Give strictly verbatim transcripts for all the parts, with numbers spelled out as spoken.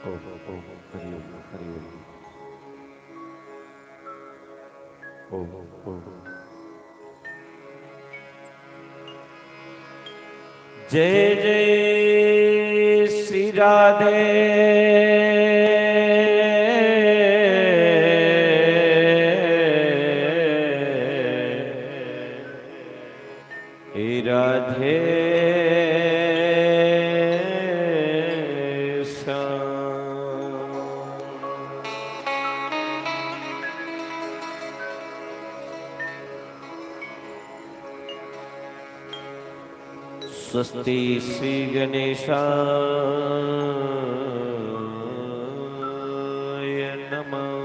ओम, ओम, हरि ओम, हरि ओम। ओम, ओम। जय जय श्री राधे। हे राधे श्याम। स्वस्ति श्री गणेशाय नमः।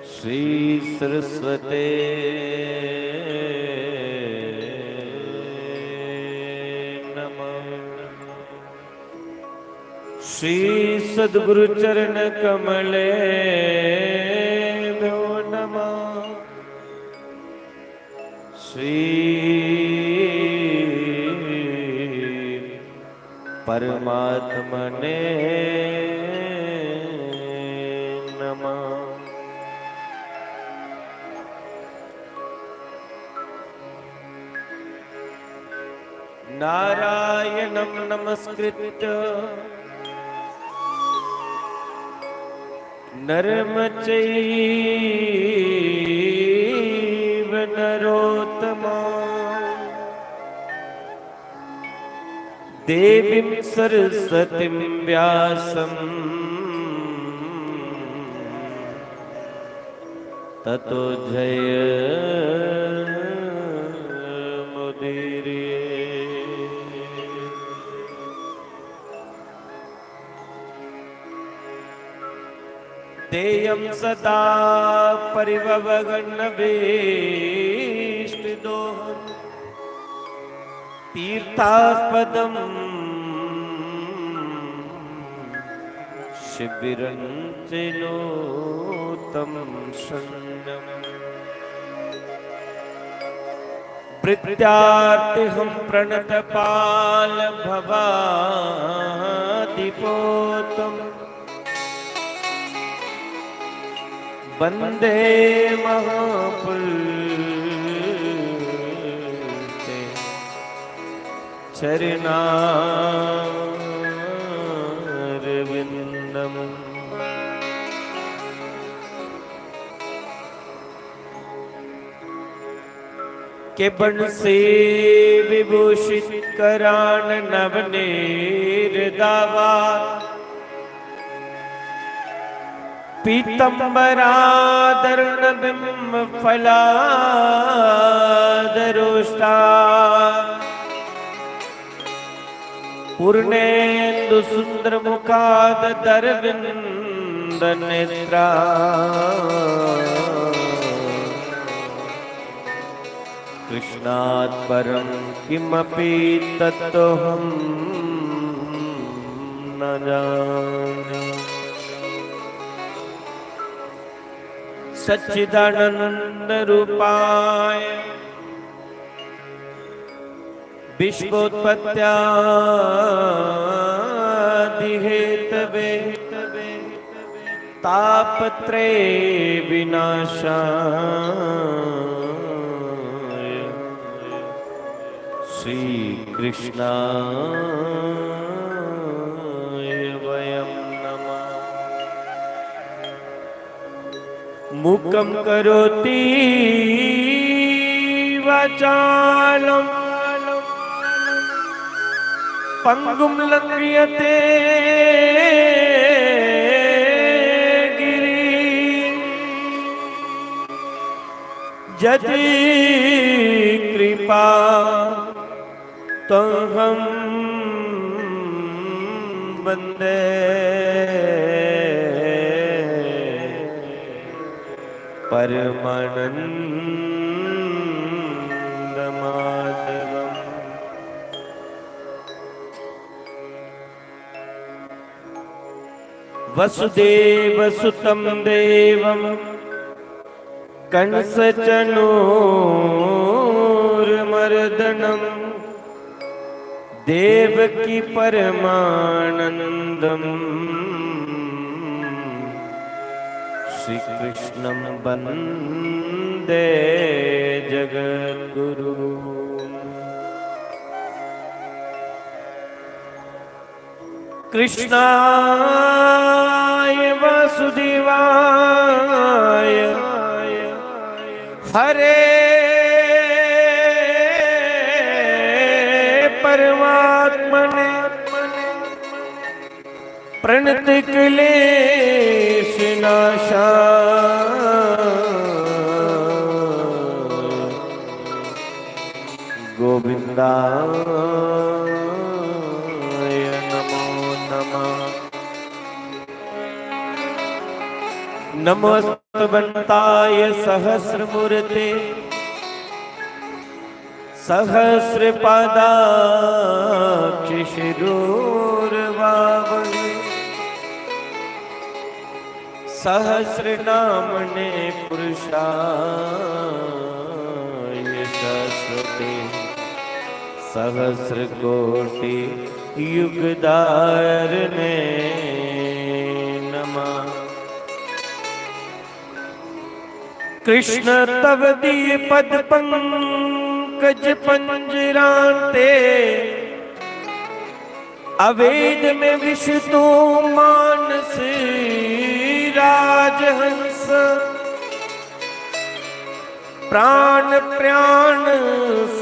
श्री सरस्वते नमः। श्री सद्गुरु चरण कमलेभ्यो नमः। श्री परमात्मने नमः। नारायणं नमस्कृत्य नरं चैव नरोत्तमम्। देवीं सरस्वतीं व्यासं ततो जयमुदीरये। तेयं सदा परिभवघ्नवीष्टिदोहं तीर्थास्पदं शिबिरं च नो तं शून्यम्। भृत्यार्तिहं प्रणतपालभवादिपोतं वन्दे महापुरुषते चरणारविन्दम्। के बंसी विभूषित करान नवनीर दावा, पीतंबरादरुण बिंब फलादरोष्टा, पूर्णेन्दु सुंदर मुखादरविंद नेत्रा। कृष्णात् परं किमपि तत्त्वहं न जाने। सच्चिदानंद रूपाय विश्वोत्पत्त्यादिहेतवे, तापत्रय विनाशाय श्रीकृष्णाय वयं नमः। मूकं करोति वाचालं पंगुं लंघयते गिरिं। यति कृपा तोहं वंदे परमानंदमाधवम्। वसुदेवसुतं देवं कंसचनूरमर्दनम्। देवकी परमानन्दम् श्रीकृष्णं वन्दे जगद्गुरुम्। कृष्णाय वासुदेवाय हरे परमात्मने प्रणत क्लेश नाशा गोविंदाय नमो नमः। नमोस्तवंताय सहस्रमूर्ते सहस्रपादाक्षिशिरोर्वावहे। सहस्रनामने पुरुषाय सहस्रते सहस्रकोटि युगधारणे नमः। कृष्ण तव दीय पद पंकज पंजरांते, अवेद में विष तू मानस राजहंस। प्राण प्राण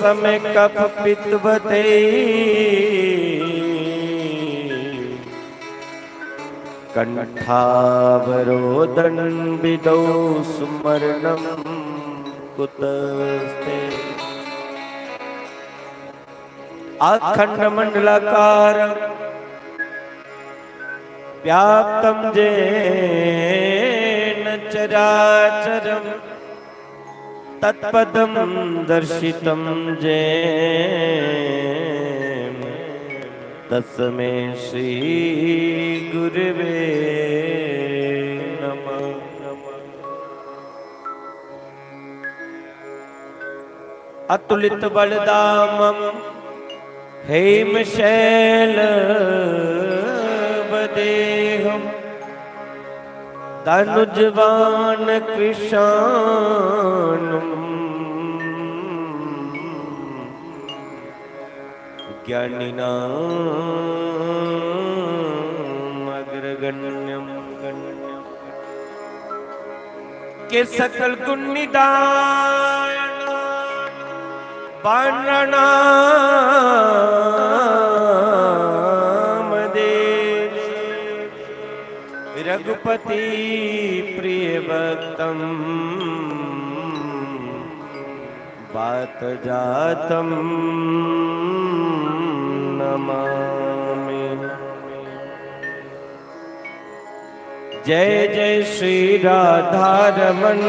समय कफ पित्त वते, कंठावरोधन विदौ स्मरणं कुतस्ते। अखंड मंडलाकार व्याप्तं जेन चराचरं तत्पदं दर्शितं जेन तस्मै श्री गुरवे नमः। अतुलित बलधामं हेमशैल वदेहं तनुजवान कृशानुं ज्ञानिनां अग्रगण्यं। के सकल गुण निधान बानर नाम देव रघुपति प्रिय भक्तम वात जातम नमामि। जय जय श्री राधा रमन,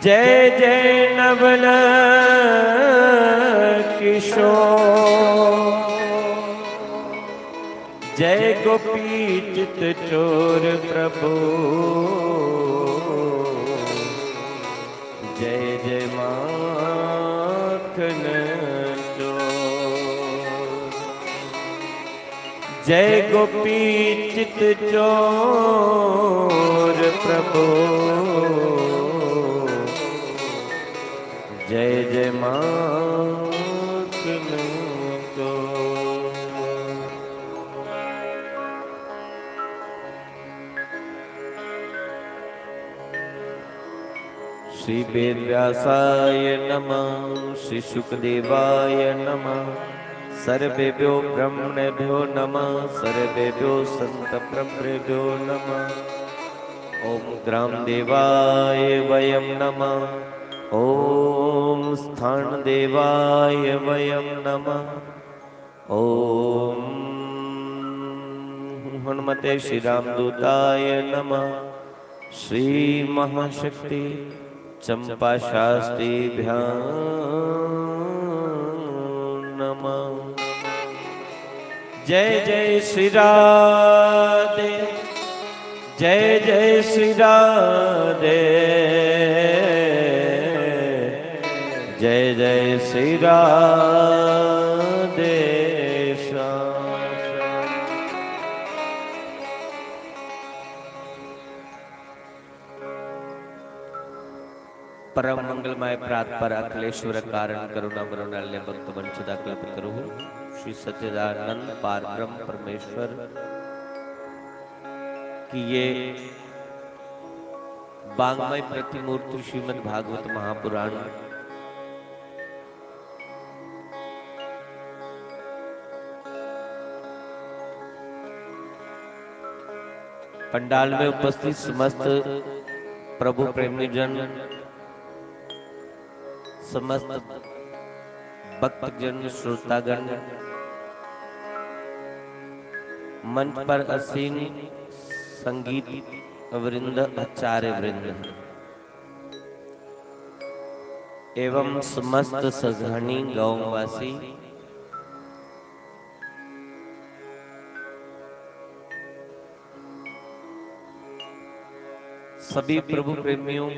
जय जय नवल किशोर, जय गोपी चित चोर प्रभु, जय जय माखन चोर। जय गोपी चित चोर प्रभु, जय जय माखन चोर। श्री वेद व्यासाय नमः, श्री शुकदेवाय नमः, सर्वेभ्यो ब्रह्मणेभ्यो नमः, सर्वेभ्यो संत प्रवरेभ्यो नमः। ओम ग्राम देवाय वयम नमः, ओम स्थान देवाय वयम नमः। ओम हनुमते श्री रामदूताय नमः। श्री महाशक्ति चंपा शास्त्रीभ्यां नमः। जय जय श्री राधे, जय जय श्री राधे, जय जय श्री राधे श्याम। परम मंगलमय प्रात पर अखिलेश्वर कारण करुणा मरुणालय भक्त वंश दा कल्प करो। श्री सच्चिदानंद पार ब्रह्म परमेश्वर की ये वांग्मय प्रतिमूर्ति श्रीमद् भागवत महापुराण पंडाल में उपस्थित समस्त प्रभु प्रेमीजन, समस्त भक्तजन, श्रोतागण, मंच पर आसीन संगीत वृंद, आचार्य वृंद एवं समस्त सघाणी गांववासी, सभी प्रभु प्रेमियों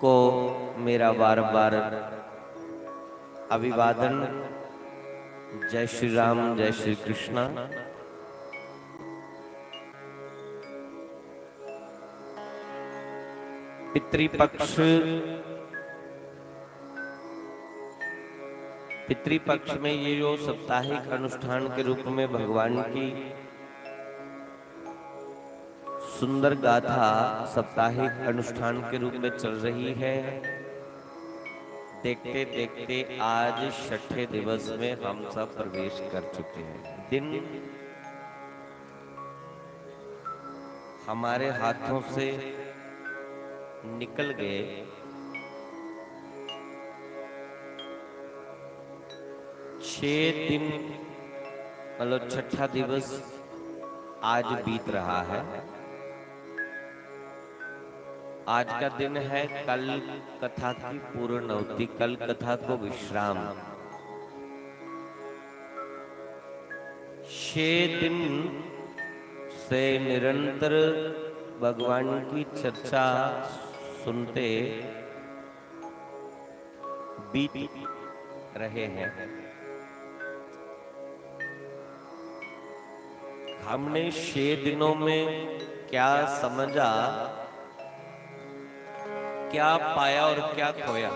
को मेरा बार बार अभिवादन। जय श्री राम, जय श्री कृष्णा। पितृपक्ष, पितृपक्ष में ये जो साप्ताहिक अनुष्ठान के रूप में भगवान की सुंदर गाथा साप्ताहिक अनुष्ठान के रूप में चल रही है। देखते देखते आज छठे दिवस में हम सब प्रवेश कर चुके हैं। दिन हमारे हाथों से निकल गए। छह दिन, मतलब छठा दिवस आज बीत रहा है। आज का दिन है कल कथा की पूर्णाहुति, कल कथा को विश्राम। छह दिन से निरंतर भगवान की चर्चा सुनते बीत रहे हैं। हमने छह दिनों में क्या समझा, क्या पाया और क्या खोया?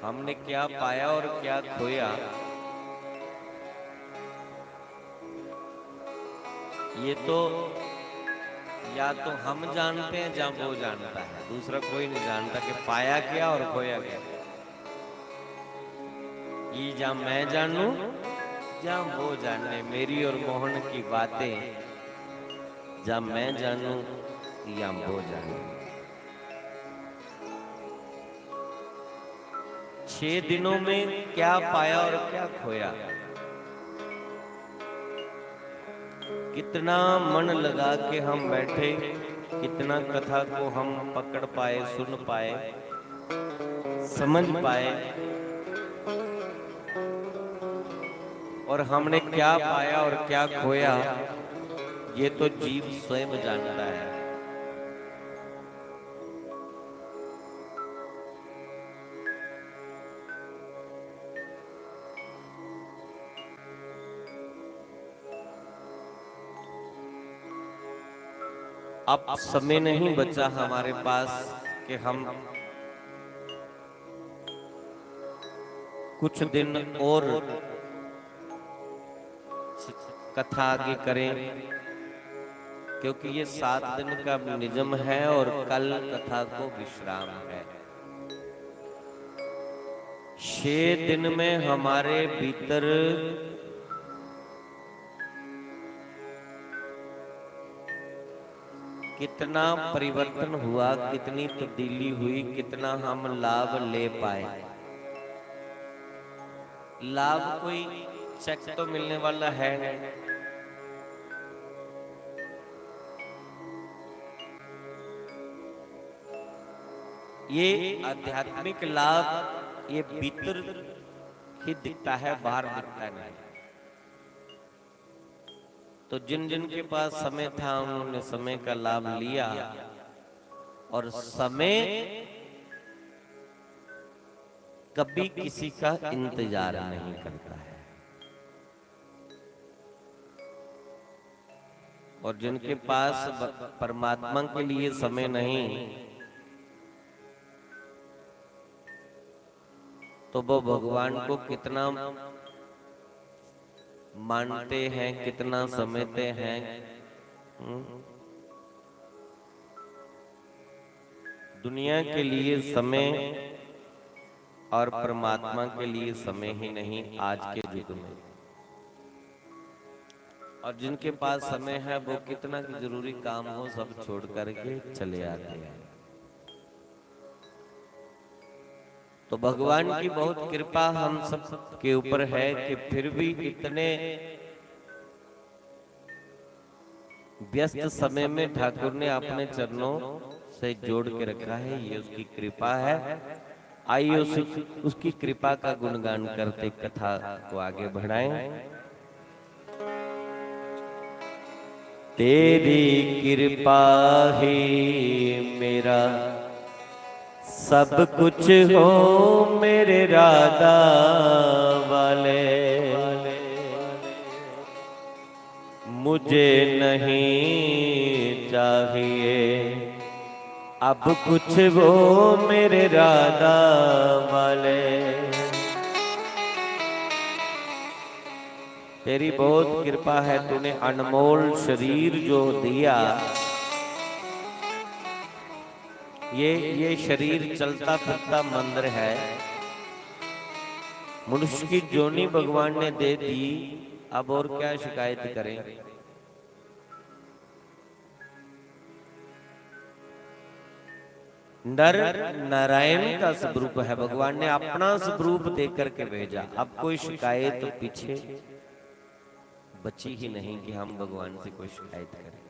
हमने क्या पाया और क्या खोया, ये तो या तो हम जानते हैं या वो जानता है, दूसरा कोई नहीं जानता कि पाया क्या और खोया क्या। ये या मैं जानू या वो जाने, मेरी और मोहन की बातें या मैं जानू या वो जाने। छह दिनों में क्या पाया और क्या खोया, कितना मन लगा के हम बैठे, कितना कथा को हम पकड़ पाए, सुन पाए, समझ पाए, और हमने क्या पाया और क्या खोया, ये तो जीव स्वयं जानता है। अब समय नहीं बचा हमारे पास कि हम कुछ दिन और कथा आगे करें, क्योंकि ये सात दिन का निजम है और कल कथा को विश्राम है। छह दिन में हमारे भीतर कितना परिवर्तन हुआ, कितनी तब्दीली हुई, कितना हम लाभ ले पाए। लाभ कोई चेक तो मिलने वाला है नहीं। ये आध्यात्मिक लाभ ये भीतर ही दिखता है, बाहर दिखता नहीं। तो जिन जिन के पास समय था, उन्होंने समय का लाभ लिया। और समय कभी किसी का इंतजार नहीं करता है। और जिनके पास ब-, परमात्मा के लिए समय नहीं, तो वो भगवान को कितना मानते हैं, कितना समझते हैं? हम्म? दुनिया के लिए समय और परमात्मा के लिए समय ही नहीं आज के युग में। और जिनके पास समय है, वो कितना भी जरूरी काम हो, सब छोड़ करके चले आते हैं। तो भगवान की बहुत कृपा हम सब के ऊपर है कि फिर भी इतने व्यस्त समय में ठाकुर ने अपने चरणों से जोड़ के रखा है, ये उसकी कृपा है। आइए उस, उसकी कृपा का गुणगान करते कथा को आगे बढ़ाएं। तेरी कृपा ही मेरा सब कुछ हो मेरे राधा वाले, मुझे नहीं चाहिए अब कुछ वो मेरे राधा वाले। तेरी बहुत कृपा है, तूने अनमोल शरीर जो दिया। ये, ये शरीर चलता फिरता मंदिर है। मनुष्य की जोनी भगवान ने दे दी, अब और क्या शिकायत करें? नर नारायण का स्वरूप है, भगवान ने अपना स्वरूप दे करके भेजा। अब कोई शिकायत पीछे बची ही नहीं कि हम भगवान से कोई शिकायत करें।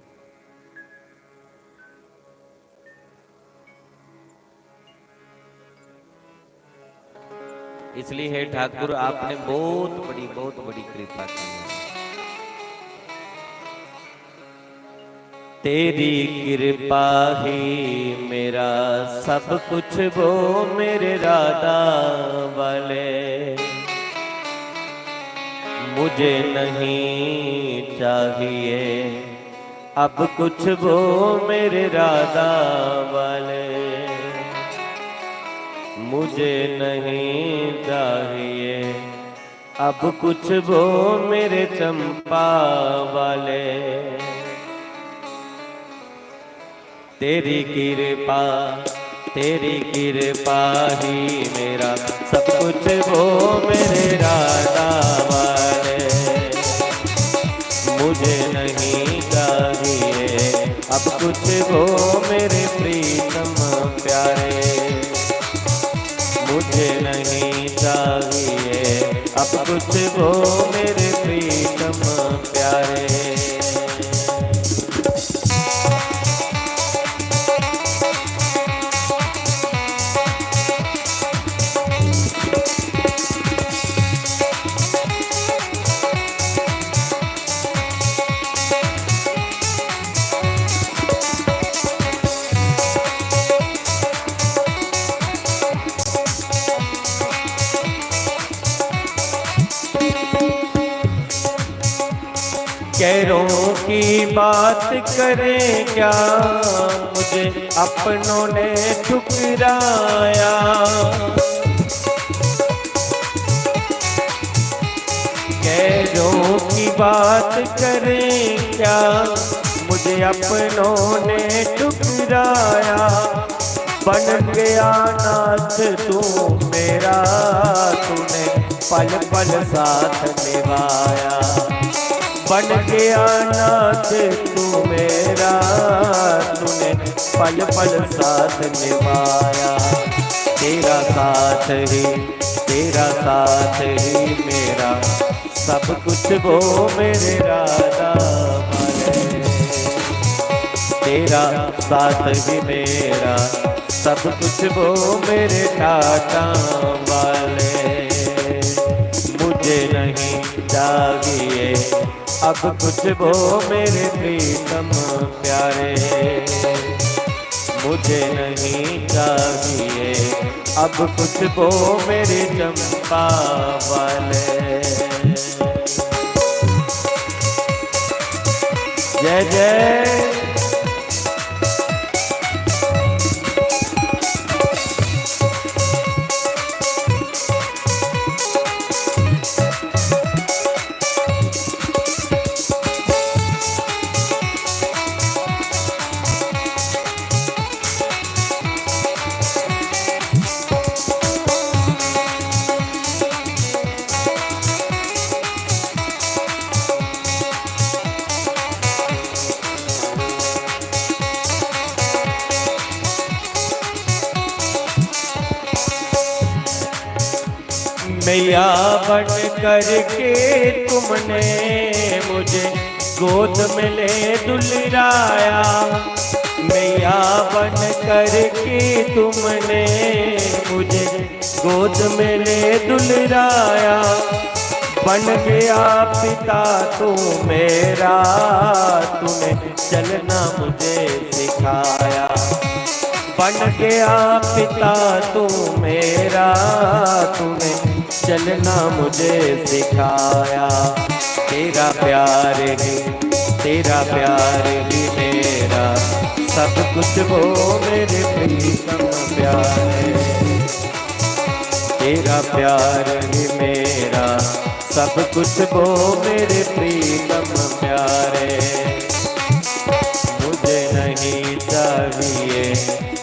इसलिए हे ठाकुर, आपने बहुत बड़ी, बहुत बड़ी कृपा की है। तेरी कृपा ही मेरा सब कुछ, वो मेरे राधा वाले, मुझे नहीं चाहिए अब कुछ वो मेरे राधा वाले, मुझे नहीं चाहिए अब कुछ वो मेरे चंपा वाले। तेरी कृपा, तेरी कृपा ही मेरा सब कुछ वो मेरे राधा वाले, मुझे नहीं चाहिए अब कुछ वो मेरे प्रीतम प्यारे, मुझे नहीं चाहिए अब कुछ वो मेरे प्रीतम प्यारे। गैरों की बात करें क्या, मुझे अपनों ने ठुकराया। गैरों की बात करें क्या, मुझे अपनों ने ठुकराया। बन गया नाथ तू मेरा, तूने पल पल साथ निभाया। बन गया नाथ तू मेरा, तूने पल पल साथ निभाया। तेरा साथ ही, तेरा साथ ही मेरा सब कुछ वो मेरे राधा वाले। तेरा साथ ही मेरा सब कुछ वो मेरे टाटा वाले। मुझे नहीं चाहिए अब कुछ वो मेरे प्रीतम प्यारे, मुझे नहीं चाहिए अब कुछ वो मेरे चंपा वाले। जय जय। मैया बन करके तुमने मुझे गोद में ले दुलराया। मैया बन करके तुमने मुझे गोद में ले दुलराया। बन गया पिता तू मेरा, तूने चलना मुझे सिखाया। बन गया पिता तू मेरा, तूने चलना मुझे सिखाया। तेरा प्यार ही, तेरा प्यार ही मेरा सब कुछ वो मेरे प्रीतम प्यारे। तेरा प्यार ही मेरा सब कुछ वो मेरे प्रीतम प्यारे। मुझे नहीं चाहिए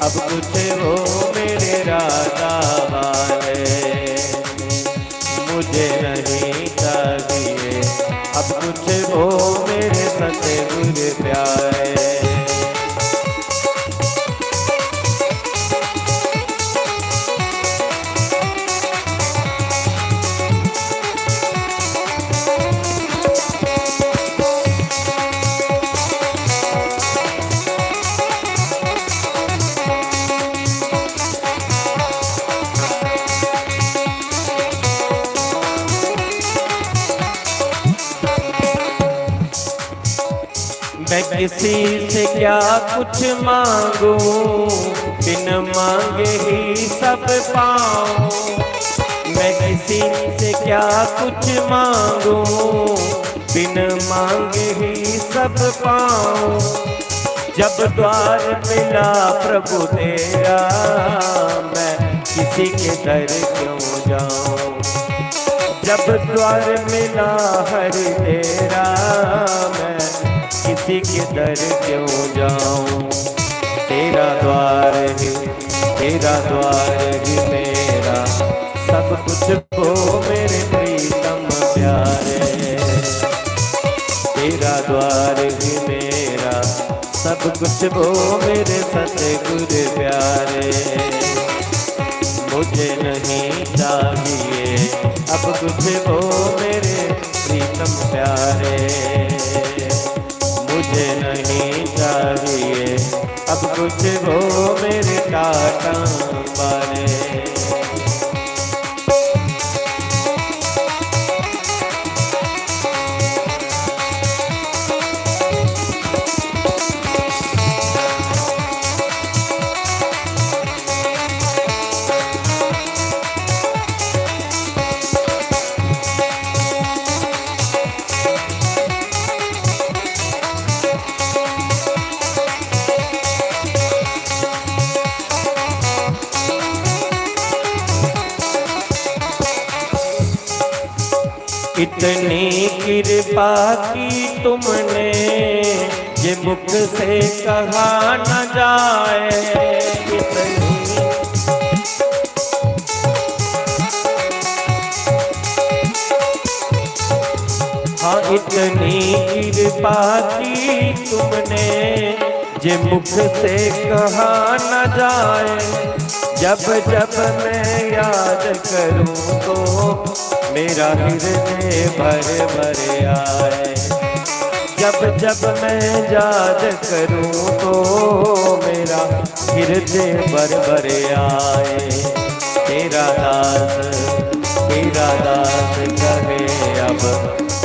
अब कुछ वो मेरे राधा वाले। मुझे नहीं चाहिए अब कुछ वो मेरे सतगुर प्यारे। मैं किसी से क्या कुछ मांगू, बिन मांगे ही सब पाऊं। मैं किसी से क्या कुछ मांगू, बिन मांगे ही सब पाऊं। जब द्वार मिला प्रभु तेरा, मैं किसी के दर क्यों जाऊं। जब द्वार मिला हरि तेरा, मैं किसी के दर क्यों जाऊं। तेरा द्वार ही, तेरा द्वार ही मेरा सब कुछ वो मेरे प्रीतम प्यारे। तेरा द्वार ही मेरा सब कुछ वो मेरे सतगुर प्यारे। मुझे नहीं चाहिए अब कुछ वो मेरे प्रीतम प्यारे। मुझे नहीं चाहिए अब कुछ वो मेरे टाटा वाले। इतनी कृपा की तुमने, ये मुख से कहा न जाए। इतनी, हाँ, इतनी कृपा की तुमने, जे मुख से कहा न जाए। जब जब मैं याद करूं तो मेरा हृदय भर भर आए। जब जब मैं याद करूं तो मेरा हृदय भर भर आए। तेरा दास, तेरा दास कहे अब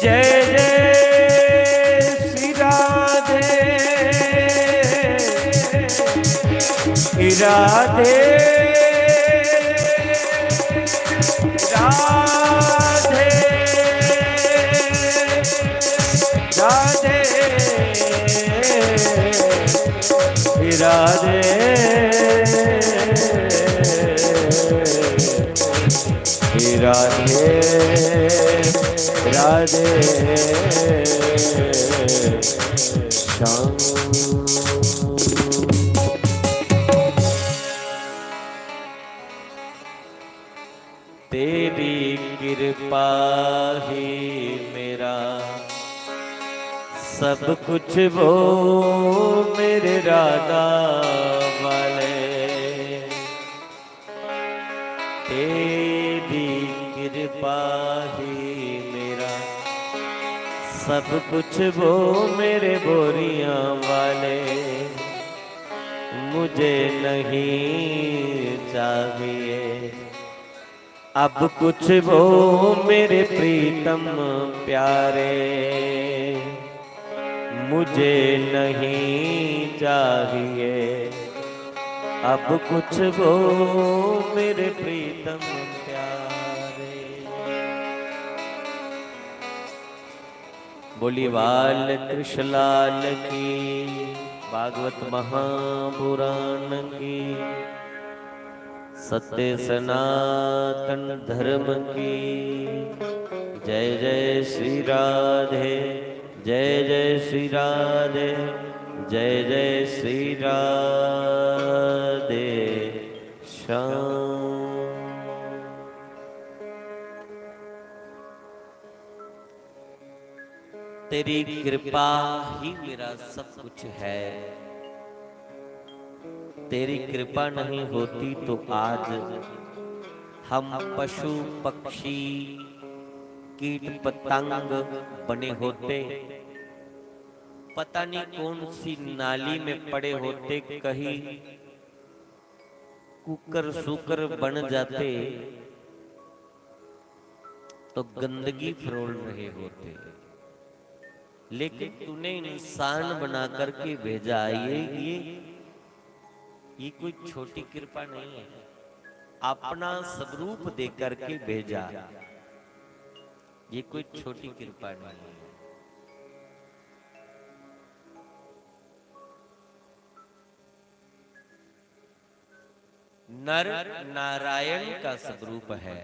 जय जय श्री राधे राधे राधे राधे राधे राधे राधे श्याम। तेरी कृपा ही मेरा सब कुछ वो मेरे राधा वाले। तेरी कृपा ही मेरा सब कुछ वो मेरे बोरियां वाले। मुझे नहीं चाहिए अब कुछ वो मेरे प्रीतम प्यारे। मुझे नहीं चाहिए अब कुछ वो मेरे प्रीतम प्यारे। बोली बाल कृष्ण लाल की, भागवत महापुराण की, सत्य सनातन धर्म की। जय जय श्री राधे, जय जय श्री राधे, जय जय श्री राधे श्याम। तेरी कृपा ही मेरा सब कुछ है। तेरी कृपा नहीं होती तो आज हम पशु, पक्षी, कीट, पतंग बने होते। पता नहीं कौन सी नाली में पड़े होते, कहीं कुकर सूकर बन जाते तो गंदगी फरोल रहे होते, लेकिन तूने इंसान बना करके भेजा। ये ये ये कोई छोटी कृपा नहीं है। अपना स्वरूप दे करके भेजा। ये कोई छोटी कृपा नहीं है। नर नारायण का स्वरूप है,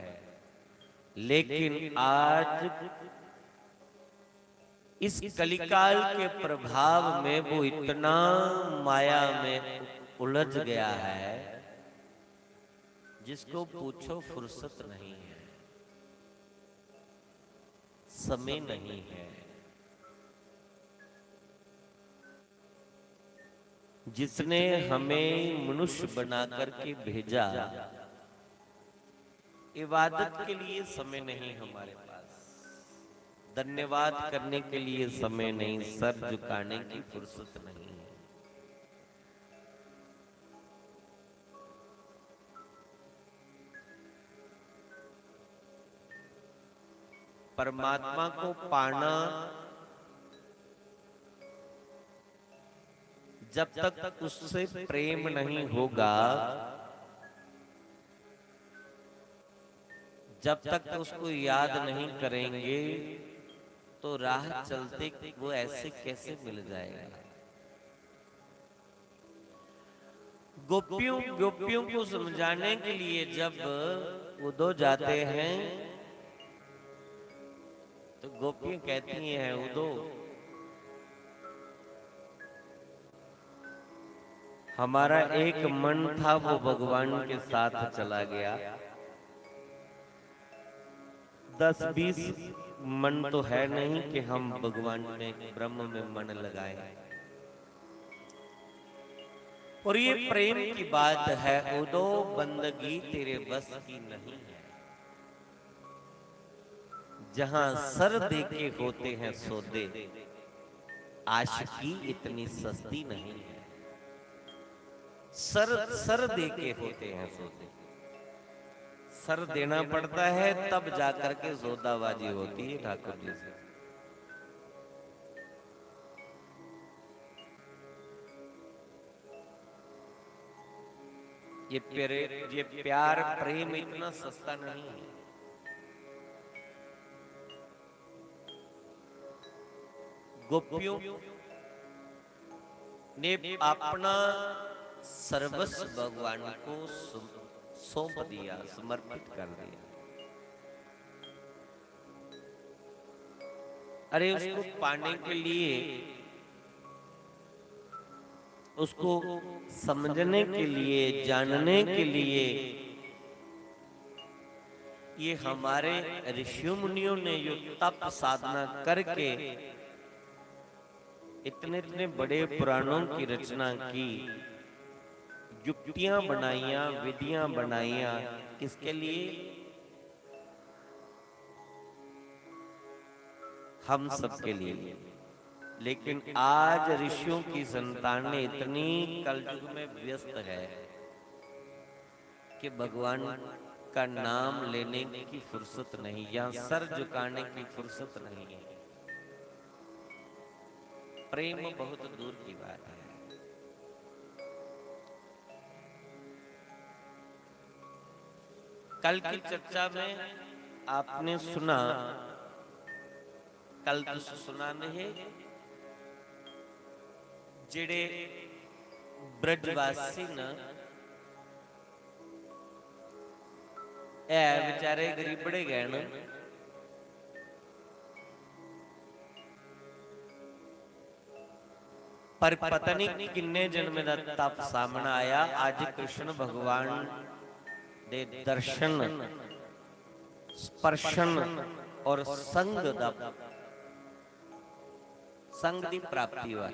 लेकिन आज इस कलिकाल के प्रभाव में वो इतना माया में उलझ गया है, जिसको पूछो, फुर्सत नहीं है, समय नहीं है। जिसने हमें मनुष्य बना करके भेजा, इबादत के लिए समय नहीं हमारे पास, धन्यवाद करने के लिए समय नहीं, सर झुकाने की फुर्सत नहीं है। परमात्मा को पाना, जब तक उससे प्रेम नहीं होगा, जब तक उसको याद नहीं करेंगे, तो राह चलते वो ऐसे कैसे मिल जाएगा? गोपियों गोपियों को समझाने के लिए जब उदो जाते हैं, तो गोपियां कहती हैं, "उदो, हमारा एक मन था, वो भगवान के साथ चला गया। दस बीस मन तो है नहीं कि हम भगवान में, ब्रह्म में मन लगाएं।" और ये प्रेम की बात है, उदो, बंदगी तेरे बस की नहीं है। जहां सर दे के होते हैं सौदे, आशिकी इतनी सस्ती नहीं है। सर, सर दे के होते हैं सौदे। सर देना पड़ता है, तब जाकर के सौदाबाजी होती है ठाकुर जी से। ये प्यारे, ये प्यार, प्रेम इतना सस्ता नहीं है। गोपियों ने अपना सर्वस्व भगवान को सौं-, सौंप दिया, समर्पित कर दिया। अरे, उसको पाने के लिए, उसको समझने के लिए, जानने के लिए, ये हमारे ऋषियों मुनियों ने जो तप साधना करके इतने, इतने बड़े पुराणों की रचना की, युक्तियां बनाइयां, विधियां बनाइयां, किसके लिए? हम सबके लिए। लेकिन आज ऋषियों की संतान इतनी कलयुग में व्यस्त है कि भगवान का नाम लेने की फुर्सत नहीं, या सर झुकाने की फुर्सत नहीं है। प्रेम बहुत दूर की बात है। कल की चर्चा में आपने सुना, कल तुस सुना नहीं, जेड़े ब्रजवासी न, ऐ बेचारे गरीबड़े गए न, पर पता नहीं किन्ने जन्में दा तप सामने आया। अज कृष्ण भगवान दे दर्शन, स्पर्शन और संग दा, संग दी प्राप्ति हुआ।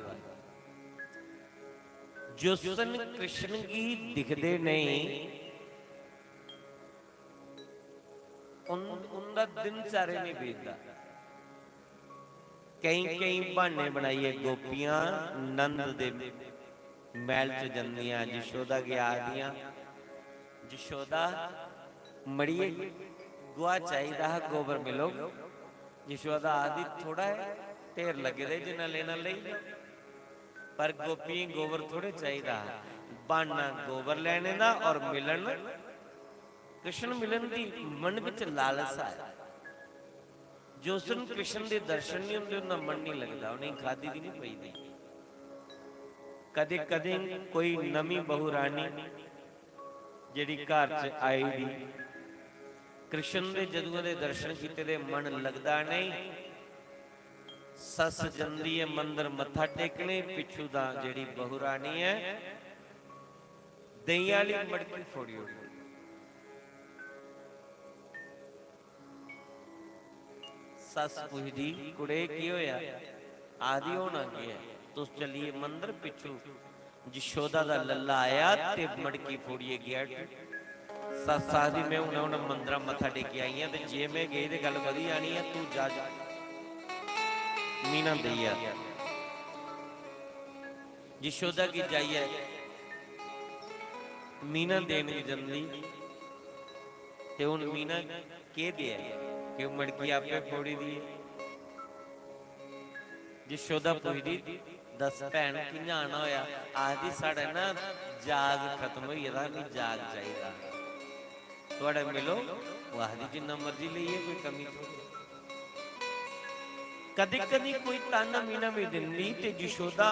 जो सन कृष्ण की दिखदे नहीं, उन-, उंदा दिन चारे नहीं बीतदा। कई, कई बहाने बनाइए गोपियां नंद दे महल च जंदियां, यशोदा गी आखदियां, यशोदा, मड़िए, गोहा चाहिदा हा, गोबर मिलग। यशोदा आखदी, "थोड़ा ऐ, ढेर लग्गे दे, जिन्ना लेना लेई लैओ।" पर गोपियें गी गोबर थोड़े चाहिदा हा, ब्हाना गोबर लैने दा और मिलन, कृष्ण मिलन दी मन बिच लालसा ऐ। जिस दिन कृष्ण दे दर्शन नहीं होंदे, उं'दा मन नहीं लगदा, उ'नेंगी खादी दी नहीं पचदी। कदें-कदें कोई नमीं बहू रानी जेह्ड़ी घर च आई दी, कृष्ण दे जदुआं दे दर्शन कीते दे मन लगदा नहीं। सस्स जंदी ऐ मंदर मत्था टेकने, पिच्छू दा जेह्ड़ी बहू रानी ऐ, देहीं आह्ली मटकी फोड़ी ओड़दी। सस्स पुछदी, "कुड़े, केह् होआ?" आखदी, "होना केह् ऐ, तुस चलिए मंदर, पिच्छू यशोदा दा लल्ला आया ते मटकी फोड़ियै गेआ उठी।" सस्स आखदी, "में हुनै हुनै मंदरा मत्था टेकी आई आं ते जे में गेई ते गल्ल बधी जानी ऐ, तू जा, जा, मीना देई आ।" यशोदा गी जाइयै मीना देन गी जंदी ते हुन मीना केह् देऐ कि ओह् मटकी आपे फोड़ी दी ऐ। यशोदा पुछदी, "दस भैन, कि'यां आना होआ?" आखदी, "साढ़ा ना जाग खत्म होई गेदा, मी जाग चाहिदा।" थुआढ़े मिलो, ओह् आखदी, "जिन्ना मर्जी लेइयै, कोई कमी थोड़ी।" कदी-कदी कोई ताना मीना बी दिंदी ते यशोदा,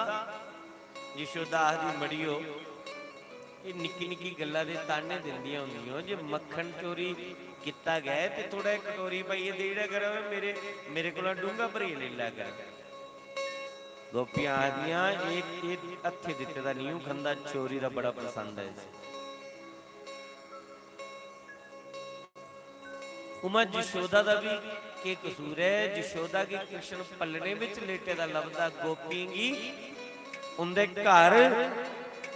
यशोदा आखदी, "मड़ियो, एह् निक्की-निक्की गल्ला दे ताने दिंदियां होंदियां, जे मक्खन चोरी कीता गै ते थोड़ा इक कटोरी पाइयै देई ओड़ेआ करो, मेरे, मेरे कोला डूंगा भरियै लेई लै कर।" गोपियां आखदियां, "एह्, एह् हत्थे दित्ते दा निं खंदा, चोरी दा बड़ा पसंद ऐ इसी।" उमा, यशोदा दा भी केह् कसूर ऐ? यशोदा गी कृष्ण पल्लने बिच लेटे दा लभदा, गोपियें गी उंदे घर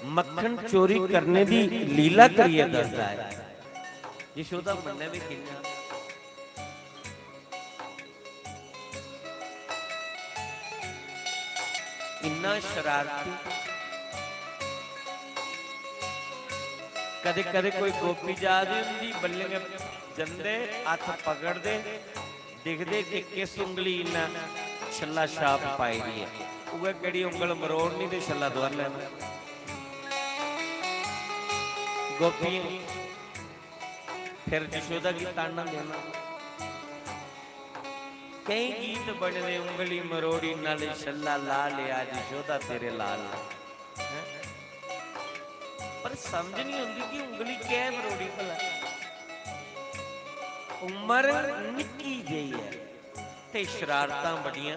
मक्खन चोरी करने दी लीला करियै दसदा ऐ। यशोदा मन्नै बी कि'यां? इन्ना शरारती। कदे कदे कोई गोपी जा दी होंदी, बल्लें गै जंदे, हत्थ पकड़दे, दिखदे कि किस उंगली इन्ना छल्ला छाप पाई दी ऐ। उ'ऐ केह्ड़ी उंगल मरोड़नी ते छल्ला दोआरी लैना। गोपियें फिर यशोदा गी ताना देना। केईं गीत बने दे, "उंगली मरोड़ी नाले छल्ला ला लिया, यशोदा तेरे लाल ने।" हैं? पर समझ नहीं होंदी कि उंगली कैं मरोड़ी भला। उम्र निक्की जेही ऐ ते शरारतां बड़ियां,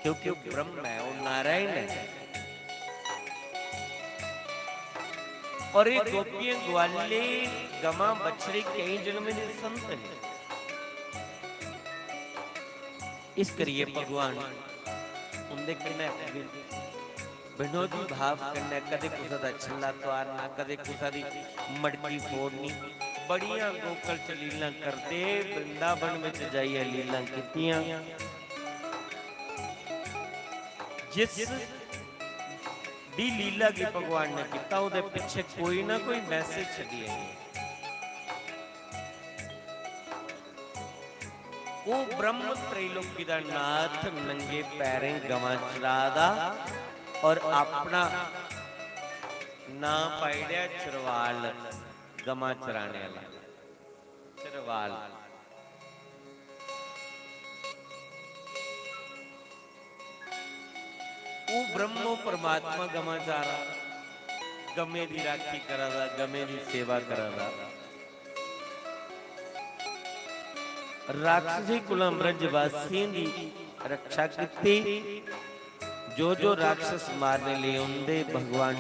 क्योंकि ओह् ब्रह्म ऐ, ओह् नारायण ऐ। और एह् गोपियां, ग्वाले, गवां, बछड़े केईं जन्में दे संत न। इस करियै भगवान उं'दे कन्नै विनोदी भाव कन्नै कदें कुसै दा छल्ला तुआरना, कदें कुसै दी मटकी फोड़नी। बड़ियां गोकुल च लीलां करदे, वृंदावन बिच जाइयै लीलां कीतियां। जिस भी लीला गी भगवान ने कीता, ओह्दे पिच्छे कोई ना कोई मैसेज छड्डी आई। ओह् ब्रह्म त्रैलोकी दा नाथ नंगे पैरें गवां चरा दा और अपना नां पाई ओड़ेआ चरवाल, गवां चराने आह्ला चरवाल। ओह् ब्रह्मो परमात्मा गमां चारा, गमें दी राखी करा दा, गमें दी सेवा करा दा। राक्षसी कुलां ब्रजवासियें दी रक्षा कीती। जो जो राक्षस मारने लेई औंदे, भगवान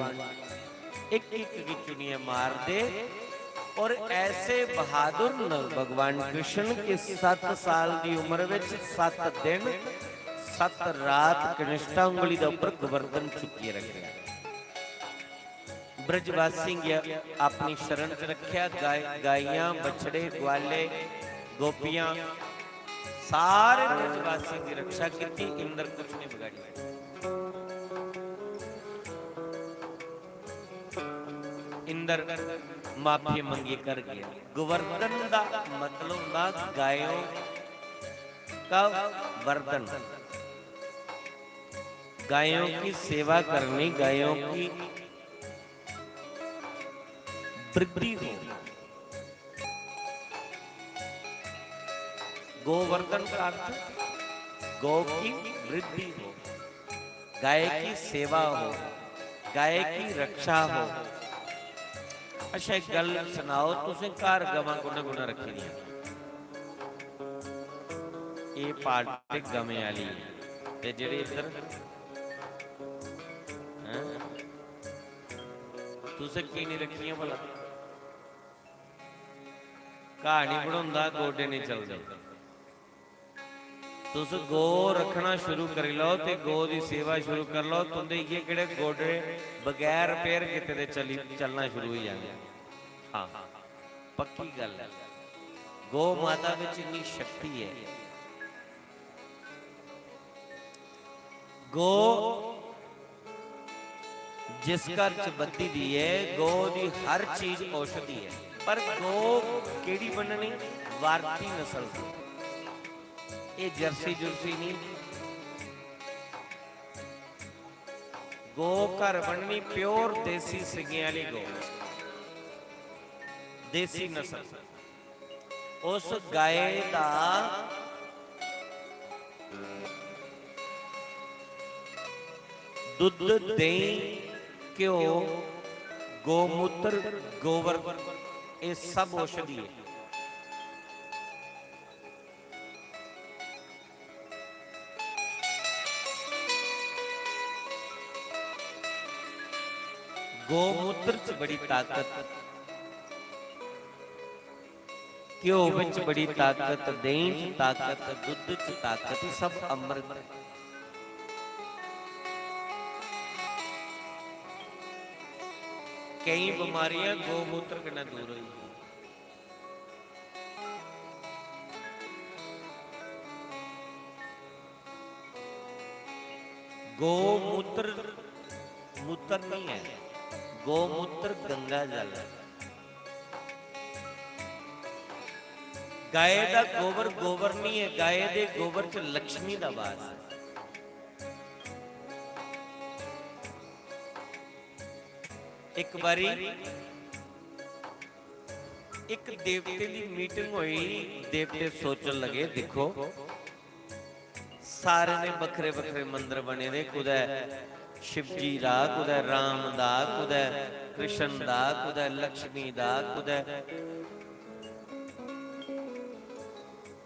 इक इक गी चुनियै मारदे। और ऐसे बहादुर न भगवान कृष्ण के सत्त साल दी उम्र विच सत्त दिन सत्त रात कनिष्ठा उंगली दे उपर गोवर्धन चुक्कियै रखेआ। ब्रजवासियें गी अपनी शरण च रखेआ। गाय, गाइयां, बछड़े, ग्वाले, गोपियां, सारे ब्रजवासियें दी रक्षा कीती। इंद्र कुछ नहीं बिगाड़ी सकेआ। अंदर माफी मंगी कर गया। गोवर्धन का मतलब होंदा गायों का वर्धन, गायों की सेवा करनी, गायों की वृद्धि हो। गोवर्धन का अर्थ गौ की वृद्धि हो, गाय की सेवा हो, गाय की रक्षा हो। अच्छा, एक गल्ल सनाओ, तुसें घर गवां कु'न्नै कु'न्नै रक्खी दियां? एह् पार्ट ते गवें आह्ली ऐ। ते जेह्ड़े इद्धर, हैं? तुसें की निं रक्खियां भला? घाऽ निं बढोंदा, गोडे निं चलदे। तुस गौ रक्खना शुरू करी लैओ ते गौ दी सेवा शुरू करी लैओ, तुं'दे इ'यै केह्ड़े गोडे बगैर रिपेयर कीते दे चली, चलना शुरू होई जाने। हां, पक्की गल्ल ऐ, गौ माता बिच इन्नी शक्ति ऐ। गौ जिस घर च बद्धी दी ऐ, गौ दी हर चीज औषधि ऐ, पर गौ केह्ड़ी बन्ननी? भारती नस्ल दी। एह् जर्सी जुर्सी निं। गौ घर बन्ननी, प्योर देसी सिंगें आह्ली गौ, देसी नस्ल। उस गाय दा दुद्ध, देहीं, घ्यो, गौमूत्र, गोबर, एह् सब औषधि ऐ। गौमूत्र च बड़ी ताकत, घ्यो बिच बड़ी ताकत, देहीं च ताकत, दुद्ध च ताकत, एह् सब अमृत ऐ। केईं बमारियां गौमूत्र कन्नै दूर होई जंदियां। गौमूत्र, मूत्र नहीं है, गौमूत्र गंगा जल है। गाय दा गोबर गोबर नहीं है, गाय दे गोबर च लक्ष्मी दा वास है। एक बारी एक देवते दी मीटिंग होई, देवते सोचन लगे, दिक्खो, सारे दे बक्खरे बक्खरे मंदर बने दे, कुदै शिवजी दा, कुदै राम दा, कुदै कृष्ण दा, कुदै लक्ष्मी दा, कुदै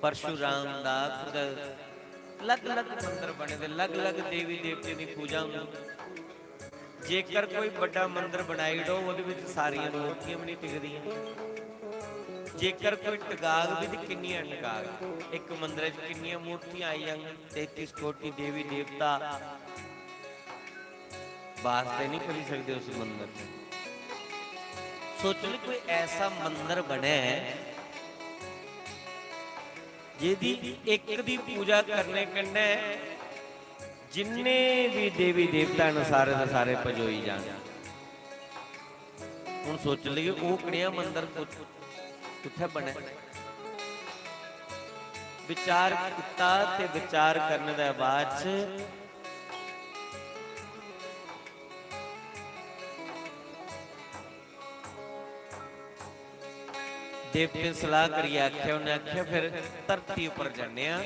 परशुराम दा, कुदै अलग-अलग मंदर बने दे, अलग-अलग देवी देवतें दी पूजा होंदी। जेकर कोई बड्डा मंदर बनाई ओड़ो, ओह्दे बिच सारियां मूर्तियां बी निं टिकदियां। जेकर कोई टकाग बी, ते किन्नियां टकाग? इक मंदरै च किन्नियां मूर्तियां आई जाङन, तैंतीस कोटि देवी देवता बास ते निं करी सकदे उस मंदर च। सोचो, कोई ऐसा मंदर बने जेह्दी इक दी पूजा करने कन्नै जिन्ने बी देवी देवता न, सारे दे सारे पजोई जान। हुन सोची लैओ, ओह् कनेहा मंदर कुत-, कुत्थै बने? विचार कीता ते विचार करने दे बाद च देवतें सलाह करियै आखेआ, उ'नें आखेआ, "फिर धरती उप्पर जन्ने आं।"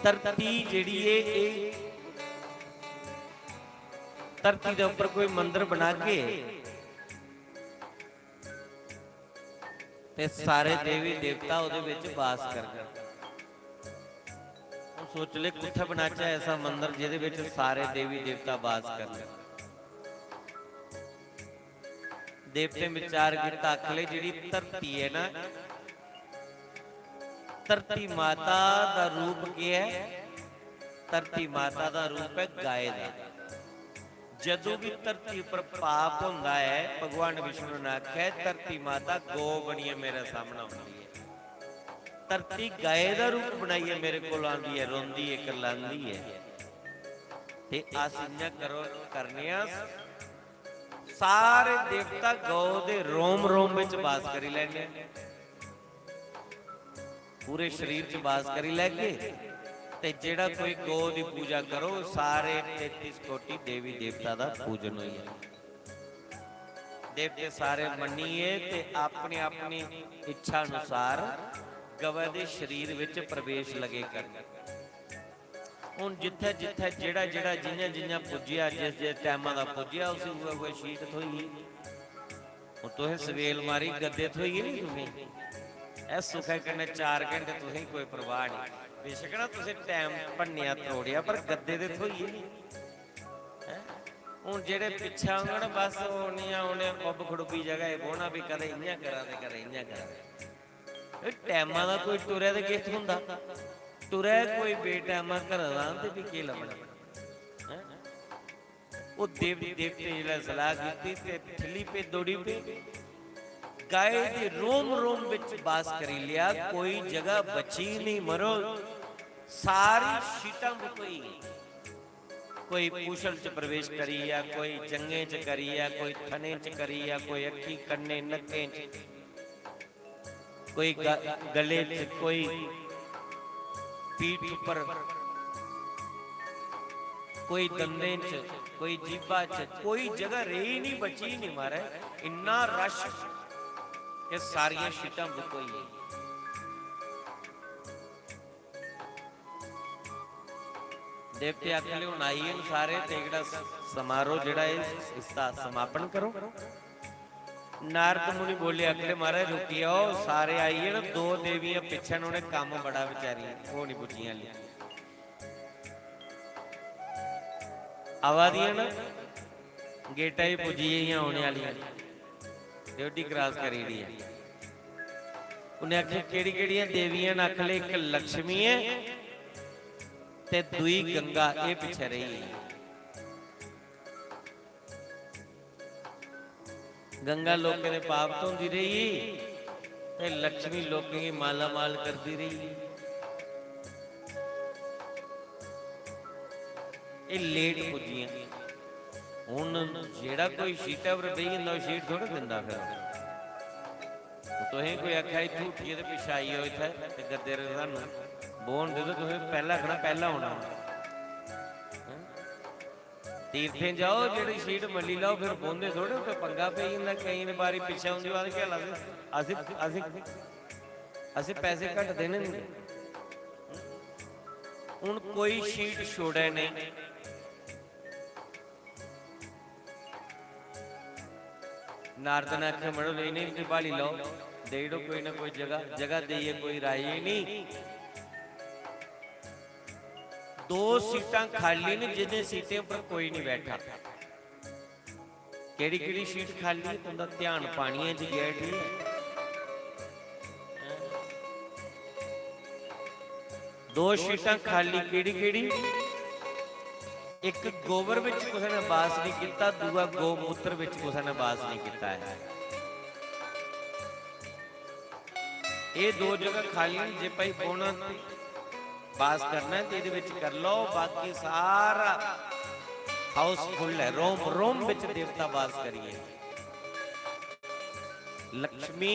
धरती जेह्ड़ी ऐ, एह् धरती दे उप्पर कोई मंदर बनागे ते सारे देवी देवता ओह्दे बिच बास करङन। हून सोच ले, कुत्थै बनाचै ऐसा मंदर जेह्दे बिच सारे देवी देवता बास करन? देवतें विचार कीता, आखले, जेह्ड़ी धरती ऐ ना, धरती माता दा रूप केह् ऐ? धरती माता दा रूप ऐ गाय दा। जदूं बी धरती उप्पर पाप होंदा ऐ, भगवान विष्णु ने आखेआ, "धरती माता गौ बनियै मेरे सामनै औंदी ऐ।" धरती गाय दा रूप बनाइयै मेरे कोल आंदी ऐ, रोंदी ऐ, करलांदी ऐ। ते अस इ'यां करो, करने आं, सारे देवता गौ दे रोम रोम विच वास करी लैंदे, पूरे शरीर च वास करी लैगे। ते जेड़ा कोई गौ दी पूजा करो, सारे तैंतीस कोटि देवी देवता दा पूजन होई जाए। देवते सारे मन्नियै ते अपनी अपनी इच्छा अनुसार गवै दे शरीर विच प्रवेश लगे करन। हुन जित्थै जित्थै जेह्ड़ा जेह्ड़ा जि'यां जि'यां पुज्जेआ, जिस जिस टैमा दा पुज्जेआ, उसी उ'ऐ उ'ऐ शीट थ्होई गेई। हुन तुसें सवेल मारी, गद्दे थ्होई गे नी तुसें। ऐ सुखै कन्नै चार घैंटे तुसें कोई परवाह नेईं। बेशक ना तुसें टैम भन्नेआ त्रोड़ेआ, पर गद्दे ते थ्होई गे नी। हैं? हुन जेह्ड़े पिच्छें औङन, बस ओह् निं, उ'नें उब्ब खड़ुब्बी जगह च बौह्ना, भी कदें इ'यां करा दे, कदें इ'यां करा दे। एह् टैमा दा कोई टुरै ते किश थ्होंदा? टुरै कोई बेटैमा घरा दा ते फ्ही केह् लब्भना? हैं? ओह् देवी देवते जिसलै सलाह कीती ते ठिल्ली पे, दौड़ी पे। गाय दे रोम रोम बिच बास करी लेआ, कोई जगह बची नहीं मरो, सारी शीटां बुक होई गेई। कोई पूछल च प्रवेश करी गेआ, कोई जंघें च करी गेआ, कोई थनें च करी गेआ, कोई अक्खीं, कन्नें, नक्कें च, कोई ग-, गले च, कोई पीठ पर, कोई दंदें च, कोई जीभा च, कोई जगह रेही नहीं, बची नहीं महाराज। इन्ना रश कि सारियां शीटां बुक होई गेइयां। देवते आखन लगे, "हुन आई गे न सारे, ते एह्कड़ा स-, समारोह जेह्ड़ा ऐ, इसदा समापन करो।" नारद मुनि बोले, "आखन लगे, महाराज, रुकी जाओ, सारे आई गे न, दो देवियां पिच्छें न, उ'नें कम्म बड़ा बेचारियां, ओह् निं पुज्जियां हाल्ली। आवा दियां न, गेटा च पुज्जी गेइयां औने आह्लियां, ड्यूटी क्रॉस करी ओड़ी ऐ।" उ'नें आखेआ, "केह्ड़ी-केह्ड़ियां देवियां न?" आखन लगे, "इक लक्ष्मी ऐ ते दूई गंगा, एह् पिच्छें रेही गेई।" गंगा लोकें दे पाप धोंदी रेही ते लक्ष्मी लोकें गी मालामाल करदी रेही। एह् लेट पुज्जियां। हुन जेह्ड़ा कोई शीटा पर बेही जंदा, ओह् शीट थोह्ड़ा दिंदा फिर। तुसें कोई आखेआ, "इत्थूं उट्ठियै ते पिच्छें आई जाओ इत्थै ते गद्दे पर सानूं बौह्न देओ," ते तुसें पैह्लें आखना, "पैह्लें औना।" हैं? तीर्थें जाओ, जेह्ड़ी शीट मल्ली लैओ, फिर बौंह्दे थोह्ड़े, उत्थै पंगा पेई जंदा। केईं बारी पिच्छें औंदी बात, "केह् हाल ऐ? असें, असें, असें पैसे घट्ट देने न।" हुन कोई शीट छोड़ै नेईं। नारद ने आखेआ, "मड़ो, इ'नें गी बी भाली लैओ, देई ओड़ो कोई ना कोई जगह, जगह देइयै कोई राजी नेईं।" दो सीटां खाली न, जि'नें सीटें पर कोई निं बैठा। केह्ड़ी-केह्ड़ी सीट खाली ऐ? तुं'दा ध्यान पानियै च गेआ, ठीक ऐ? दो सीटां खाली, केह्ड़ी-केह्ड़ी? इक गोबर बिच कुसै ने बास निं कीता, दूआ गौमूत्र बिच कुसै ने बास निं कीता ऐ। एह् दो जगह खाली न, जे भाई बौह्ना ते बास करना ऐ ते एह्दे बिच करी लैओ, बाकी सारा हाउसफुल ऐ, रोम रोम बिच देवता बास करियै। लक्ष्मी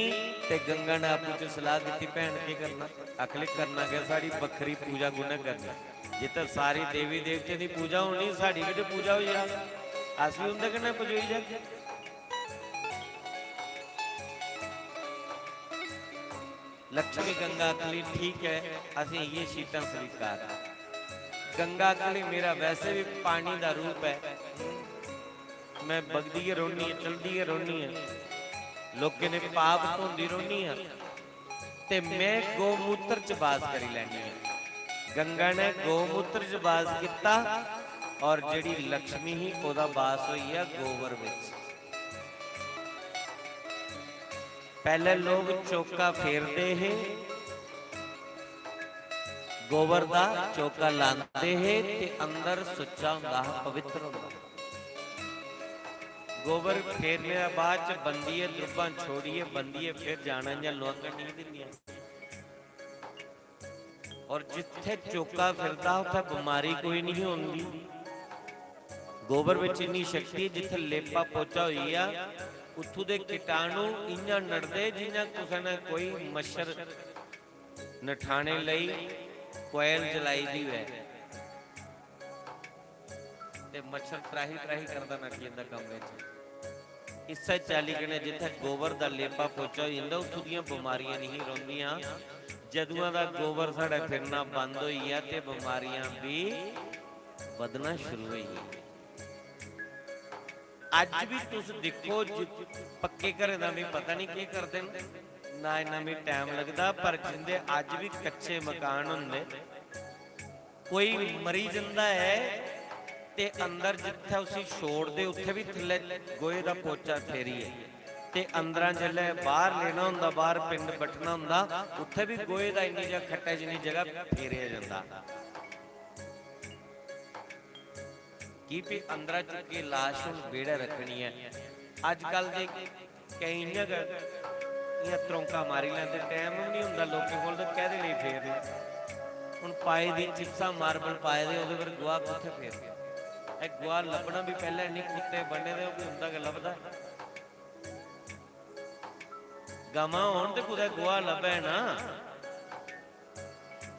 ते गंगा ने आपूं च सलाह कीती, "भैन, केह् करना?" आखले, "करना केह्, साढ़ी बक्खरी पूजा कु'न्नै करनी? जित्थै सारी देवी देवतें दी पूजा होनी, साढ़ी बी ते पूजा होई जा, अस बी उं'दे कन्नै पजोई जागे।" लक्ष्मी गंगा आखली, "ठीक ऐ, असें इ'यै सीटां स्वीकार।" गंगा आखली, "मेरा वैसे बी पानी दा रूप ऐ, में बगदी गै रौह्नी आं, चलदी गै रौह्नी आं, लोकें दे पाप धोंदी रौह्नी आं, ते में गौमूत्र च बास करी लैनी आं।" गंगा ने गौमूत्र च बास कीता, और जेह्ड़ी लक्ष्मी ही, ओह्दा बास होई गेआ गोबर बिच। पैह्ले लोक चौका फेरदे हे, गोबर दा चौका लांदे हे ते अंदर सुच्चा होंदा हा, पवित्र होंदा हा। गोबर फेरने दे बाद च बंदियै, द्रुब्बां छोड़ियै बंदियै फिर जाना, इ'यां लोआंगन निं दिंदियां। और जित्थै चौका फिरदा, उत्थै बमारी कोई निं होंदी। गोबर बिच इन्नी शक्ति ऐ, जित्थै लेपा पोचा होई गेआ, उत्थूं दे कीटाणु इ'यां नड़दे जि'यां कुसै ने कोई मच्छर नठाने लेई कोयल जलाई दी होऐ ते मच्छर त्राही त्राही करदा नठी जंदा कमरे च। इस्सै चाल्ली कन्नै जित्थै गोबर दा लेपा पोचा होई जंदा, उत्थूं दियां बमारियां नेईं रौंह्दियां। जदुआं दा गोबर साढ़े फिरना बंद होई गेआ ते बमारियां बी बधना शुरू होई गेइयां। अज्ज बी तुस दिक्खो, जि-, पक्के घरें दा मिगी पता निं केह् करदे न, ना इन्ना मिगी टैम लगदा, पर जिंदे अज्ज बी कच्चे मकान होंदे, कोई मरी जंदा ऐ ते अंदर जित्थै उसी छोड़दे, उत्थै बी थल्लै गोहे दा पोचा फेरियै ते अंदरा जिसलै बाह्र लेना होंदा, बाह्र पिंड बट्टना होंदा, उत्थै बी गोहे दा इन्नी जगह, खट्टै जिन्नी जगह फेरेआ जंदा। की भी अंदरा चुक्कियै लाश हून बेह्ड़ै रक्खनी ऐ। अज्जकल दे केईं इ'यां गै, इ'यां त्रौंका मारी लैंदे, टैम बी निं होंदा लोकें कोल, ते कैह्दे लेई फेरना? हून पाए दी चिप्सां, मार्बल पाए दे, ओह्दे पर गोहा कुत्थै फेरना? एह् गोहा लब्भना बी पैह्लें निं, कुत्ते बन्ने दे, ओह् बी उं'दा गै लभदा। गमां होन ते कुतै गोहा लब्भै ना।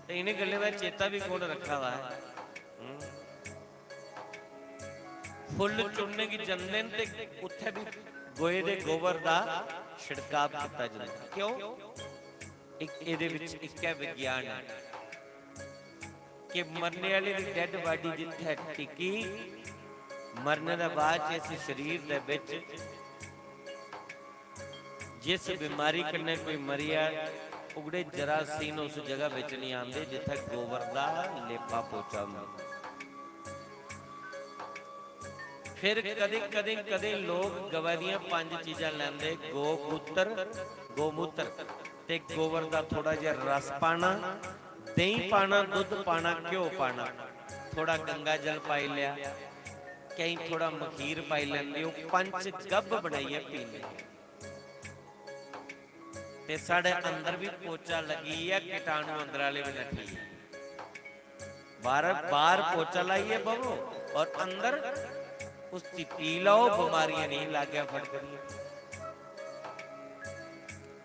ते इ'नें गल्लें दा चेता बी कु'न रक्खा दा ऐ? हूं? फुल्ल चुनने गी जंदे न ते उत्थै बी गोहे दे गोबर दा छिड़काव कीता जंदा। क्यों? इक, एह्दे बिच इक्कै विज्ञान ऐ कि मरने आह्ले दी डेड बाडी जित्थै टिकी, मरने दे बाद च इस शरीर दे बिच जिस बमारी कन्नै कोई मरी जा, उगड़े जरासीम उस जगह बिच निं आंदे जित्थै गोबर दा लेपा पोचा होंदा। फिर कदें, कदें, कदें लोक गवै दियां पंज चीजां लैंदे, गो गूत्र, गोमूत्र ते गोबर दा थोड़ा जिहा रस पाना, देहीं पाना, दुद्ध पाना, घ्यो पाना, थोड़ा गंगा जल पाई लेआ, केईं थोड़ा मखीर पाई लैंदे, ओह् पंच गब्ब बनाइयै पींदे। ते साढ़े अंदर भी पोचा लगी है, कीटाणु अंदर आह्ले भी नठी गे। बाहर, बाहर पोचा लाइयै बवो और अंदर उसकी पी लैओ, बमारियां नहीं लाग्या फड़कदियां।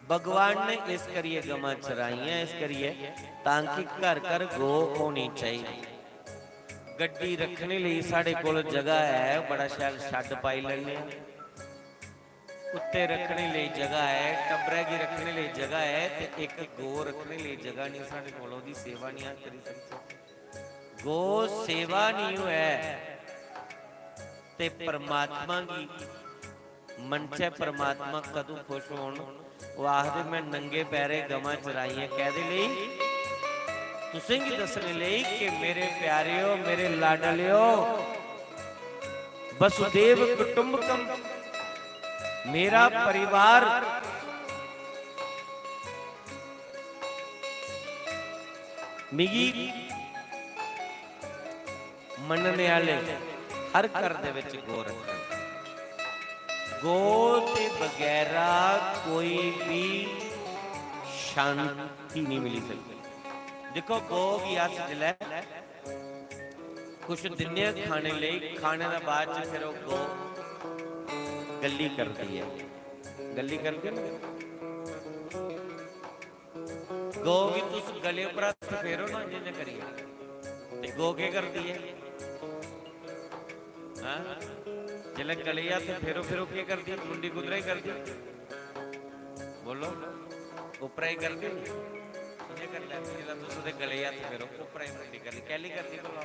भगवान ने इस करियै गमां चराइयां, इस करियै, ताकि घर घर गौ होनी चाहिदी। गड्डी रक्खने लेई साढ़े कोल जगह है, बड़ा शैल शैड पाई लैने आं। कुत्ते रक्खने लेई जगह है, टब्बरै गी रक्खने लेई जगह है, ते इक गौ रक्खने लेई जगह नहीं साढ़े कोल, ओह्दी सेवा नहीं अस करी सकदे। गौ सेवा नहीं होऐ ते परमात्मा गी मनचै, परमात्मा कदूं खुश होन? ओह् आखदे, "मैं नंगे पैरें गवां चराइयां।" कैह्दे लेई? तुसेंगी दस्सने लेई कि मेरे प्यारेओ, मेरे लाडलेओ, वसुदेव कुटुंबकम, मेरा परिवार, मिगी मन्नने आह्ले हर घर दे विच गौ रक्खन। गौ दे बगैरा कोई भी शांति नहीं मिली सकती। देखो, गौ गी अस जिसलै कुछ दिन्ने आं खाने लेई, खाने दे बाद च फिर ओह् गौ गल्ली करदी ऐ। गल्ली करदी ना? गौ गी तुस गले उप्पर हत्थ फेरो ना, जि'यां करियै, ते गौ केह् करदी ऐ? हां? जिसलै गले गी हत्थ फेरो, फिर ओह् केह् करदी? मुंडी कुद्धरै गी करदी? बोलो, उप्परै गी करदी नी? इ'यां करी लैंदी, जिसलै तुस ओह्दे गले गी हत्थ फेरो, उप्परै गी मुंडी करदी। कैह्ली करदी भला?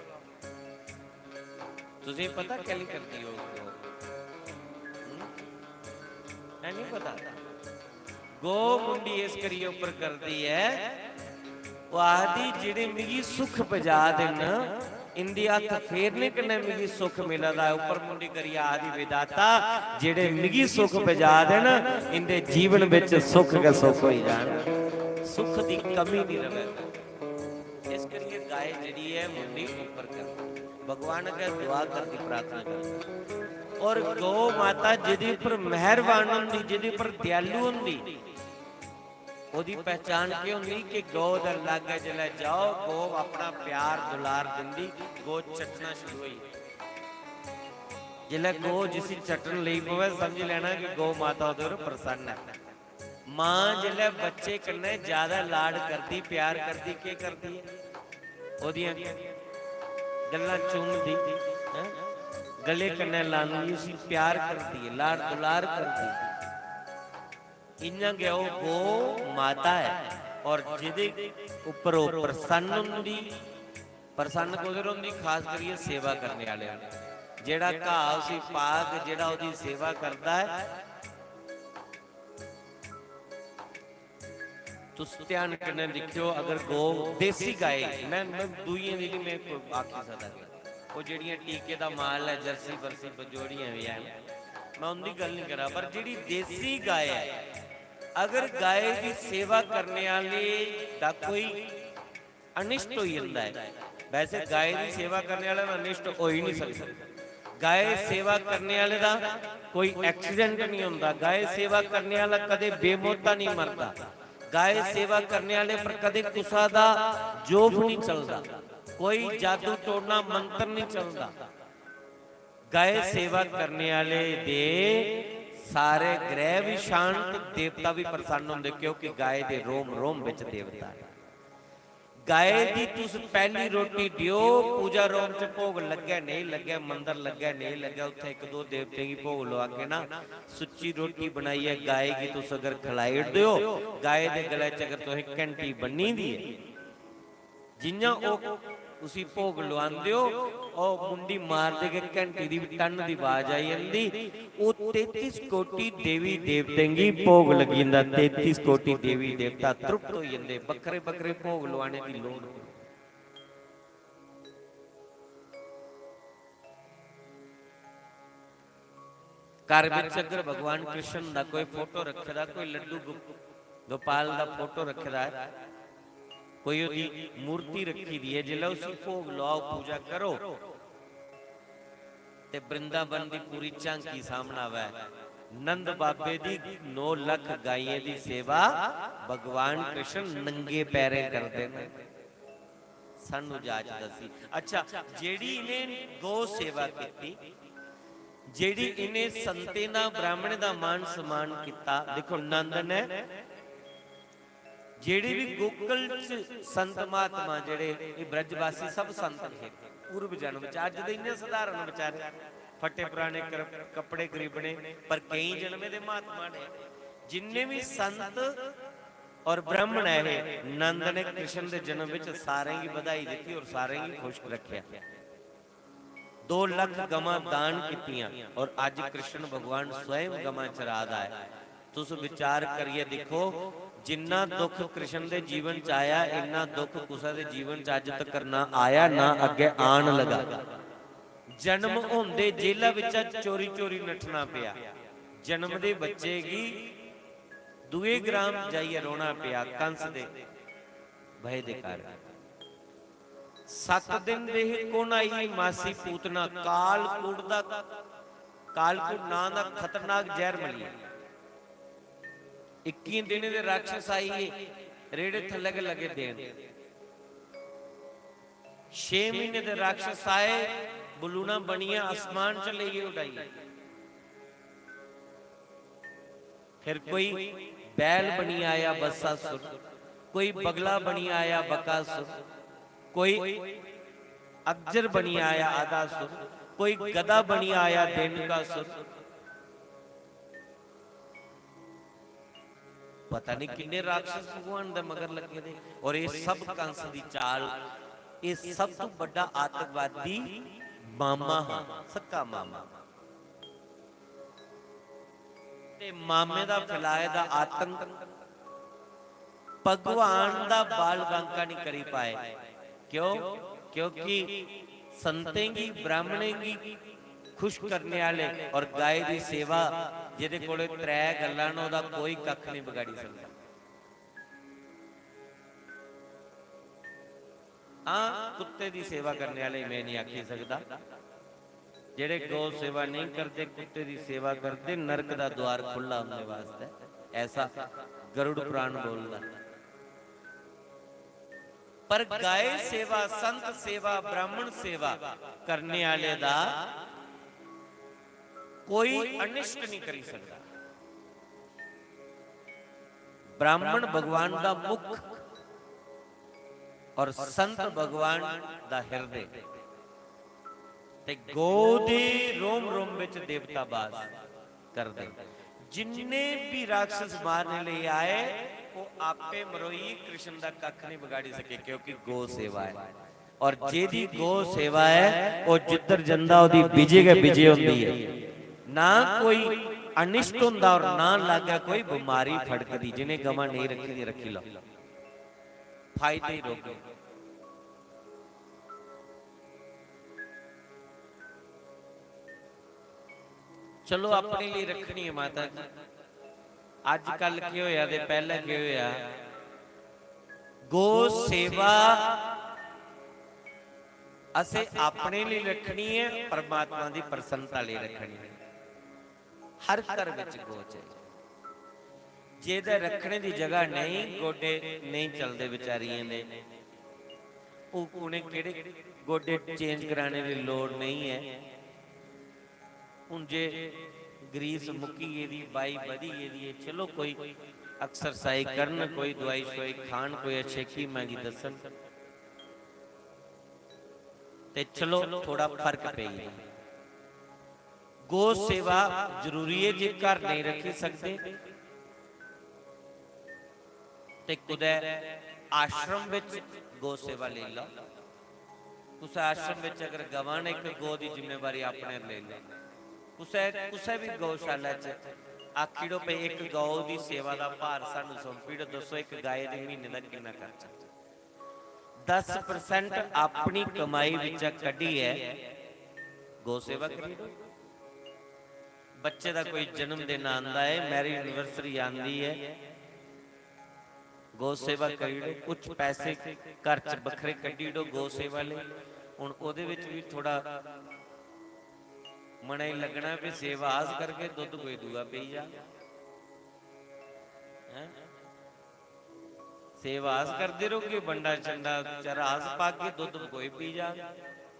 तुसेंगी पता कैह्ली करदी होग गौ? हूं? है नहीं पता? गौ मुंडी इस करियै उप्पर करदी ऐ, ओह् आखदी, "जेह्ड़े मिगी सुख पजा दे न, इं'दे हत्थ फेरने कन्नै मिगी सुख मिला दा ऐ।" उप्पर मुंडी करियै आखदी, "विधाता, जेह्ड़े मिगी सुख पजा दे न, इं'दे जीवन बिच सुख गै सुख होई जान, सुख दी कमी निं र'वै।" इस करियै गाय जेह्ड़ी ऐ, मुंडी उप्पर कर, भगवान अग्गें दुआ करदी, प्रार्थना करदी। और गौ माता जेह्दे उप्पर मेहरबान होंदी, जेह्दे उप्पर दयालु होंदी, ओह्दी पहचान केह् होंदी कि गौ दे लागै जिसलै जाओ, गौ अपना प्यार दुलार दिंदी, गौ चट्टना शुरू होई जंदी। जिसलै गौ जिसी चट्टन लेई पवै, समझी लैना कि गौ माता ओह्दे पर प्रसन्न ऐ। मां जिसलै बच्चे कन्नै ज्यादा लाड करदी, प्यार करदी, केह् करदी ऐ? ओह्दियां गल्लां चूमदी, हैं? गले कन्नै लांदी, उसी प्यार करदी ऐ, लाड दुलार करदी ऐ। इ'यां गै ओह् गौ माता ऐ, और जेह्दे उप्पर ओह् प्रसन्न होंदी, प्रसन्न कुद्धर होंदी? खास करियै सेवा करने आह्ले होंदे। जेह्ड़ा घाऽ उसी पाग, जेह्ड़ा ओह्दी सेवा करदा ऐ, तुस ध्यान कन्नै दिक्खेओ, अगर गौ देसी गाय, मैं, मैं दूइयें दी निं, मैं कोई आखी सकदा कि ओह् जेह्ड़ियां टीके दा माल ऐ, जर्सी बर्सी बजोड़ियां बी हैन, मैं उं'दी गल्ल निं करा, पर जेह्ड़ी देसी गाय ऐ, अगर गाय दी सेवा करने आह्ले दा कोई अनिष्ट होई जंदा ऐ। वैसे गाय दी सेवा करने आह्ले दा अनिष्ट होई निं सकदा। गाय सेवा करने आह्ले दा कोई एक्सीडेंट निं होंदा। गाय सेवा करने आह्ला कदें बेमौता निं मरदा। गाय सेवा करने आह्ले पर कदें कुसा दा जोफ निं चलदा, कोई जादू टोना मंत्र निं चलदा। गाय सेवा करने आह्ले दे सारे ग्रह बी शांत, देवता बी प्रसन्न होंदे, क्योंकि गाय दे रोम रोम बिच देवता ऐ। गाय दी तुस पैह्ली रोटी देओ, पूजा रूम च भोग लग्गै नेईं लग्गै, मंदर लग्गै नेईं लग्गै, उत्थै इक दो देवतें गी भोग लोआगे ना, सुच्ची रोटी बनाइयै गाय गी तुस अगर खलाई ओड़दे ओ, गाय दे गले च अगर तुसें घंटी बन्नी दी ऐ, जि'यां ओह् उसी भोग लोआंदे ओ, ओह् मुंडी मारदे गै घंटी दी टन दी आवाज आई जंदी। ओह् तेती कोटी देवी देवतें गी भोग लग्गी जंदा, तेती कोटी देवी देवता तृप्त होई जंदे, बक्खरे बक्खरे भोग लोआने दी लोड़ नेईं। घर बिच अगर भगवान कृष्ण दा कोई फोटो रखे दा, कोई लड्डू गो-, गोपाल दा फोटो रखे दा ऐ, कोई ओह्दी मूर्ति रखी दी ऐ, जिसलै उसी भोग लाओ, पूजा करो, ते वृंदावन दी पूरी झांकी सामने आवै। नंद बाबे दी नौ लख गाइयें दी सेवा भगवान कृष्ण नंगे पैरें करदे न। सानू जाच दसी। अच्छा, जेड़ी इ'नें गौ सेवा कीती, जेड़ी इ'नें संतें दा, ब्राह्मणें दा मान सम्मान कीता, देखो नंद ने, जेड़े भी गोकुल च संत महात्मा जेड़े, एह् ब्रजवासी सब संत हे पूर्व जन्म च। अज्ज दे इ'यां सधारण बेचारे, फट्टे पुराने कर-, कपड़े गरीबने, पर केईं जन्में दे महात्मा ने। जिन्ने भी संत और ब्राह्मण ऐ हे, नंद ने कृष्ण दे जन्म विच सारें गी बधाई दित्ती और सारें गी खुश रखेआ। दो लख गवां दान कीतियां और अज कृष्ण भगवान स्वयं गवां चरा दा ऐ। तुस विचार करियै दिक्खो, जिन्ना दुख कृष्ण दे जीवन च आया, इन्ना दुख कुसै दे जीवन च अज तकर ना आया, ना अग्गै आन लगा। जन्म होंदे जेला बिच्चा चोरी चोरी नट्ठना पेआ। जन्मदे बच्चे गी दुए ग्राम जाइयै रौह्ना पेआ कंस दे भय दे कारण। सत्त दिन दे हे, कु'न आई मासी पूतना, कालकूट दा, कालकूट नां दा खतरनाक जैह्र मली। इक्कियें दिनें दे राक्षस आई गे, रेड़े थल्लै गै लगे देन। छे म्हीने दे राक्षस आए, बलूना बनियै आसमान च लेइयै उडाई। फिर कोई बैल बनी आया बस्सासुर, कोई बगला बनी आया बकासुर, कोई अग्जर बनी आया आदासुर, कोई गधा बनी आया देनकासुर। पता नहीं किन्ने राक्षस भगवान दे मगर लगे दे। और ये सब कंस दी चाल, ये सब तो बड़ा आतंकवादी मामा हा, सक्का मामा। ते मामे दा फैलाए दा आतंक भगवान दा बाल बांका नहीं करी पाए। क्यों? क्योंकि संतें गी, ब्राह्मणें गी खुश करने आह्ले और गाय दी सेवा, जेह्दे कोले त्रै गल्लां न, ओह्दा कोई कक्ख नहीं बगाड़ी सकदा। हां, कुत्ते दी सेवा करने आह्ले मैं नहीं आखी सकदा। जेह्ड़े गौ सेवा नहीं करदे, कुत्ते दी सेवा करदे, नरक दा द्वार खु'ल्ला उं'दे वास्तै। ऐसा गरुड़ पुराण बोलदा। पर गाय सेवा, संत सेवा, ब्राह्मण सेवा करने आह्ले दा कोई अनिष्ट नहीं करी सकता। ब्राह्मण भगवान का मुख और संत भगवान का हिरदे। ते गौ दे रोम रोम विच देवता बास करदे। जिन्ने भी राक्षस मारने ले आए, वो आपे मरोई, कृष्ण दा कख नहीं बिगाड़ी सके, क्योंकि गौ सेवा है। और जेदी गौ सेवा है, वो जिधर जंदा, ओदी विजय गै विजय होंदी है। ना कोई अनिष्ट होंदा और ना लागे कोई बीमारी फड़कदी। जिन्हें गवां नहीं रखी दी, रखी लो, फायदे ही रोके। चलो, अपने लिए रखनी है माता जी। अजकल केह् होया ते पैह्लें केह् होया? गौ सेवा असें अपने लिए रखनी है, परमात्मा दी प्रसन्नता लिए रखनी है। हर घर विच गौ चाहिए। जेह्दे रखने दी जगह नहीं, गोडे नहीं चलदे बेचारियें दे, ओह्, उ'नें केह्ड़े गोडे change कराने दी लोड़ नहीं है। हुन जे ग्रीस मुक्की गेदी, बाई बधी गेदी ऐ, चलो कोई exercise करन, कोई दवाई शवाई खान, कोई अच्छे हकीमा गी दस्सन, ते चलो थोड़ा फर्क पेई गेदा। गौ सेवा जरूरी है, जे घर नहीं रखी सकदे ते कुदै आश्रम विच गौ सेवा लेई लैओ। कुसै आश्रम विच अगर गवां न, इक गौ दी जिम्मेवारी अपने लेई लैओ। कुसै, कुसै भी गौशाला च आखी ओड़ो भई इक गौ दी सेवा दा भार सानू सौंपी ओड़ो, दस्सो इक गाय दे म्हीने दा किन्ना खर्चा? दस percent अपनी कमाई बिच्चा कड्ढियै गौ सेवा करी ओड़ो। बच्चे दा कोई जन्मदिन आंदा है, marriage anniversary आंदी है, गौ सेवा करी ओड़ो। कुछ पैसे घर च बक्खरे कड्ढी ओड़ो गौ सेवा लेई। हुन ओह्दे बिच बी थोड़ा मनै गी लग्गना भी सेवा अस करगे, दुद्ध कोई दूआ पेई जा। हैं? सेवा अस करदे रौह्गे, बंडा शंडा चरा अस पागे, दुद्ध कोई पी जा,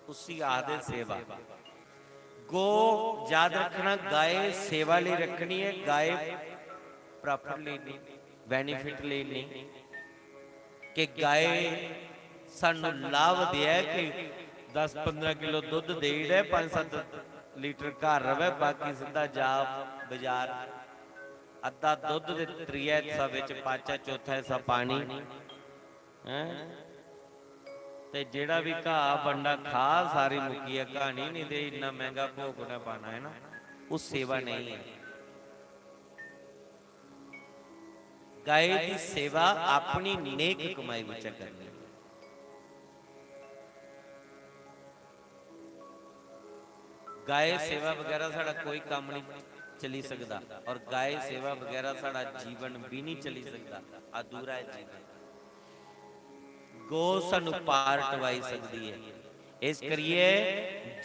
उसी आखदे सेवा। गौ याद रखना, गाय सेवा लेई रखनी है, गाय profit लेई नहीं, benefit लेई नहीं, कि गाय सानू लाभ देऐ कि दस पंदरां किलो दुद्ध देई ओड़ै, पंज सत्त लीटर घर रवै, बाकी सिद्धा जा बजार। अद्धा दुद्ध ते त्रिया हिस्सा बिच पाचै, चौथा हिस्सा पानी। हैं? ते जेह्ड़ा बी घाऽ बंडा खा, सारी मुक्कियै क्हानी, नेईं ते इन्ना मैंह्गा भोऽ कु'नै पाना, है ना? ओह् सेवा नेईं ऐ। गाय दी सेवा अपनी नेक कमाई बिच्चा करनी। गाय सेवा बगैरा साढ़ा कोई कम्म नहीं चली सकदा, और गाय सेवा बगैरा साढ़ा जीवन भी नहीं चली सकदा, अधूरा है जीवन। गौ सानू पार टवाई सकदी है। इस करियै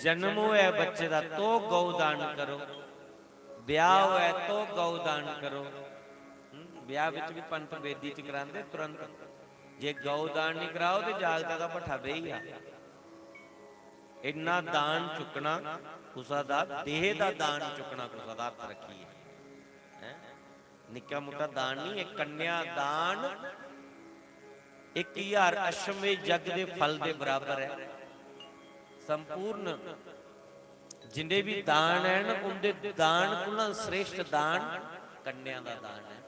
जन्म होऐ बच्चे दा तो गौ दान करो, ब्याह होऐ तो गौ दान करो। हम्म, ब्याह बिच भी पंत बेदी च करांदे तुरंत। जे गौ दान नहीं कराओ ते जागता दा भट्ठा बेही जा। इन्ना दान चुकना कुसा दा, देह दा दान चुकना कुसा दा, हत्थ रखियै। हैं? निक्का मुट्टा दान नहीं, एक कन्या दान एक हजार अश्वमेध यज्ञ दे फल दे बराबर है। संपूर्ण जिन्ने भी दान है ना, उंदे दान कोला श्रेष्ठ दान कन्या दा दान है।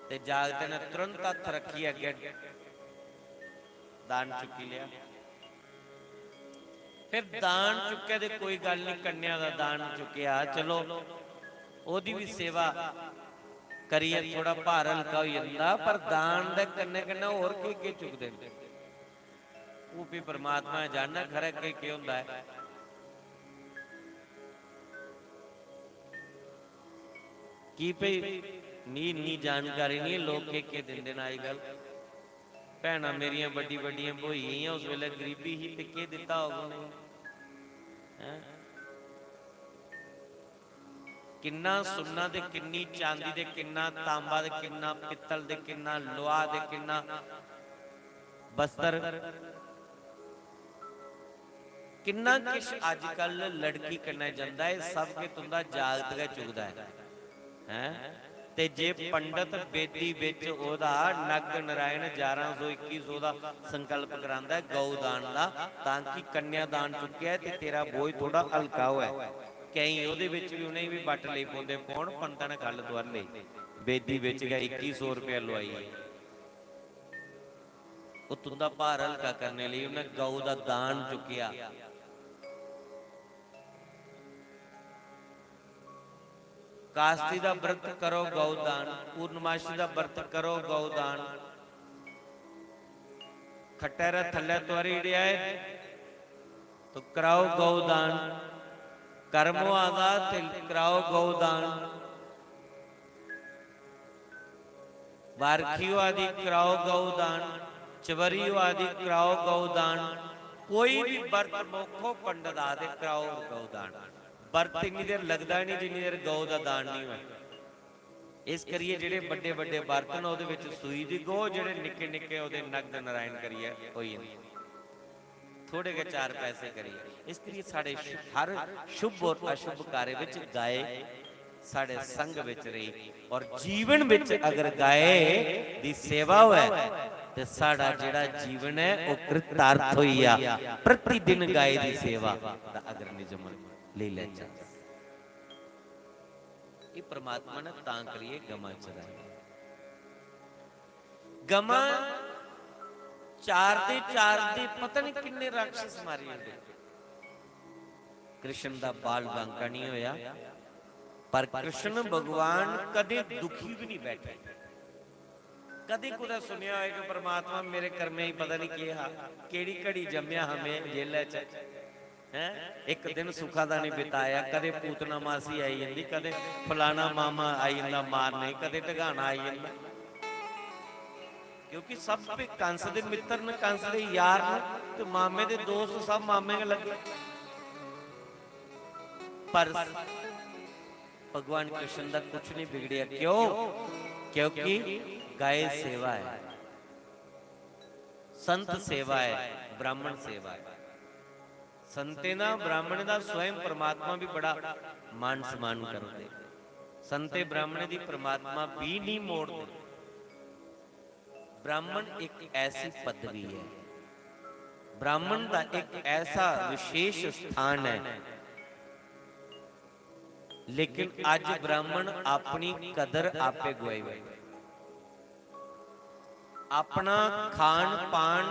ते जागते ने तुरंत हत्थ रखियै अग्गें दान चुक्की लिया। फिर दान चुक्कै ते कोई गल्ल नहीं, कन्या दा दान चुक्केआ, चलो ओह्दी बी सेवा करियै थोड़ा भार हल्का होई जंदा, पर दान दे कन्नै कन्नै होर केह् केह् चुकदे न, ओह् भी परमात्मा ने जानना खरा केह् केह् होंदा ऐ। की भई, मी इन्नी जानकारी नहीं, लोक केह् केह् दिंदे न अजकल। भैनां मेरियां बड्डी बड्डियां ब्होई गेइयां, उस बेल्लै गरीबी ही ते केह् दित्ता होग उ'नेंगी, हैं? किन्ना सुन्ना ते किन्नी चांदी ते किन्ना तांबा ते किन्ना पित्तल ते किन्ना लोहा ते किन्ना बस्तर, किन्ना किश अजकल लड़की कन्नै जंदा ऐ, सब किश तुं'दा जागत गै चुकदा ऐ, हैं? ते जे पंडत बेदी बिच ओह्दा नग नारायण ग्यारह सौ इक्की सौ दा संकल्प करांदा ऐ गौ दान दा, तां कि कन्या दान चुक्केआ ऐ ते तेरा बोझ थोह्ड़ा हल्का होऐ। केईं ओह्दे बिच बी, उ'नें बी बट्ट लेई पौंदे, पौन पंतै ने खल्ल तुआरी लेई, बेदी बिच गै इक्की सौ रपेआ लोआई। ओह् तुं'दा भार हल्का करने लेई उ'नें गौ दा दान चुक्केआ। कास्ती दा व्रत करो गौ दान, पूर्णमासी दा व्रत करो गौ दान। खट्टै रा थल्लै तुआरी ओड़ेआ ऐ तो कराओ गौ दान। कर्म होआ दा ते कराओ गौ दान। बारखी होआ दी, कराओ गौ दान। चबरी होआ दी, कराओ गौ दान। कोई भी बर्त मोखो पंडत आखदे, कराओ गौ दान। बर्त इन्नी देर लगदा नहीं जिन्नी देर गौ दा दान नहीं होऐ। इस करियै जेह्ड़े बड्डे बड्डे बर्त न, ओह्दे बिच सूई दी गौ, जेह्ड़े निक्के निक्के ओह्दे नग्न नारायण करियै होई जंदे। थोड़े गै चार पैसे करियै। इस करियै साढ़े शु-, हर शुभ और अशुभ कार्य बिच गाय साढ़े संग बिच रेही, और जीवन बिच अगर गाय दी सेवा होऐ ते साढ़ा जेह्ड़ा जीवन ऐ, ओह् कृतार्थ होई जा। प्रतिदिन गाय दी सेवा दा अगर निजमन लेई लैचै। एह् परमात्मा ने तां करियै गमां चराइयां। गमां चारदे चारदे पता नहीं किन्ने राक्षस मारी ओड़े। कृष्ण दा बाल बांका नहीं होया, पर कृष्ण भगवान कदें दुखी भी नहीं बैठे। कदें कुतै सुनेआ होए कि परमात्मा मेरे कर्में गी पता नहीं केह् हा, केह्ड़ी घड़ी जम्मेआ हा में जेलै च, हैं? इक दिन सुखा दा नहीं बिताया, कदें पूतना मासी आई जंदी, कदें फलाना मामा आई जंदा मारने, कदें ढगाना आई जंदा। क्योंकि सब भी कंस दे मित्र न, कंस दे यार न, ते मामे दे दोस्त सब मामे गै लग्गे। पर भगवान कृष्ण दा कुछ नहीं बिगड़ेआ। क्यों? क्योंकि गाय सेवा है, संत सेवा है, ब्राह्मण सेवा है। संतें दा, ब्राह्मणें दा स्वयं परमात्मा भी बड़ा मान सम्मान करदे। संते ब्राह्मणें दी परमात्मा भी नहीं मोड़दे। ब्राह्मण एक ऐसी पदवी है, ब्राह्मण दा एक ऐसा विशेष स्थान है, लेकिन अज ब्राह्मण अपनी कदर आपे गुआई बैठे। अपना खान पान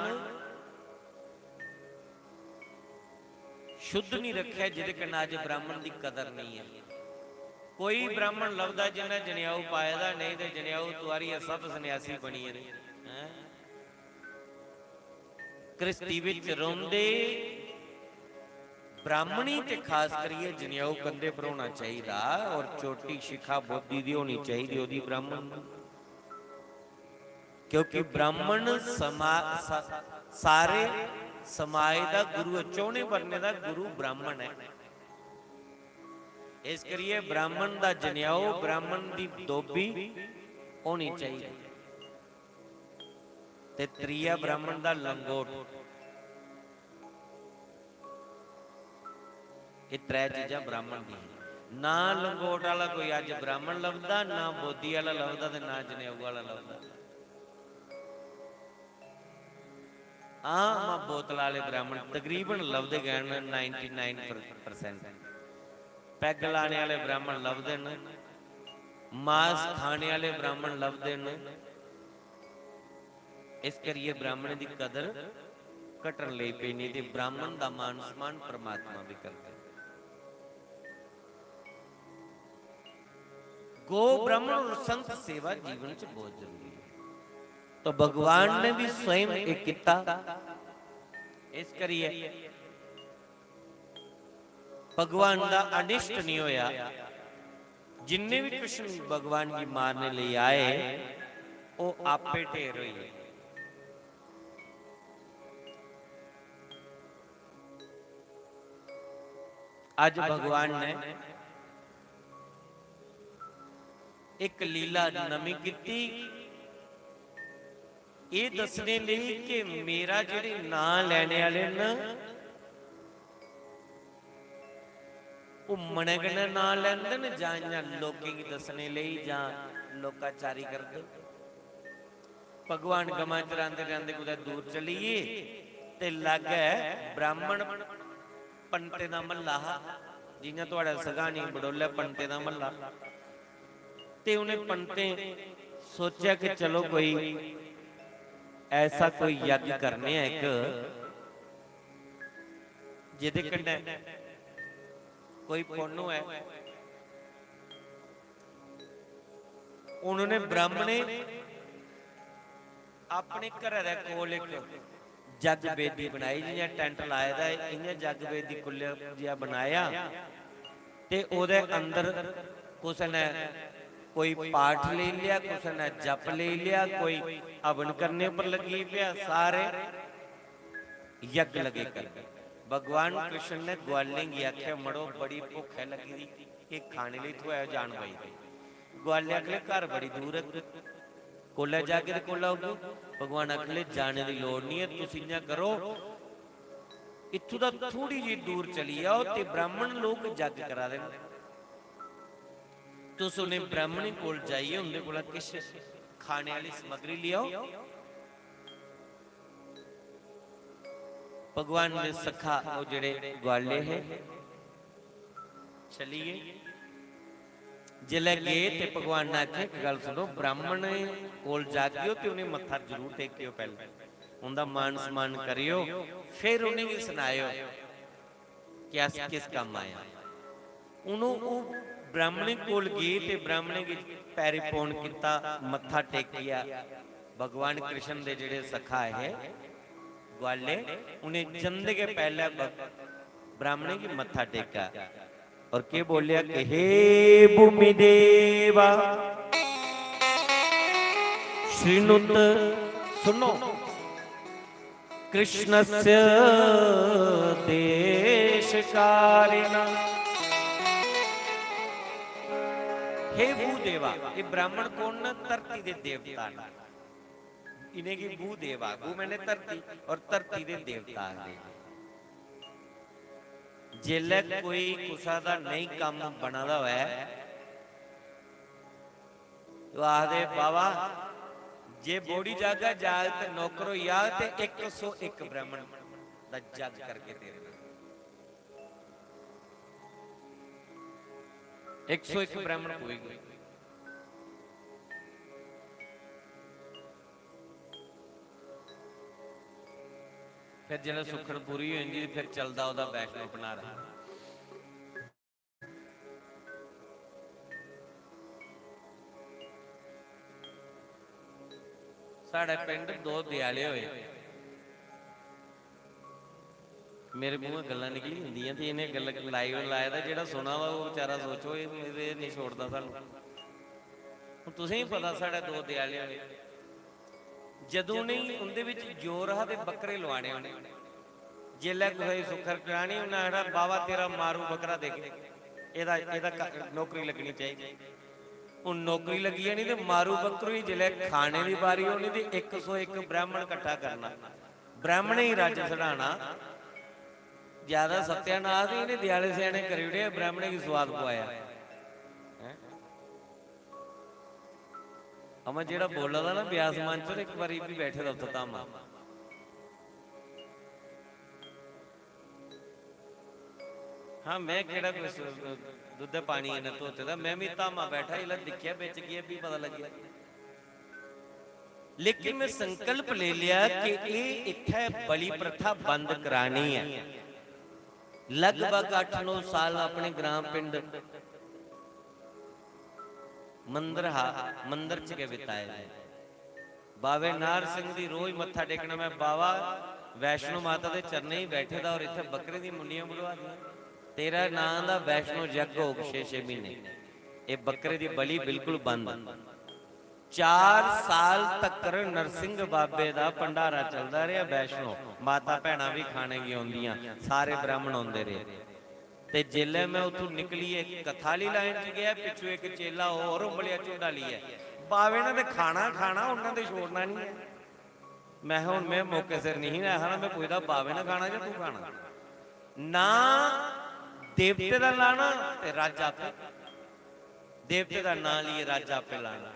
शुद्ध नहीं रखेआ, जिदे कन्नै अज ब्राह्मण दी कदर नहीं है। कोई ब्राह्मण लभदा जिन्नै जनेऊ पाए दा, नहीं ते जनेऊ तुआरियै सब सन्यासी बनी गेदे। हैं? घृस्ती बिच रौंह्दे ब्राह्मणी ते खास करियै जनेऊ कंधे पर होना चाहिदा और चोटी शिखा बोधी दी होनी चाहिदी ओह्दी ब्राह्मण। क्योंकि ब्राह्मण समा-, सा-, सारे समाज दा गुरु ऐ, चौने वर्णे दा गुरु ब्राह्मण ऐ। इस करियै ब्राह्मण दा जनेऊ, ब्राह्मण दी दोबी होनी चाहिदी। ते त्रीया ब्राह्मण दा लंगोट। एह् त्रै चीजां ब्राह्मण दियां। ना लंगोट आह्ला कोई अज्ज ब्राह्मण लभदा, ना बोधी आह्ला लभदा ते ना जनेऊ आह्ला लभदा। हां, मां बोतल आह्ले ब्राह्मण तकरीबन लभदे गै न, नाइंटी नाइन परसेंट। पैग लाने आह्ले ब्राह्मण लभदे न, मांस खाने आह्ले ब्राह्मण लभदे न। इस करियै ब्राह्मणें दी कदर घटन लेई पेई, नेईं ते ब्राह्मण दा मान सम्मान परमात्मा बी करदे। गौ, ब्राह्मण और संत सेवा जीवन च बहुत जरूरी है। तो भगवान ने भी स्वयं एक किता। इस करियै भगवान दा अनिष्ट नहीं होया। जिन्ने भी कृष्ण भगवान गी मारने लेई आए, ओह् आपे ढेर होई गे। अज भगवान ने एक लीला नमीं कीती, एह् दस्सने लेई कि मेरा जेह्ड़े नांऽ लैने आह्ले न, घुम्मने कन्नै नांऽ लैंदे न जां इ'यां लोकें गी दस्सने लेई जां लोकाचारी करदे? भगवान गमां चरांदे चरांदे कुतै दूर चली गे ते लागै ब्राह्मण पंडितें दा म्हल्ला हा, जि'यां थुआढ़े सगहानी बडोलै पंडितें दा म्हल्ला। ते उ'नें पंडितें सोचेआ कि चलो कोई ऐसा कोई यज्ञ करने आं इक, जेह्दे कन्नै कोई पुन्न होऐ। हून उ'नें ब्राह्मणें अपने घरै दे कोल इक जग बेदी बनाई, जि'यां टैंट लाए दा ऐ, इ'यां जग बेदी कुल्ले जेहा बनाया ते ओह्दे अंदर कुसै ने कोई पाठ लेई लेआ, कुसै ने जप लेई लेआ, कोई हवन करने पर लग्गी पेआ, सारे यज्ञ लगे करन। भगवान कृष्ण ने ग्वालें गी आखेआ, "मड़ो, बड़ी भुक्ख ऐ लग्गी दी, किश खाने लेई थ्होऐ जान पाई।" ग्वाले आखले, "घर बड़ी दूर ऐ, कोल्लै जागे ते कोल्लै औगे?" भगवान आखले, "जाने दी लोड़ निं ऐ, तुस इ'यां करो, इत्थूं दा थोड़ी जेही दूर चली जाओ ते ब्राह्मण लोक जग करा दे न, तुस उ'नें ब्राह्मणें कोल जाइयै उं'दे कोला किश खाने आह्ली समग्री लेआओ।" भगवान दे सखा ओह् जेह्ड़े ग्वाले हे, चली गे। जिसलै गे ते भगवान ने आखेआ, "इक गल्ल सुनो, ब्राह्मण कोल जागेओ ते उ'नें मत्था जरूर टेकेओ, पैह्लें उं'दा मान सम्मान करेओ, फिर उ'नेंगी सनाएओ कि अस किस कम्म आए आं।" हून ओह्, ओह् ब्राह्मणें कोल गे ते ब्राह्मणें गी पैरी पौन कीता, मत्था टेकेआ। भगवान कृष्ण दे जेह्ड़े सखा हे ग्वाले, उ'नें जंदे गै पैह्लें ब-, ब्राह्मणें गी मत्था टेकेआ। और केह् बोलेआ कि "हे भूमि देवा, शृणुत, सुनो, कृष्णस्य देशकारिणा।" हे भूदेवा, ये ब्राह्मण कौन न? धरती दे देवता न। इ'नेंगी भूदेवा, भू मैंने धरती, और धरती दे देवता आखदे। जेल्लै कोई कुसै दा नेईं कम्म बना दा होऐ, तो आखदे, "बाबा, जे बोड़ी जागा जाग ते नौकर होई जाग ते इक सौ इक ब्राह्मण दा जग करके तेरे नाल।" इक सौ इक ब्राह्मण कोई कोई। फिर जिसलै सुक्खन पूरी होई जंदी, फिर चलदा ओह्दा वैष्णो भंडारा। साढ़े पिंड दो देआले होए। मेरे मूंह गल्लां निकली जंदियां ते इ'नें गल्ल-, live लाए दा, जेह्ड़ा सुना दा ओह् बेचारा सोचो, एह्, एह्, एह् निं छोड़दा सानूं। हून तुसें गी पता साढ़े दो देआले होए। जदूं उ'नेंगी उं'दे बिच जोर हा ते बक्करे लोआने उ'नें। जेल्लै कुसै दी सुक्खर करानी, उ'न्नै आखना, "बाबा, तेरा मारू बक्करा देगे, एह्दा, एह्दा क-, नौकरी लग्गनी चाहिदी।" हून नौकरी लग्गी जानी ते मारू बक्करू गी जेल्लै खाने दी बारी होनी ते इक सौ इक ब्राह्मण कट्ठा करना। ब्राह्मणें गी रज्ज सड़ाना। ज्यादा सत्यानाश ही इ'नें देआले स्याने करी ओड़ेआ, ब्राह्मणें गी स्वाद पवाया। हैं? अमा जेह्ड़ा बोला दा ना ब्यास मंच पर, इक बारी भी बैठे दा उत्थै धामा। हाँ, मैं केह्ड़ा कोई स-, दुद्धै पानी कन्नै धोते दा, मैं भी धामा बैठा, जिसलै दिक्खेआ बिच गेआ, भी पता लग्गेआ। लेकिन मैं संकल्प लेई लेआ कि एह् इत्थै बलि प्रथा बंद करानी ऐ। लगभग अट्ठ नौ साल अपने ग्रां पिंड मंदर हा, मंदर च गै बिताए दे। बाबे नाहर सिंह दी रोज मत्था टेकना मैं, "बाबा, वैष्णो माता दे चरणें च बैठे दा और इत्थै बकरे दी मुंडियां बढवा दियां। तेरा नां दा वैष्णो यज्ञ होग छे छे म्हीने। एह् बकरे दी बलि बिल्कुल बंद।" चार साल तक्कर नरसिंह बाबे दा भंडारा चलदा रेहा वैष्णो। माता भैनां बी खाने गी औंदियां, सारे ब्राह्मण औंदे रेह्। ते जेल्लै मैं उत्थूं निकलियै कथा आह्ली line च गेआ, पिच्छों इक चेला होर उंबलिया झुंडा लेइयै, "बावे ने ते खाना खाना, उन्नै ते छोड़ना निं ऐ।" मैं, "हून मैं मौके सिर निं हा आखना, मैं पुछदा, बावे ने खाना जां तूं खाना?" ना देवते दा लाना ते राजा आपे, देवते दा नां लेइयै राजा आपे लाना।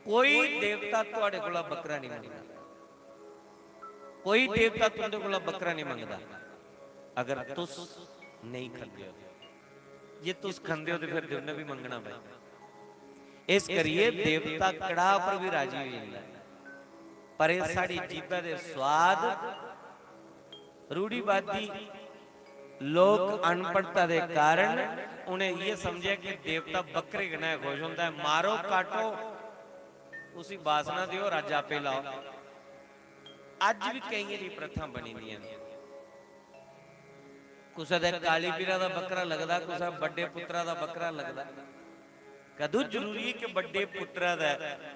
कोई देवता थुआड़े कोला बकरा नहीं मंगदा, कोई देवता तुंदे कोला बकरा नहीं मंगदा, अगर तुस नहीं खंदे हो। जे तुस खंदे हो ते फिर उन्नै भी मंगना भाई। इस करियै देवता कड़ाह पर भी राजी होई जंदा ऐ। पर एह् साढ़ी जीभै दे स्वाद, रूढ़िवादी लोक अनपढ़ता दे कारण उ'नें इ'यै समझेआ कि देवता बकरे कन्नै खुश होंदा ऐ, मारो काटो, उसी वासना देओ, राजा आपे लाओ। अज्ज बी केइयें दी प्रथां बनी दियां न। कुसै दे काली पीरा दा बकरा लगदा, कुसै बड्डे पुत्तरा दा बकरा लगदा। कदूं जरूरी ऐ कि बड्डे पुत्तरा दा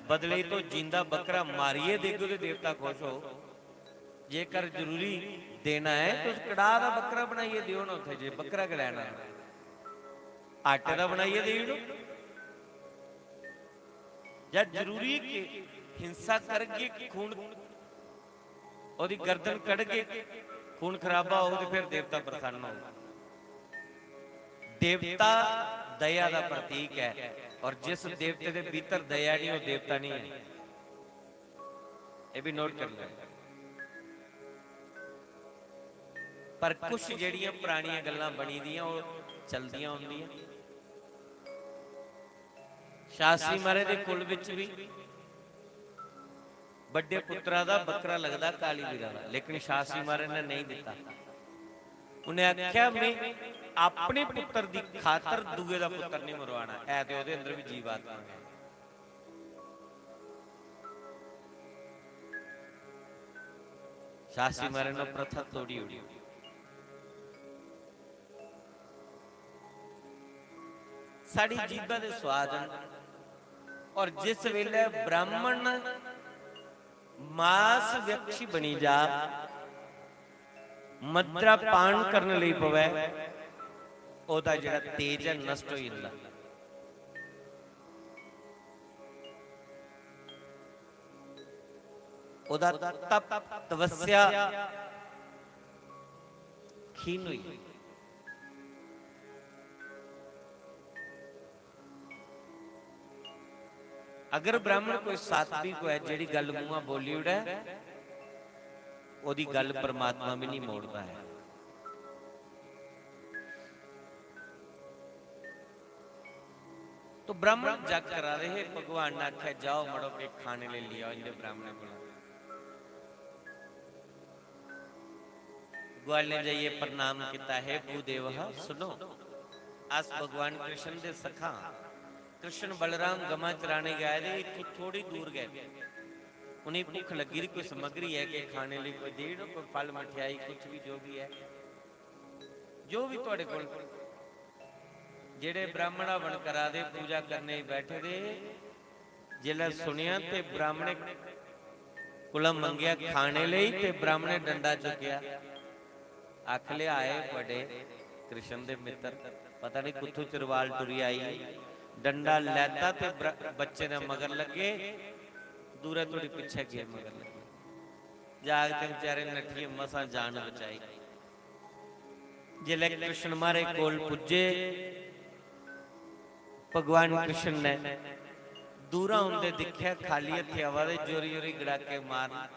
बदले च तुस जींदा बकरा मारियै देगो ते देवता खुश हो? जेकर जरूरी देना ऐ, तुस कड़ाह दा बकरा बनाइयै देओ ना उत्थै, जे बकरा गै लैना। आटे दा बनाइयै देई ओड़ो। जां जरूरी ऐ कि हिंसा करगे, खून, ओह्दी गर्दन कटगे, खून खराबा होग ते फिर देवता प्रसन्न होग। देवता दया दा प्रतीक ऐ, और जिस देवते दे भीतर दया नहीं, ओह् देवता नहीं है। एह् भी नोट करी लैओ। पर कुछ जेह्ड़ियां परानियां गल्लां बनी दियां, ओह् चलदियां औंदियां। शास्त्री महाराज दे कुल बिच बी बड्डे पुत्तरा दा बकरा लगदा काली पीरा दा, लेकिन शास्त्री महाराज ने नेईं दित्ता। उ'नें आखेआ, "में अपने पुत्तर दी खातर दूए दा पुत्तर नहीं मरवाना।" ऐ ते ओह्दे अंदर बी जीवात्मा ऐ। शास्त्री महाराज ने प्रथा तोड़ी ओड़ी। साढ़ी जीभा दे स्वाद न। और जिस वेले ब्राह्मण मांस भक्षी बनी जा, मदिरा पान करने लेई पवै, ओह्दा जेह्ड़ा तेज ऐ, नष्ट होई जंदा। ओह्दा तप, तपस्या खीन होई। अगर ब्राह्मण कोई सात्विक होऐ, जेह्ड़ी गल्ल मुंहा बोली ओड़ै, ओह्दी गल्ल परमात्मा बी नहीं मोड़दा ऐ। तो ब्राह्मण जग करा दे हे, भगवान ने आखेआ, "जाओ मड़ो, के खाने लेई लेई आओ इंदे ब्राह्मणें कोला।" ग्वालें जाइयै प्रणाम कीता, "हे भूदेव, सुनो, अस भगवान कृष्ण दे सखा हां। कृष्ण बलराम गमां चराने गए दे, इत्थों थोड़ी दूर गए। उ'नेंगी भुक्ख लग्गी दी, कोई समग्री ऐ कि खाने लेई, कोई देई ओड़ो, कोई फल, मठेआई, कुछ भी, जो भी है, जो भी थुआढ़े कोल।" जेह्ड़े ब्राह्मण हवन करा दे, पूजा करने गी बैठे दे, जिसलै सुनेआ ते ब्राह्मणे कोला मंगेआ खाने लेई, ते ब्राह्मणे डंडा चुक्केआ। आख लिया, "आए बड़े कृष्ण दे मित्तर, पता नहीं कुत्थों चरवाल टुरी आई।" डंडा लैता ते ब्र-, बच्चे ने मगर लग्गे, दूरै धोड़ी पिच्छे गे मगर लग्गे। जागत बेचारे नट्ठियै मसां जान बचाई। जिसलै कृष्ण म्हारे कोल पुज्जे, भगवान कृष्ण ने दूरा औंदे दिक्खेआ, खाली हत्थें आवा दे, जोरी जोरी गड़ाके मारन,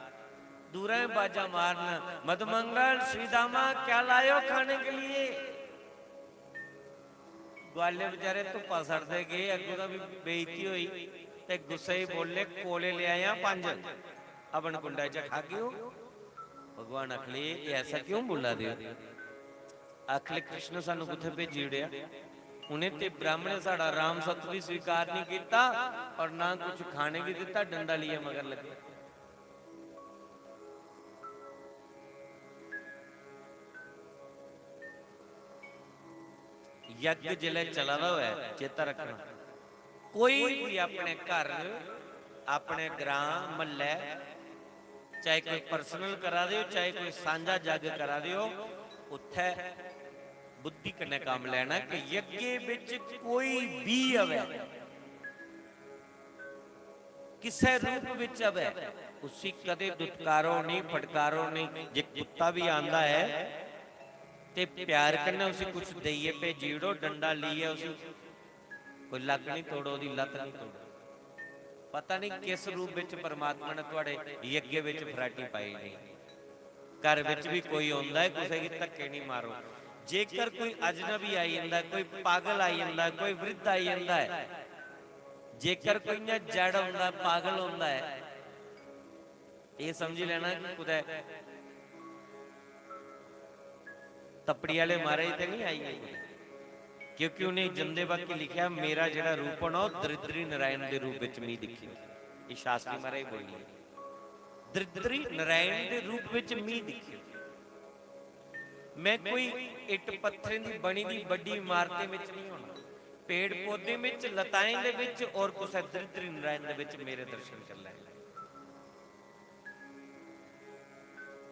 दूरा गै बाजां मारन, "मदमंगल, श्रीदामा, क्या लाए हो खाने के लिए?" ग्वाले बेचारे धुप्पा सड़दे गे, अग्गों दा बी बेइज्जती होई ते गुस्से च बोले, "कोले ले आया पंज, हवन कुंडा च खागे ओ।" भगवान आखले, "ये ऐसा क्यों बोला दे ओ?" आखले, "कृष्ण सानू कुत्थे भेजी ओड़ेआ? उ'नें ते ब्राह्मणें साढ़ा राम सत्त भी स्वीकार नहीं कीता और ना कुछ खाने की दिता, डंडा लिए मगर लगे।" यज्ञ जिसलै चला दा होऐ, चेता रखना, कोई भी अपने घर, अपने ग्रां, म्हल्लै, चाहे कोई personal करा दे हो, चाहे कोई सांझा जग करा दे हो, उत्थै बुद्धि कन्नै कम्म लैना कि यज्ञ बिच कोई बी आवै, किसै रूप बिच आवै, उसी कदें दुत्कारो नहीं, फटकारो नहीं। जे कुत्ता भी आंदा ऐ, ते प्यार कन्नै उसी कुछ देइयै भेजी ओड़ो, डंडा लेइयै उसी। कोई लक्क निं तोड़ो, ओह्दी लत्त निं तोड़ो। पता निं किस रूप बिच परमात्मा ने थुआढ़े यज्ञ बिच फराटी पाई दी। घर बिच बी कोई औंदा ऐ, कुसै गी धक्के निं मारो। जेकर कोई अजनबी आई जंदा ऐ, कोई पागल आई जंदा ऐ, कोई वृद्ध आई जंदा ऐ, जेकर कोई इ'यां जड़ औंदा ऐ, पागल औंदा ऐ, एह् समझी लैना कि कुतै तप्पड़ी आह्ले महाराज ते निं आई गे कुतै, क्योंकि उ'नें जंदे बाकी लिखेआ, "मेरा जेह्ड़ा रूप होना, ओह् दरिद्री नारायण दे रूप बिच मी दिक्खेओ।" एह् शास्त्री महाराज बोलियै, "दरिद्री नारायण दे रूप बिच मी दिक्खेओ।" मैं कोई इट्ट पत्थरें दी बनी दी बड्डी इमारतें बिच नहीं होना, पेड़ पौधें बिच, लताएं दे बिच और कुसै दरिद्री नारायण दे बिच मेरे दर्शन कर लैने।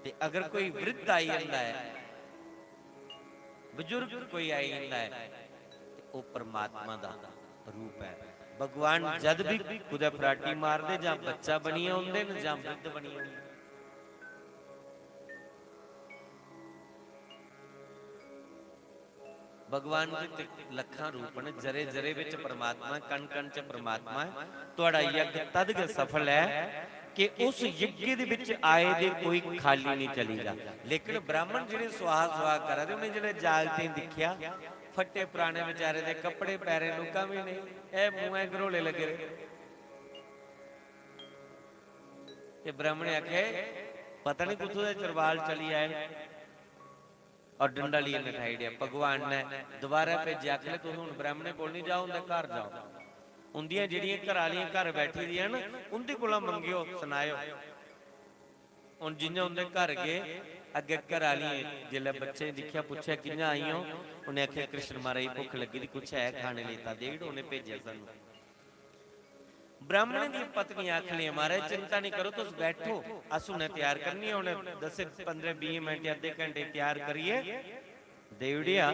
ते अगर कोई वृद्ध आई जंदा ऐ, बजुर्ग कोई आई जंदा ऐ, ते ओह् परमात्मा दा रूप ऐ। भगवान जद भी कुतै फराटी मारदे, जां बच्चा बनियै औंदे न, जां वृद्ध बनियै औंदे। भगवान दे ते लक्खां रूप न, जरे जरे विच परमात्मा ऐ, कण कण च परमात्मा ऐ। तुहाड़ा यज्ञ तद गै सफल ऐ कि उस यज्ञ दे विच आए दे कोई खाली नहीं चली जा। लेकिन ब्राह्मण जेह्ड़े स्वाहा स्वाहा करा दे, उ'नें जेल्लै जागतें गी दिक्खेआ, फट्टे पराने बेचारे दे कपड़े, पैरें लुक्कां भी नहीं, ए मुंहै घरोले लगे दे। ते ब्राह्मण आखे, "पता नहीं कुत्थों दे चरवाल चली आए।" और डंडा लेइयै नठाई ओड़ेआ। भगवान ने दोबारा भेजेआ, आखन लगे, "तुस हुन ब्राह्मणें कोल निं जाओ, उं'दे घर जाओ। उं'दियां जेह्ड़ियां घरा आह्लियां घर बैठी दियां न, उं'दे कोला मंगेओ, सनाएओ।" हुन जि'यां उं'दे घर गे, अग्गें घरा आह्लियें जिसलै बच्चें गी दिक्खेआ, पुच्छेआ, "कि'यां आई ओ?" उ'नें आखेआ, "कृष्ण महाराज गी भुक्ख लग्गी दी, कुछ है खाने लेई तां देई ओड़ो, उ'नें भेजेआ सानूं।" ब्राह्मणें दी पत्नी आखन लगी, "महाराज, चिंता नहीं करो, तुस बैठो, अस हुनै त्यार करनी आं।" उ'नें दस्सें, पंदरें, बीहें मिंट, अद्धे घंटे त्यार करियै देई ओड़ेआ।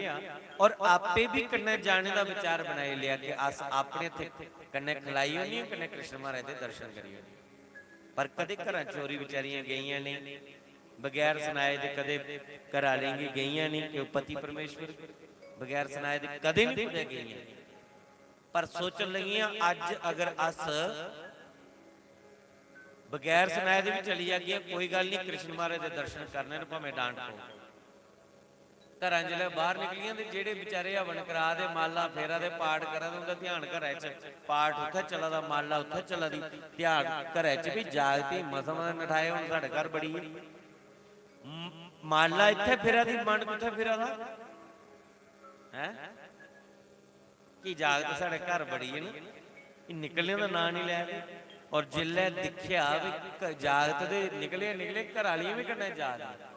और आपे भी कन्नै जाने दा विचार बनाई लेआ कि अस अपने हत्थें कन्नै खलाई ओड़नी, कन्नै कृष्ण महाराज दे दर्शन करी ओड़ने। पर कदें घरां चोरी बेचारियां गेइयां नेईं, बगैर सनाए दे कदें घरै आह्लें गी गेइयां नेईं, कि ओह् पति परमेश्वर बगैर सनाए दे कदें निं कुतै गेइयां। पर सोचन लगियां, अज्ज अगर अस बगैर सनाए दे बी चली जागियां, कोई गल्ल निं, कृष्ण महाराज दे दर्शन करने न, भामें डांट पौग। घरां जिसलै बाहर निकलियां ते जेह्ड़े बेचारे हवन करा दे, माला फेरा दे, पाठ करा दे, उं'दा ध्यान घरै च, पाठ उत्थै चला दा, माला उत्थै चला दी, ध्यान घरै च बी। जागत ही मसां मसां नठाए, हुन साढ़े घर बड़ी गेई। म-, माला इत्थै फिरा दी, मन कुत्थै फिरा दा? हैं? कि जागत साढ़े घर बड़ी गे न, एह् निकलने दा नांऽ निं लै दे। और जिसलै दिक्खेआ भी क-, जागत ते निकले, निकले, घर आह्लियां बी कन्नै जा दियां।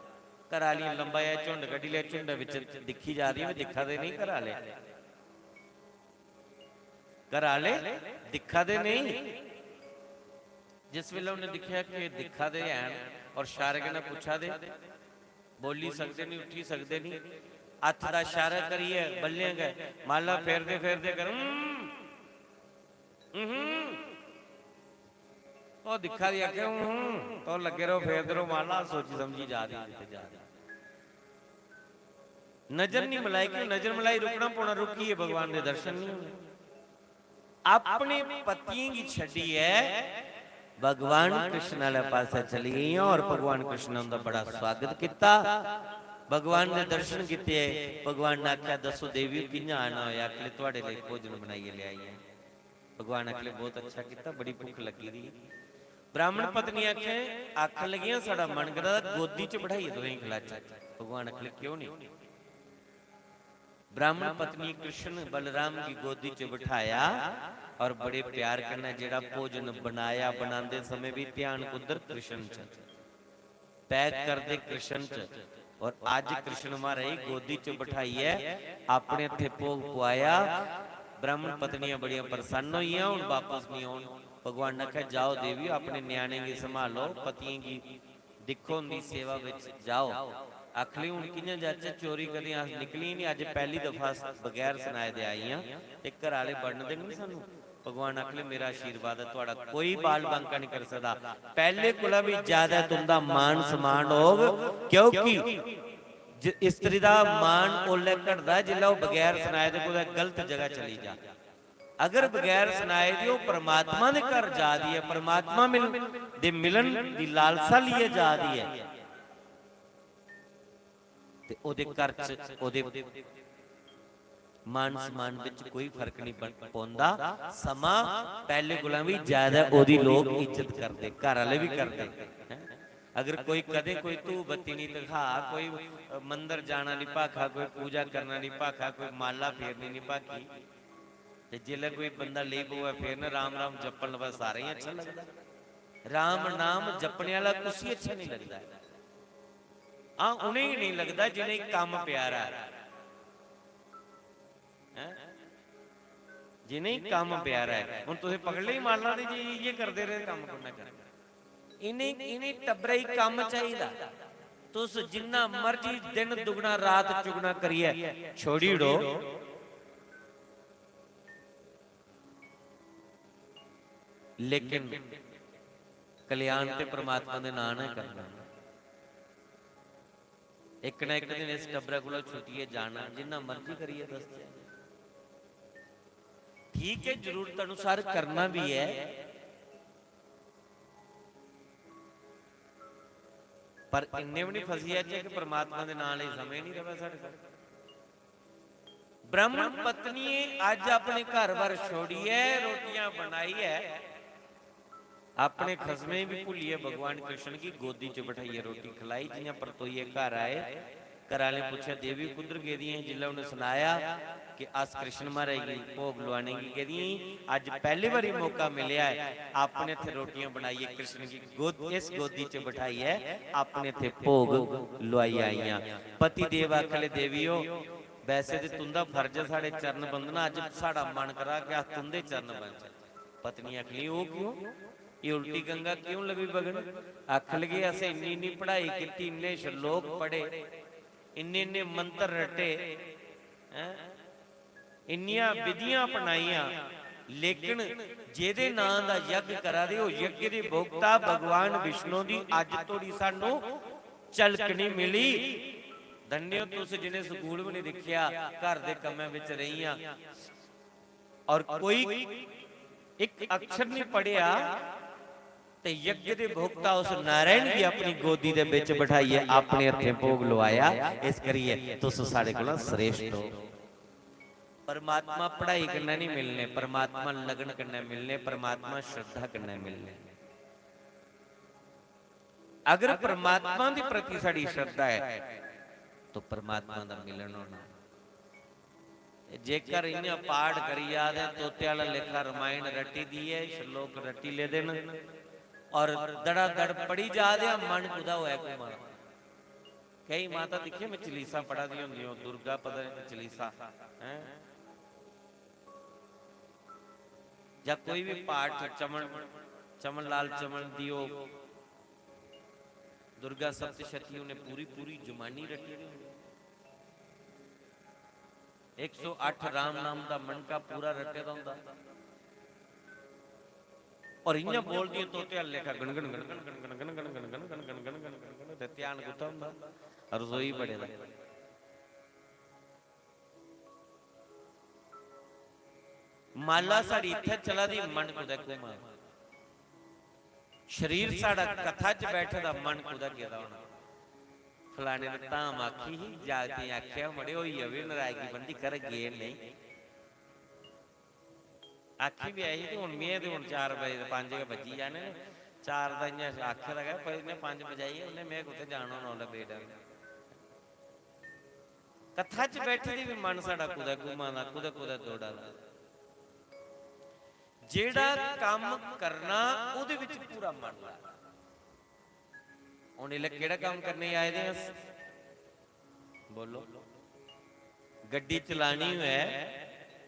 घर आह्लियां लम्बा जेहा झुंड कड्ढी लेआ, झुंडै बिच दिक्खी जा दियां, भी दिक्खा दे नेईं घर आह्ले, घर आह्ले दिक्खा दे नेईं। जिस बेल्लै उ'नें दिक्खेआ कि दिक्खा दे हैन और शारे कन्नै पुच्छा दे, बोली सकदे निं, उट्ठी सकदे निं। हत्थ दा इशारा करियै बल्लें गै माला फेरदे फेरदे कर, "हम्म, हम्म।" ओह् दिक्खा दी आखे, "हम्म।" तुस लग्गे रहो, फेरदे रहो माला, सोची समझी जा दी, जित्थै जा दी। नजर निं मलाई, क्यों नजर मलाई रुकना पौना, रुकियै भगवान दे दर्शन निं होने। अपने पतियें गी छड्डियै भगवान कृष्ण आह्ले पासै चली गेइयां और भगवान कृष्ण ने उं'दा बड़ा स्वागत कीता। भगवान दे दर्शन कीते। भगवान ने आखेआ, "दस्सो देवी, कि'यां आना होएआ?" आखले, "थुआढ़े लेई भोजन बनाइयै लेआई आं।" भगवान आखले, "बहुत अच्छा कीता, बड़ी भुक्ख लग्गी दी।" ब्राह्मण पत्नी आखे, आखन लगियां, "साढ़ा मन करा दा गोदी च बठाइयै तुसेंगी खलाचै।" भगवान आखले, "क्यों नहीं?" ब्राह्मण पत्नी कृष्ण बलराम की गोदी च बिठाया और बड़े प्यार कन्नै जेह्ड़ा भोजन बनाया, बनांदे समें भी ध्यान कुद्धर? कृष्ण च। पैक करदे कृष्ण च। और अज्ज कृष्ण महाराज गी गोदी च बठाइयै अपने हत्थे भोग पुआया। ब्राह्मण पत्नियां बड़ियां प्रसन्न होइयां, हुन बापस निं औन। भगवान ने आखेआ, "जाओ देवी, अपने ञ्याणें गी सम्हालो, पतियें गी दिक्खो, उं'दी सेवा बिच जाओ।" आखली, "हुन कि'यां जाचै? चोरी कदें अस निकली निं, अज्ज पैह्ली दफा अस बगैर सनाए दे आई आं ते घरै आह्ले बड़न देङन सानूं?" भगवान आखले, "मेरा आशीर्वाद ऐ, थुआढ़ा कोई बाल बांका निं करी सकदा, पैह्ले कोला बी ज्यादा तुं'दा मान सम्मान होग, क्योंकि ज-, स्त्री दा मान ओल्लै घटदा ऐ जिसलै ओह् बगैर सनाए दे कुतै गलत जगह चली जा। अगर बगैर सनाए दे ओह् परमात्मा दे घर जा दी ऐ, परमात्मा मिल-, दे मिलन दी लालसा लेइयै जा दी ऐ, ते ओह्दे घर च ओह्दे मान सम्मान बिच कोई फर्क निं बन-, पौंदा। समां पैह्ले कोला बी ज्यादा ओह्दी लोक इज्जत करदे, घर आह्ले बी करदे। हैं? अगर कोई कदें कोई धूफ बत्ती निं दिखा, कोई, अ, मंदर जाना निं भाखा, कोई पूजा करना निं भाखा, कोई माला फेरनी निं भाखी, ते जिसलै कोई बंदा लेई पवै फेरन, राम राम जप्पन लगा, सारें गी अच्छा लगदा। राम नाम जपने आह्ला कुसी अच्छा निं लगदा ऐ। हां, उ'नेंगी नेईं लगदा जि'नेंगी कम्म प्यारा ऐ। हैं? जि'नेंगी कम्म प्यारा ऐ। हुन तुसें पकड़ लेई माला दी, जे इ'यै करदे रेह्, कम्म कु'न्नै करना? इ'नें, इ'नें टब्बरै गी कम्म चाहिदा। तुस जिन्ना मर्जी दिन दुगना रात चुगना करियै छोड़ी ओड़ो, लेकिन कल्याण ते परमात्मा दे नां ने करना। इक ना इक दिन इस टब्बरै कोला छुट्टियै जाना, जिन्ना मर्जी करियै दसचै। ठीक ऐ, जरूरत अनुसार करना बी ऐ, पर इन्ने बी निं फसी जाचै कि परमात्मा दे नां लेई समें निं र'वै साढ़े कोल। ब्राह्मण पत्नियें अज्ज अपने घर-बार छोड़ियै, रोटियां बनाइयै, अपने खसमें गी बी भुल्लियै भगवान कृष्ण गी गोदी च बठाइयै रोटी खलाई। जि'यां परतोइयै घर आए, घर आह्लें पुच्छेआ, "देवी कुद्धर गेदियां?" जिसलै उ'नें सनाया कि अस कृष्ण महाराज गी भोग लुआने गी गेदियां ही, अज्ज पैह्ली बारी मौका मिलेआ ऐ, अपने हत्थें रोटियां बनाइयै कृष्ण गी गोद-, इस गोदी च बठाइयै अपने हत्थें भोग लुआई आइयां। पति देव आखले, "देवी ओ, वैसे ते तुं'दा फर्ज ऐ साढ़े चरण बंदना, अज्ज साढ़ा मन करा कि अस तुं'दे चरण बनचै।" पत्नी आखली, "ओह् क्यों? एह् उल्टी गंगा क्यों लगी बगन?" आखन लगे, "असें इन्नी इन्नी पढ़ाई कीती, इन्ने श्लोक पढ़े, इन्ने इन्ने मंत्र रटे, हैं? इन्नियां विधियां अपनाइयां, लेकिन जेह्दे नां दा यज्ञ करा दे, ओह् यज्ञ दे भोक्ता भगवान विष्णु दी अज्ज धोड़ी सानू झलक निं मिली।" धन्य ओ तुस जिनें स्कूल बी निं दिक्खेआ, घर दे कम्मै बिच रेहियां, और कोई इक अक्षर निं पढ़ेआ, ते यज्ञ दे भोक्ता उस नारायण गी अपनी गोदी दे बिच बठाइयै अपने हत्थें भोग लुआया। इस करियै तुस साढ़े कोला श्रेष्ठ हो। परमात्मा पढ़ाई कन्नै निं मिलने, परमात्मा लगन कन्नै मिलने, परमात्मा श्रद्धा कन्नै मिलने। अगर परमात्मा दे प्रति साढ़ी श्रद्धा ऐ, तो परमात्मा दा मिलन होना। ते जेकर इ'यां पाठ करी जा दे, तोते आह्ला लेखा रमायण रट्टी दी ऐ, श्लोक रट्टी लेदे न, और दड़ादड़ पढ़ी जा दे, मन कुतै होऐ घुमा। केई माता दिक्खियां में चलीसा पढ़ा दी होंदी, ओह् दुर्गा पता निं चलीसा, हैं? जां कोई बी पाठ, चमन, चमन लाल चमन दी ओह् दुर्गा सप्तशती, उ'नें पूरी, पूरी जमानी रट्टी दी होंदी। इक सौ अट्ठ राम नाम दा मनका पूरा रट्टे दा होंदा। और इ'यां बोलदी ऐ तोते आह्ले लेखा, गण गण गण गण गण गण गण गण गण गण गण गण गण गण गण गण गण। ते ध्यान कुत्थै होंदा? रसोई बड़े दा। माला साढ़ी इत्थै चला दी, मन कुतै घुमा। शरीर साढ़ा कथा च बैठे दा, मन कुतै गेदा होना। फलाने ने धाम आखी ही, जागतें आखेआ, "मड़े, होई जावे नाराजगी बंदी, कर गे नेईं।" आखी बी आई ही ते हुन में ते हुन चार बजे दे पंज गै बज्जी जाने न। चार दा इ'यां आखे दा गै, पर इ'न्नै पंज बजाई, उ'न्नै में कुत्थै जाना होना उसलै बेडा। कथा च बैठे दे बी मन साढ़ा कुतै घुमा दा, कुतै कुतै दौड़ा दा। जेह्ड़ा कम्म करना, ओह्दे बिच पूरा मन लाना। हुन इसलै केह्ड़ा कम्म करने गी आए दे आं अस? बोलो। गड्डी चलानी होऐ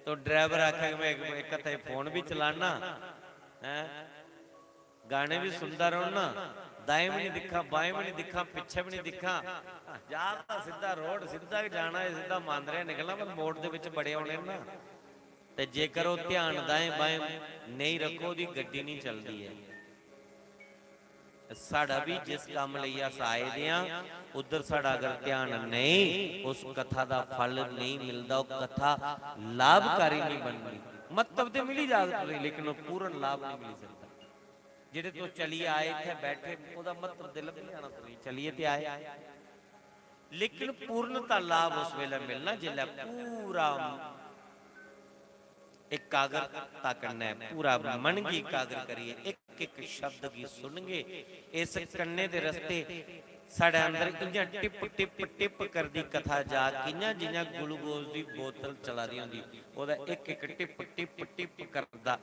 तो ड्राइवर आखे कि "मैं इक, इक हत्थे फोन भी चलाना, हैं, गाने भी सुनदा रौह्ना, दाएं भी निं दिक्खां, बाएं भी निं दिक्खां, पिच्छें भी निं दिक्खां, जा तां सिद्धा रोड, सिद्धा गै जाना ऐ, सिद्धा मांदरें निकलना, पर मोड़ दे बिच बड़े होने ना।" ते जेकर ओह् ध्यान दाएं बाएं नेईं रक्खो, ओह्दी गड्डी निं चलदी ऐ। साढ़ा भी जिस कम्म लेई अस आए दे आं, उद्धर साढ़ा अगर ध्यान नेईं, उस कथा दा फल नेईं मिलदा, ओह् कथा लाभकारी नेईं बनदी। म्हत्तव ते मिली जाग तुसेंगी, लेकिन ओह् पूर्ण लाभ नेईं मिली सकदा। जेह्ड़े तुस चलियै आए, इत्थै बैठे, ओह्दा म्हत्तव ते लब्भी जाना तुसेंगी, चलियै ते आए, लेकिन पूर्णता लाभ उस बेल्लै मिलना, जिसलै पूरा एकाग्रता कन्नै, पूरा मन गी एकाग्र करियै इक इक शब्द गी सुनगे। इस कन्ने दे रस्ते साढ़े अंदर इ'यां टिप टिप टिप करदी कथा जा, कि'यां जि'यां ग्लूकोज दी बोतल चला दी होंदी, ओह्दा इक इक टिप टिप टिप करदा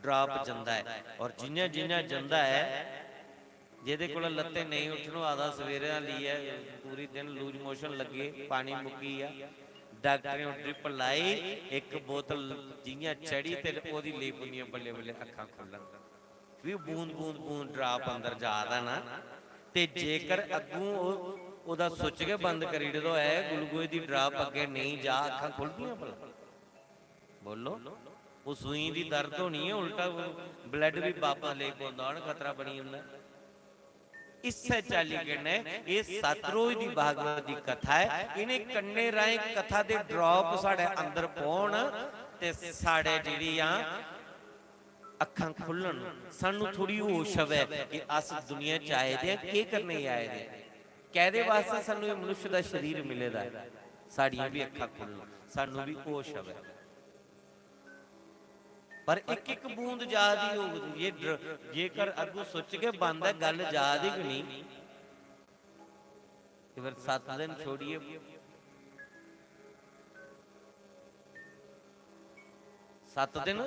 ड्राप जंदा ऐ। और जि'यां जि'यां जंदा ऐ, जेह्दे कोला लत्तें नेईं उट्ठन होआ दा, सवेरे दा लेइयै पूरी दिन लूज मोशन लग्गे, पानी मुक्की गेआ, डाक्टरें ओह् ड्रिप लाई, इक बोतल जि'यां चढ़ी ते ओह्दी लेई पौंदियां, बल्लें बल्लें अक्खां खु'ल्लन। फ्ही बूंद बूंद बूंद ड्राप अंदर जा दा ना, ते जेकर अग्गूं ओह्, ओह्दा सुच गै बंद करी ओड़े दा होऐ, ग्लूकोज दी ड्राप अग्गें नेईं जा, अक्खां खु'लदियां भला? बोलो। ओह् सूई दी दर्द होनी ऐ, उल्टा ब्लड बी बापस लेई पौंदा होना, खतरा बनी जंदा। इस्सै चाल्ली कन्नै एह् सतरोज दी भागवत दी कथा ऐ। इ'नें कन्ने राहें कथा दे ड्राप साढ़े अंदर पौन ते साढ़े जेह्ड़ियां अक्खां खु'ल्लन, सानू थोड़ी होश आवै कि अस दुनिया च आए दे आं, केह् करने गी आए दे आं, कैह्दे वास्तै सानू एह् मनुष्य दा शरीर मिले दा ऐ। साढ़ियां बी अक्खां खु'ल्लन, सानू बी होश आवै। पर इक इक बूंद जा दी होग, जे ड्र-, जेकर अग्गू सुच गै बंद ऐ, गल्ल जा दी गै नेईं, ते फिर सत्त दिन छोड़ियै, सत्त दिन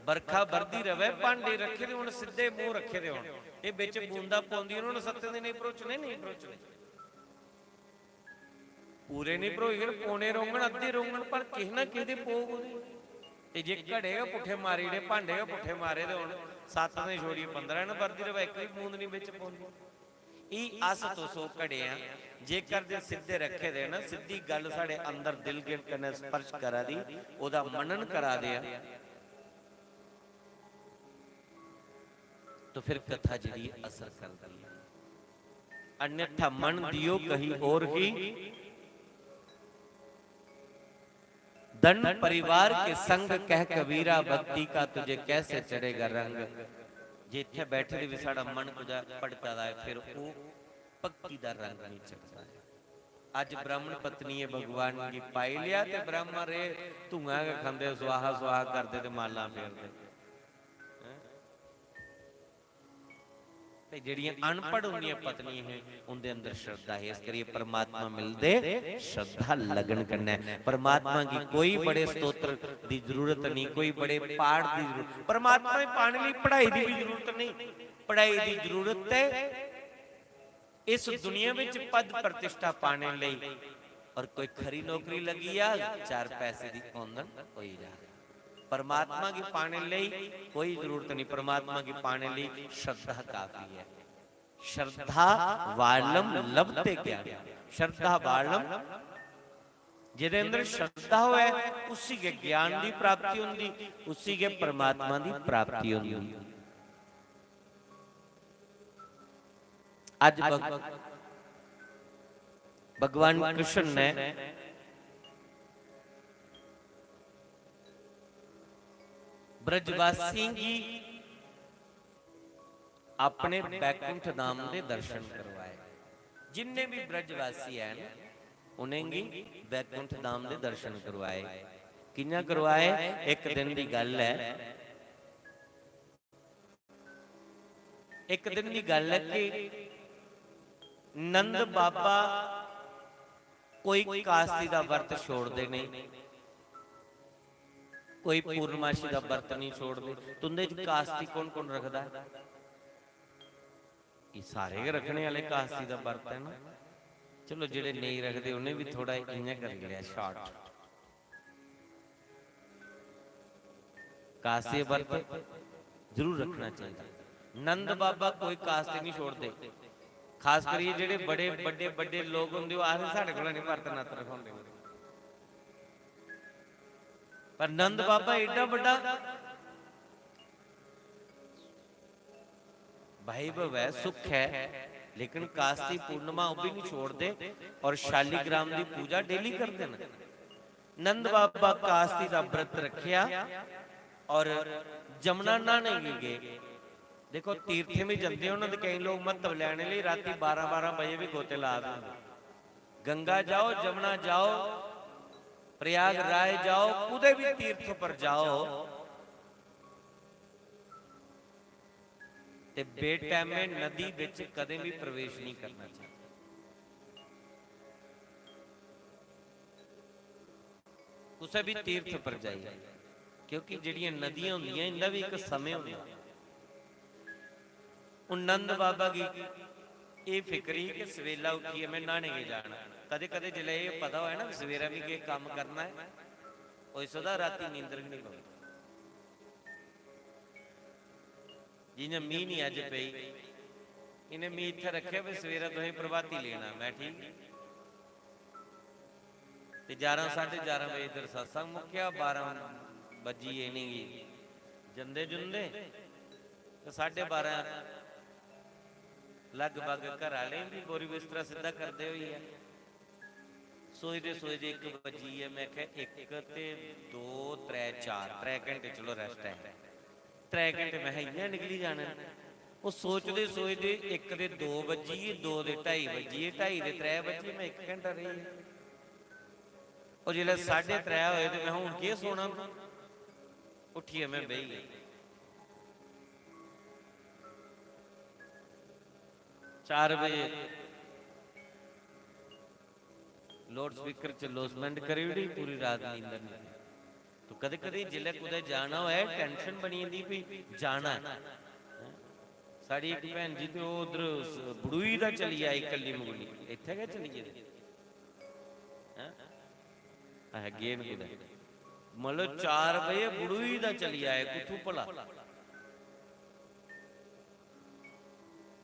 बरखा बरदी रवै, भांडे रक्खे दे होन, सिद्धे मूंह रक्खे दे होन, एह् बिच बूंदा पौंदियां न, उ'नें सत्तें दिनें भरोचने, नेईं भरोचने? पूरे निं भरोई गए, पौने रौंगन, अद्धे रौंगन, पर किश ना किश ते पौग ओह्दे। ते जे घड़े गै पुट्ठे मारी ओड़े, भांडे गै पुट्ठे मारे दे होन, सत्त ने छोड़ियै पंदरां ने बरदी र'वै, इक बी बूंद निं बिच पौंदी। ई अस तुस ओह् घड़े आं, जेकर ते सिद्धे रक्खे दे न, सिद्धी गल्ल साढ़े अंदर दिल गिल कन्नै स्पर्श करा दी, ओह्दा मनन करा दे आं, तो फिर कथा जेह्ड़ी असर करदी ऐ। अन्यथा मन दियो कहीं और ही, धन परिवार के संग कह कबीरा, भक्ति का तुझे कैसे चढ़ेगा रंग। जे इत्थै बैठे दे बी साढ़ा मन कुतै भटका दा ऐ, फिर ओह् भक्ति दा रंग नहीं चढ़दा ऐ। अज्ज ब्राह्मण पत्निये भगवान गी पाई लेआ ते ब्राह्मण रेह् धुआं गै खंदे, स्वाहा स्वाहा करदे ते मालां फेरदे। हैं? ते जेह्ड़ियां अनपढ़ उंदियां पत्नियां हियां, उंदे अंदर श्रद्धा ही। इस करियै परमात्मा मिलदे श्रद्धा लगन कन्नै। परमात्मा गी कोई बड़े स्तोत्र दी जरूरत नहीं, कोई बड़े पाठ दी जरूरत। परमात्मा गी पाने लेई पढ़ाई दी भी जरूरत नहीं। पढ़ाई दी जरूरत है इस दुनिया विच पद प्रतिष्ठा पाने लेई, और कोई खरी नौकरी लगी जाग, चार पैसे दी औंदन होई जाग। परमात्मा गी पाने लेई कोई जरूरत नहीं, परमात्मा गी पाने लेई श्रद्धा काफी है। श्रद्धा वालम लभते ज्ञान, श्रद्धा वालम, जेदे अंदर श्रद्धा होए, उसी गै ज्ञान दी प्राप्ति होंदी, उसी गै परमात्मा दी प्राप्ति होंदी। अज भग-, भगवान कृष्ण ने ब्रजवासियों की अपने बैकुंठ धाम दे दर्शन करवाए। जिन्ने भी ब्रजवासी हैं, उनेंगी बैकुंठ धाम दे दर्शन करवाए। कियां करवाए? एक दिन दी गल है, एक दिन दी गल है कि नंद बाबा कोई कास्ती दा व्रत छोड़दे नहीं, कोई पूर्णमासी दा व्रत नहीं छोड़दे। तुंदे च कास्ती कौन कौन रखदा है? ये सारे गै रखने आह्ले कास्ती दा व्रत है ना। चलो, जेह्ड़े नेईं रखदे, उ'नें बी थोड़ा इ'यां करी लेआ, short। कास्ती दा व्रत जरूर रखना चाहिदा। नंद बाबा कोई कास्ती नहीं छोड़दे। खास करियै जेह्ड़े बड़े बड्डे बड्डे लोक होंदे, ओह् आखदे, "साढ़े कोला नहीं व्रत नत्त रखोंदे।" पर नंद बाबा एड्डा बड्डा वैभव है, सुख है, लेकिन कास्ती पूर्णिमा वो भी नहीं छोड़ते और शालीग्राम की पूजा डेली करते हैं। नंद बाबा कास्ती का व्रत रखिया और जमुना नहाने गी गए। देखो, तीर्थे भी जंदे हो ना, तो कई लोग महत्व लैने लिए राती बारह बारह बजे भी गोते ला देंगे। गंगा जाओ, जमुना जाओ, प्रयागराज जाओ, कुदे भी तीर्थ पर जाओ, ते बेटैमे नदी विच कदें भी प्रवेश नहीं करना चाहिए। कुसै भी तीर्थ पर जाइए, क्योंकि जेह्ड़ियां नदियां होंदियां, इंदा भी इक समें होंदा। हून नंद बाबा गी एह् फिक्र ही कि सवेला उट्ठियै में न्हाने गी जाना। कदें कदें जिसलै एह् पता होऐ ना कि सवेरै मिगी एह् कम्म करना ऐ, होई सकदा रातीं नींदर गै निं पवै। जि'यां मीं निं अज्ज पेई, इ'नें मीं इत्थै रक्खेआ भी सवेरै तुसें प्रभाती लेना। में ठीक, ते ग्यारह, साढ़े ग्यारह बजे इद्धर सत्संग मुक्केआ, बारां बज्जी गे इ'नेंगी जंदे जुंदे, ते साढ़े बारां लगभग घर आह्लें बी बोरी बिस्तरा सिद्धा करदे होई ऐ। सोचदे सोचदे इक बज्जी ऐ, में आखेआ, इक ते दो, त्रै, चार, त्रै घैंटे चलो rest ऐ। त्रै घैंटे में इ'यां निकली जाने न। ओह् सोचदे सोचदे इक दे दो बज्जी गे, दो दे ढाई बज्जी गे, ढाई दे त्रै बज्जी गे, में इक घैंटा रेही गेआ। और जिसलै साढ़े त्रै होए ते में हून केह् सोना? उट्ठियै में बेही गेआ। चार बजे लाउड स्पीकर च अनाउंसमेंट करी ओड़ी, पूरी रात नींदर नहीं। तो कदे कदे जिसलै कुतै जाना होऐ, टेंशन बनी जंदी भी जाना ऐ। साढ़ी इक भैन जी ते ओह् उद्धर बड़ुई दा चली आई, कल्ली मगुली, इत्थै गै चली गेदे। हैं? अस गे न कुतै, मतलब, चार बजे बड़ुई दा चली आए, कुत्थू भला?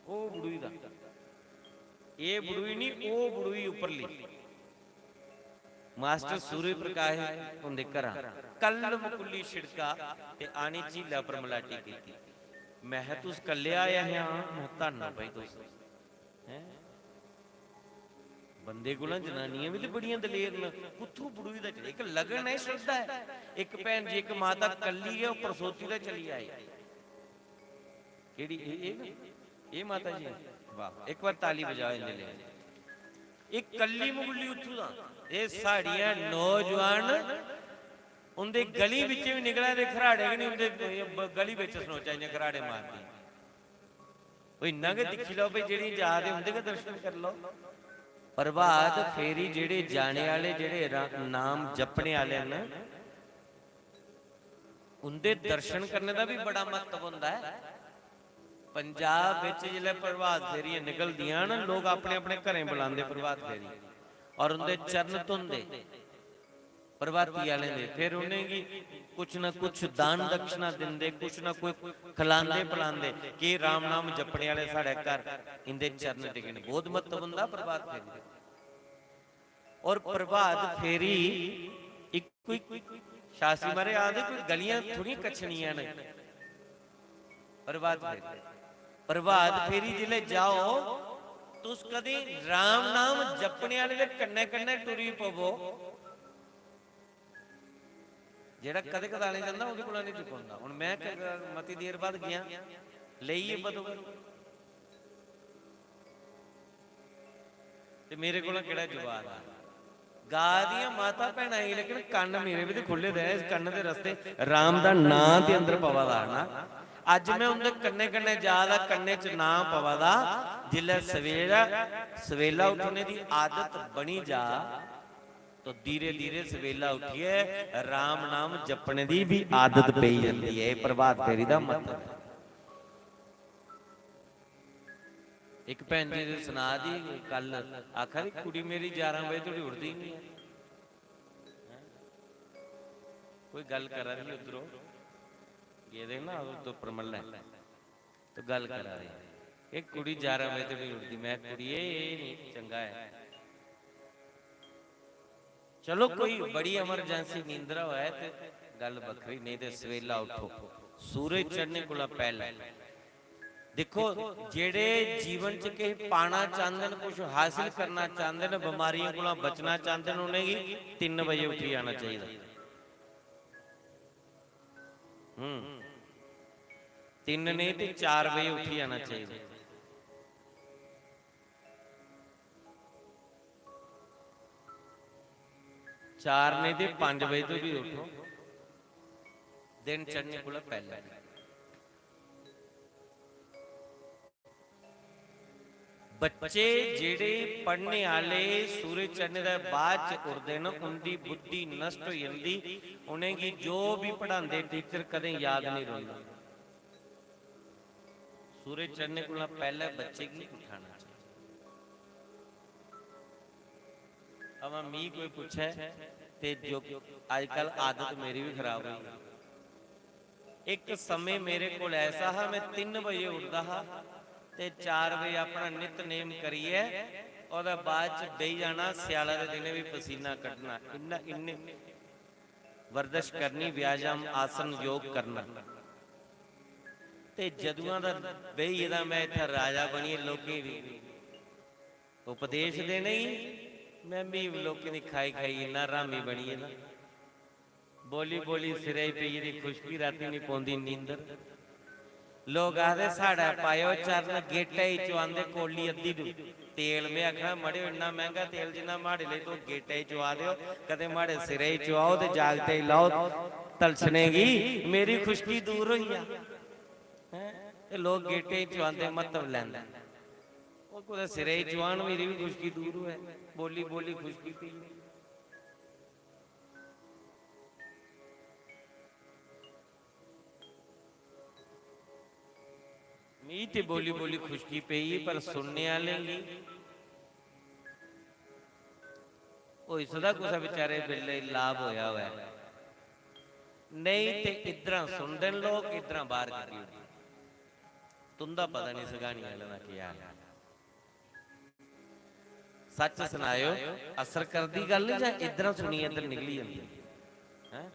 ओह् बड़ुई दा, एह् बड़ुई निं, ओह् बड़ुई उप्परली। मास्टर सूर्य प्रकाश हुंदे घरा कल्ल मकुल्ली छिड़का ते आनी झीला पर मलाटी कीती। में, तुस कल्ले आए हे? हां। में, धन्न भाई तुस, हैं? बंदे कोला जनानियां बी ते बड़ियां दलेर न। कुत्थों बड़ुई दा? इक लगन ऐ, श्रद्धा ऐ। इक भैन जी, इक माता कल्ली गै, ओह् परसोती दा चली आई। केह्ड़ी? एह्, एह् ना? एह् माता जी? वाह, इक बार ताली बजाओ इंदे लेई। इक कल्ली मुगली उत्थू दा। एह् साढ़ियां नौजवान उंदे गली बिच्च बी निकला दे, खराड़े गै निं उंदे, ब-, गली बिच्च सनोचा इ'यां खराड़े मारदी। ओह् इन्ना गै दिक्खी लैओ भाई, जेह्ड़ी जा दे उंदे गै दर्शन करी लैओ। प्रभात फेरी जेह्ड़े जाने आह्ले, जेह्ड़े रा-, नाम जपने आह्ले न, उंदे दर्शन करने दा बी बड़ा म्हत्तव होंदा ऐ। पंजाब बिच जिसलै प्रभात फेरियां निकलदियां न, लोक अपने अपने घरें बुलांदे प्रभात फेरी, और उंदे चरण धोंदे प्रभाती आह्लें दे, फिर उ'नेंगी कुछ ना कुछ दान दक्षिणा दिंदे, कुछ ना कुछ खलांदे पलांदे। कि राम नाम जपने आह्ले साढ़े घर, इंदे चरण टिकने, बहुत म्हत्तव होंदा प्रभात फेरी। और प्रभात फेरी इक कोई, शास्त्री महाराज आखदे, कोई गलियां थोड़ियां कच्छनियां न। प्रभात फेरी, प्रभात फेरी जिसलै जाओ, तुस कदें राम नाम जपने आह्ले दे कन्नै कन्नै टुरी पवो। जेह्ड़ा कदें कदालें जंदा, ओह्दे कोला निं चुकोंदा। हुन में क-, मती देर बाद गेआ, लेइयै बदो। ते मेरे कोला केह्ड़ा जवाब आ? गा दियां माता भैनां गी, लेकिन कन्न मेरे बी ते खु'ल्ले दे, इस कन्न दे रस्ते राम दा नां ते अंदर पवा दा ना। अज्ज में उं'दे कन्नै कन्नै जा दा, कन्नै च नां पवा दा। जिसलै सवेरा, सवेला उट्ठने दी आदत बनी जा, तो धीरे धीरे सवेला उट्ठियै राम नाम जपने दी भी आदत पेई जंदी ऐ। एह् प्रभात फेरी दा मतलब ऐ। इक भैन जी ते सना दी, कल आखा दी, "कुड़ी मेरी ग्यारह बजे धोड़ी उठदी निं ऐ।" हैं? कोई गल्ल करा दी उद्धरों, गेदे ना उद्धर परमल्लै, तो गल्ल करा दे, "एह् कुड़ी ग्यारह बजे धोड़ी उठदी।" में, "कुड़िये, एह् निं चंगा ऐ।" चलो, कोई बड़ी emergency नींदरा होऐ ते गल्ल बक्खरी, नेईं ते सवेला उठो, सूरज चढ़ने कोला पैह्लें। दिक्खो, जेह्ड़े जीवन च किश पाना चांह्दे न, कुछ हासल करना चांह्दे न, बमारियें कोला बचना चांह्दे न, उ'नेंगी तिन्न बजे उठी जाना चाहिदा। हम्म, तिन्न नेईं ते चार बजे उठी जाना चाहिदा। चार नेईं ते पंज बजे तो भी उठो, दिन चढ़ने कोला पैह्लें। बच्चे जेह्ड़े पढ़ने आह्ले सूरज चढ़ने दे बाद च उठदे न, उं'दी बुद्धि नष्ट होई जंदी, उ'नेंगी जो बी पढ़ांदे टीचर कदें याद नहीं रौंह्दा। सूरज चढ़ने कोला पैह्लें बच्चे गी उठाना चाहिए। अवा मी कोई पुच्छै ते जो अजकल आदत मेरी भी खराब होई गेई। इक समें मेरे कोल ऐसा हा, मैं तिन्न बजे उठदा हा ते चार बजे अपना नित नेम करियै ओह्दे बाद च बेही जाना। स्याला दे दिनें बी पसीना कड्ढना, इन्ना, इन्नी वर्जिश करनी, व्यायाम, आसन, योग करना। ते जदुआं दा बेही गेदा मैं इत्थै राजा बनियै लोकें गी उपदेश देने गी, मैं बी लोकें दी खाई खाई इन्ना हरामी बनी गेदा। बोली बोली सिरै गी पेई दी खुश्की, रातीं निं पौंदी नींदर। लोक आखदे, "साढ़ै पाएओ चरण, गेटै गी चोआंदे कौली अद्धी डुब्बी।" तेल, में आखना, "मड़ेओ, इन्ना मैंह्गा तेल, जिन्ना म्हाड़े लेई तुस गेटै गी चोआ दे ओ, कदें म्हाड़े सिरै गी चोआओ ते जागतै गी लाओ, तलछने गी, मेरी खुश्की दूर होई जा।" हैं? ते लोक गेटै गी चोआंदे, म्हत्तव लैंदे। ओह् कुतै सिरै गी चोआन, मेरी बी खुश्की दूर होऐ। बोली बोली खुश्की पेई। मी ते बोली बोली खुश्की पेई, पर सुनने आह्लें गी होई सकदा कुसै बेचारे बेल्लै लाभ होया होऐ। नेईं ते इद्धरां सुनदे न लोक, इद्धरां बाहर कड्ढी ओड़दे। तुं'दा पता नहीं सगानी आह्लें दा केह् हाल ऐ। सच सनाएओ, असर करदी गल्ल जां इद्धरां सुनियै इद्धर निकली जंदी? हैं?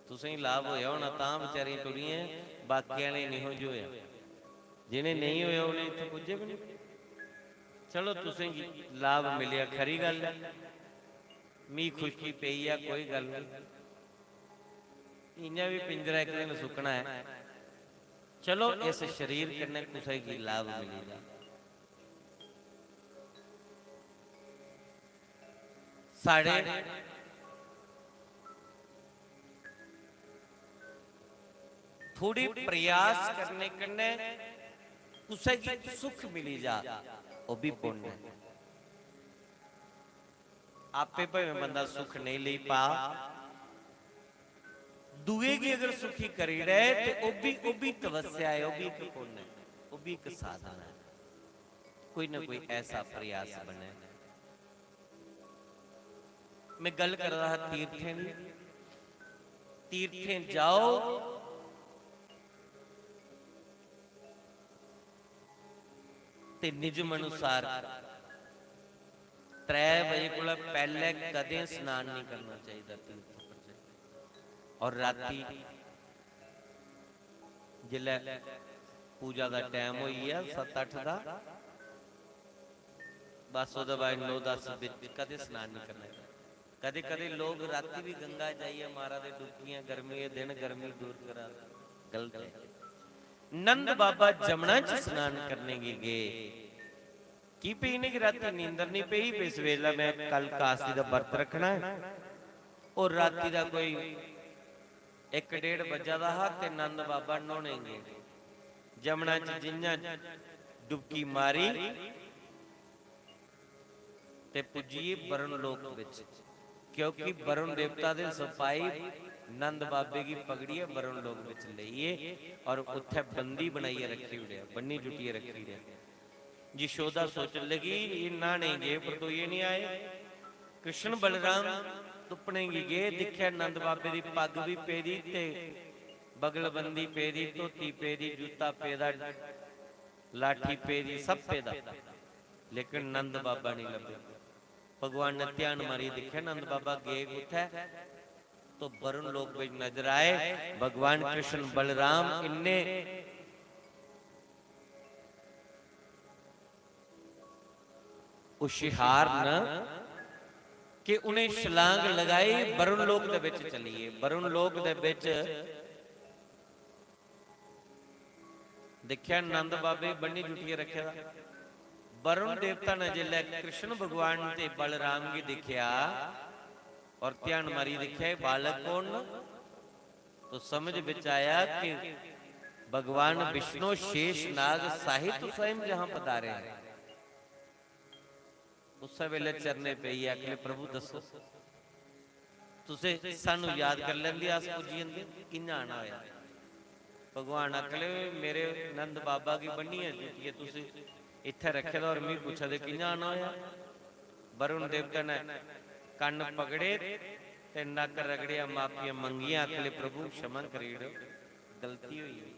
तुसें गी लाभ होया होना, तां बेचारियां टुरियां, बाकी आह्लें गी निं होंज होया। जि'नें नेईं होया, उ'नें इत्थै पुज्जे बी निं। चलो, तुसें गी लाभ मिलेआ, खरी गल्ल ऐ। मी खुशी पेई ऐ, कोई गल्ल निं। इ'यां बी पिंजरा इक दिन सुक्कना ऐ। चलो, इस शरीर कन्नै कुसै गी लाभ मिली जा। साढ़े थोड़ी प्रयास करने कन्नै कुसै गी सुख मिली जा, ओह् भी पुण्य ऐ। आपे भावें बंदा सुख नेईं लेई पा, दुए गी अगर सुखी करी ओड़े ते ओह् भी, ओह् भी तपस्या ऐ, ओह् भी इक पुण्य ऐ, ओह् भी इक साधना ऐ। कोई ना कोई ऐसा प्रयास बने। मैं गल्ल करा दा हा तीर्थें दी। तीर्थें जाओ ते निजम अनुसार त्रै बजे कोला पैह्ले कदें स्नान नहीं करना चाहिदा तीर्थ पर जाइयै। और राती जिसलै पूजा दा टाइम होई गेआ सत्त अट्ठ दा, बस ओह्दे बाद नौ दस बिच कदें स्नान नहीं करना चाहिदा। कदें कदें लोग राती भी गंगा जाइयै मारा दे डुबकियां, गर्मी दे दिन गर्मी दूर करा दे। गलत है। नंद बाबा जमुना च स्नान करने गी गे। की पई इ'नेंगी राती नींदर नहीं पई? भी इस वेला मैं कल कास्ती दा बर्त रखना है। और राती दा कोई इक डेढ़ बज्जा दा हा ते नंद बाबा न्हौने गे। जमुना च जि'यां डुबकी मारी ते पुज्जी गे वरुण लोक बिच, क्योंकि वरुण देवता दे सपाई नंद बाबे गी पकड़ियै वरुण लोक बिच लेई गे और उत्थै बंदी बनाइयै रक्खी ओड़ेआ, बन्नी जुट्टियै रक्खी ओड़ेआ। यशोदा सोचन लगी, "एह् न्हाने गे, परतोइयै निं आए।" कृष्ण बलराम तुप्पने गी गे, दिक्खेआ नंद बाबे दी पग्ग बी पेदी ते बगलबंदी पेदी, धोती पेदी, जूता पेदा, लाठी पेदी, सब पेदा, लेकिन नंद बाबा नहीं लब्भे। भगवान ने ध्यान मारियै दिक्खेआ, नंद बाबा गे कुत्थै? तो वरुण लोक बिच नजर आए। भगवान कृष्ण बलराम इन्ने होशियार न कि उ'नें छलांग लगाई, वरुण लोक दे बिच चली गे। वरुण लोक दे बिच दिक्खेआ, नंद बाबे बन्नी जुटियै रक्खे दा। वरुण देवता ने जिसलै कृष्ण भगवान ते बलराम गी दिक्खेआ और ध्यान मारी दिक्खेआ, "एह् बालक कौन न?" तो समझ विच आया कि भगवान विष्णु शेष नाग साहित स्वयं जहां पधारे हैं। उस्सै वेले चरणे पेई, आखले, "प्रभु, दस्सो, तुसें सानू याद कर लैंदे, अस पुज्जी जंदे, कि'यां आना होया?" भगवान आखले, "मेरे नंद बाबा गी बन्नियै जुटियै तुस इत्थै रक्खे दा और मी पुच्छा दे कि'यां आना होया?" वरुण देवता ने कन्न पकड़े ते नक्क रगड़ेआ, माफियां मंगियां, आखले, "प्रभु, क्षमा करी ओड़ो, गलती होई गेई।"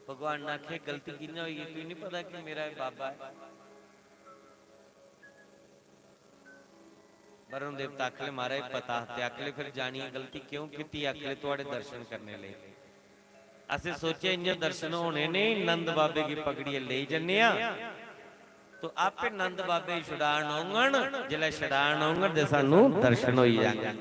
भगवान ने आखेआ, "गलती कि'यां होई गेई? तुगी निं पता कि मेरा एह् बाबा ऐ?" वरुण देवता आखले, "महाराज, पता हा।" ते आखले, "फिर जानियै गलती क्यों कीती?" आखले, "थुआढ़े दर्शन करने लेई। असें सोचेआ इ'यां दर्शन होने नेईं, नंद बाबे गी पकड़ियै लेई जन्ने आं, तो आपे नंद बाबे छुड़ान औङन, जिसलै छुड़ान औङन ते सानू दर्शन होई जाङन।"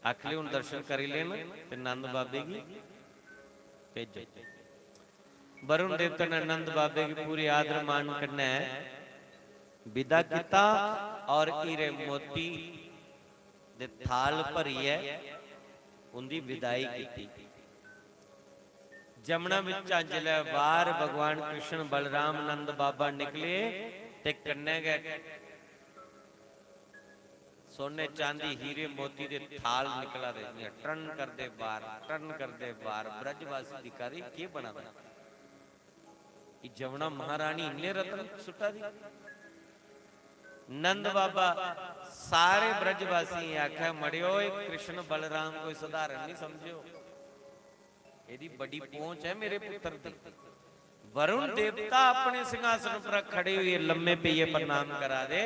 आखले, "हुन दर्शन करी लेन ते नंद बाबे गी भेजो।" वरुण देवता ने नंद बाबे गी पूरे आदर मान कन्नै विदा कीता और हीरे मोती दे थाल भरियै उंदी विदाई कीती। जमुना बिच्चा जिसलै बाहर भगवान कृष्ण, बलराम, नंद बाबा निकले ते कन्नै गै सोने, चांदी, हीरे, मोती दे थाल निकला दे, इ'यां टन करदे बाहर, टन करदे बाहर। ब्रजवासी दिक्खा दे, "केह् बना दा?" एह् जमुना महारानी इन्ने रत्न सुट्टा दी। नंद बाबा सारे ब्रजवासियें आखेआ, "मड़ेओ, एह् कृष्ण बलराम कोई सधारण नहीं समझेओ, एह्दी बड़ी पहुंच ऐ मेरे पुत्र दी।" वरुण देवता अपने सिंहासन पर खड़े होइयै लम्मे पेइयै प्रणाम करा दे,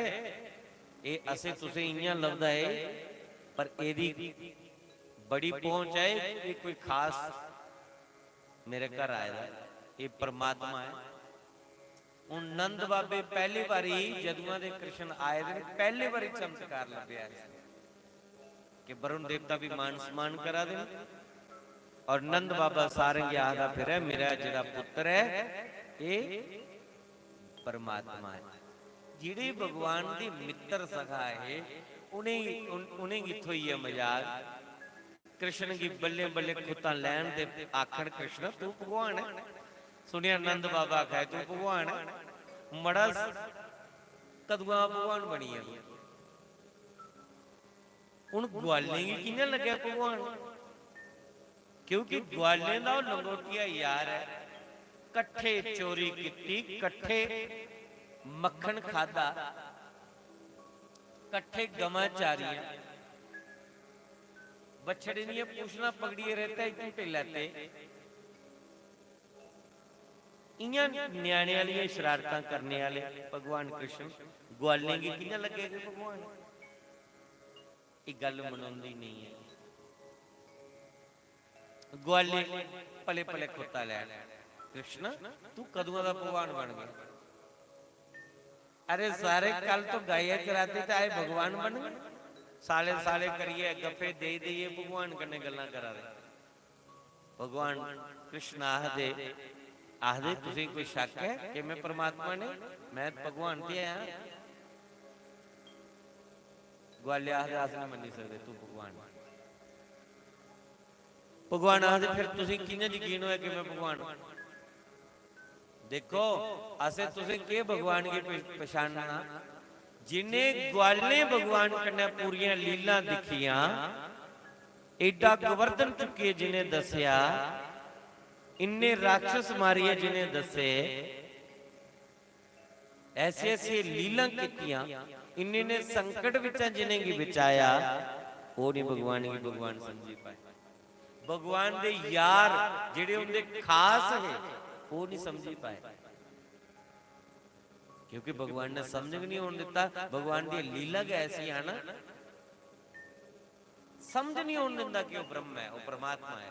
"एह् असें तुसें इ'यां लभदा ऐ, पर एह्दी बड़ी पहुंच ऐ, एह् कोई खास मेरे घर आए दा, एह् परमात्मा ऐ।" हुन नंद बाबे पैह्ली बारी, जदुआं दे कृष्ण आए दे न, पैह्ली बारी चमत्कार लब्भेआ इस कि वरुण देवता भी मान सम्मान करा दे न और नंद बाबा सारें गी आखदा फिरै, "मेरा जेह्ड़ा पुत्तर ऐ, एह् परमात्मा ऐ।" जेह्ड़े भगवान दे मित्तर सखा हे, उ'नेंगी, उन-, उ'नेंगी थ्होई ऐ मजाल। कृष्ण गी बल्लें बल्लें खुत्तां लैन ते आखन, "कृष्ण, तू भगवान ऐ।" सुनेआ नंद बाबा आखै, "तू भगवान ऐ।" मड़ा, कदुआं भगवान बनी गेआ तू? हुन ग्वालें गी कि'यां लग्गेआ भगवान? क्योंकि ग्वालें दा ओह् लंगोटिया यार ऐ, कट्ठे चोरी कीती, कट्ठे मक्खन खादा, कट्ठे गमां चारियां, बछड़े दियां पूछलां पकड़ियै रेतै च झूटे लैते। इ'यां ञ्याणे आह्लियां शरारतां करने आह्ले भगवान कृष्ण ग्वालें गी कि'यां लग्गे कि भगवान? एह् गल्ल मनोंदी नेईं ऐ। ग्वाले पले पले खुत्ता लैन, "कृष्ण, तू कदुआं दा भगवान बन गेआ?" "अरे सारे, कल तो गाया चराते थे, आए भगवान बन गए।" साले साले करियै गप्फे देई देइयै भगवान कन्नै गल्लां करा दे। भगवान कृष्ण आखदे, आखदे, "तुसें कोई शक ऐ कि मैं परमात्मा नेईं? मैं भगवान ते आं।" ग्वाले आखदे, "अस नहीं मन्नी सकदे तू भगवान।" भगवान आखदे, "फिर तुसें कि'यां यकीन होया कि मैं भगवान आं?" देखो, असें तुसें केह् भगवान गी प-, पछानना? जिन्हें ग्वालें भगवान कन्नै पूरियां लीलां दिक्खियां, एड्डा गोवर्धन चुक्कियै जिन्हें दस्सेआ, इन्ने राक्षस मारियै जिन्हें दस्से, ऐसी ऐसी लीलां कीतियां, इन्ने इन्ने संकट बिच्चा जिन्हेंगी बचाया, ओह् नहीं भगवान गी भगवान समझी पाए। भगवान दे यार जेह्ड़े उंदे खास हे, ओह् नहीं समझी पाए, क्योंकि भगवान ने समझ गै नहीं होन दित्ता। भगवान दी लीला गै ऐसी है ना, समझ नहीं होन दिंदा कि ओह् ब्रह्म ऐ, ओह् परमात्मा ऐ।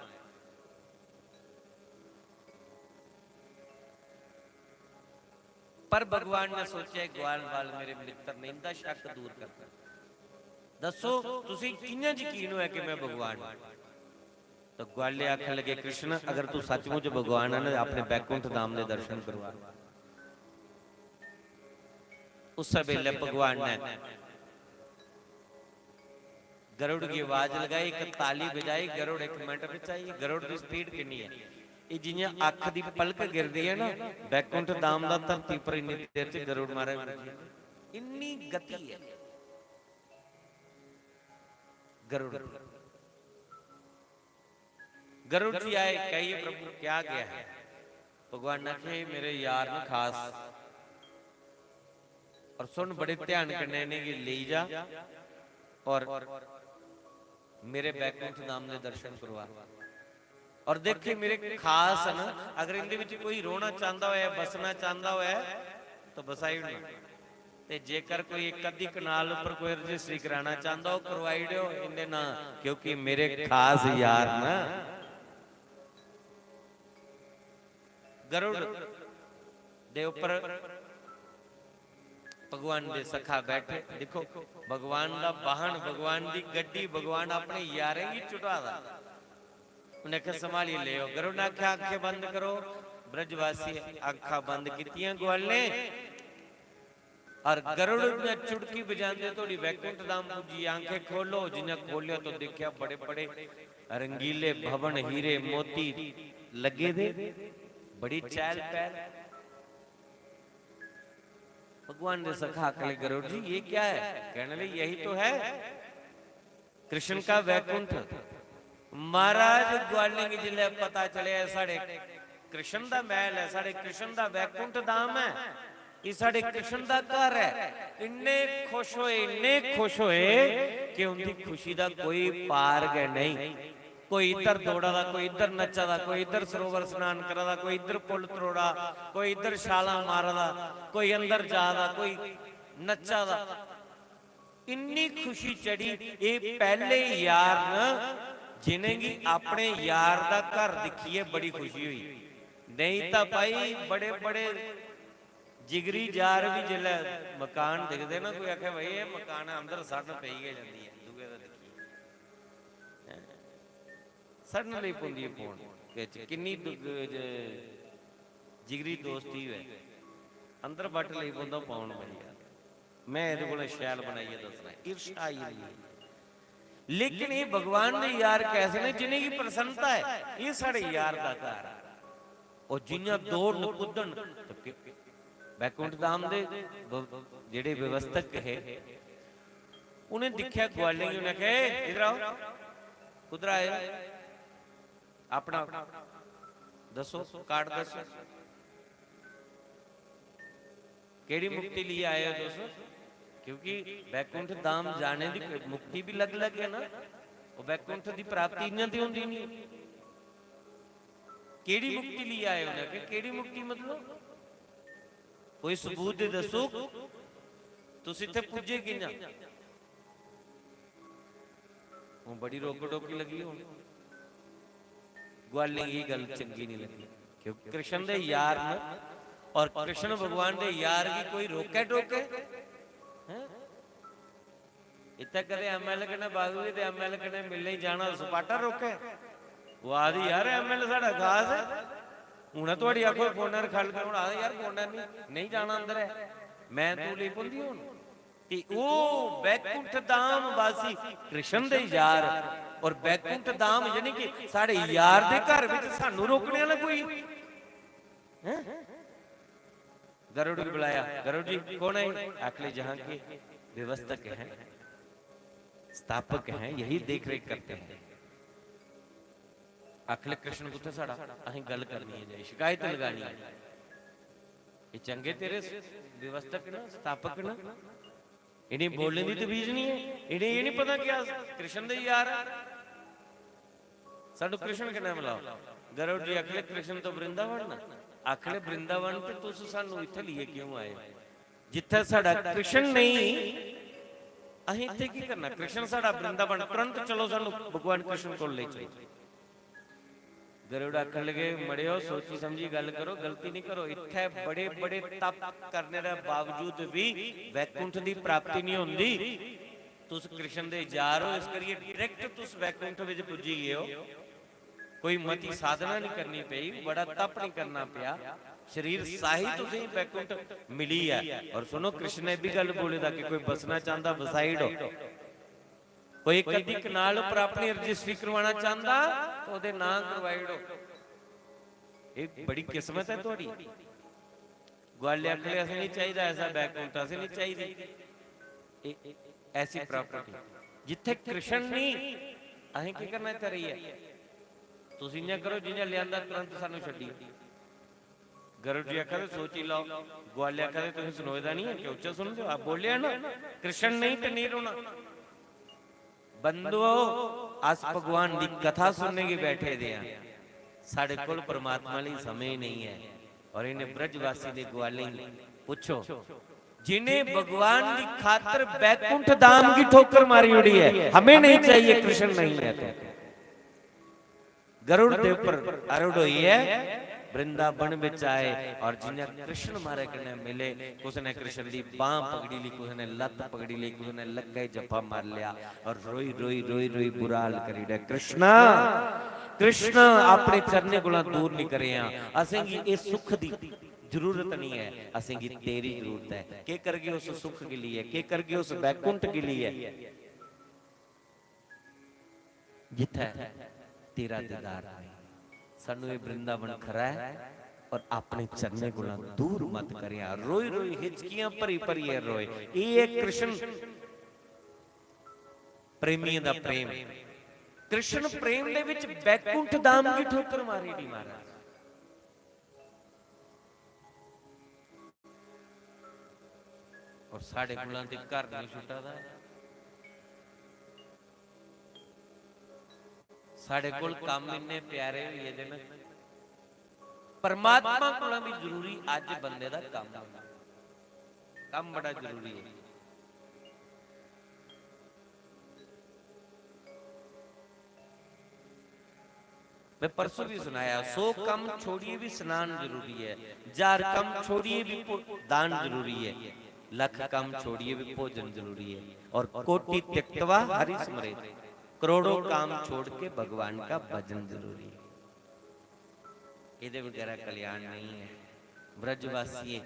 पर भगवान ने सोचेआ, "ग्वाल बाल मेरे मित्र ने, इंदा शक दूर करना। दस्सो, तुसें कि'यां यकीन होआ कि मैं भगवान आं?" तो ग्वाले आखन लगे, "कृष्ण, अगर तू सचमुच भगवान है ना, अपने बैकुंठ धाम दे दर्शन करवा।" उस बेले भगवान ने गरुड़ की आवाज लगाई, एक ताली बजाई, गरुड़ एक मिनट विच आई। गरुड़ की स्पीड किन्नी है? ये जियां अख दी पलक गिरदी है ना, बैकुंठ धाम दा धरती पर इन्नी देर च गरुड़ महाराज पुज्जी। इन्नी गति है गरुड़। गरुड़ जी आए, कहिए, "प्रभु, क्या गया है?" भगवान ने आखे, "मेरे यार न खास, और सुन, बड़े ध्यान कन्नै इ'नेंगी लेई जा और मेरे बैकुंठ धाम दे दर्शन करवा। और देखी, मेरे खास न, अगर इंदे विच कोई रोहना चाहंदा होऐ, बसना चाहंदा होऐ, तो बसाई ओड़ना। ते जेकर कोई एक अद्धी कनाल उपर कोई रजिस्ट्री कराना चाहंदा, ओह करवाई ओड़ो इंदे नां, क्योंकि मेरे खास यार न।" गरुड़ दे उपर भगवान दे सखा बैठे। देखो, भगवान दा वाहन, भगवान दी गड्डी, भगवान अपने यारें गी चुटा दा। उन्हें आखेआ, "संभालियै लेओ।" गरुड़ ने आखेआ, "अक्खें बंद करो।" ब्रजवासी अक्खां बंद कीतियां ग्वालें, और गरुड़ ने चुटकी बजांदे थोड़ी वैकुंठ धाम पुज्जी। आंखें खोलो, जिन्हें खोलिया तो देखा बड़े बड़े रंगीले भवन, हीरे मोती लगे दे, बड़ी चहल पहल। भगवान दे सखा आखन लगे, "गरुड़ जी, ये क्या है?" कहने लगे, "यही तो है, कृष्ण का वैकुंठ।" महाराज, ग्वालें गी जिसलै पता चलेआ, "साढ़े कृष्ण दा मैहल ऐ, साढ़े कृष्ण दा वैकुंठ धाम ऐ, एह् साढ़े कृष्ण दा घर ऐ," इन्ने खुश होए, इन्ने खुश होए कि उंदी खुशी दा कोई पार गै नेईं। कोई इद्धर दौड़ा दा, कोई इद्धर नच्चा दा, कोई इद्धर सरोवर स्नान करा दा, कोई इद्धर पुल त्रोड़ा, कोई इद्धर छालां मारा दा, कोई अंदर जा दा, कोई नच्चा दा। इन्नी खुशी चढ़ी। एह् पैह्ले यार न जिनेंगी अपने यार दा घर दिक्खियै बड़ी खुशी होई। नेईं तां भाई, बड़े बड़े जिगरी यार बी जिसलै मकान दिखदे ना, कोई आखे, "भाई, एह् मकान अंदर सड़न पेई गै जंदी ऐ दूए दा दिक्खियै।" सड़न लगी पौंदी ऐ पौन बिच। किन्नी दु-, ज-, जिगरी दोस्ती होऐ, अंदर बट्ट लगी पौंदा पौन, भाई यार, "मैं एह्दे कोला शैल बनाइयै दस्सना।" ईर्षा आई जंदी ऐ। लेकिन एह् भगवान दे यार कैसे ने, जिनेंगी प्रसन्नता ऐ, एह् साढ़े यार दा घर ऐ। और जियां दौड़न कुद्दन, ते के-, बैकुंठ धाम दे ब-, जेह्ड़े व्यवस्थक हे, उ'नें दिक्खेआ ग्वालें गी, उ'नें आखेआ, "ए, इद्धर आओ, कुद्धर आए ओ? अपना दस्सो, कार्ड दस्सो, केह्ड़ी मुक्ति लेइयै आए ओ तुस?" क्योंकि बैकुंठ धाम जाने दी मुक्ति भी अलग-अलग है ना, वो बैकुंठ दी प्राप्ति इ'यां ते होंदी नहीं। केह्ड़ी मुक्ति लेइयै आए ओ? उ'नें आखेआ, "केह्ड़ी मुक्ति मतलब? कोई सबूत ते दस्सो, तुस इत्थै पुज्जे कि'यां?" हून बड़ी रोक टोकी लगी होन। ग्वालें गी गल्ल चंगी नहीं लगी, क्योंकि कृष्ण दे यार न, और कृष्ण भगवान दे यार गी कोई रोकै टोकै? हैं? इत्थै कदें एमएलए कन्नै बागवी ते एमएलए कन्नै मिलने गी जाना, सपाटा रोकै? ओह् आखदी, "यार, एमएलए साढ़ा खास ऐ।" हून थुआढ़ी आखो फोनै पर खल्ल करोड़ आखदे, "यार, फोनै पर नेईं, नेईं जाना अंदर ऐ।" मैं तूं लेई पौंदी हून। ते ओह् बैकुंठ धाम वासी कृष्ण दे यार, और बैकुंठ धाम यानी कि साढ़े यार दे घर विच सानू रोकने आह्ला कोई, हैं? गरुड़ गी बुलाया, "गरुड़ जी, कौन है?" आखले, "यहाँ के व्यवस्थक हैं, स्थापक हैं, यही देख रेख करते हैं।" आखले, "कृष्ण कुत्थै साढ़ा? असें गल्ल करनी है, जाई शिकायत लगानी है। ये चंगे तेरे व्यवस्थक न, स्थापक न, इ'नें बोलने दी तमीज नहीं है, इ'नें ये नहीं पता कि अस कृष्ण दे यार हैं। सानू कृष्ण कन्नै मिलाओ।" गरुड़ जी आखले, "कृष्ण तो वृंदावन न।" आखले, "वृंदावन ते तुस सानू इत्थै लेइयै क्यों आए? जित्थै साढ़ा कृष्ण नहीं, असें इत्थै की करना? कृष्ण साढ़ा वृंदावन, तुरंत चलो, सानू भगवान कृष्ण कोल लेई चलो।" गरुड़ आखन लगे, "मड़ेओ, सोची समझी गल्ल करो, गलती नहीं करो। इत्थै बड़े बड़े तप करने दे बावजूद भी वैकुंठ दी प्राप्ति नहीं होंदी। तुस कृष्ण दे जार हो, इस करियै डायरेक्ट तुस वैकुंठ विच पुज्जी गए हो। कोई मती साधना नहीं करनी पई, बड़ा तप नहीं करना पेआ, शरीर साही तुसें वैकुंठ मिली ऐ।" और सुनो, कृष्ण ने भी गल्ल बोले दा कि कोई बसना चाहता, बसाई ओड़ो। कोई इक अद्धी कनाल उप्पर अपनी रजिस्ट्री करवाना चाहता, तो ओहदे नां करवाई ओड़ो। ये बड़ी किस्मत है थोड़ी। ग्वाले आखले, "असें नहीं चाहिदा ऐसा बैकुंठ, असें नहीं चाहिदी ए-, ऐसी प्रॉपर्टी।" जिथे कृष्ण नहीं, असें की करना इत्थे रहियै? तुस इयां करो, जियां लियांदा तुरंत सानू छड्डियो। गरुड़ जी आखा दे, "सोची लैओ।" ग्वाले आखा दे, "तुसें सनोए दा नहीं है, क्या उच्चा सुनदे हो? आप बोलिया ना, कृष्ण नहीं ते नहीं रोना।" बंधुओ, अस भगवान दी कथा सुनने गी बैठे दे आं, साढ़े कोल परमात्मा लेई समय नहीं है। और इन्हें ब्रजवासी दे ग्वालें गी पुछो, जिन्हें भगवान दी खातर बैकुंठ धाम की ठोकर मारी उड़ी है, हमें नहीं चाहिए, कृष्ण नहीं है तो। गरुड़ दे ऊपर आरूढ़ होई है, वृंदावन विच आए और जियां कृष्ण मारे कन्नै मिले, कुछ ने कृष्ण दी बांह पकड़ी ली, कुछ ने लत्त पकड़ी ली, कुछ ने लक्कै जप्फा मार लिया और रोई रोई रोई रोई बुरा हाल करी ओड़ेआ। कृष्णा, कृष्णा, अपने चरणें कोला दूर नहीं करेआं, असेंगी इस सुख दी जरूरत नहीं है, असेंगी तेरी जरूरत है। के करगे उस सुख के लिए, के करगे उस बैकुंठ के लिए? जिथे तेरा दीदार नहीं। सानू ये वृंदावन खरा है और अपने चरणें कोला दूर मत करें। रोई रोई हिचकियां भरी भरिए रोए। ये है कृष्ण प्रेमियों का प्रेम। कृष्ण प्रेम दे विच बैकुंठ धाम की ठोकर मारी दी महाराज। और साढ़े कोला ते घर नहीं छुट्टा दा। साढ़े कोल कम इन्ने प्यारे होई गेदे न। परमात्मा कोला भी जरूरी अज बंदे दा कम है। कम बड़ा जरूरी है। मैं परसों भी सुनाया, सौ कम छोड़िए भी स्नान जरूरी है, हजार कम छोड़िए भी पो-, दान जरूरी है, लख कम छोड़िए भी भोजन जरूरी है, और कोटि त्यक्तवा हरि स्मरेत, करोड़ों काम छोड़ के भगवान का भजन जरूरी है। ਇਹਦੇ ਵਗੈਰਾ ਕਲਿਆਣ ਨਹੀਂ ਹੈ। ब्रजवासिये,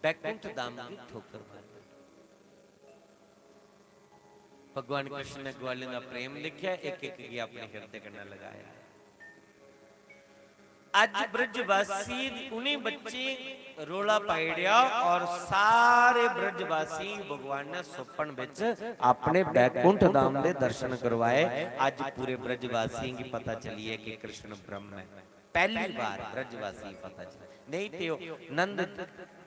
बैकुंठ धाम की ठोकर मार। भगवान कृष्ण ने ग्वालें का प्रेम लिखिया, एक एक की अपने हिरदे कन्नै लगाया। अज ब्रजवासी उन्हीं बच्चे रोला पाई ओड़ेआ और सारे ब्रजवासी भगवान ने सुपन विच अपने बैकुंठ धाम दे दर्शन करवाए। अज पूरे ब्रजवासियों की पता चली है कि कृष्ण ब्रह्म है। पहली बार ब्रजवासी पता चला, नहीं ते ओह नंद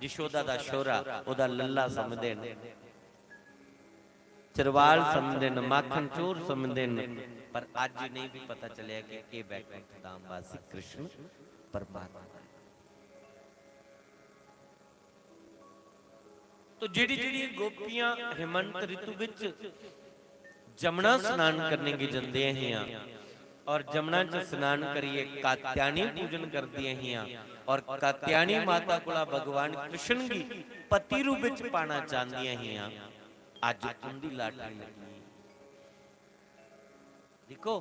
यशोदा दा शोहरा, ओहदा लल्ला समझदे न, चरवाल समझदे न, माखन चोर समझदे न, पर अज नहीं भी पता चलिया कि एह बैकुंठ धाम वासी कृष्ण परमात्मा है। तो जेड़ी जेड़ी गोपियां हेमंत ऋतु विच जमुना स्नान करने की जंदियां हियां और जमुना च स्नान करिए कात्यायनी पूजन करदियां हियां और कात्यायनी माता कोला भगवान कृष्ण की पति रूप विच पाना चाहदियां हियां, अज उंदी लाटरी लगी। देखो,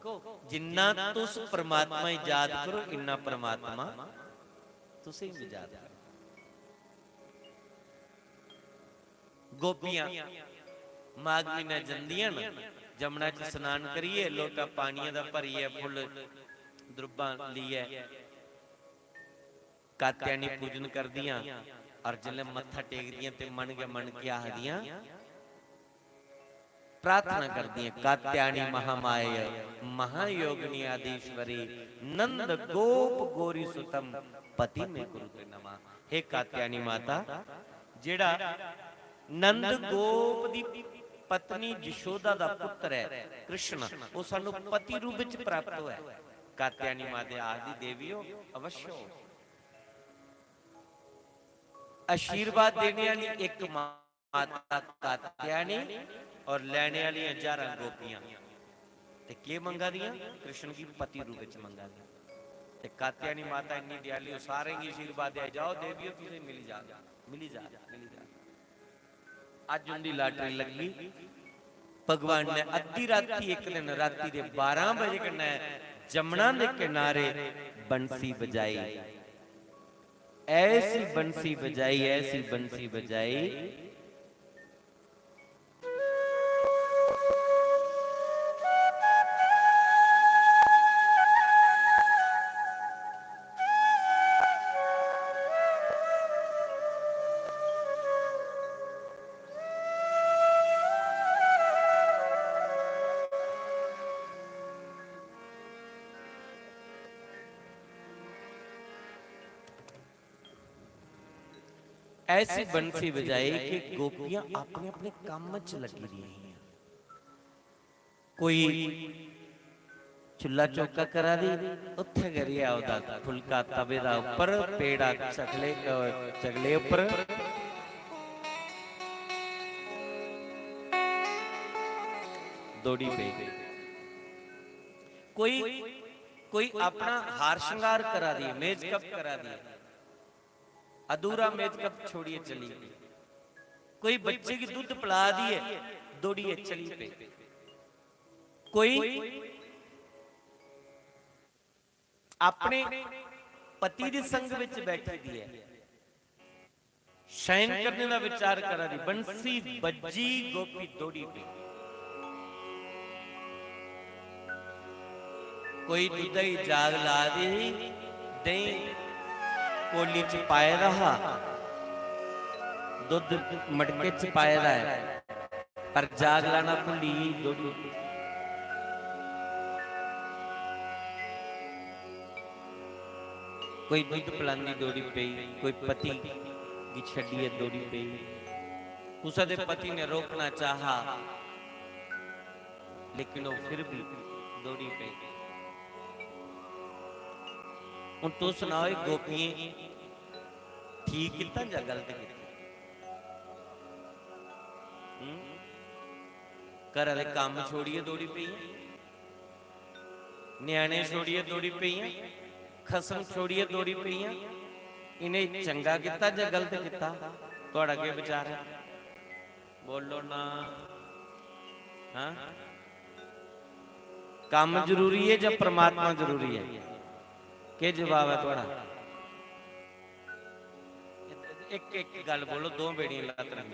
जिन्ना तुस परमात्मा गी याद करो, इन्ना परमात्मा तुसें गी याद करो। गोपियां माघ म्हीने जंदियां न, जमुना च स्नान करियै, लोटा पानियै दा भरियै, फुल्ल द्रुब्बां लेइयै, कात्यायनी पूजन करदियां, और जिसलै मत्था टेकदियां ते मन गै मन केह् आखदियां, प्रार्थना करदियां, "कात्यायनी महामाय महायोगिनी आदिश्वरी, नंद गोप गोरी सुतम पति में कुरुते नमः।" हे कात्यायनी माता, जेड़ा नंद गोप दी पत्नी यशोदा दा पुत्र है कृष्ण, वो सानू पति रूप विच प्राप्त होया। कात्यायनी माता आखदी, "देवियो, अवश्य हो।" आशीर्वाद देने वाली एक माता कात्यायनी और लेने वाली हजारां गोपियां। ते केह् मंगा दियां? कृष्ण गी पति रूप विच मंगा दियां। ते कात्यायनी माता इन्नी दयालु, सारें गी आशीर्वाद देआ, "जाओ देवियो, तुसें मिली जा, मिली जा, मिली जा।" अज्ज उंदी लाटरी लग्गी। भगवान ने अद्धी राती, इक दिन राती दे बारां बजे कन्नै जमुना दे किनारे बंसी बजाई, ऐसी बंसी बजाई, ऐसी बंसी बजाई। ऐसी बंसी बजाई कि गोपियां अपने अपने कम्म च लगी दियां हियां। कोई चुल्ला चौका करा दी, उत्थै करियै ओह्दा फुलका तवे दा उप्पर, पेड़ा चकले, अ, चकले उप्पर दौड़ी पेई। कोई, कोई अपना हार श्रृंगार करा दी, मेकअप करा दी, अधूरा मेकअप छोड़ियै चली गई। कोई बच्चे गी दुद्ध पिला दी ऐ, दौड़ियै चली पेई। कोई अपने पति दी संग विच बैठी दी ऐ, शयन करने दा विचार करा दी, बंसी बज्जी, गोपी दौड़ी पेई। कोई दुद्धै दी जाग ला दी ही, देहीं कोली च पाए दा हा, दुद्ध मटके च पाए दा ऐ, पर जाग लाना भुल्ली गेई, दौड़ी। कोई दुद्ध पलांदी दौड़ी पेई, कोई पति गी छड्डियै दौड़ी पेई। कुसै दे पति ने रोकना चाहा, लेकिन ओह् फिर भी दौड़ी पेई। हुन तुस सनाओ, एह् गोपियें ठीक कीता जां गलत कीता? हूं? घरै दे कम्म छोड़ियै दौड़ी पेइयां, ञ्याणे छोड़ियै दौड़ी पेइयां, खसम छोड़ियै दौड़ी पेइयां। इ'नें चंगा कीता जां गलत कीता? थुआढ़ा केह् विचार ऐ? बोलो ना। हां? कम्म जरूरी ऐ जां परमात्मा जरूरी ऐ? केह् जवाब ऐ थुआढ़ा? इक, इक गल्ल बोलो, दो बेड़ियां लत्त रंग।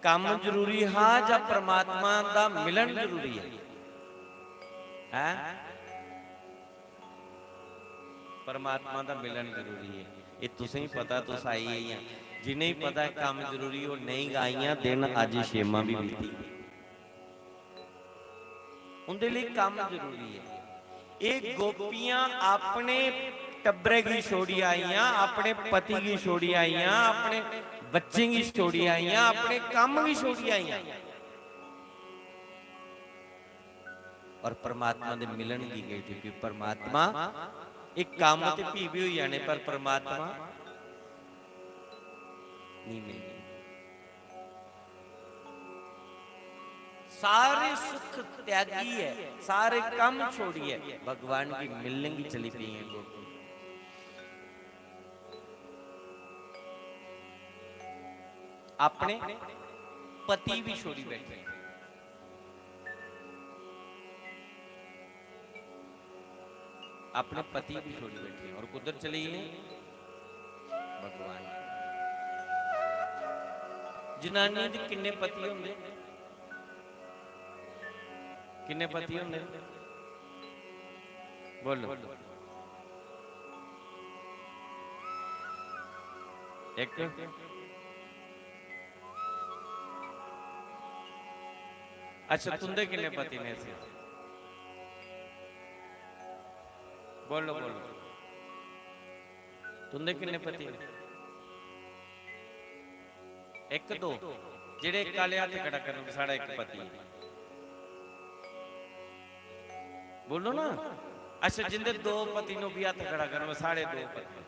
कम्म जरूरी हा जां परमात्मा दा मिलन जरूरी ऐ? हैं? परमात्मा दा मिलन जरूरी ऐ। एह् तुसें गी पता, तुस आई गेइयां। जि'नेंगी पता ऐ कम्म जरूरी, ओह् नेईं गाइयां, दिन अज्ज छेमां बी बीती। उं'दे लेई कम्म जरूरी ऐ। एह् गोपियां अपने टब्बरै गी छोड़ी आइयां, अपने पति गी छोड़ी आइयां, अपने बच्चें गी छोड़ी आइयां, अपने कम्म गी छोड़ी आइयां। और परमात्मा दे मिलन गी गई, क्योंकि परमात्मा इक कम्म ते फ्ही बी होई जाने, पर परमात्मा नहीं मिलने। सारे सुख त्यागियै, सारे कम्म छोड़ियै भगवान गी मिलने गी चली पेई हैं गोपी। अपने पति भी छोड़ी बैठी हैं। अपने पति भी छोड़ी बैठी हैं और कुद्धर चली गई? भगवान। जनानी दे किन्ने पति होंदे? किन्ने पति होंदे? बोलो। एक। अच्छा, तुंदे किन्ने पति ने इस? बोलो, बोलो। तुंदे किन्ने पति ने? एक, दो। जेड़े इक आले हत्थ खड़ा करन, साढ़ा इक पति ऐ। बोलो ना। अच्छा, जिंदे दो पति ने, ओह् भी हत्थ खड़ा करन, साढ़े दो पति।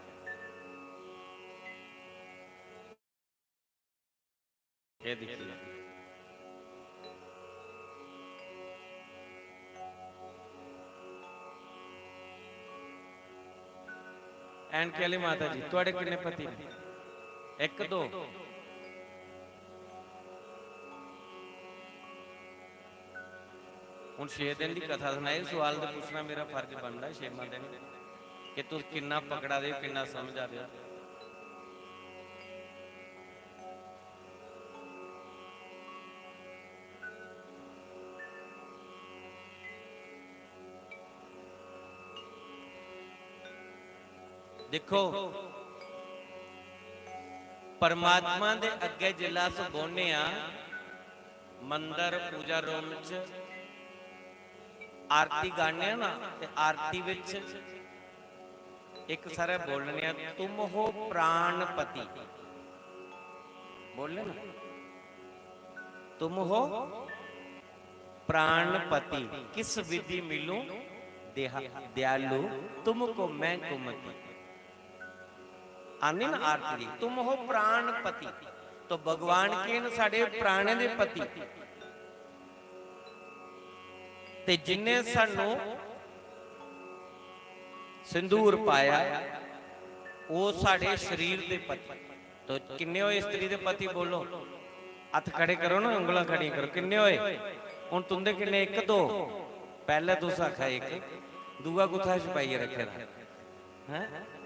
एह् दिक्खी लैओ। ऐनके आह्ली माता जी, थुआढ़े किन्ने पति न? इक, दो? हून छे दिन दी कथा सनाई, सवाल ते पुच्छना मेरा फर्ज बनदा ऐ छेमां दिन, कि तुस किन्ना पकड़ा दे ओ, किन्ना समझा दे ओ। दिक्खो, परमात्मा दे अग्गै जिसलै अस बौह्ने आं, मंदर, पूजा रूम च आरती गाने आं ना, ते आरती बिच इक सारे बोलने आं, "तुम हो प्राणपति।" बोलने ना, "तुम हो प्राणपति, किस विधि मिलूं देहा-, दयालु, तुमको मैं कुमति।" आंदी ना आरती दी, "तुम हो प्राणपति।" तो भगवान के न? साढ़े प्राणें दे पति। ते जिन्ने सानू संदूर पाया, ओह् साढ़े शरीर दे पति। तो किन्ने होए स्त्री दे पति? बोलो, हत्थ खड़े करो ना, उंगलां खड़ियां करो। किन्ने होए? हून तुंदे किन्ने? इक, दो? पैह्ले तुस आखा इक, दूआ कुत्थै छपाइयै रक्खे दा? हैं?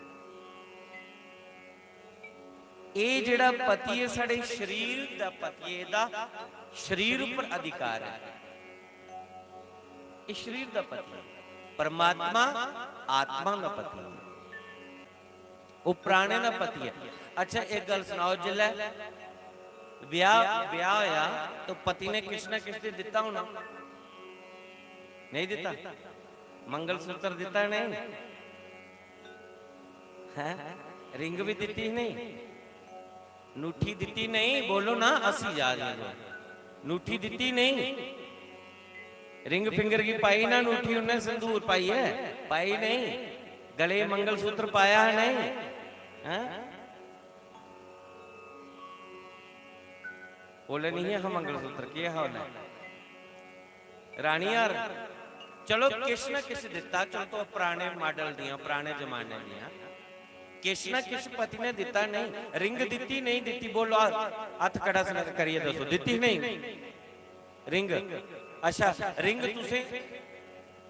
एह् जेह्ड़ा पति ऐ, साढ़े शरीर दा पति ऐ, एह्दा शरीर उप्पर अधिकार ऐ। एह् शरीर दा पति ऐ, परमात्मा आत्मा दा पति ऐ, ओह् प्राणें दा पति ऐ। अच्छा, इक गल्ल सनाओ, जिसलै ब्याह, ब्याह होया, तो पति ने किश ना किश ते दित्ता होना, नेईं दित्ता? मंगलसूत्र दित्ता, नेईं? हैं? रिंग भी दित्ती, नेईं? नूठी दित्ती, नेईं? बोलो ना, हस्सी जा रही है। नूठी दित्ती, नेईं? रिंग फिंगर की पाई ना नूठी उन्ने, संदूर पाई है, पाई, नेईं? गले मंगलसूत्र पाया, नेईं? हैं? ओल्लै नहीं हा मंगलसूत्र, केह् हा ओल्लै? रानी हार। चलो, किश ना किश दित्ता, चलो, तो पराने माडल दियां, पराने जमाने दियां, किश ना किश पति ने दित्ता, नेईं? रिंग दित्ती, नेईं दित्ती? बोलो, आ-, हत्थ खड़ा स-, करियै दस्सो, दित्ती, नेईं? रिंग। अच्छा, रिंग तुसें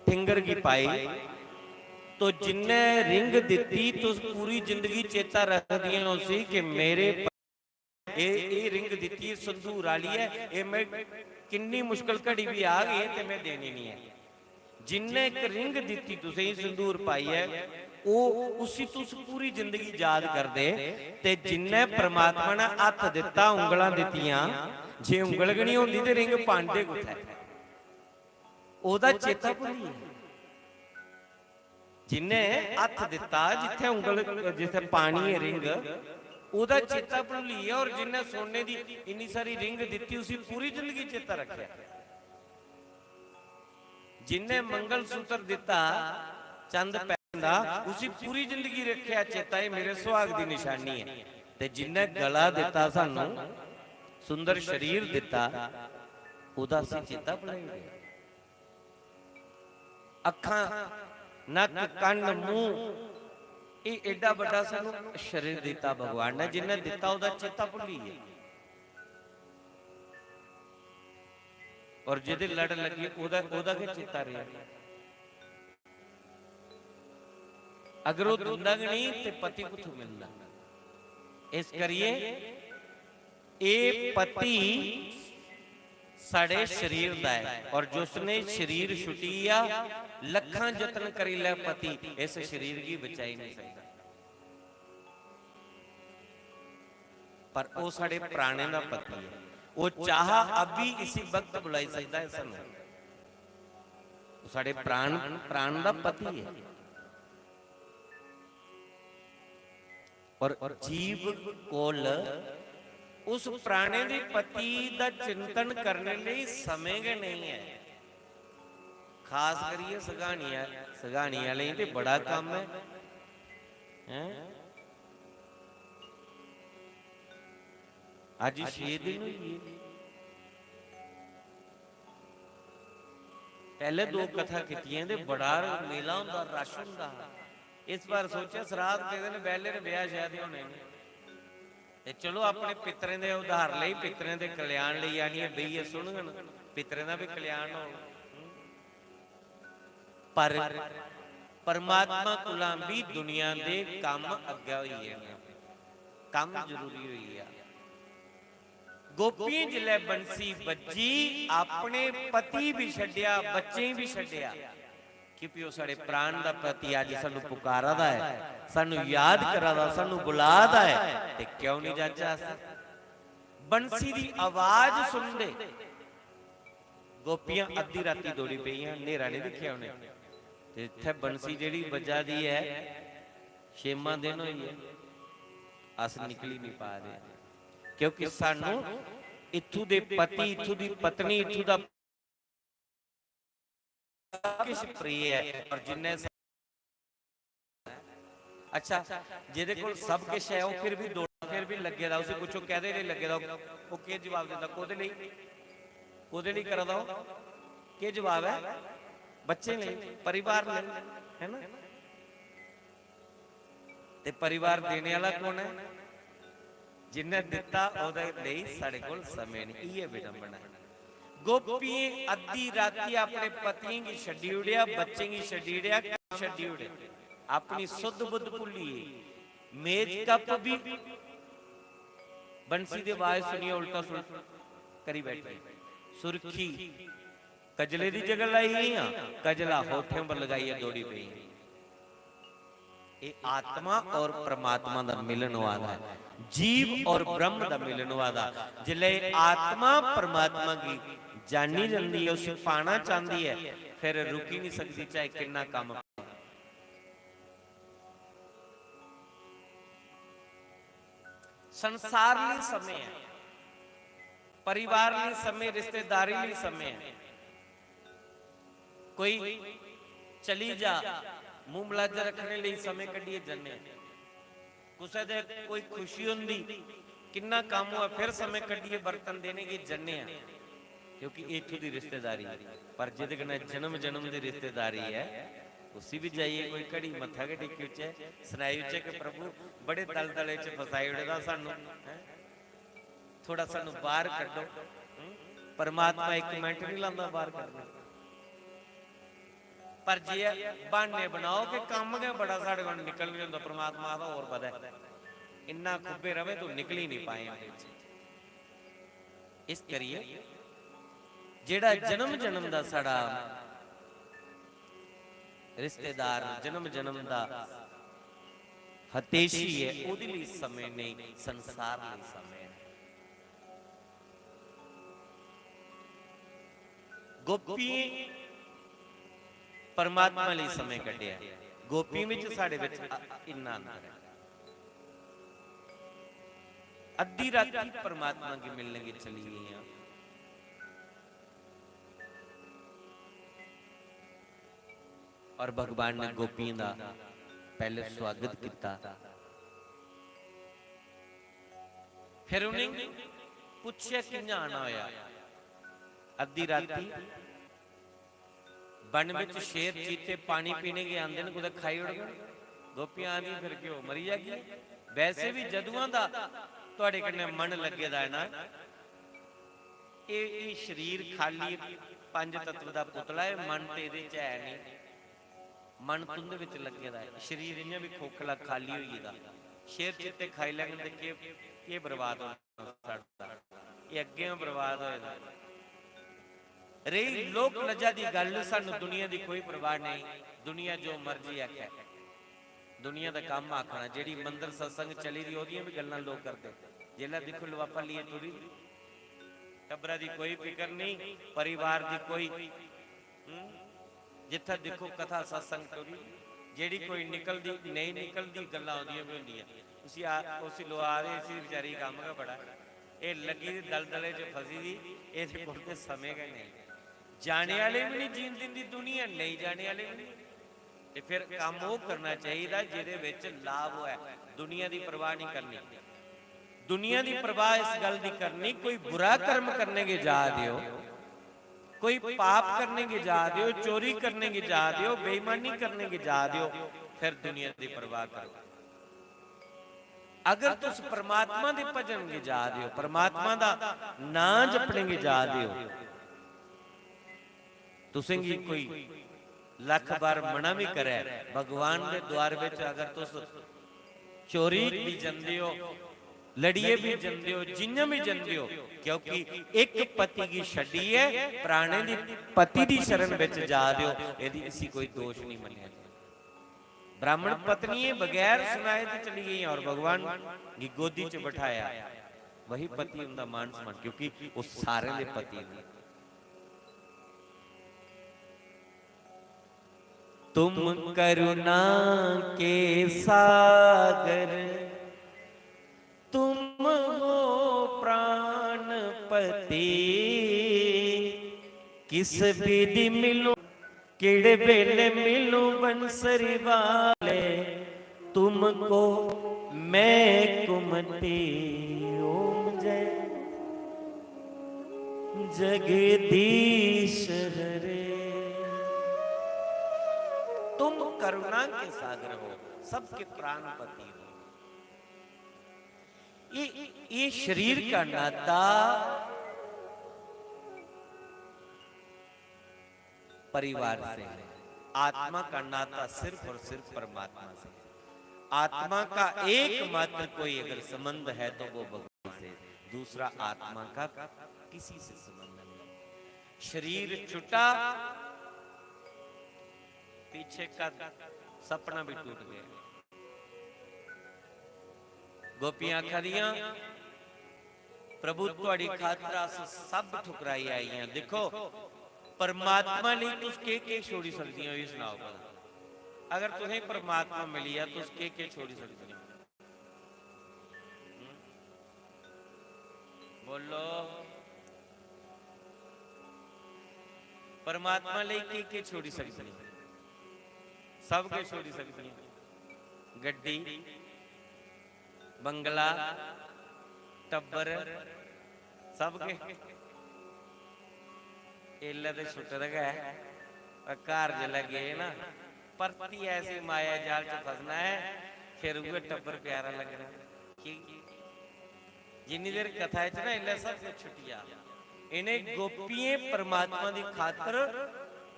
फिंगर गी पाई, तो जिन्ने रिंग दित्ती, तुस पूरी जिंदगी चेता रखदियां उसी कि मेरे एह्, एह् रिंग दित्ती ऐ, संदूर आह्ली ऐ, एह् में किन्नी मुश्कल घड़ी बी आग, एह् ते में देनी निं ऐ। जिन्ने इक रिंग दित्ती तुसेंगी संदूर पाइयै, ओह्, उसी तुस पूरी जिंदगी याद करदे। ते जिन्ने परमात्मा ने हत्थ दित्ता, उंगलां दित्तियां, जे उंगल गै निं होंदी ते रिंग पांदे कुत्थै? ओह्दा चेता भुल्ली गेआ। जिन्ने हत्थ दित्ता, जित्थै उंगल, जित्थै पानी ऐ रिंग, ओह्दा चेता भुल्ली गेआ। और जिन्ने सोने दी इन्नी सारी रिंग दित्ती, उसी पूरी जिंदगी चेता रखेआ। जिन्ने मंगलसूत्र दित्ता, चंद पैंदा, उसी पूरी जिंदगी रखेआ चेता, "एह् मेरे सुहाग दी निशानी ऐ।" ते जिन्ने गला दित्ता सानू, सुंदर शरीर दित्ता, ओह्दा असी चेता भुलाई ओड़ेआ। अक्खां, नक्क, कन्न, मूंह, एह् एड्डा बड्डा सानू शरीर दित्ता भगवान ने, जिन्ने दित्ता ओह्दा चेता भुल्ली गेआ। और जेह्दे लड़ लग्गी, ओह्दा, ओह्दा गै चेता रेहा। अगर ओह् दिंदा गै नेईं ते पति कुत्थों मिलदा? इस करियै एह् पति साढ़े शरीर दा ऐ, और जिसने शरीर छुट्टी गेआ, लक्खां जतन करी लै पति, इस शरीर गी बचाई नहीं सकदा। पर ओह् साढ़े प्राणें दा पति ऐ, ओह् चाह अभी इसी वक्त बुलाई सकदा ऐ सानू। ओह् साढ़े प्राण, प्राण दा पति ऐ। और जीव कोल उस प्राणे दे पति दा चिंतन करने लेई समें गै नेईं ऐ। खास करियै सगानिया, सगानी आह्लें गी ते बड़ा कम्म ऐ, हैं? अज्ज छे दिन होई गे। पैह्ले दो कथा कीतियां ते बड़ा मेला होंदा, रश होंदा हा। इस बार सोचेआ, सराध पेदे न, बैह्ले न, ब्याह शादी होने न। ते चलो, अपने पितरें दे उद्धार लेई, पितरें दे कल्याण लेई आनियै बेहियै सुनङन, पितरें दा बी कल्याण होग। पर परमात्मा कोला बी दुनिया दे कम्म अग्गै होई गे न, कम्म जरूरी होई गेआ। गोपियें जिसलै बंसी बज्जी, अपने पति बी छड्डेआ, बच्चें बी छड्डेआ, कि भी ओह् साढ़े प्राण दा पति अज्ज सानू पुकारा दा ऐ, सानू याद करा दा, सानू बुला दा ऐ, ते क्यों नहीं जाचै अस? बंसी दी आवाज सुनदे गोपियां अद्धी राती दौड़ी पेइयां, न्हेरा नहीं दिक्खेआ उ'नें। ते इत्थै बंसी जेह्ड़ी बज्जा दी ऐ, छेमां दिन होई गेआ, अस निकली नहीं पा दे, क्योंकि सानू इत्थू दे पति, इत्थू दी पत्नी, इत्थू दा सब किश प्रिय ऐ। और जिन्ने सा-, अच्छा, जेह्दे कोल सब किश ऐ, ओह् फिर भी दौड़ा, फिर भी लग्गे दा, उसी पुच्छो, "कैह्दे लेई लग्गे दा?" ओह् केह् जवाब दिंदा? कोह्दे लेई? कोह्दे लेई करा दा ओह्? केह् जवाब ऐ? बच्चें लेई, परिवार लेई, है ना? ते परिवार देने आह्ला कौन ऐ? जिन्नै दित्ता, ओह्दे लेई साढ़े कोल समें नेईं। इ'यै विडंबना ऐ। गोपियें अद्धी राती अपने पतियें गी छड्डी ओड़ेआ, बच्चें गी छड्डी ओड़ेआ, कम्म छड्डी ओड़ेआ, अपनी सुद्ध बुद्ध भुल्ली गे। मेज कप भी बंसी दी आवाज सुनियै उल्टा सुल्टा करी बैठी। सुर्खी कजले दी जगह लाई गेइयां, कजला होठें पर लगाइयै दौड़ी पेई। ये आत्मा और परमात्मा दा मिलन होआ दा ऐ, जीव और ब्रह्म दा मिलन होआ दा। जिसलै आत्मा परमात्मा गी जानी जंदी है, उसी पाना चाहती है, फिर रुकी नहीं सकती, चाहे किन्ना काम। संसार लिए समय है, परिवार लिए समय, रिश्तेदारी लिए समय है। कोई चली जा, मूंह मलाजा रखने लिए समय कड्ढियै जन्ने। कुसै दे कोई खुशी होंदी, किन्ना कम्म होऐ, फिर समय कड्ढियै बर्तन देने गी जन्ने आं, क्योंकि एह् इत्थूं दी रिश्तेदारी ऐ। पर जेह्दे कन्नै जन्म जन्म दी रिश्तेदारी ऐ, उसी बी जाइयै कोई घड़ी मत्था गै टेकी औचै, सनाई औचै कि "प्रभु, बड़े दलदले च फसाई ओड़े दा सानू, हैं? थोड़ा सानू बाहर कड्ढो।" हं? परमात्मा इक मिंट नहीं लांदा बाहर कड्ढने। पर जे ब्हान्ने बनाओ कि कम्म गै बड़ा साढ़े कोल निकल नहीं होंदा, परमात्मा आखदा, "होर बधै, इन्ना खुब्बे रवे, तू निकली नहीं पाए एह्दे च।" इस करियै जेह्ड़ा जन्म जन्म दा साढ़ा रिश्तेदार, जन्म जन्म दा हतेशी ऐ, ओह्दे लेई समें नेईं, संसार लेई समें ऐ। गोपियें परमात्मा लेई समें कड्ढेआ। गोपियें विच साढ़े विच अ-, इन्ना अंतर ऐ। अद्धी राती परमात्मा गी मिलने गी चली गेइयां और भगवान ने गोपियें दा पैह्ले स्वागत कित्ता। फिर उ'नेंगी पुच्छेआ कि'यां आना होया। अद्धी राती वन बिच शेर चीते पानी पीने गी आंदे न, कुतै खाई ओड़गन। गोपियां आंदियां, "फिर केह् हो, मरी जागी?" वैसे भी जदुआं दा थुआढ़े कन्नै मन लग्गे दा ऐ ना, एह्, एह् शरीर खाली पंज तत्व दा पुतला ऐ, मन ते एह्दे च है नहीं। मन तुं'दे बिच लग्गे दा ऐ, शरीर इ'यां बी खोखला खाली होई गेदा। शेर चीते खाई लैङन ते केह्, केह् बर्बाद होना? साढ़ा। एह् अग्गें बर्बाद होए दा। रेही लोक लज्जा दी गल्ल, सानू दुनिया दी कोई परवाह नेईं। दुनिया जो मर्जी आखै, दुनिया दा कम्म आखना। जेह्ड़ी मंदर सत्संग चली दी, ओह्दियां बी गल्लां लोक करदे। जेल्लै दिक्खो, लफाफा लेइयै टुरी, टब्बरा दी कोई फिकर नेईं, परिवार दी कोई हूं? जित्थै दिक्खो कथा सत्संग टुरी, जेह्ड़ी कोई निकलदी, नेईं निकलदी, गल्लां औंदियां बी होंदियां। उसी आ-, उसी लोक आखदे, "इसी बेचारी गी कम्म गै बड़ा। एह् लग्गी दी दलदले च फसी दी, एह्दे कोल ते समें गै नेईं।" जाने आह्ले बी निं जीन दिंदी दुनिया, नेईं जाने आह्ले बी निं। ते फिर कम्म ओह् करना चाहिदा जेह्दे बिच लाभ होऐ। दुनिया दी परवाह निं करनी। दुनिया दी परवाह इस गल्ल दी करनी, कोई बुरा कर्म करने गी जा दे ओ, कोई पाप करने गी जा दे ओ, चोरी करने गी जा दे ओ, बेईमानी करने गी जा दे ओ, फिर दुनिया दी परवाह करो। अगर तुस परमात्मा दे भजन गी जा दे हो, परमात्मा दा नां जपने गी जा दे हो, तुसेंगी कोई लख बार मना भी करे, भगवान दे द्वार विच अगर तुस चोरी भी जंदे हो, लड़िए भी जंदे हो, जियां भी जंदे हो, क्योंकि एक पति गी छड्डिए पराने दी पति दी शरण विच जा दे हो, यदि इसी कोई दोष नहीं मन्नेआ जाए। ब्राह्मण पत्नियां बगैर सुनाए तो चली गई और भगवान की गोदी च बैठाया, वही पति उनका मान सम्मान, क्योंकि वो सारे दे पति ने। तुम करुणा के सागर, तुम हो प्राणपति। किस विधि मिलूं, किड़े बेले मिलूं बंसरी वाले, तुमको मैं कुमति। ओम जय जगदीश हरे। तुम करुणा के सागर हो, सबके प्राणपति हो। ये, ये शरीर का नाता परिवार से है, आत्मा का नाता सिर्फ और सिर्फ परमात्मा से है। आत्मा का एकमात्र कोई अगर संबंध है तो वो भगवान से, दूसरा आत्मा का किसी से संबंध नहीं। शरीर छुटा, पीछे का सपना भी टूट गया। गोपियां आखा दियां, "प्रभु, तुहाड़ी खातर अस सब ठुकराई आई हैं।" देखो, परमात्मा लेई तुस केह् केह् छोड़ी सकदियां ओ, एह् सनाओ भला। अगर तुसें परमात्मा मिली गेआ, तुस केह् केह् छोड़ी सकदियां ओ? हम्म? बोलो, परमात्मा लेई केह् केह् छोड़ी सकदियां ओ? सब किश छोड़ी सकदियां ओ। गड्डी, बंगला, टब्बर, सब किश। एल्लै ते छुट्टे दा गै ऐ, पर घर जिसलै गे ना, परतियै ऐसी माया जाल च फसना ऐ, फिर उ'ऐ टब्बर प्यारा लग्गना। की? जिन्नी देर कथा च ना, इल्लै सब कुछ छुट्टी जा। इ'नें गोपियें परमात्मा दी खातर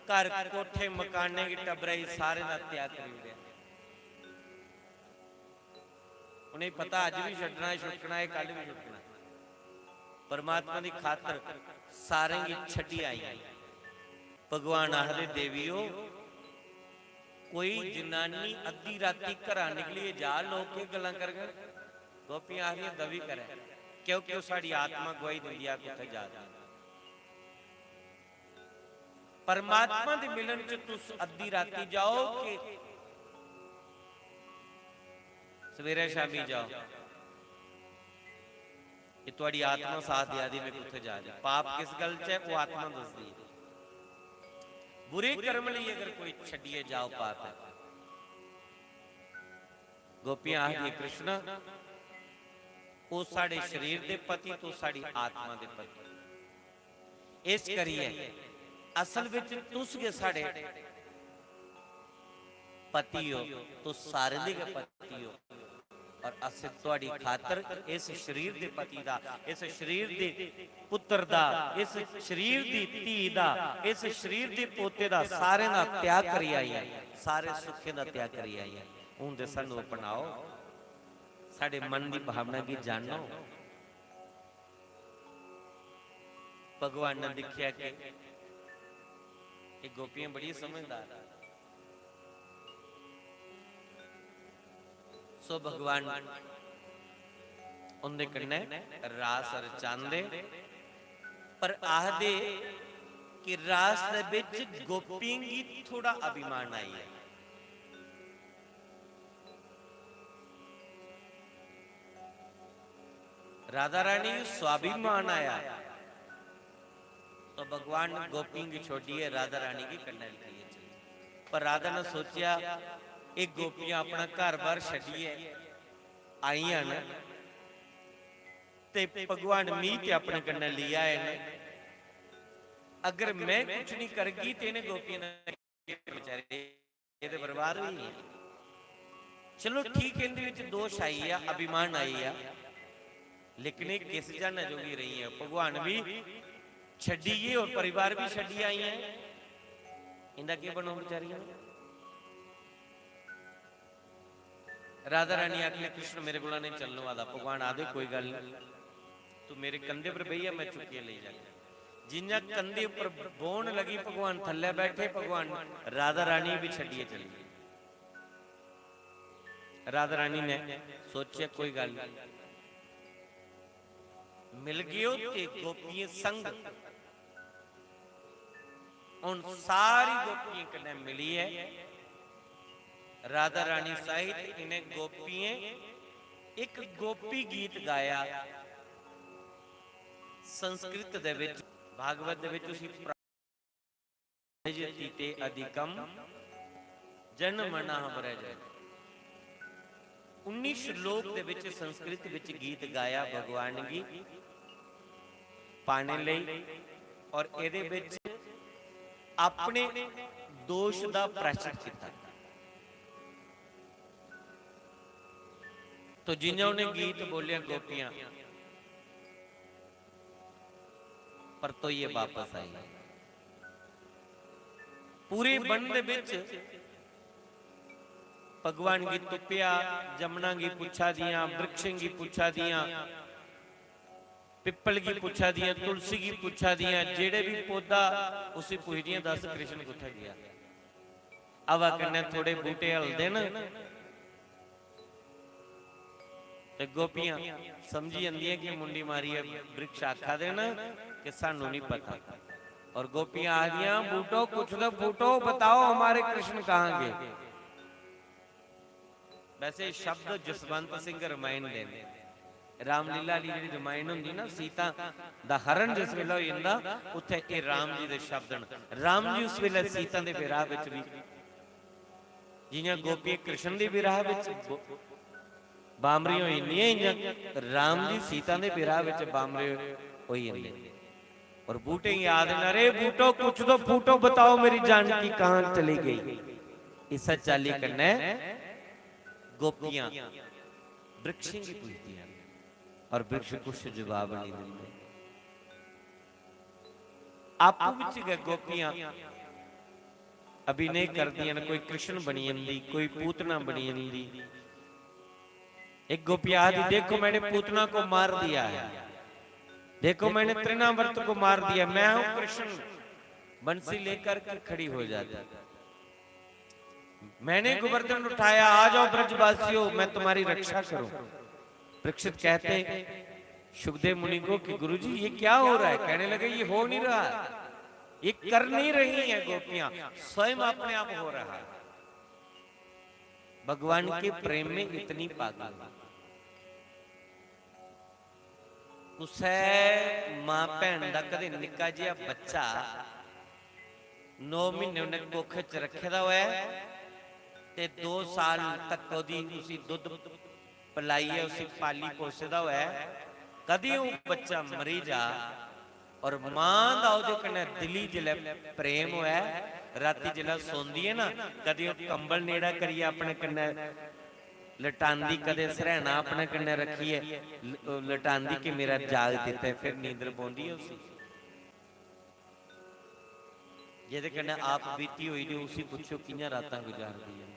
घर, कोठे, मकानें गी, टब्बरै गी, सारें दा त्याग करी ओड़ेआ। उ'नेंगी पता अज्ज बी छड्डना ऐ, छुड़कना ऐ, कल बी छुड़कना ऐ। परमात्मा दी खातर सारें गी छड्डी आई। भगवान आखदे, "देवियो, कोई जनानी अद्धी राती घरा निकलियै जा, लोक केह् गल्लां करङन?" गोपियां आखदियां, "दबी करै, क्योंकि ओह् साढ़ी आत्मा गुआही दिंदी ऐ, कुत्थै जा दी ऐ।" परमात्मा दे मिलन च तुस अद्धी राती जाओ कि सवेरे शामी जाओ, ये थुआड़ी आत्मा साथ देआ दी, मैं कुत्थे जा दी। पाप किस गल च ऐ, वो आत्मा दसदी ऐ। बुरे कर्म लेई अगर कोई छड्डियै जाओ, पाप ऐ। गोपियां आखदियां, "कृष्णा, ओह् साढ़े शरीर दे पति, तू साढ़ी आत्मा दे पति।" इस करियै असल विच तुस गै साढ़े पति ओ, तुस सारें दे गै पति ओ। और अस तुहाड़ी खातर इस शरीर दे पति दा, इस शरीर दे पुत्र दा, इस शरीर दी धी दा, इस शरीर दे पोते दा, सारें दा त्याग करी आई आं, सारे सुखें दा त्याग करी आई आं। हून ते सानू अपनाओ, साढ़े मन दी भावना गी जानो। भगवान ने दिक्खेआ कि एह् गोपियां बड़ी समझदार। सो भगवान उंदे कन्नै रास रचांदे, पर आखदे कि रास दे बिच गोपियें गी थोड़ा अभिमान आई गेआ। राधा रानी गी स्वाभिमान आया, तो भगवान गोपियों गी छोड़िए राधा रानी गी कन्नै लेइयै चली। पर राधा ने सोचेआ, "एह् गोपियां अपना घर-बार छड्डियै आइयां न, ते भगवान मी ते अपने कन्नै लेई आए न। अगर मैं कुछ नहीं करगी, ते इ'नें गोपियें ने बेचारे, एह् ते बर्बाद होई गेइयां।" चलो ठीक है, इंदे विच दोष आई आ, अभिमान आई आ, लेकिन ये किस जाना जोगी रही है? भगवान भी छड्डी गए और परिवार भी छड्डी आई है। इंदा के बनो बेचारियां? राधा रानी आखने, "कृष्ण मेरे कोला नहीं चलने वाला।" भगवान आदे, "कोई गल नहीं, तू मेरे कंधे पर बेही जा, मैं चुक्कियै लेई जागा।" जियां कंधे पर बोहन लगी, भगवान थल्ले बैठे, भगवान राधा रानी भी छड्डियै चली गई। राधा रानी ने सोचेआ, "कोई गल नहीं, मिल गयो ते गोपियें संग।" हुन सारी गोपियें कन्नै मिलियै राधा रानी सहित इ'नें गोपियें इक गोपी गीत गाया। संस्कृत दे विच, भागवत दे विच उसी प्रा-, "जयति ते अधिकम जन मनाह ब्रज।" उन्नीस श्लोक दे विच संस्कृत विच गीत गाया भगवान गी पाने लेई, और एदे विच अपने दोष दा प्रायश्चित किता। तो जियां उन्हें गीत बोलिया, गोपियां परतोइयै वापस आई। पूरे वन दे विच भगवान गी तुप्पेआ, जमुना गी पुच्छा दियां, वृक्षें गी पुच्छा दियां, पिप्पल गी पुच्छा दियां, तुलसी गी पुच्छा दियां, जेड़े भी पौधा उसी पुछदियां, "दस कृष्ण कुत्थै गेआ?" हवा कन्नै थोड़े बूटे हलदे न ते गोपियां समझी जंदियां कि मुंडी मारियै वृक्ष आखा दे न कि सानू नहीं पता। और गोपियां आखदियां, "बूटो, कुछ तो फूटो, बताओ हमारे कृष्ण कहाँ गए?" वैसे शब्द जसवंत सिंह रामायण दे ने। रामलीला आह्ली जेह्ड़ी रामायण होंदी ना, सीता दा हरण जिस बेल्लै होई जंदा, उत्थै एह् राम जी दे शब्द न। राम जी उस बेल्लै सीता दे विराह बिच भी, जि'यां गोपियां कृष्ण दे विराह बिच ब-, बामरी होई जंदियां, इ'यां राम जी सीता दे विराह बिच बामरे होई जंदे। और बूटे गी आखदे न, "अरे बूटो, कुछ तो फूटो, बताओ मेरी जानकी कहाँ चली गई?" इस्सै चाल्ली कन्नै गोपियां वृक्षें गी पुजदियां न और वृक्ष कुछ जवाब नहीं दिंदे। आपूं बिच गै गोपियां अभिनय करदियां न, कोई कृष्ण बनी जंदी, कोई पूतना बनी जंदी। एक गोपी आखदी, "देखो, मैंने पूतना को मार दिया है, देखो, मैंने तृणावर्त को मार दिया, मैं हूं कृष्ण।" बंसी लेकर के खड़ी हो जाती। "मैंने गोवर्धन उठाया, आ जाओ ब्रजवासियों, मैं तुम्हारी रक्षा करूं।" परीक्षित कहते सुखदेव मुनि को कि, "गुरु जी, ये क्या हो रहा है?" कहने लगे, "ये हो नहीं रहा, ये कर नहीं रही हैं गोपियां, स्वयं अपने आप हो रहा है।" भगवान के प्रेम में इतनी पागल है। कुसै मां भैन दा कदें निक्का जेहा बच्चा नौ म्हीने उन्नै कुख च रक्खे दा होऐ ते दो साल तक ओह्दी, उसी दुद्ध पलाइयै उसी पाली पोसे दा होऐ, कदें ओह् बच्चा मरी जा और मां दा ओह्दे कन्नै दिली जिसलै प्रेम होऐ, राती जिसलै सौंदी ऐ ना, कदें ओह् कंबल नेड़ा करियै अपने कन्नै लटांदी, कदें सरैना अपने कन्नै रक्खियै ल-, लटांदी कि मेरा जाग दित्ता ऐ, फिर नींदर पौंदी ऐ उसी। जेह्दे कन्नै आप बीती होई दी, उसी पुच्छो कि'यां रातां गुजारदी ऐ।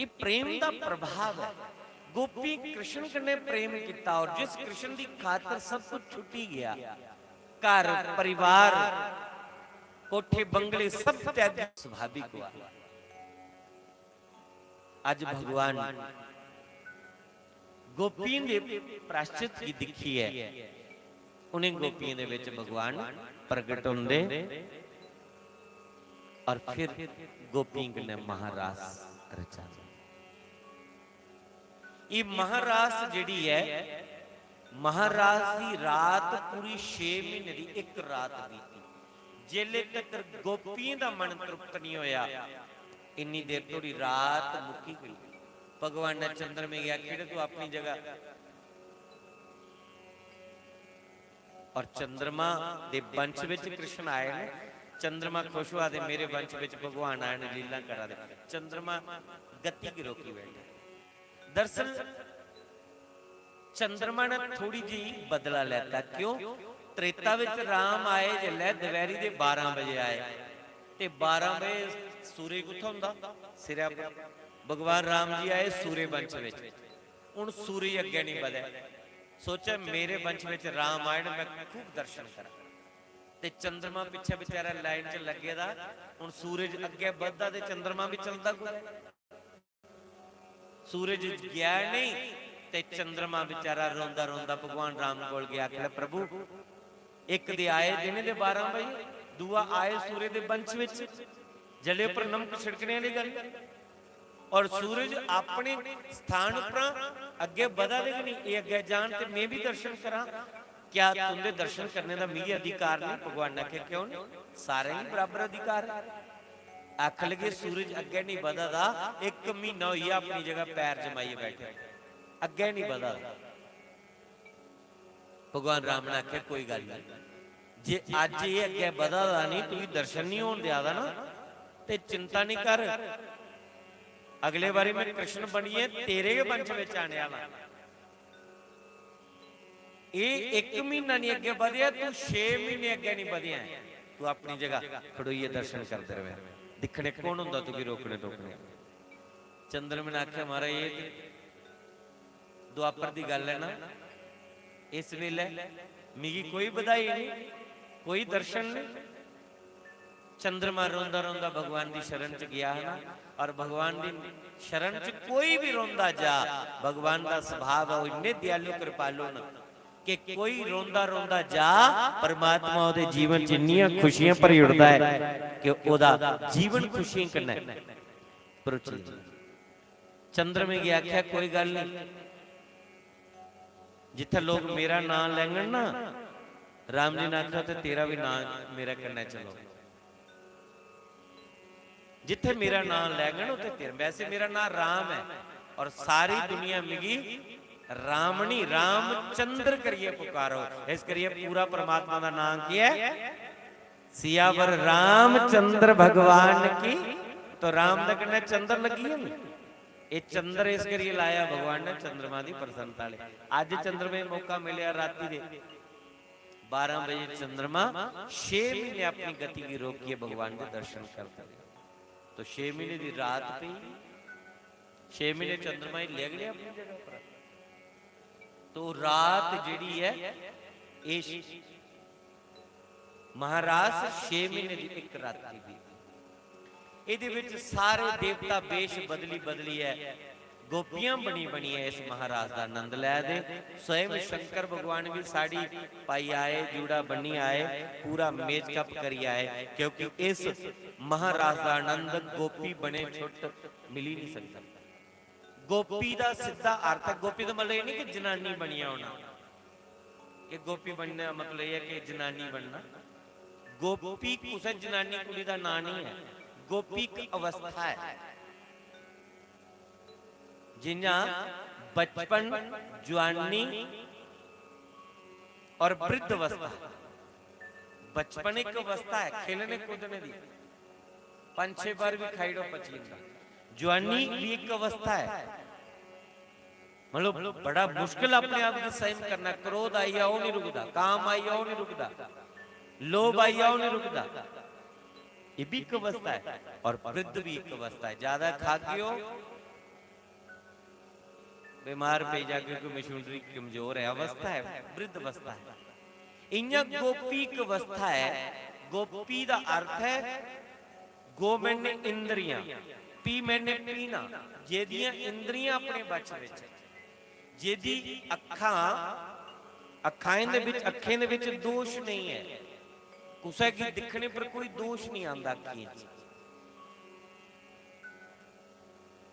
ये प्रेम दा प्रभाव ऐ। गोपी कृष्ण कन्नै प्रेम कित्ता और जिस कृष्ण दी खातर सब कुछ छुट्टी गया, घर, परिवार, कोठे, बंगले सब त्यागी, स्वाभाविक हुआ। अज भगवान गोपियें दे प्राश्चित गी दिक्खियै उ'नें गोपियें दे विच भगवान प्रगट होंदे और फिर गोपियें कन्नै महारास रचांदे। ये महारास जेह्ड़ी ऐ, महारास दी रात पूरी छे म्हीने दी इक रात बीती। जेल्ले तकर गोपियें दा मन तृप्त नहीं होया, इन्नी देर धोड़ी रात मुक्की गई। भगवान ने चंद्रमे गी आखी, "तू अपनी जगह।" और चंद्रमा दे वंश विच कृष्ण आए ने, चंद्रमा खुश होआ दे, मेरे वंश विच भगवान आए न, लीला करा दे। चंद्रमा गति गी रोकी बैठा। दरअसल चंद्रमा ने थोड़ी जी बदला लैता। क्यों? त्रेता विच राम आए जिसलै, दपैहरी दे बारां बजे आए, ते बारां बजे सूरज कुत्थै होंदा? सिरै पर। भगवान राम जी आए सूर्य वंश विच। हुन सूरज अग्गै नहीं बधै। सोचेआ, मेरे वंश विच राम आए न, मैं खूब दर्शन करां। ते चंद्रमा पिच्छे बेचारा लाइन च लग्गे दा। हुन सूरज अग्गै बधदा ते चंद्रमा भी चलदा कुतै। सूरज गया नहीं ते चंद्रमा बेचारा रोंदा रोंदा भगवान राम कोल गया, आखदा, "प्रभु, इक दे आए दिने दे बारां बजे, दूआ आए सूरज दे वंश विच, जले उपर नमक छिड़कने वाली गल्ल।" और सूरज अपने स्थान उप्परा अग्गे बधा दे कि नहीं, एह् अग्गे जान ते मैं भी दर्शन करां। क्या तुंदे दर्शन करने दा मिगी अधिकार नहीं? भगवान ने आखेआ, "क्यों नहीं? सारें गी बराबर अधिकार है।" आखन लगे, "सूरज अग्गें नहीं बधा दा, इक म्हीना होई गेआ अपनी जगह पैर जमाइयै बैठे, अग्गें नहीं बधा दा।" भगवान राम ने आखेआ, "कोई गल्ल नहीं, जे अज्ज एह् अग्गें बधा दा नहीं, तुगी दर्शन नहीं होन देआ दा ना, ते चिंता नहीं कर, अगले बारी मैं कृष्ण बनियै तेरे गै वंश बिच आने आह्ला।" एह् इक म्हीना नहीं अग्गें बधेआ, तू छे म्हीने अग्गें नहीं बधेआ ऐ। तू अपनी जगह खड़ोइयै दर्शन करदे रवै, दिक्खने कौन होंदा तुगी रोकने टोकने आह्ला। चंद्रमा ने आखेआ, "महाराज, एह् ते द्वापर दी गल्ल ऐ ना, इस बेल्लै मिगी कोई बधाई नहीं, कोई दर्शन नहीं।" चंद्रमा रोंदा रोंदा भगवान दी शरण च गया है ना, और भगवान दी शरण च कोई भी रोंदा जा, भगवान दा स्वभाव है, वो इन्ने दयालु कृपालु न कि कोई रोंदा रोंदा जा, परमात्मा ओदे जीवन च इन्नियां खुशियां भरी उड़दा है कि ओदा जीवन खुशियें कन्नै भरोची जंदा। चंद्रमा गी आखेआ, "कोई गल्ल नहीं, जित्थै लोक मेरा नां लैंगन ना," राम जी ने आखेआ, "उत्थै तेरा भी नां मेरे कन्नै चलो। जित्थै मेरा नां लैंगन, उत्थै तेरा।" वैसे मेरा नां राम ऐ और सारी दुनिया मिगी रामनी, रामचंद्र करियै पुकारो। इस करियै पूरा परमात्मा दा नां केह् ऐ? सियावर रामचंद्र भगवान की। तो राम दे कन्नै चंद्र लग्गी गेआ ना। एह् चंद्र इस करियै लाया भगवान ने, चंद्रमा दी प्रसन्नता लेई। अज्ज चंद्रमा गी मौका मिलेआ राती दे बारां बजे, चंद्रमा छे म्हीने अपनी गति गी रोकियै भगवान दे दर्शन करदा रेहा। तो छे म्हीने दी रात पेई, छे म्हीने चंद्रमा गी लेई गै अपनी जगह पर। तो रात जेह्ड़ी ऐ, एह् महारास छे म्हीने दी इक रात्रि बीती। एह्दे विच सारे देवता वेश बदली बदलियै गोपियां बनी बनियै इस महारास दा आनंद लै दे। स्वयं शंकर भगवान भी साड़ी पाई आए, जूड़ा बन्नी आए, पूरा मेकअप करी आए, क्योंकि इस महारास दा आनंद गोपी बने छुट्ट मिली नहीं सकदा। गोपी दा सिद्धा अर्थ ऐ, गोपी दा मतलब एह् नहीं कि जनानी बनियै होना, कि गोपी बनने दा मतलब एह् ऐ कि जनानी बनना। गोपी कुसै जनानी कुड़ी दा नांऽ नहीं ऐ, गोपी इक अवस्था ऐ। जि'यां बचपन, जुआनी और वृद्ध अवस्था। बचपन इक अवस्था ऐ खेलने कूदने दी, पंज छे बार भी खाई ओड़ो पची जंदा। जुआनी भी इक अवस्था ऐ, मतलब बड़ा मुश्किल अपने आप गी संयम करना। क्रोध आई जा, ओह् नहीं रुकदा, काम आई जा, ओह् नहीं रुकदा, लोभ आई जा, ओह् नहीं रुकदा। ये भी एक अवस्था है और वृद्ध भी एक अवस्था है। ज्यादा खा गए हो, बीमार पे जाके, कोई मशीनरी कमजोर है, अवस्था है, वृद्ध अवस्था है। इ'यां गोपी एक अवस्था है। गोपी दा अर्थ है, गो मैंने इंद्रियां, पी मैंने पीना, जेदियां इंद्रियां अपने बच विच, जेदी अखां, अखाएं दे विच, अखें दे विच दोष नहीं है, कुसै गी दिक्खने पर कोई दोष नहीं आंदा अखियें च।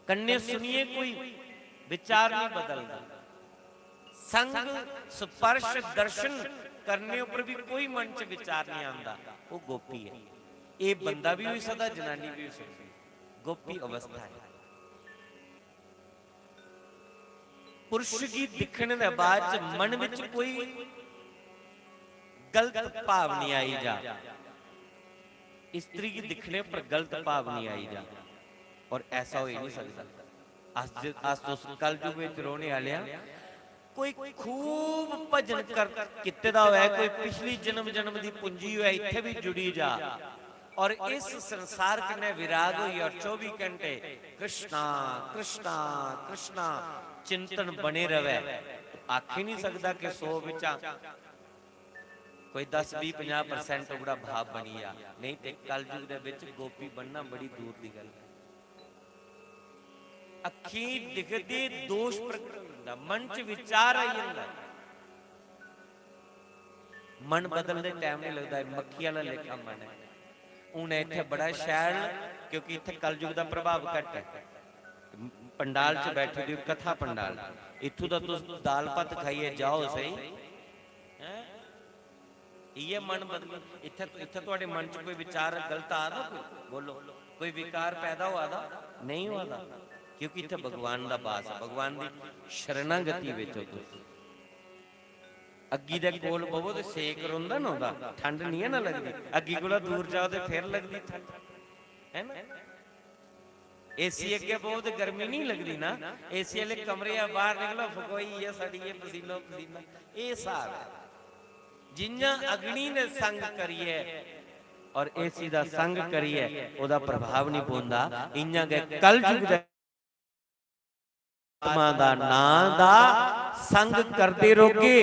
कन्ने सुनिए कोई विचार नहीं बदलदा। संग, स्पर्श, दर्शन करने उपर भी कोई मन च विचार नहीं आंदा, वो गोपी है। ये बंदा भी होई सकदा, जनानी भी होई सकदी। गोपी अवस्था है। पुरुष गी दिक्खने दे बाद च मन विच कोई गलत भाव नहीं आई जा। स्त्री गी दिक्खने पर गलत भाव नहीं आई जा। और ऐसा हो ही नहीं सकदा। अस ज-, अस तुस कलयुग बिच रौहने आह्ले आं। कोई खूब भजन कर, कीते दा होऐ, कोई पिछली जन्म जन्म दी पूंजी होऐ, इत्थै भी जुड़ी जा और इस संसार कन्नै विराग होई और चौबी घंटे कृष्णा, कृष्णा, कृष्णा चिंतन बने रवै, आखी नहीं सकदा कि सौ बिचा कोई दस, बीह्, पंजाह् percent उगड़ा भाव बनी जा। नहीं ते कलयुग दे विच गोपी बनना बड़ी दूर दी गल्ल। अखीं दिखदे दोष प्रगट होई जंदा, मन च विचार आई जंदा। मन बदलदे time नहीं लगदा, एह् मक्खी आह्ला लेखा मन ऐ। हून इत्थै बड़ा शैल, क्योंकि इत्थै कलयुग दा प्रभाव घट्ट ऐ। पंडाल च बैठे दे, कथा पंडाल, इत्थूं दा तुस दाल भत्त खाइयै जाओ सही, हैं? इ'यै मन बदली। इत्थै, इत्थै थुआढ़े मन च कोई विचार गलत आ दा, कोई बोलो, कोई विकार पैदा होआ दा? नहीं होआ दा, क्योंकि इत्थै भगवान दा वास ऐ, भगवान दी शरणागति बिच ओ तुस। अग्गी दे कोल बवो ते सेक रौंह्दा ना ओह्दा, ठंड नहीं है ना लगदी। अग्गी कोला दूर जाओ ते फिर लगदी ठंड, है ना? एसी अग्गें बवो ते गर्मी नहीं लगदी ना। एसी आह्ले कमरे आ, बाहर निकलो, फकोई ऐ, सड़ी ऐ, पसीनो पसीना। एह् स्हाब ऐ। जि'यां अग्नि ने संग करियै और एसी दा संग करियै ओह्दा प्रभाव नहीं पौंदा, इ'यां गै कलयुग दे आत्मा दा नां दा संग करदे रौह्गे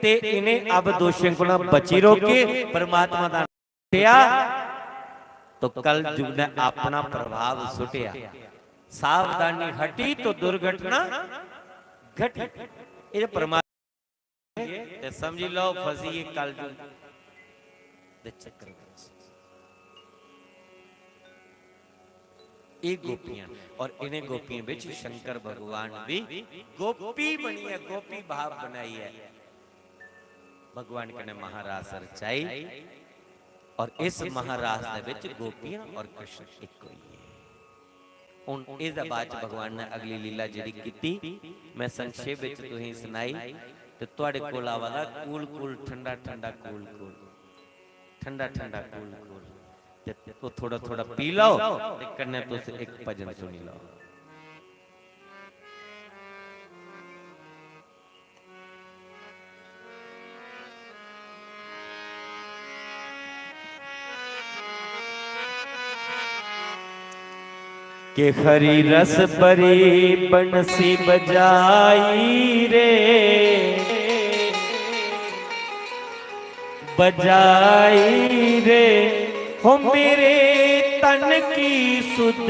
ते इ'नें अवदोशें कोला बची रौह्गे। परमात्मा दा नां सुट्टेआ तो कलयुग ने अपना प्रभाव सुट्टेआ। सावधानी हटी तो दुर्घटना घटी। ये परमात्मा ते समझी लैओ, फसी गे कलयुग दे चक्कर विच। एह् गोपियां, और इ'नें गोपियें विच शंकर भगवान भी गोपी बनियै, गोपी भाव बनाइयै भगवान कन्नै महारास रचाई, और इस महारास दे विच गोपियां और कृष्ण इक होई गे। हुन इसदे बाद च भगवान ने अगली लीला जेह्ड़ी कीती, मैं संक्षेप विच तुसेंगी सनाई, ते तुहाड़े कोल आवा दा cool cool, ठंडा ठंडा cool cool, ठंडा ठंडा cool cool, ते ओह् थोड़ा थोड़ा पी लैओ ते कन्नै तुस इक भजन सुनी लैओ। के हरी रस भरी बंसी बजाई रे, बजाई रे, हो मेरे तन की सुध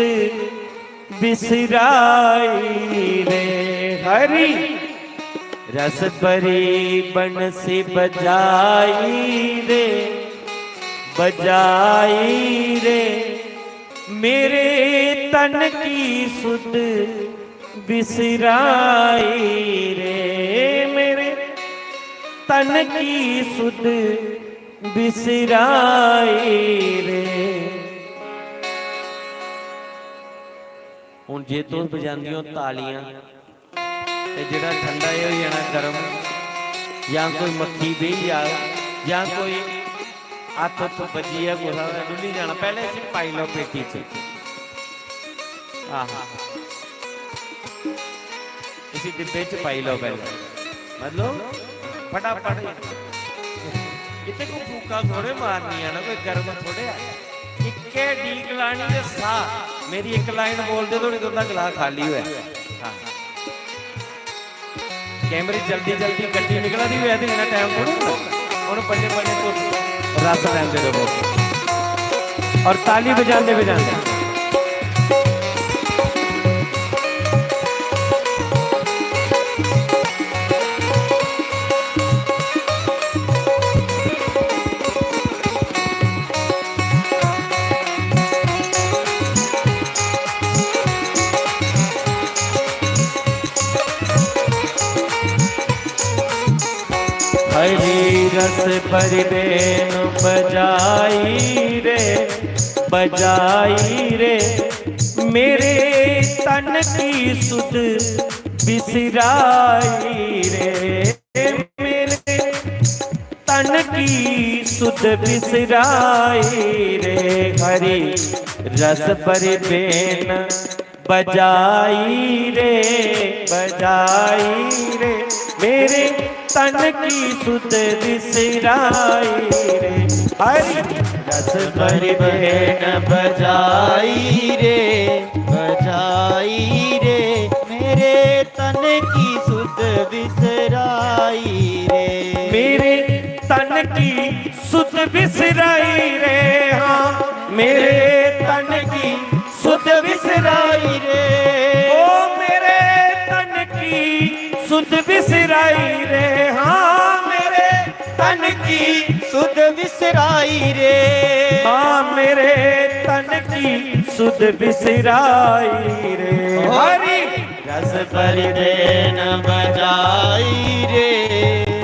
बिसराई रे। हरी रस भरी बंसी बजाई रे, बजाई रे, मेरे तन की सुध बिसराई रे, मेरे तन की सुध बिसराई रे। हुन जे तुस बजांदियां ओ तालियां, ते जेह्ड़ा ठंडा एह् होई जाना गर्म, जां कोई मक्खी बेही जाग, जां कोई हत्थ हुत्थ बज्जियै कुसै दा डुल्ली जाना, पैह्लें इसी पाई लैओ पेटी च। आहा, इसी डिब्बे च पाई लैओ पैह्लें, मतलब फटाफट। इत्थै कोई फूकां थोड़े मारनियां ना, कोई गर्म थोड़े ऐ। इक्कै डीक लानी ते साह्, मेरी इक लाइन बोलदे धोड़ी तुं'दा गला खाली होऐ। हां। कैमरे जल्दी जल्दी गड्डी निकला दी होऐ ते इन्ना टाइम थोड़ी होंदा। हुन बल्लें बल्लें तुस रस लैंदे रवो और ताली बजांदे बजांदे। हरी रस भरी बेन बजाई रे, बजाई रे, मेरे तन की सुध बिसराई रे, मेरे तन की सुध बिसराई रे, हरि रस भरी बेन बजाई रे, बजाई रे, मेरे तन की सुध बिसराई रे। हरि रस भरी बेन बजाई रे, बजाई रे, मेरे तन की सुध बिसराई रे। मेरे तन की सुध बिसराई रे, हाँ, मेरे तन की सुध बिसराई रे। ओ मेरे तन की सुध बिसराई रे, हाँ, मेरे तन की सुध बिसराई रे। हाँ, मेरे तन की सुध बिसराई रे। हरि रस भरी बेन बजाई रे,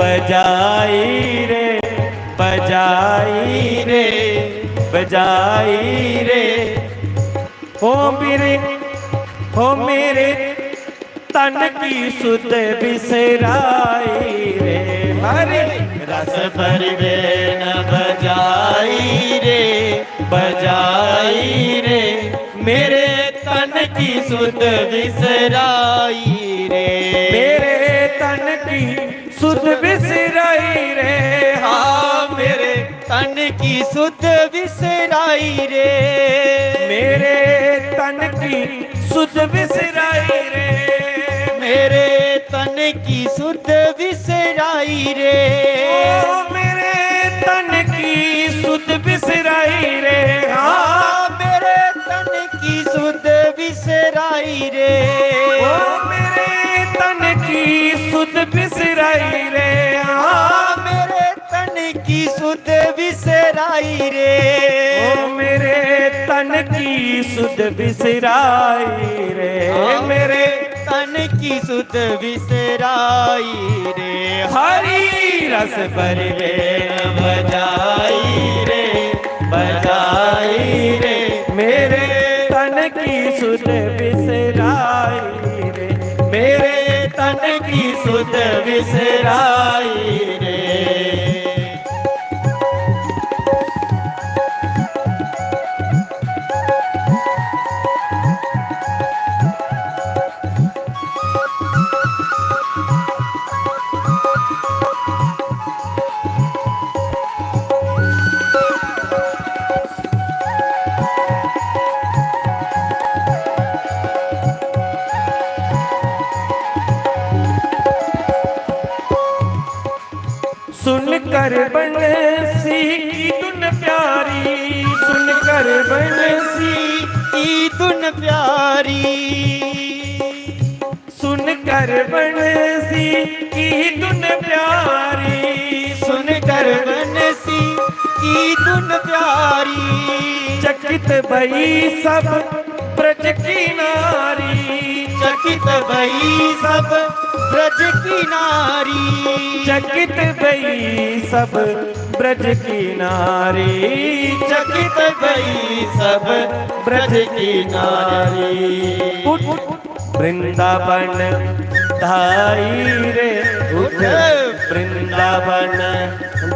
बजाई रे, बजाई रे, बजाई रे। हो मेरे, हो मेरे तन की सुध बिसराई रे। हरि रस भरी बेन बजाई रे, बजाई रे, मेरे तन की सुध बिसराई रे। मेरे तन की सुध बिसराई रे, हाँ, मेरे तन की सुध बिसराई रे। मेरे तन की सुध बिसराई रे। मेरे तन की सुध बिसराई रे। ओ मेरे तन की सुध बिसराई रे, हाँ, मेरे तन की सुध बिसराई रे। ओ मेरे तन की सुध बिसराई रे, हाँ, मेरे तन की सुध बिसराई रे। ओ मेरे तन की सुध बिसराई रे। हाँ, मेरे तन की सुध बिसराई रे। हरि रस भरी बेन बजाई रे, बजाई रे, मेरे तन की सुध बिसराई रे, मेरे तन की सुध बिसराई रे। सुनकर बंसी की धुन प्यारी, सुनकर बंसी की धुन प्यारी, सुनकर बंसी की धुन प्यारी, सुनकर बंसी की धुन प्यारी, चकित भई सब ब्रज की नारी। चकित भई सब ब्रज की नारी। चकित भई सब ब्रज की नारी। चकित भई सब ब्रज की नारी। उठ, उठ, वृंदावन धाई रे, उठ, वृंदावन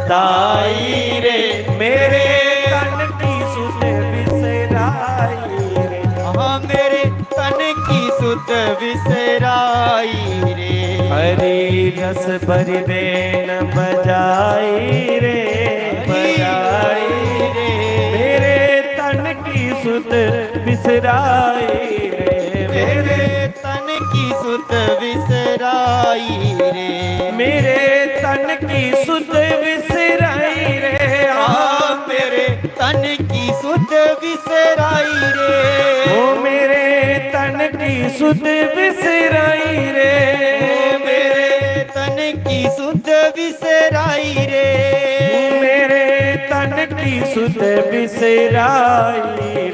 धाई रे, मेरे तन की सुध बिसराई रे। हाँ, मेरे तन की सुध बिसराई रे। हरि रस भरी बेन बजाई रे, बजाई रे, मेरे तन की सुध बिसराई रे, मेरे तन की सुध बिसराई रे। मेरे तन की सुध बिसराई रे। हाँ, मेरे तन की सुध बिसराई रे। ओ मेरे तन की सुध बिसराई रे। ओ मेरे तन की सुध बिसराई रे। मेरे तन की सुध बिसराई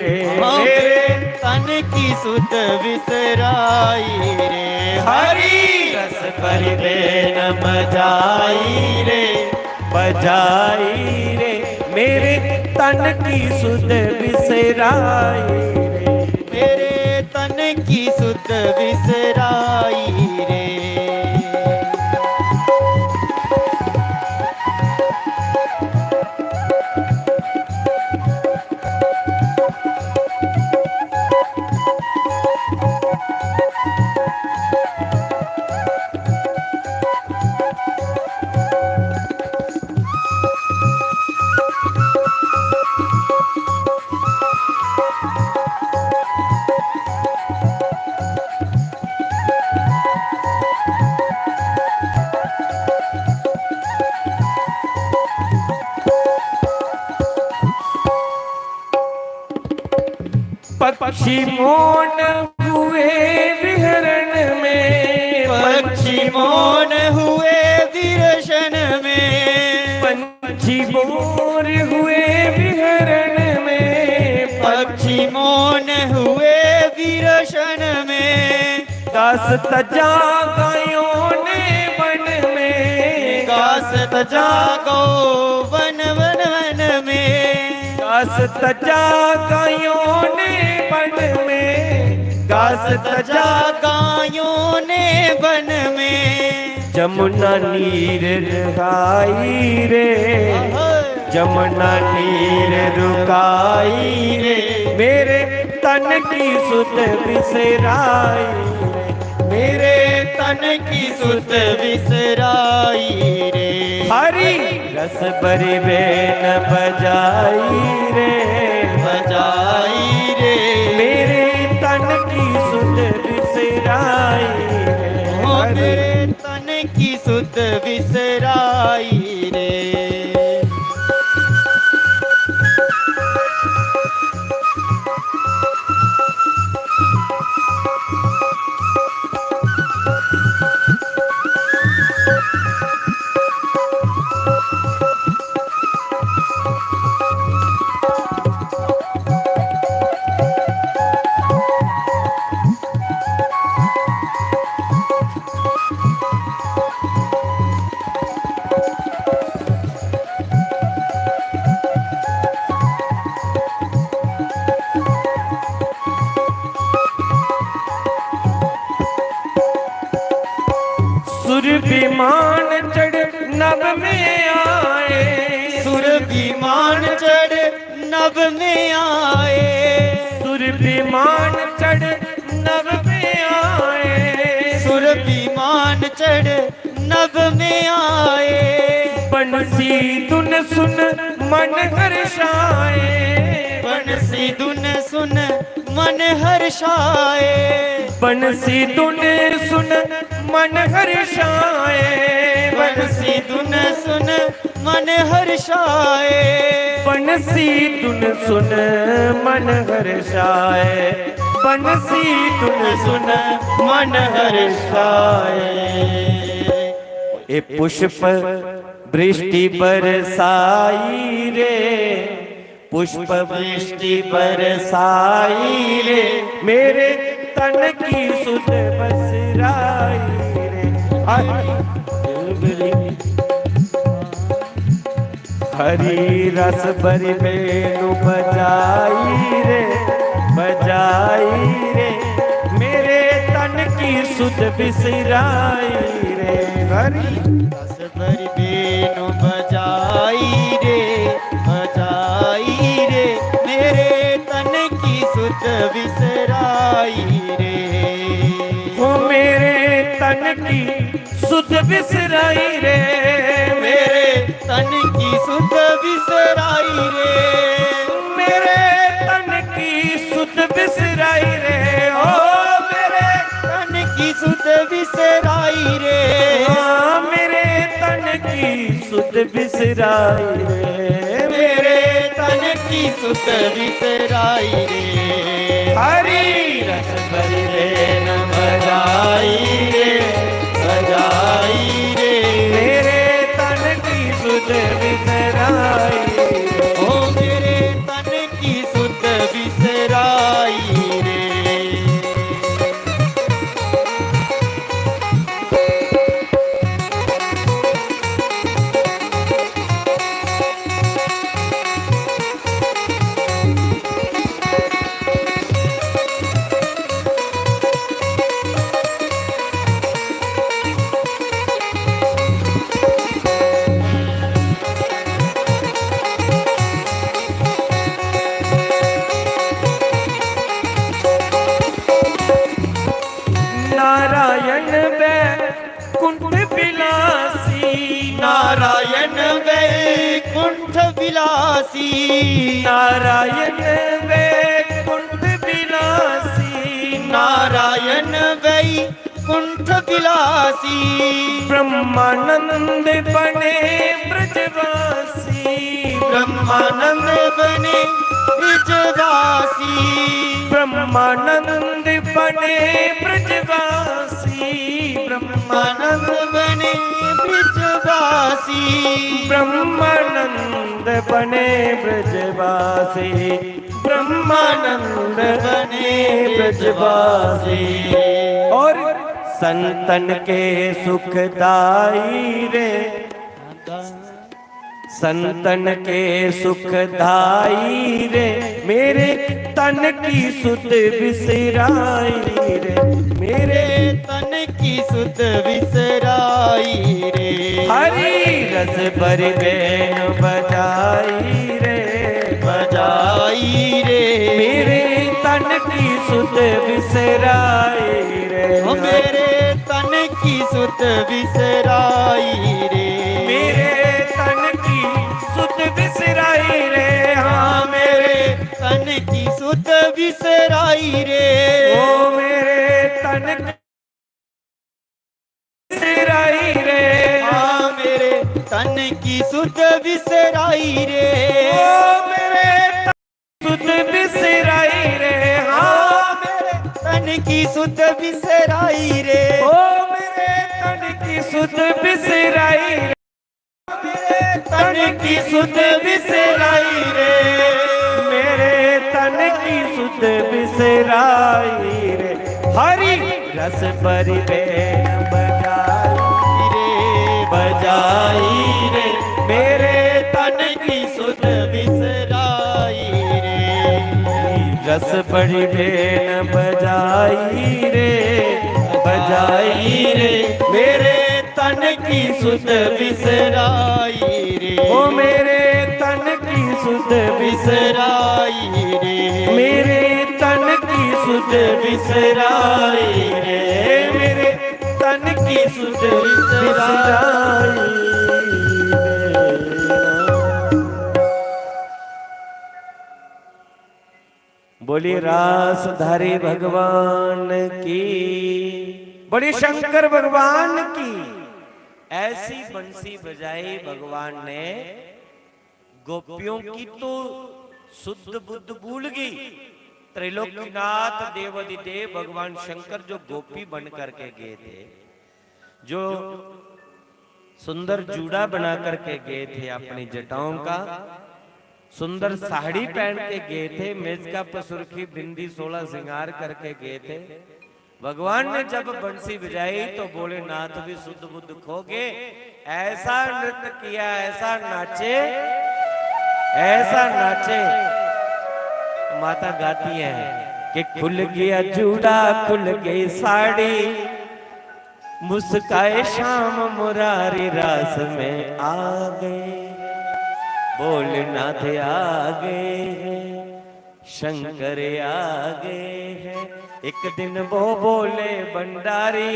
रे। हाँ, मेरे तन की सुध बिसराई रे। हरि रस भरी बेन बजाई रे, बजाई रे, मेरे तन की सुध बिसराई रे। मेरे तन की सुध बिसराई रे। पक्षी मौन हुए विहरण में, पक्षी मौन हुए विरशन में। पंछी भोर हुए विहरण में, पक्षी मौन हुए विरशन में। गास तजा गायों ने वन में, गास तजा गो वन वन वन में। गास तजा गायों ने वन में, गास तजा गायों ने वन में। जमुना नीर नहाई रे, जमुना नीर रुकाई रे, मेरे तन की सुध बिसराई रे, मेरे तन की सुध बिसराई रे। हरी रस भरी बेन बजाई रे, बजाई रे। मेरे तन की सुध बिसराई रे। ओ मेरे तन की सुध बिसराई रे। सुर विमान चढ़ नभ में आए, सुर विमान चढ़ नभ में आए, सुर विमान चढ़ नभ में आए, सुर विमान चढ़ नभ में आए। बंसी धुन सुन मन हर्षाए, बंसी धुन सुन मन हर्षाए, बंसी धुन सुन मन हर्षाए, बंसी धुन सुन मन हर्षाए। बंसी धुन सुन मन हर्षाए, बंसी धुन सुन मन हर्षाए। ए पुष्प वृष्टि बरसाई रे, पुष्प वृष्टि बरसाई रे, मेरे तन की सुध बसराई रे। हरी, हरी रस भरी बेनु बजाई रे, बजाई रे, मेरे तन की सुध बिसराई रे। हरी रस भरी बेनु बजाई रे, बजाई रे, मेरे तन की सुध बिसराई रे। ओ मेरे तन की सुध बिसराई रे, मेरे तन की सुध बिसराई रे, मेरे तन की सुध बिसराई रे, ओ मेरे तन की सुध बिसराई रे। हाँ, मेरे तन की सुध बिसराई रे, मेरे तन की सुध बिसराई रे। हरी रस भरी बेन बजाई रे, बजाई रे, मेरे तन की सुध बिसराई रे। ओ मेरे तन की सुध बिसराई रे। नारायण बैकुंठ विलासी, नारायण बैकुंठ विलासी, नारायण बैकुंठ विलासी, नारायण बैकुंठ विलासी। ब्रह्मानंद बने ब्रजवासी, ब्रह्मानंद बने ब्रजवासी। ब्रह्मानंद बने ब्रजवासी। ब्रह्मानंद बने ब्रजवासी। ब्रह्मानंद बने ब्रजवासी। ब्रह्मानंद बने ब्रजवासी। और संतन के सुखदाई रे, संतन के सुखदाई रे, मेरे तन की सुध बिसराई रे, मेरे तन की सुध बिसराई रे। हरी रस भरी बेन बजाई रे, बजाई रे। मेरे तन की सुध बिसराई रे, ओ मेरे तन की सुध बिसराई रे। मेरे तन की सुध बिसराई रे, हाँ, मेरे तन की सुध बिसराई रे। ओ मेरे तन की बिसराई रे, हाँ, मेरे तन की सुध बिसराई रे। ओ मेरे सुध बिसराई रे, हाँ, मेरे तन की सुध बिसराई रे। ओ मेरे तन की सुध बिसराई रे, मेरे तन की सुध बिसराई रे, मेरे तन की सुध बिसराई रे। हरी रस भरी बेन बजाई रे, बजाई रे, मेरे तन की सुध बिसराई रे। रस भरी बेन बजाई रे, बजाई रे, मेरे तन की सुध बिसराई रे। ओ मेरे तन की सुध बिसराई रे, मेरे तन की सुध बिसराई रे, मेरे तन की सुध बिसराई रे। बोलिए रासधारी भगवान की, बोलिए शंकर भगवान की। ऐसी बंसी बजाई भगवान ने, गोपियों की तो सुध बुध भूल गई। त्रैलोकीनाथ देवाधिदेव भगवान शंकर जो गोपी बन करके गए थे, जो सुंदर जूड़ा बना करके गए थे अपनी जटाओं का, सुंदर साड़ी पहन के गए थे, मेज का पसुरखी, बिंदी, सोलह श्रृंगार करके गए थे। भगवान ने जब बंसी बजाई तो भोलेनाथ भी सुध बुध खो गए। ऐसा नृत्य किया, ऐसा नाचे, ऐसा नाचे। माता गाती है कि खुल गया जूड़ा, खुल गई साड़ी, मुस्काए श्याम मुरारी, रास में आ गए, भोलेनाथ आ गए हैं, शंकर आ गए हैं। एक दिन वो बोले भंडारी,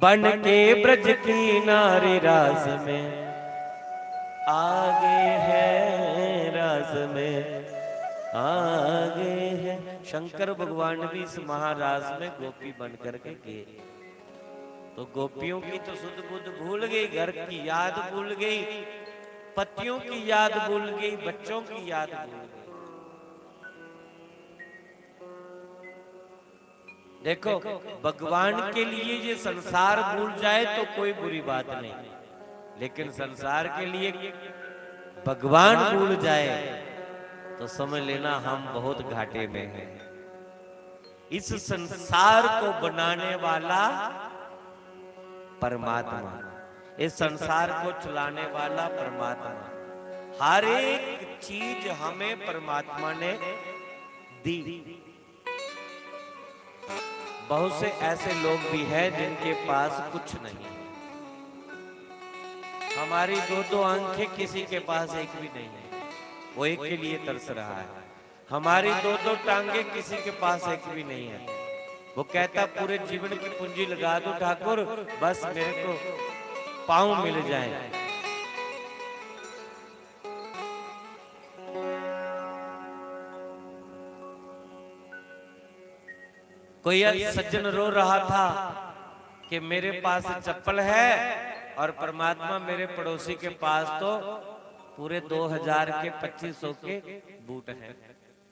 बन के ब्रज की नारी, रास में आ गए हैं, रास में आ गए हैं। शंकर भगवान भी इस महारास में गोपी बन करके गए। तो गोपियों की तो सुध बुध भूल गई, घर की याद भूल गई, पतियों की याद भूल गई, बच्चों की याद भूल गई। देखो, भगवान के लिए ये संसार भूल जाए तो कोई बुरी बात नहीं, लेकिन संसार के लिए भगवान भूल जाए तो समझ लेना हम बहुत घाटे में हैं। इस संसार को बनाने वाला परमात्मा, इस संसार को चलाने वाला परमात्मा, हर एक चीज हमें परमात्मा ने दी। बहुत से ऐसे लोग भी हैं जिनके पास कुछ नहीं है। हमारी दो दो आंखें किसी के पास एक भी नहीं है, वो एक के लिए तरस रहा है। हमारी दो दो टांगे किसी के पास एक भी नहीं है। वो कहता, "पूरे जीवन की पूंजी लगा दूं ठाकुर, बस मेरे को पाँव मिल जाए।" कोई सज्जन रो रहा था कि मेरे पास चप्पल है और परमात्मा मेरे पड़ोसी के पास तो पूरे दो हजार के पच्चीस सौ के बूट हैं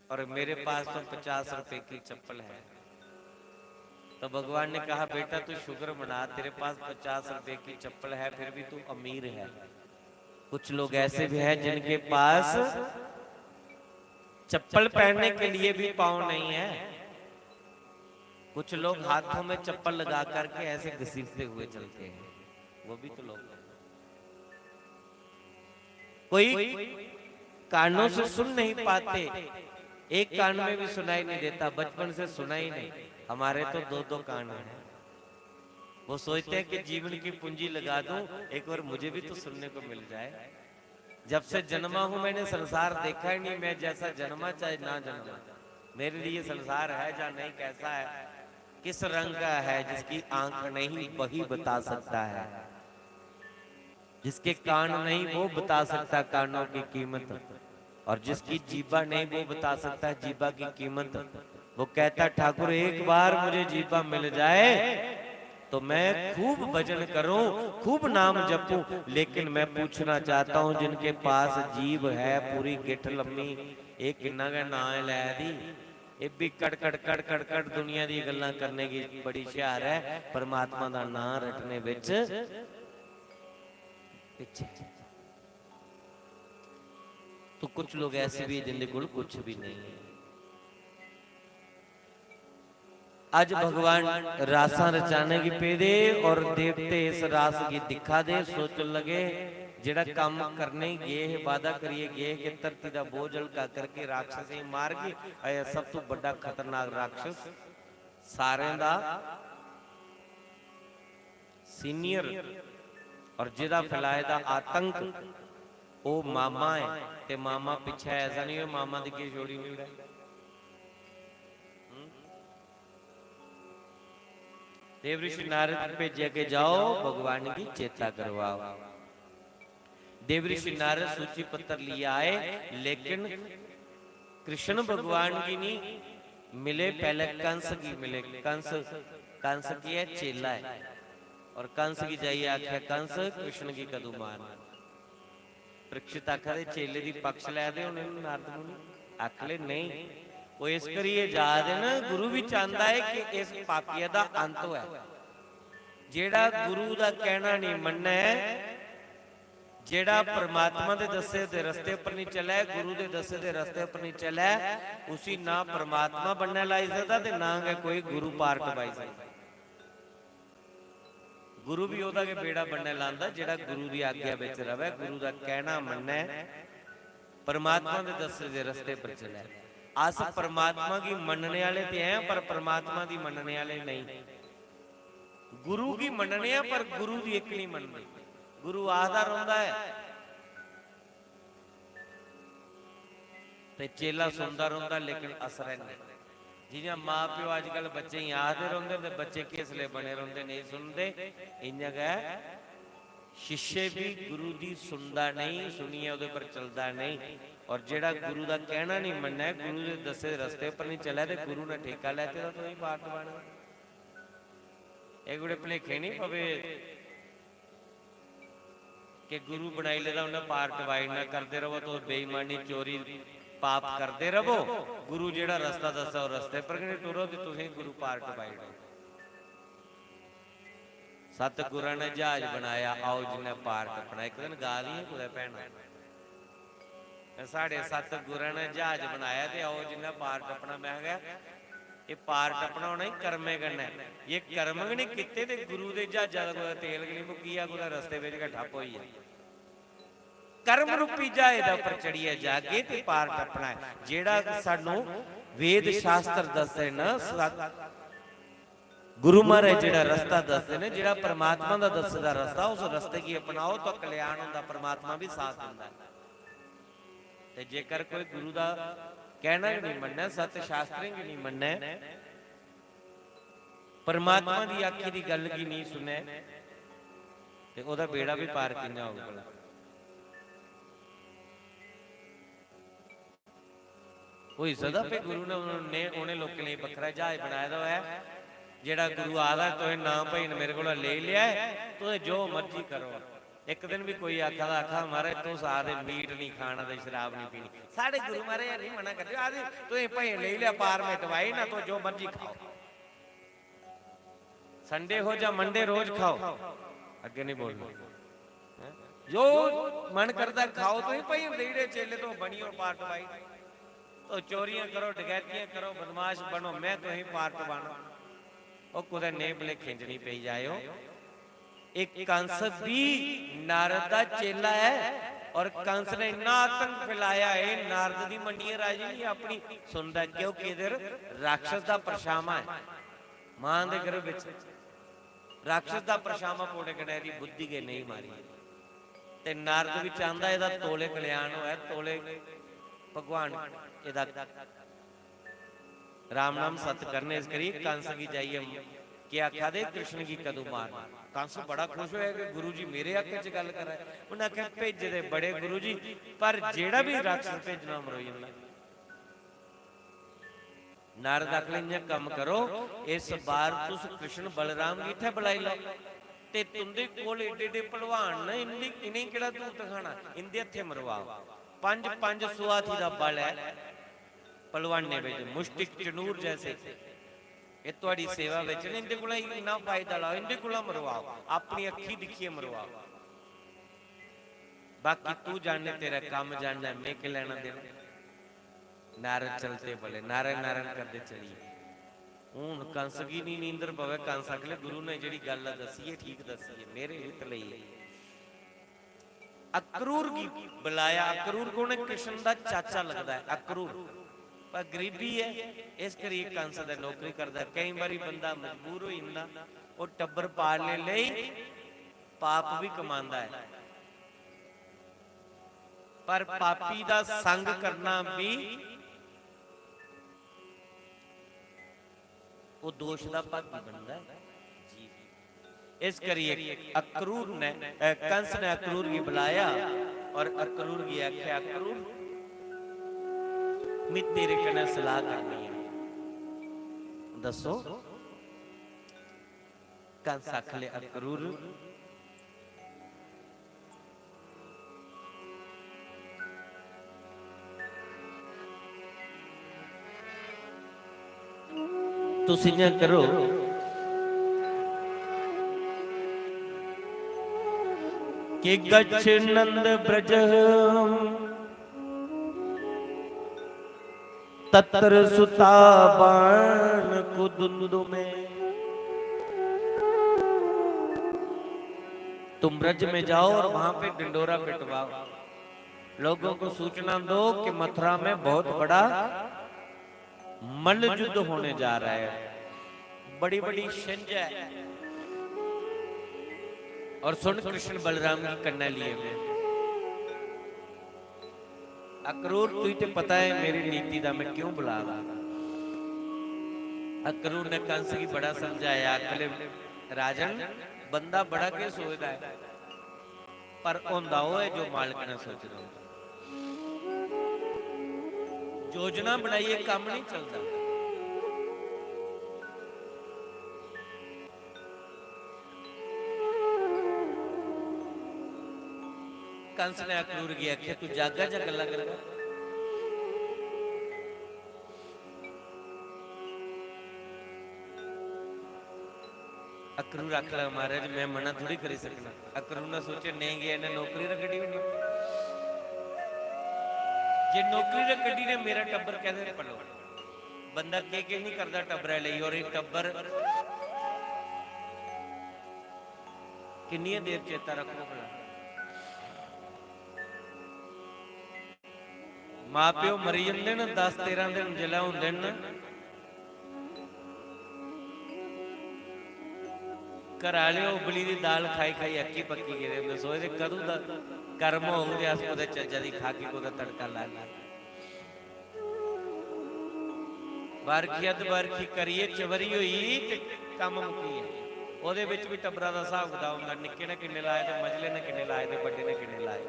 और मेरे पास तो पचास रुपए की चप्पल है। तो भगवान ने कहा, बेटा, तू शुक्र मना, तेरे पास पचास रुपए की चप्पल है, फिर भी तू अमीर है। कुछ लोग ऐसे भी हैं जिनके पास चप्पल पहनने के लिए भी पाँव नहीं है। कुछ लोग हाथों में चप्पल लगा करके ऐसे घसीटते हुए चलते हैं, वो भी तो लोग हैं। कोई कानों से सुन नहीं पाते, एक कान में भी सुनाई नहीं देता, बचपन से सुना ही नहीं। हमारे तो दो दो कान हैं। वो सोचते हैं कि जीवन की पूंजी लगा दूं, एक बार मुझे भी तो सुनने को मिल जाए। जब से जन्मा हूं, मैंने संसार देखा ही नहीं। मैं जैसा जन्मा चाहे ना जन्मा, मेरे लिए संसार है या नहीं, कैसा है, किस रंग का है, जिसकी आंख नहीं वही बता सकता है, जिसके कान नहीं वो बता सकता कानों की कीमत, और जिसकी जीभा नहीं वो बता सकता है जीभा की कीमत। वो कहता, ठाकुर, एक बार मुझे जीभा मिल जाए तो मैं खूब भजन करूं, खूब नाम जपूं, लेकिन मैं पूछना चाहता हूं, जिनके पास जीभ है पूरी गिठ लम्मी, ये किन्ना गै नां लै दी, ये भी कड़ कड़ कड़ कड़ कड़ दुनिया दी गल्लां करने की बड़ी हुशियार है, परमात्मा दा नां रटने विच पिछे। तो कुछ लोग ऐसे भी हैं जिंदे कोल कुछ भी नहीं है। आज भगवान रासां रचाने की पेदे और देवते इस रास की दिखा दे, सोचन लगे, जेड़ा काम करने गए हे, वादा करिए गए हे कि धरती दा बोझ हल्का करके राक्षसें मार के, अय सब तो बड़ा खतरनाक राक्षस सारें दा सीनियर और जिदा फैलाए दा आतंक ओ मामा है, ते मामा पिछे ऐसा नहीं हो मामा दिखे छोड़ी ओड़े। हम्म? देव ऋषि नारद भेजे के जाओ, भगवान की चेता करवाओ। देव ऋषि नारद सूची पत्र लिए आए, लेकिन कृष्ण भगवान की नहीं मिले, पहले कंस की मिले। कंस, कंस की है, चेला है। और कंस की जाइए आख्या, कंस, कृष्ण की कदू मार। परीक्षित आखा दे, चेले दी पक्ष लै दे हुन नारद मुनि। आखले, नहीं, वो इस करिए जा दे ना, गुरु भी चाहता है कि इस पापिया दा अंत होए। जेड़ा गुरु दा कहना नहीं मन्ने, जेड़ा परमात्मा दे दस्से दे रस्ते पर नहीं चले, गुरु दे दस्से दे रस्ते पर नहीं चले, उसी ना परमात्मा बनने लाई सकदा ते ना गै कोई गुरु पार टपाई सकदा। गुरु भी ओहदा गै बेड़ा बनने लांदा जेड़ा गुरु दी आज्ञा विच रवे, गुरु दा कहना मन्ने, परमात्मा दे दस्से दे रस्ते पर चले। अस परमात्मा गी मन्नने आले ते हैं, पर परमात्मा दी मन्नने आले नहीं। गुरु गी मन्नने आं, पर गुरु दी इक नहीं मनदे। गुरु आखदा रौंहदा ऐ ते चेला सुनदा रौंहदा, लेकिन असर है नहीं। जियां मां प्यो अजकल बच्चें गी आखदे रौंहदे ते बच्चे घिसले बने रौंहदे, नहीं सुनदे, इयां गै शिष्य भी गुरु दी सुनदा नहीं, सुनियै ओहदे पर चलदा नहीं। और जेड़ा गुरु दा कहना नहीं मन्ने, गुरु दे दस्से दे रस्ते पर नहीं चले, ते गुरु ने ठेका लैते दा तुसेंगी पार टपाने दा। एह् कुतै भलेखे निं पवे कि गुरु बनाई लेदा उन्नै, पार टपाई ओड़ना। करदे र'वो तुस बेईमानी, चोरी, पाप करदे र'वो, गुरु जेह्ड़ा रस्ता दस्सै, ओह् रस्ते पर गै निं टुरो ते तुसें गुरु पार टपाई ओड़ना। सतगुरां ने ज्हाज बनाया, आओ जिन्नै पार टप्पना। इक दिन गा दियां कुतै भैनां, साढ़े सतगुरां ने ज्हाज बनाया ते आओ जिन्नै पार टप्पना। मैं आखेआ, एह् पार टप्पना होना ही कर्में कन्नै। जे कर्म गै निं कीते ते गुरु दे ज्हाजा दा कुतै तेल गै निं मुक्की जा, कुतै रस्ते बिच गै ठप्प होई जा। कर्म रूपी ज्हाज दे उप्पर चढ़ियै जागे ते पार टप्पना ऐ। जेह्ड़ा सानू वेद शास्त्र दसदे न, सत-, गुरु महाराज जेह्ड़ा रस्ता दसदे न, जेह्ड़ा परमात्मा दा दस्से दा रस्ता, उस रस्ते गी अपनाओ तां कल्याण होंदा, परमात्मा बी साथ दिंदा ऐ। ते जेकर कोई गुरु दा कहना गै निं मन्नै, सत शास्त्रें गी निं मन्नै, परमात्मा दी आखी दी गल्ल गी निं सुनै, ते ओह्दा बेड़ा बी पार कि'यां होग भला? होई सकदा भाई गुरु ने उन्होंने, उ'नें लोकें लेई बक्खरा ज्हाज बनाए दा होऐ, जेह्ड़ा गुरु आखदा, "तुसें नां भाई मेरे कोला लेई लेआ ऐ, तुसें जो मर्जी करो।" इक दिन बी कोई आखा दा, आखा, "महाराज, तुस आखदे मीट निं खाना ते शराब निं पीनी।" साढ़े गुरु महाराज निं मना करदे, आखदे, "तुसें भाएं लेई लेआ पार में दवाई ना, तुस जो मर्जी खाओ।" संडे हो जां मंडे, रोज खाओ, अग्गें निं बोलना। हैं? जो मन करदा खाओ, तुसें भाएं देई ओड़े चेले, तुस बनी जाओ पार दवाई। तुस चोरियां करो, डकैतियां करो, बदमाश बनो, में तुसें पार टपाना। ओह् कुतै नेह् भलेखें च निं पेई जाएओ। एह् कंस भी नारद दा चेला ऐ, और कंस ने इन्ना आतंक फैलाया, एह् नारद दी मंडियै राजी निं, अपनी सुनदा ऐ, क्योंकि इधर राक्षस दा परछामां ऐ, मां दे गर्भ बिच राक्षस दा परछामां पौने कन्नै एह्दी बुद्धि गै नेईं मारी। ते नारद बी चांह्दा एह्दा तौले कल्याण होऐ, तौले भगवान एह्दा राम नाम सत करने। इस करी कंस गी जाइयै केह् आखा दे, "कृष्ण गी कदूं मारना?" कंस बड़ा खुश होया कि गुरु जी मेरे हक च गल्ल करा दे। उन्हें आखेआ, "भेजे दे बड़े गुरु जी, पर जेड़ा भी राक्षस भेजना मरोई जंदा।" नारद आखन लगे, "इ'यां कम्म करो, इस बार तुस कृष्ण बलराम गी इत्थै बलाई लैओ, ते तुं'दे कोल एड्डे एड्डे भलवान न, इं'दी, इ'नेंगी केह्ड़ा दूर धखाना, इं'दे हत्थें मरवाओ।" पंज पंज सौ हाथी दा बल ऐ भलवानें बिच, मुष्टिक चनूर जैसे। एह् तुहाड़ी सेवा बिच न, इं'दे कोला इन्ना फायदा लैओ, इं'दे कोला मरवाओ, अपनी अक्खीं दिक्खियै मरवाओ। बाकी तू जाने, तेरा कम्म जाने, में केह् लैना देना। नारद चलते बले, नारायण नारायण करदे चली गे। हून कंस गी निं नींदर पवै, कंस आखले, "गुरु ने जेह्ड़ी गल्ल दस्सी ऐ, ठीक दस्सी ऐ, मेरे हित लेई ऐ।" अक्रूर गी बुलाया। अक्रूर कौन है? कृष्ण दा चाचा लगदा है अक्रूर, पर गरीबी है, इस करियै कंस दा नौकरी करदा है। केईं बारी बंदा मजबूर होई जंदा, ओह् टब्बर पालने लेई पाप भी कमांदा है, पर पापी दा संग करना भी ओह् दोश दा भागी बनदा है। जी। इस करियै अक्रूर ने, अ, कंस ने अक्रूर गी बुलाया और अक्रूर गी आखेआ, "अक्रूर, मी तेरे कन्नै सलाह करनी है।" दस्सो। कंस आखले, "अक्रूर, तुस इ'यां करो कि गच्छ नंद ब्रज तत्र सुता बाण कुदुंदु में।" तुम ब्रज में जाओ और वहां पे ढिंढोरा पिटवाओ, लोगों को सूचना दो कि मथुरा में बहुत बड़ा मल्ल युद्ध होने जा रहा है, बड़ी बड़ी छिंज है। और सुन, कृष्ण बलराम की कन्या लिए हुए। अक्रूर, तुझे तो पता है मेरी नीति दा, मैं क्यों बुला रहा। अक्रूर ने कंस गी बड़ा समझाया, आखले, "राजन, बंदा बड़ा के सोचदा है, पर होंदा ओह् है जो मालक ने सोचदा होंदा। योजना बनाइयै कम्म नहीं चलदा।" कंस ने अक्रूर गी आखेआ, "तू जागा जां गल्लां करगा?" अक्रूर आखन लगा, "महाराज, मैं मना थोड़ी करी सकना।" अक्रूर ने सोचेआ, "नेईं गेआ, इन्हें नौकरी रा कड्ढी ओड़ना। जे नौकरी रा कड्ढी ने, मेरा टब्बर कैह्दे पलो?" बंदा केह् केह् नहीं करदा टब्बरै लेई, और एह् टब्बर किन्नी देर चेता रखो भला। मां प्यो मरी जंदे न, दस तेरां दिन जिसलै होंदे न, घर आह्ले उबली दी दाल खाई खाई अक्की पक्की गेदे होंदे, सोचदे, "कदूं दा कर्म होग ते अस कुतै चज्जा दी खागे, कुतै तड़का लागे।" बारखी अद्ध बारखी करियै चबरी होई ते कम्म मुक्की गेआ। ओह्दे बिच बी टब्बरा दा स्हाब कताब होंदा, निक्के ने किन्ने लाए ते मझले ने किन्ने लाए ते बड्डे ने किन्ने लाए।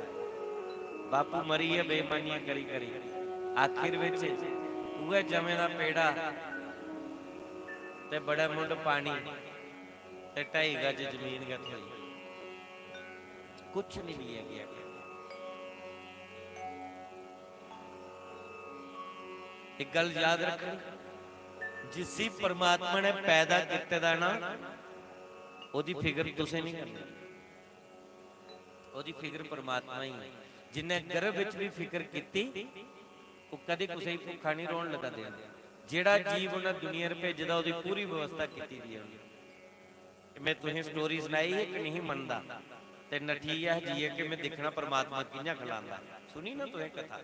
बापू मरी गे बेईमानियां करी करी। आखिर बिच उ'ऐ जमे दा पेड़ा ते बड़ा मुंड पानी ते ढाई गज जमीन गै थ्होई। कुछ नहीं लिया गया। एक गल याद रखनी, जिसी परमात्मा ने पैदा किते दा ना, ओदी फिक्र तुसें नहीं करनी, ओदी फिक्र परमात्मा ही है। जिन्ने गर्भ विच भी फिक्र कीती, वो कदे कुसै गी भुक्खा नहीं रोन लगा देना। जेड़ा जीव उन्हें दुनिया पर भेजे दा, ओदी पूरी व्यवस्था कीती दी है उन्हें। मैं तुसें स्टोरी सनाई, इक नहीं मनदा ते नठी गेआ जाइयै कि मैं दिक्खना परमात्मा कि'यां खलांदा। सुनी ना तुसें कथा?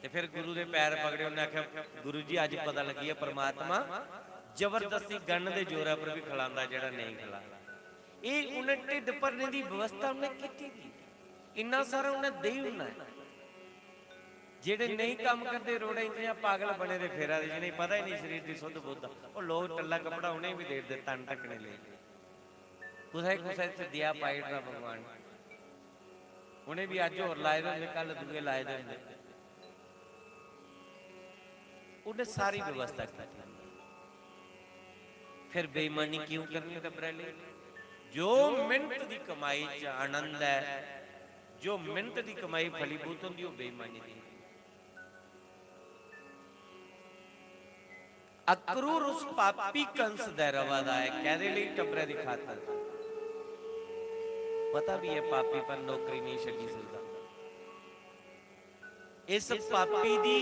ते फिर गुरु दे पैर पकड़े, उन्हें आखेआ, "गुरु जी, अज्ज पता लग्गी गेआ परमात्मा जबरदस्ती गन दे जोरै पर भी खलांदा, जेह्ड़ा नेईं खलांदा।" एह् उन्हें ढिड्ड भरने दी व्यवस्था उन्हें कीती दी, इन्ना सारा उन्हें देई ओड़ना है। जेह्ड़े नेईं कम्म करदे, रोड़ें च इ'यां पागल बने दे फेरा दे, जि'नेंगी पता ही नहीं शरीर दी सुद्ध बुद्ध, ओह् लोक टल्ला कपड़ा उ'नेंगी बी देई ओड़दे तन ढकने लेई। कुसै कुसै च दया पाई ओड़ना भगवान ने। उ'नें बी अज्ज होर लाए दे होंदे, कल दूए लाए दे होंदे। उ'नें सारी व्यवस्था कीती। फिर बेईमानी क्यों करनी टब्बरै लेई? जो मेहनत दी कमाई च आनंद ऐ, जो मेहनत दी कमाई फलीभूत होंदी, ओह् बेईमानी दी। अक्रूर उस पापी कंस दा रवा दा ऐ, कैह्दे लेई? टब्बरै दी खातर। पता भी है पापी पर नौकरी नहीं छड्डी सकदा। इस पापी दी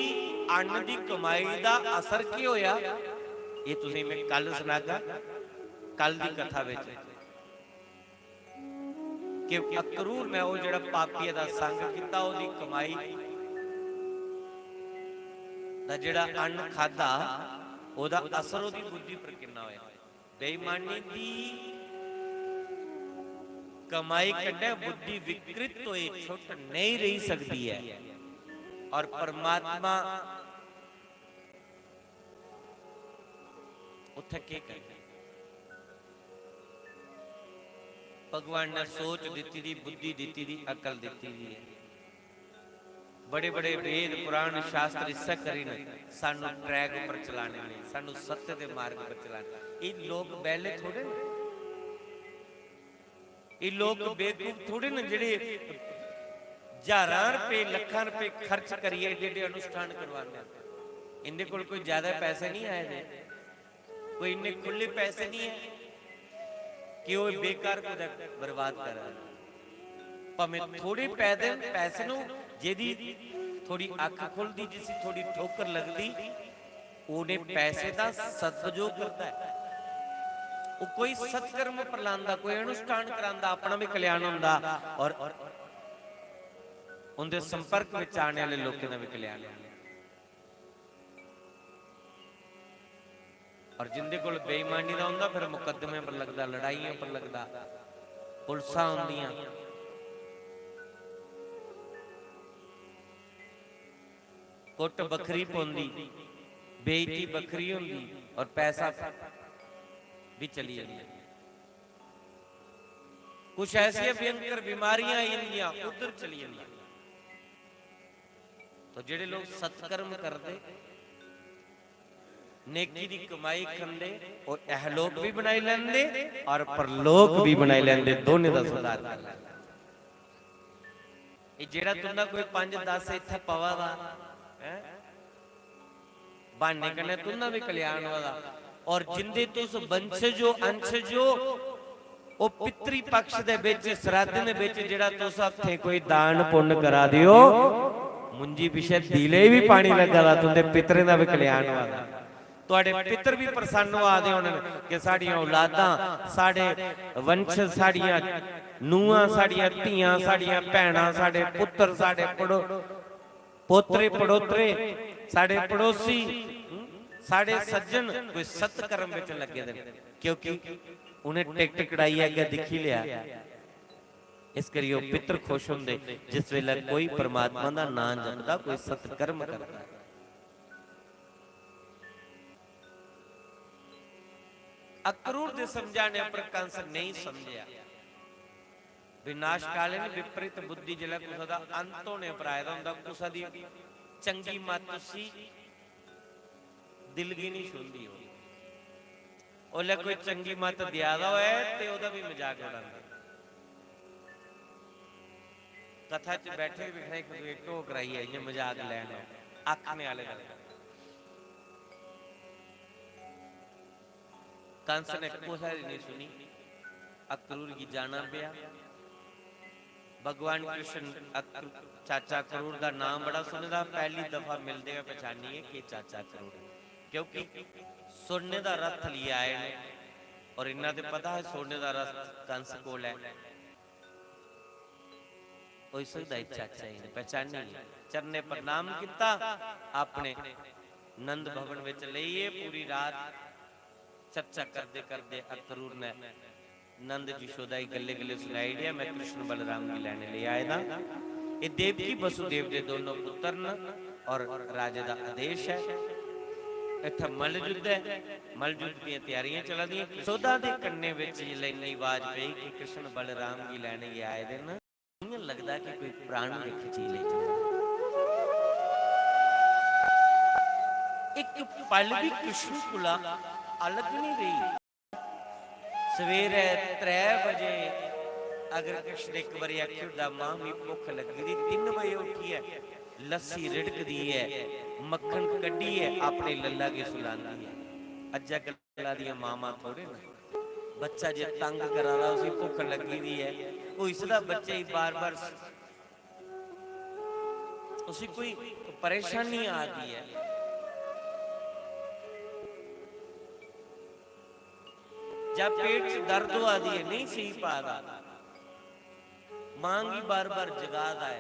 अन्न दी कमाई दा असर केह् होया, एह् तुसें मैं कल सनागा, कल दी कथा बिच। कि अक्रूर ने ओह् जेह्ड़ा पापिये दा संग कीता, ओह्दी कमाई दा जेह्ड़ा अन्न खादा, ओह्दा असर ओह्दी बुद्धि पर किन्ना होया। बेईमानी दी कमाई कन्नै बुद्धि विकृत होई छुट नहीं रही सकदी ऐ। और परमात्मा उत्थै केह् करना? भगवान ने सोच दित्ती दी, बुद्धि दित्ती दी, अकल दित्ती दी ऐ। बड़े बड़े वेद, पुराण, शास्त्र इस्सै करी न सानू ट्रैक उपर चलाने ने, सानू सत्य दे मार्ग पर चलाने। एह् लोक बैले थोड़े न, एह् लोक बेवकूफ थोड़े न जेह्ड़े हजारां रपेऽ, लक्खां रपेऽ खर्च करियै एड्डे एड्डे अनुष्ठान करवांदे न। इंदे कोल कोई ज्यादा पैसे नहीं आए दे, कोई इन्ने खु'ल्ले पैसे नहीं है कि ओह् बेकार कुतै बर्बाद करै। भामें थोड़े पैदे न, पैसे न, जेह्दी थोड़ी अक्ख खु'लदी, जिसी थोड़ी ठोकर लगदी, उ'नें पैसे दा सदुपयोग करदा ऐ। ओह् कोई सत्कर्म पर लांदा, कोई अनुष्ठान करांदा, अपना भी कल्याण होंदा और उं'दे संपर्क विच आने आह्ले लोकें दा भी कल्याण होंदा। और जिंदे कोल बेईमानी दा होंदा, फिर मुकदमे पर लगदा, लड़ाइयें पर लगदा, पुलसां होंदियां, कुट्ट बक्खरी पौंदी, बेइज्जती बक्खरी होंदी और पैसा भी चली जंदा। कुछ ऐसियां भयंकर बीमारियां आई जंदियां, उधर चली जंदा। तो जेह्ड़े लोग सत्कर्म करदे, नेकी दी कमाई खंदे, ओह् एहलोक भी बनाई लैंदे और परलोक भी बनाई लैंदे, दोनें दा सुधार कर लैंदे। एह् जेह्ड़ा तुं'दा कोई पंज दस इत्थै पवा दा, हैं? ब्हाने कन्नै तुं'दा बी कल्याण होआ दा। और जिंदे तुस वंशज ओ, अंशज ओ, ओह् पितृ पक्ष दे बिच, श्राद्ध दे बिच जेह्ड़ा तुस हत्थें कोई दान पुन्न करा दे ओ, मुंजी पिच्छे दीले बी पानी लग्गा दा, तुं'दे पितरें दा बी कल्याण होआ दा। तुआढ़े पितर बी प्रसन्न होआ दे होने कि साढ़ियां औलादां, साढ़े वंशज, साढ़ियां नूहां, साढ़ियां धियां, साढ़ियां भैनां, साढ़े पुत्तर, साढ़े पड़ो-, पोतरे पड़ोतरे, साढ़े पड़ोसी, साढ़े सज्जन कोई सत्कर्म विच लग्गे दे न, क्योंकि उ'नें टिकट कटाइयै अग्गें दिक्खी लेआ। इस करियै ओह् पितर खुश होंदे जिस वेल्लै कोई परमात्मा दा नां जपदा, कोई सत्कर्म करदा। अक्रूर दे समझाने पर कंस नेईं समझेआ। विनाशकालीन विपरीत बुद्धि जिसलै कुसै दा अंत होने पर आए दा होंदा, कुसै दी चंगी मत उसी दिल गी नहीं छूंदी होंदी। ओल्लै कोई चंगी मत देआ दा होऐ ते ओह्दा बी मजाक उड़ांदे। कथा च बैठे दे बी खरे इक दूए टोह् कराइयै इ'यां मजाक लैन, आखने आह्ले दा। कंस ने कुसै दी निं सुनी, अक्रूर गी जाना पेआ। भगवान कृष्ण अक्र-, चाचा अक्रूर दा नाम बड़ा सुने दा, पैह्ली दफा मिलदे गै पछानी ऐ कि चाचा अक्रूर, क्योंकि सुन्ने दा रथ लेई आए न और इन्ना ते पता है सुन्ने दा रथ कंस कोल ऐ। होई सकदा है चाचा जी ने पहचानी है। चरणे प्रणाम किता, अपने नंद भवन विच लेइए पूरी रात चर्चा करदे करदे अक्रूर ने नंद यशोदा गी गल्ले गल्ले सुनाई दिया, "मैं कृष्ण बलराम गी लैने लेई आए दा। ये देवकी वसुदेव दे दोनों पुत्र न और राजे दा आदेश है।" इत्थै मल्ल युद्ध है, मल्ल युद्ध दियां त्यारियां चला दियां। यशोदा दे कन्ने विच जिसलै इन्नी आवाज पई कि कृष्ण बलराम गी लैने गी आए दे न, इ'यां लगदा कि कोई प्राण गै खिच्ची लेई जंदा। इक पल बी कृष्ण कोला अलग नहीं रेही। सवेरै त्रै बजे अगर कृष्ण इक बारी आखी ओड़दा, "मां, मी भुक्ख लग्गी दी," तिन्न बजे उट्ठियै लस्सी रिड़कदी ऐ, मक्खन कड्ढियै अपने लल्ला गी सुलांदी ऐ। अज्जै कल्ला दियां मावां थोड़े न। बच्चा जे तंग करा दा, उसी भुक्ख लग्गी दी ऐ, होई सकदा बच्चे गी बार-बार स-, उसी कोई परेशानी आ दी ऐ, जां पेट च दर्द होआ दी ऐ, नेईं सेही पा दा, मां गी बार-बार जगा दा ऐ।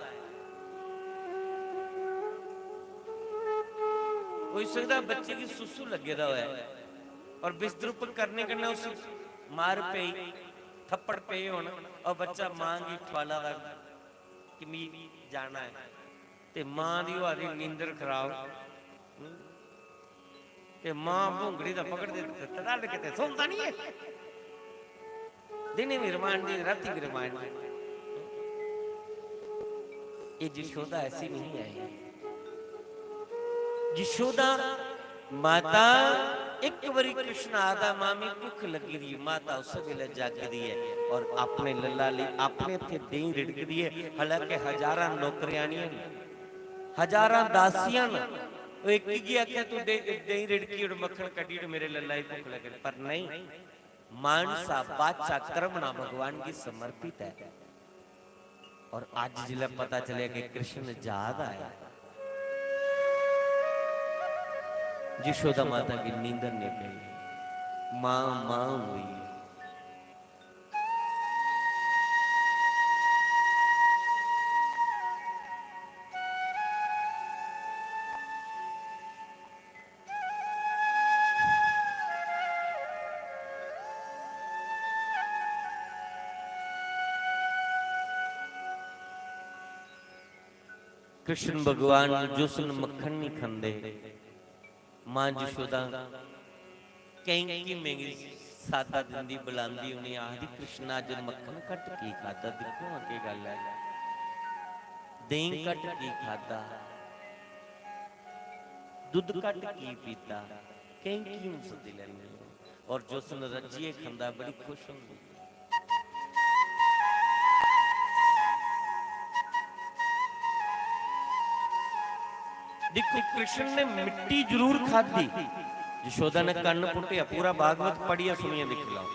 होई सकदा बच्चे गी सुसु लग्गे दा होऐ और बिस्तर उप्पर करने कन्नै उसी मार पेई, थप्पड़ पे होन और बच्चा मां गी ठुआला दा कि मी जाना ऐ, ते मां दी होआ दी नींदर खराब। ते मां भोंगड़ी दा पकड़दे ते तड़ाल किते सौंदा नहीं है। दिने भी रमायण दी, राती भी रमायण दी। ये यशोदा ऐसी नहीं है। यशोदा माता, एक बारी कृष्ण आखदा, "मां, मी भुख लगी दी।" माता उस वेले जागदी है और अपने लल्ला लेई अपने हत्थे देहीं रिड़कदी है। हालांकि हजारां नौकरियां नहीं न, हजारां दासियां न। ओह् इक गी आखेआ, "तू दे-, देहीं रिड़की ओड़, मक्खन कड्ढी ओड़, मेरे लल्ला गी भुख लगी।" पर नहीं, मानसा वाचा कर्मणा भगवान गी समर्पित है। और अज्ज जिसलै पता चलेआ कि कृष्ण जा दा ऐ, यशोदा माता गी नींदर नहीं पई, मां मां हुई। कृष्ण भगवान जिस दिन मक्खन नहीं खंदे, मां यशोदा केईं कीमें गी सादा दिंदी, बुलांदी, उ'नें आखदी, "कृष्णा, अज्ज मक्खन घट्ट की खादा? दिक्खो हां, केह् गल्ल ऐ? देहीं घट्ट की खादा? दुद्ध घट्ट की पीता?" केईं कीम सद्दी लैंदी। और जिस दिन रज्जियै खंदा, बड़ी खुश होंदी। दिक्खो, कृष्ण ने मिट्टी जरूर खादी। यशोदा ने कन्न पुट्टेआ, पूरा भागवत पढ़ियै सुनियै दिक्खी लैओ।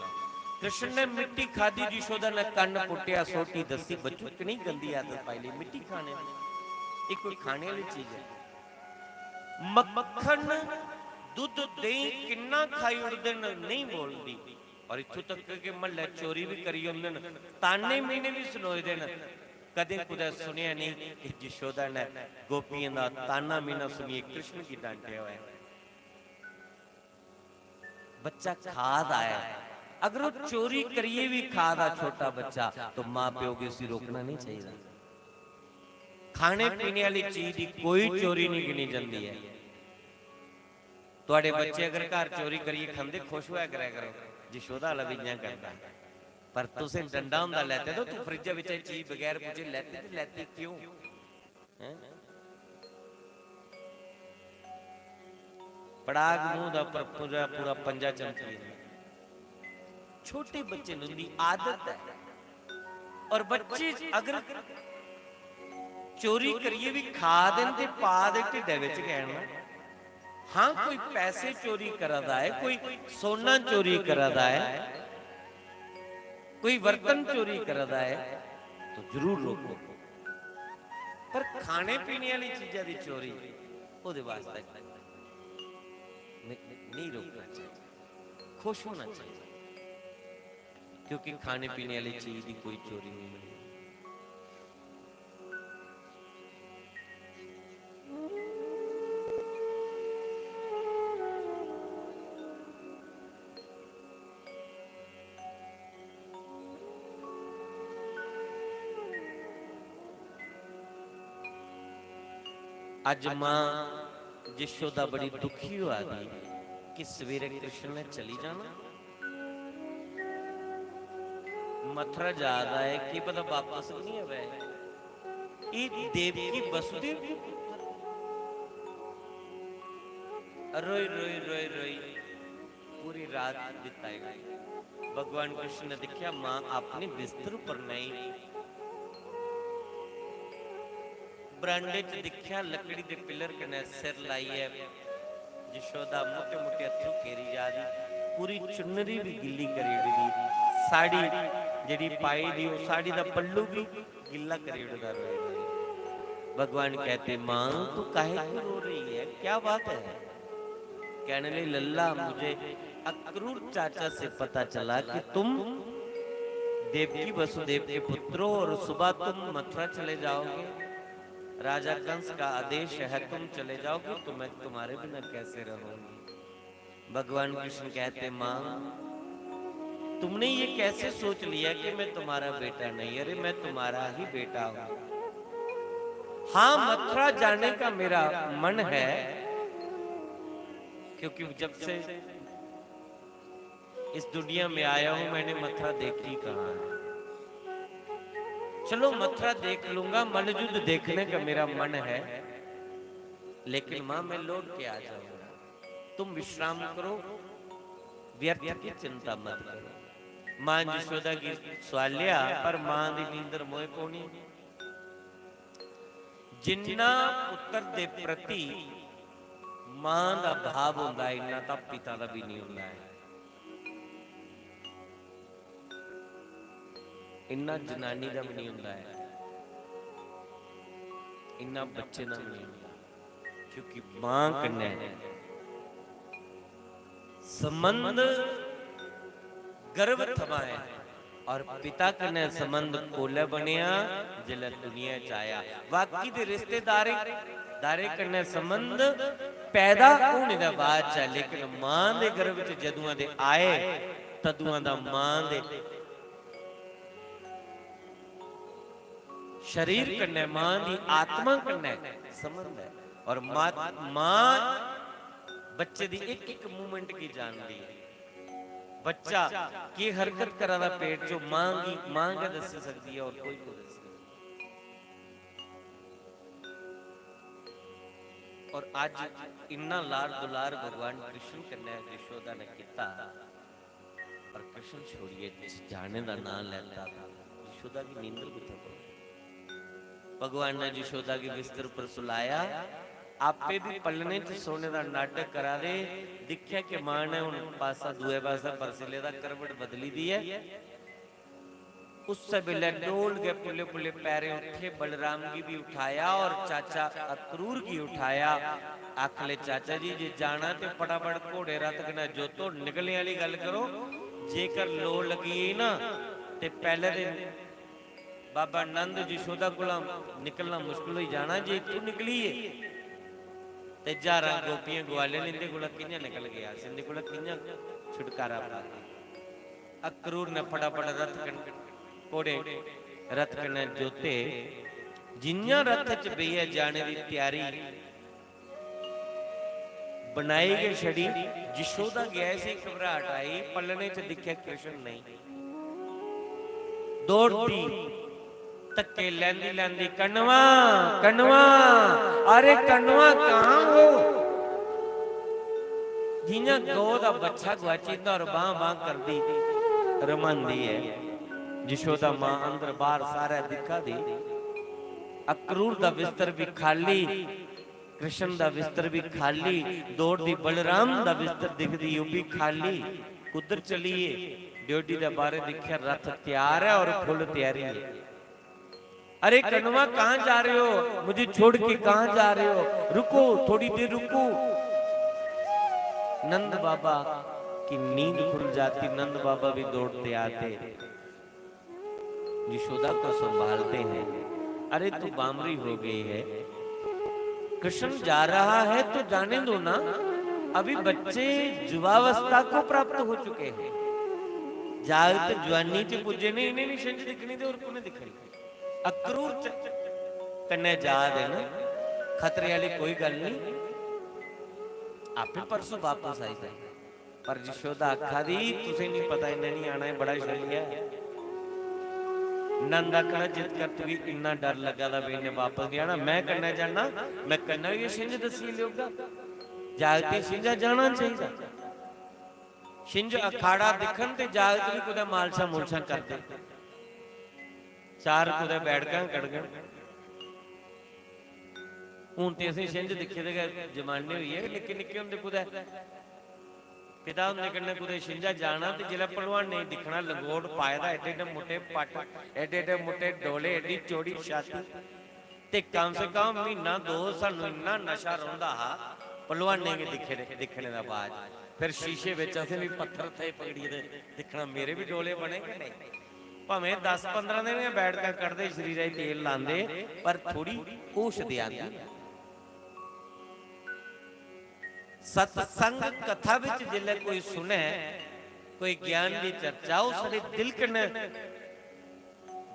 कृष्ण ने मिट्टी खादी, यशोदा ने कन्न पुट्टेआ, सोटी दस्सी, "बच्चू, किन्नी गंदी आदत पाई लेई मिट्टी खाने दी। एह् कोई खाने आह्ली चीज ऐ?" मक्खन, दुद्ध, देहीं किन्ना खाई ओड़दे न, नेईं बोलदी। और इत्थों तक कि म्हल्लै चोरी बी करी ओड़दे न, ताने मीने बी सुनोए दे न। कदें कुतै सुनेआ नेईं कि यशोदा ने गोपियें दा ताना मीना सुनियै कृष्ण गी डांटेआ होऐ। बच्चा खा दा ऐ, अगर वो चोरी करियै भी खा दा छोटा बच्चा, तो मां प्यो गी उसी रोकना नहीं चाहिए। खाने पीने वाली चीज की कोई चोरी नहीं गिनी जाती है। तुहाडे बच्चे अगर घर चोरी करियै खंदे, खुश होया करै करो, यशोदा आह्ला बी इ'यां करदा। पर तुसें डंडा होंदा लैते दा, तू फ्रिज बिच एह् चीज बगैर पुच्छे लैती ते लैती क्यों? हैं? पड़ाक मूंह दा पर पूरा, पूरा पंजा चमकी जंदा। छोटे बच्चे नूं उंदी आदत है। और बच्चे अगर चोरी करियै बी खा दे न ते पा दे ढिड्डै बिच गै न। हां, कोई पैसे चोरी करा दा ऐ, कोई सोना चोरी करा दा ऐ, कोई बर्तन चोरी करा दा ऐ, तो जरूर रोको। पर खाने पीने आह्ली चीजा दी चोरी, ओह्दे वास्तै न-, नेईं रोकना चाहिए, खुश होना चाहिए, क्योंकि खाने पीने आह्ली चीज दी कोई चोरी नहीं होनी। अज्ज मां यशोदा बड़ी दुखी होआ दी कि सवेरे कृष्ण ने चली जाना, मथुरा जा दा ऐ, केह् पता बापस बी नहीं आवै। एह् देवकी वसुदेव दे पुत्र। रोई, रोई, रोई, रोई पूरी रात बिताई। भगवान कृष्ण ने दिक्खेआ, मां अपने बिस्तर उप्पर नहीं। बरांडे च दिक्खेआ, लकड़ी दे पिलर कन्नै सिर लाइयै यशोदा मुट्टे मुट्टे अत्थरू केरी जा दी, पूरी चुन्नरी भी गिल्ली करी ओड़ी दी, साड़ी जेह्ड़ी पाई दी, ओह् साड़ी दा पल्लू भी गिल्ला करी ओड़दा रोई रोई। भगवान कहते, "माँ, तू काहे को रो रही है? क्या बात है?" कहने लगी, "लल्ला, मुझे अक्रूर चाचा से पता चला कि तुम देवकी वसुदेव के पुत्र हो और सुबह तुम मथुरा चले जाओगे। राजा कंस का आदेश है, तुम चले जाओगे, तो मैं तुम्हारे बिना कैसे रहूंगी?" भगवान कृष्ण कहते, "माँ, तुमने ये कैसे सोच लिया कि मैं तुम्हारा बेटा नहीं? अरे, मैं तुम्हारा ही बेटा हूँ। हाँ, मथुरा जाने का मेरा मन है, क्योंकि जब से इस दुनिया में आया हूँ, मैंने मथुरा देखी कहाँ है। चलो, मथुरा देख लूंगा, मल्ल युद्ध देखने का मेरा मन है, लेकिन माँ, मैं लौट के आ जाऊंगा।" तुम विश्राम करो, व्यर्थ की चिंता मत करो। मां यशोदा गी सुआलेआ, पर मां दी नींदर मोए पौनी। जिन्ना पुत्र दे प्रति मां दा भाव होंदा है, इन्ना तां पिता दा भी नहीं होंदा है। इन्ना जनानी दा भी नहीं होंदा है, इन्ना बच्चे दा भी नहीं होंदा। क्योंकि मां कन्नै संबंध गर्भ थमां ऐ और पिता कन्नै संबंध कोलै बनेआ? जिसलै दुनिया च आया। बाकी दे रिश्तेदारें, दारें कन्नै संबंध पैदा होने दे बाद च ऐ, लेकिन मां दे गर्भ च जदुआं दे आए, तदुआं दा मां दे शरीर कन्नै, मां दी आत्मा कन्नै संबंध ऐ। और मां, मां बच्चे दी इक इक मूवमेंट गी जानदी ऐ। बच्चा की हरकत करा दा पेट चो, मां गी मां गै दस्सी सकदी ऐ, और कोई नहीं दस्सी सकदा। और अज इन्ना लार दुलार भगवान कृष्ण कन्नै यशोदा ने किता, पर कृष्ण छोड़ियै जाने दा नां लैता, यशोदा की नींदर कुत्थै पौनी? भगवान ने यशोदा गी बिस्तर पर सुलाया, आपे भी पल्लने च सोने दा नाटक करा दे। दिक्खेआ कि मां ने हुन पासा, दूए पासै परसी लेदा, करवट बदली दी ऐ। उस्सै बेल्लै डोल गै पुल्ले पुल्ले पैरें उठे, बलराम गी भी उठाया और चाचा अक्रूर गी उठाया। आखले, "चाचा जी, जे जाना ते फटाफट घोड़े रथ कन्नै जोतो, निकलने आह्ली गल्ल करो। जेकर लो लग्गी गेई ना, ते पैह्ले दिन बाबा नंद यशोदा कोला निकलना मुश्कल होई जाना। जे इत्थूं निकली गे ते ज्हारां गोपियां ग्वाले न, इंदे कोला कि'यां निकलगे अस? इंदे कोला कि'यां छुटकारा पागे?" अक्रूर ने फटाफट रथ कन-, घोड़े रथ कन्नै जोते। जि'यां रथ च बेहियै जाने दी त्यारी बनाई गै छड़ी, यशोदा गी ऐसी घबराहट आई, पल्लने च दिक्खेआ कृष्ण नेईं। दौड़दी, धक्के लैंदी लैंदी, "कण्वा, कण्वा, अरे कण्वा, कहाँ हो?" जियां गौ दा बच्छा गुआची जंदा और बांह बांह करदी रमांदी ऐ। यशोदा मां अंदर बाहर सारै दिक्खा दी। अक्रूर दा बिस्तर भी खाली, कृष्ण दा बिस्तर भी खाली, दौड़दी बलराम दा बिस्तर दिखदी ओह् भी खाली। कुद्धर चलिए? ड्योढ़ी दे बारे दिक्खेआ, रथ त्यार ऐ और फुल त्यारी है। अरे कनुआ, कहाँ जा रहे हो? मुझे छोड़ के कहाँ जा रहे हो? रुको, थोड़ी देर रुको। नंद बाबा की नींद खुल जाती, नंद बाबा भी दौड़ते आते। यशोदा को संभालते हैं। अरे, तू बामरी हो गई है, कृष्ण जा रहा है तो जाने दो ना, अभी बच्चे युवावस्था को प्राप्त हो चुके हैं। जागत जवानी च पुज्जे ने, इन्हें नहीं छिंज दिखनी ते होर कु'नें दिखनी? अक्रूर च कन्नै जा दे न, खतरे आह्ली कोई गल्ल नहीं, आपे परसों वापस आई जाए। पर यशोदा आखा दी, "तुसें नहीं पता, इन्हें नहीं आना, एह् बड़ा शरीर ऐ।" नंद आखना, "जित कर तुगी इन्ना डर लग्गा दा भी इन्हें वापस नहीं आना, मैं कन्नै जाना, मैं कन्नै होइयै छिंज दस्सी लेगा।" जागतें छिंजा जाना चाहिदा। छिंज अखाड़ा दिक्खन ते जागत भी कुतै मालशां मुलशां करदे, चार कुतै बैठकां कढङन। हून ते असें छिंज दिक्खे दे गै जमाने होई गे, निक्के निक्के होंदे कुतै पिता हुंदे कन्नै कुतै छिंजा जाना ते जिसलै पहलवानें गी दिक्खना, लंगोट पाए दा, एड्डे एड्डे मुट्टे पट्ट, एड्डे एड्डे मुट्टे डोले, एड्डी चौड़ी छाती, ते कम से कम म्हीना दो सानू इन्ना नशा रौंह्दा हा पहलवानें गी दिक्खने, दिक्खने दा बाद। फिर शीशे बिच असें बी पत्थर थे पकड़ियै ते दिक्खना, मेरे बी डोले बने कि नेईं। भामें दस पंदरां दिन गै बैठकां कढदे, शरीरै च तेल लांदे, पर थोड़ी होश ते आंदी। सत्संग कथा बिच जिसलै कोई सुनै, कोई ज्ञान दी चर्चा, ओह् साढ़े दिल कन्नै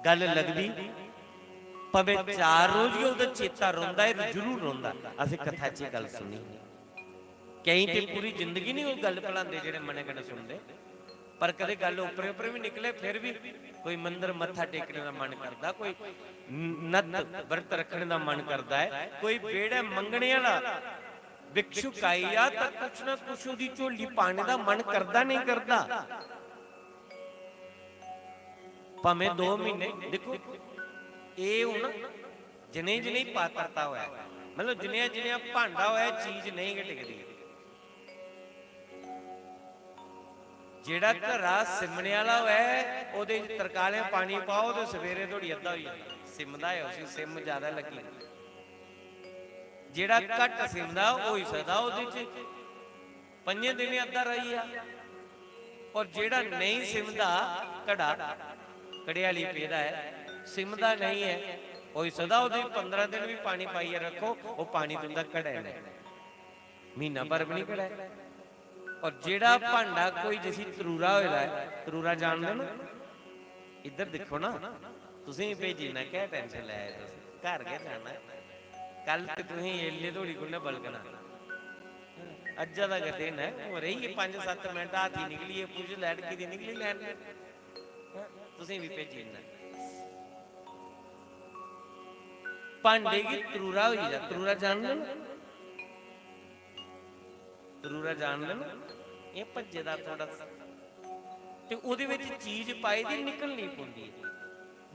गल्ल लगदी। भामें चार रोज गै ओह्दा चेता रौंह्दा ऐ, जरूर रौंह्दा। असें कथा च एह् गल्ल सुनी। केईं ते पूरी जिंदगी निं ओह् गल्ल भुलांदे जेह्ड़े मनै कन्नै सुनदे, पर कदें गल्ल उप्परे उप्परे बी निकले, फिर बी कोई मंदर मत्था टेकने दा मन करदा, कोई नत व्रत रक्खने दा मन करदा ऐ, कोई बेड़ै मंगने आह्ला भिक्षुक आई जा तां कुछ ना कुछ ओह्दी झोली पाने दा मन करदा, नेईं करदा? भामें दो म्हीने, दिक्खो, एह् हून जनेही जनेही पात्रता होऐ, मतलब, जनेहा जनेहा भांडा होऐ, चीज नेईं गै टिकदी। जेह्ड़ा घरा सिमने आह्ला होऐ, ओह्दे च तरकालें पानी पाओ ते सवेरे धोड़ी अद्धा होई जंदा। सिमदा ऐ, उसी सिम ज्यादा लग्गी। जेह्ड़ा घट्ट सिमदा, होई सकदा ओह्दे च पंजें दिनें अद्धा रेही जा। और जेह्ड़ा नेईं सिमदा, घड़ा घड़ेआली पेदा ऐ, सिमदा नेईं ऐ, होई सकदा ओह्दे च पंदरां दिन बी पानी पाइयै रक्खो, ओह् पानी तुं'दा घड़ै नेईं, म्हीना भर बी निं घड़ै। और जेह्ड़ा भांडा कोई जिसी तरूरा होए दा ऐ, तरूरा जानदे ना? इद्धर दिक्खो ना, तुसें गी भेजी ना, क्या tension लै दे तुस? घर गै जाना। कल ते तुसें गी एल्ले धोड़ी कु'न्नै बलगना? अज्जा दा गै दिन ऐ, हून रेही गे पंज सत्त मिंट, हाथी निकली गे, पुछ लैन, किती निकली लैन। तुसें गी बी भेजी ना। भांडे गी तरूरा होई जा, तरूरा जानदे ना? तरूरा जानदे ना? एह् भज्जे दा थोह्ड़ा सा। ते ओह्दे बिच चीज पाई दी निकलनी पौंदी ऐ।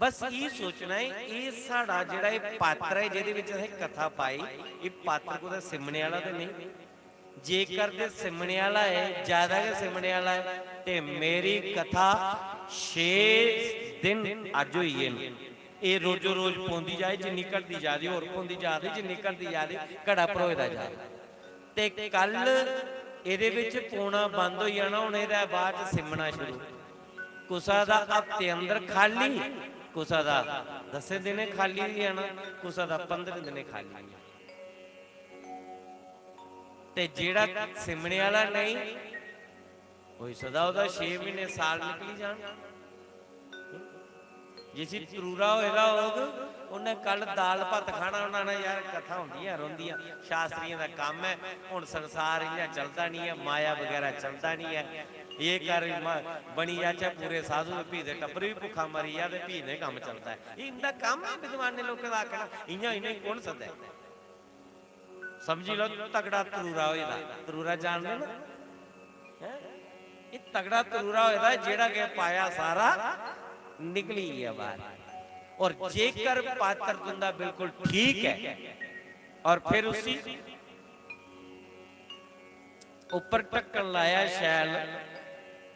बस एह् सोचना ऐ, एह् साढ़ा जेह्ड़ा एह् पात्र ऐ, जेह्दे बिच असें कथा पाई, एह् पात्र कुतै सिमने आह्ला ते नेईं? जेकर ते सिमने आह्ला ऐ, ज्यादा गै सिमने आह्ला ऐ, ते मेरी कथा छे दिन अज्ज होई गे न। एह् रोजो रोज पौंदी जाए, जिन्नी घटदी जा दी, होर पौंदी जा दी, जिन्नी घटदी जा दी, घड़ा भरोए दा जा दा। ते कल एह्दे बिच पौना बंद होई जाना, हून एह्दे बाद च सिमना शुरू। कुसै दा हफ्ते अंदर खाली, कुसै दा दसें दिनें खाली होई जाना, कुसै दा पंदरें दिनें खाली होई जाना। ते जेह्ड़ा सिमने आह्ला नेईं, होई सकदा ओह्दा छे म्हीने, साल निकली जान। जिसी तरूरा होए दा होग, उन्नै कल दाल भत्त खाना, उन्नै आखना, "यार, कथा होंदियां रौंह्दियां, शास्त्रियें दा कम्म ऐ, हून संसार इ'यां चलदा निं ऐ, माया बगैरा चलदा निं ऐ, एह् कर, म-, बनी जाचै पूरे साधु, ते फ्ही ते टब्बर बी भुक्खा मरी जा, ते फ्ही ते कम्म चलदा ऐ।" एह् इं'दा कम्म ऐ विद्वानें लोकें दा आखना, इ'यां इ'नेंगी कु'न सद्दै? समझी लैओ, तगड़ा तरूरा होए दा। तरूरा जानदे ना? हैं? एह् तगड़ा तरूरा होए दा, जेह्ड़ा किश पाया सारा निकली गेआ बाह्र। और जेकर पात्र तुंदा बिल्कुल ठीक ऐ और फिर उसी ऊपर ढक्कन लाया शैल,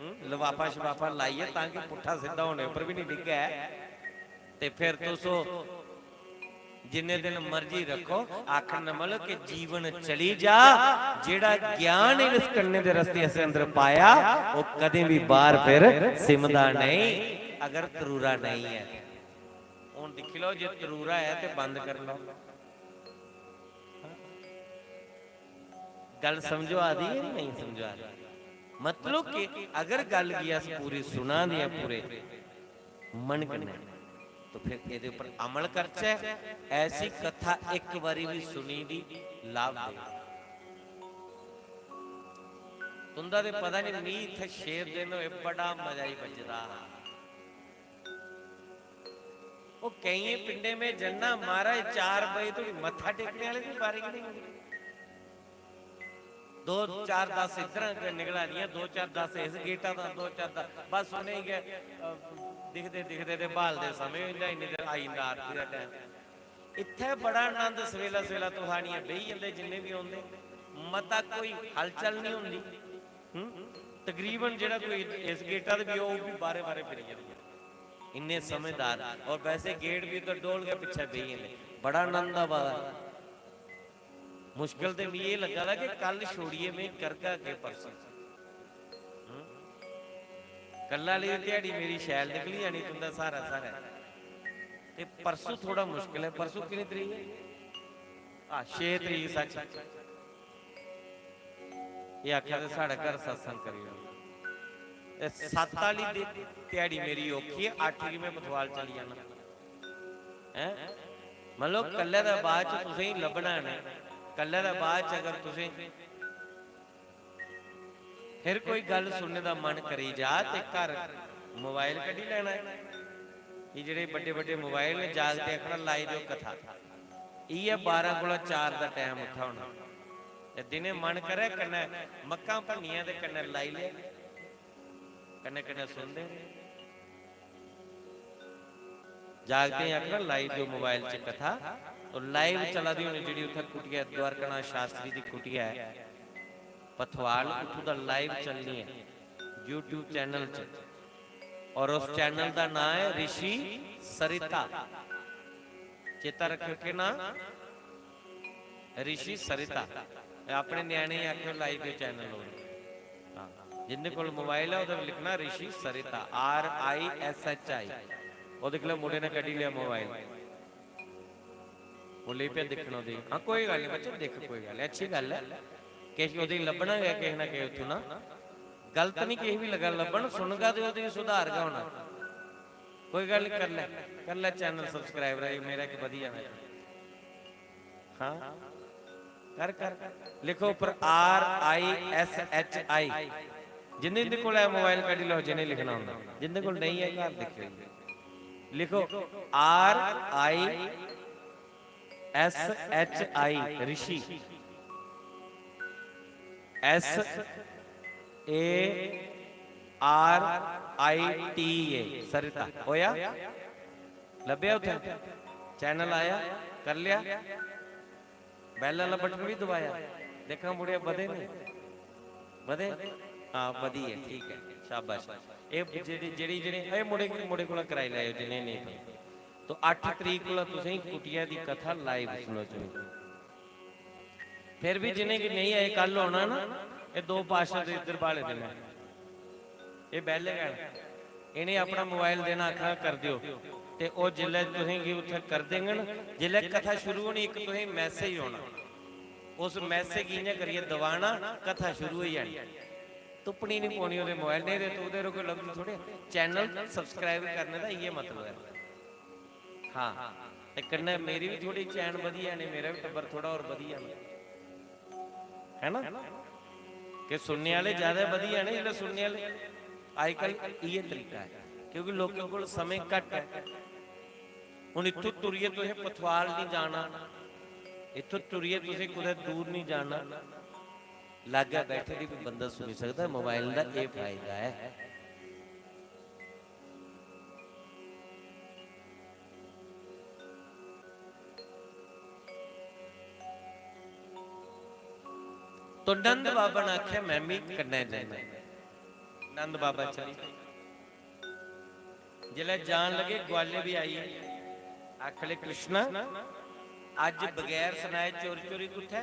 हम्म, लफाफा शफाफा लाइयै, तां कि पुट्ठा सिद्धा होने उप्पर बी निं डिग्गै, ते फिर तुस ओह् जिन्ने दिन मर्जी रक्खो, आखन दा मतलब कि जीवन चली जा, जेह्ड़ा ज्ञान इस कन्नै दे रस्ते असें अंदर पाया, ओह् कदें बी बाहर फिर सिमदा नेईं, अगर तरूरा नेईं ऐ। हून दिक्खी लैओ, जे तरूरा ऐ ते बंद करी लैओ। गल्ल समझो आ दी ऐ, नेईं समझो आ दी? मतलब कि अगर गल्ल गी अस पूरी सुना दे आं, पूरे मन कन्नै, तो फिर एह्दे उप्पर अमल करचै। ऐसी कथा इक बारी बी सुनी दी लाभ दे। तुंदा ते पता नहीं, मी इत्थै छे दिन होए, बड़ा मजा ही बजदा हा। ओह् केइयें पिंडें में जन्ना, महाराज, चार बजे धोड़ी मत्था टेकने आह्ले बी बारे गै नेईं होंदे। दो चार दस इद्धर निकला दियां, दो चार दस इस गेटा दा, दो चार दस, बस उ'नें गै, अ, दिखदे दिखदे ते ब्हालदे समें होई जंदा, इन्नी देर आई जंदा आरती दा टैम। इत्थै बड़ा आनंद, सवेला सवेला तुस आनियै बेही जंदे, जिन्ने बी औंदे, मता कोई हलचल निं होंदी। हम्म? तकरीबन जेह्ड़ा कोई इस गेटा ते बी, ओह् बी बारे बारे फिरी जंदे। इन्ने समझदार, और वैसे गेट बी उद्धर डोल गै पिच्छे बेही जंदे। बड़ा आनंद आवा दा। मुश्किल ते मिगी एह् लग्गा दा कि कल छोड़ियै में करगा केह् परसों। हम्म? कल्ला आह्ली ध्याड़ी मेरी शैल निकली जानी, तुं'दा स्हारा स्हारा। ते परसों थोड़ा मुश्किल ऐ। परसों किन्नी तरीक ऐ? हां, छे तरीक, सच। एह् आखेआ ते साढ़े घर सत्संग करी ओड़ो। ते सत्त आह्ली दि-, ध्याड़ी मेरी औखी ऐ, अट्ठ गी में पथवाल चली जाना। हैं? मतलब, कल्लै दे बाद च तुसेंगी लब्भना ऐ ना, कल्लै दे बाद च अगर तुसें फिर कोई गल्ल सुनने दा मन करी जा ते घर मोबाइल कड्ढी लैना ऐ। एह् जेह्ड़े बड्डे बड्डे मोबाइल न, जागते आखना, "लाई देओ कथा।" इ'यै बारां कोला चार दा टैम उत्थै होना। ते दिनें मन करै, कन्नै मक्कां भन्नियां ते कन्नै लाई लेआ, कन्नै कन्नै सुनदे रेह्। जागतें गी आखना, "लाई देओ मोबाइल च कथा।" और लाइव चला दी होनी जेह्ड़ी उत्थै कुटिया, द्वारकानाथ शास्त्री दी कुटिया ऐ, पथवाल, उत्थूं दा लाइव चलनी ऐ YouTube चैनल च। और उस चैनल दा नांऽ ऐ ऋषि सरिता। चेता रक्खेओ, केह् नांऽ? ऋषि सरिता। अपने ञ्याणें गी आखेओ, लाई देओ चैनल ओह्। हां, जिंदे कोल मोबाइल ऐ, ओह्दे पर लिखना ऋषि सरिता, R I S H I। ओह् दिक्खी लैओ, मुंडे ने कड्ढी लेआ मोबाइल। ओह् लेई पेआ दिक्खन ओह्दी। हां, कोई गल्ल निं बच्चे, दिक्ख, कोई गल्ल निं, अच्छी गल्ल ऐ। किश ओह्दे गी लब्भना गै किश ना किश उत्थूं ना। गलत निं किश बी लग्गा लब्भन, सुनगा ते ओह्दे च सुधार गै होना। कोई गल्ल निं, करी लै, करी लै चैनल सब्सक्राइब, मेरा इक बधी जाना। हां, कर, कर। लिखो उप्पर R I S H I। जिंदे जिंदे कोल ऐ मोबाइल कड्ढी लैओ, जि'नें लिखना होंदा। जिंदे कोल नेईं ऐ, घर दिक्खेओ। लिखो R I S H I, Rishi. S A R I T A, सरिता। होया? लब्भेआ उत्थै? चैनल आया? करी लेआ? बैल आह्ला बटन बी दबाया? दिक्खां मुड़ेआ, बधे नेईं? बधे? हां, बधी ऐ, ठीक ऐ, शाबाश। एह् जेह्ड़ी, जेह्ड़ी, जेह्ड़ी, एह् मुड़े, मुड़े कोला कराई लैएओ जि'नें नेईं पता। तो अट्ठ तरीक कोला तुसें गी कुटिया दी कथा लाइव सुनोचनी। फिर बी जि'नेंगी नेईं आए, कल होना ना, एह् दो पास्टर ते इद्धर ब्हाले दे न, एह् बैह्ले गै न। इ'नें अपना मोबाइल देना, आखना, "कर देओ।" ते ओह् जिसलै तुसें गी उत्थै कर देङन, जिसलै कथा शुरू होनी, इक तुसें गी मैसेज औना, उस मैसेज गी इ'यां करियै दबाना, कथा शुरू होई जानी। तुप्पनी निं पौनी ओह्दे मोबाइल, नेईं ते तुपदे रौह्गे, लभदी थोह्ड़े। चैनल सब्सक्राइब करने दा इ'यै मतलब ऐ। हां, ते कन्नै मेरी बी थोह्ड़ी चैन बधी जानी, मेरा बी टब्बर थोह्ड़ा होर बधी जाना, है ना? कि सुनने आह्ले ज्यादा बधी जाने जिसलै सुनने आह्ले। अजकल इ'यै तरीका ऐ, क्योंकि लोकें कोल समें घट्ट ऐ। हून इत्थूं तुरियै तुसें पथवाल निं जाना, इत्थूं तुरियै तुसें कुतै दूर निं जाना, लाग्गै बैठे दे बी बंदा सुनी सकदा। मोबाइल दा एह् फायदा ऐ। तो नंद बाबा ने आखेआ, "मैं भी कन्नै जन्ना।" नंद बाबा चली पे। जिसलै जान लगे, ग्वाले बी आई गे। आखन लगे, "कृष्णा, अज्ज बगैर सनाए चोरी चोरी कुत्थै?"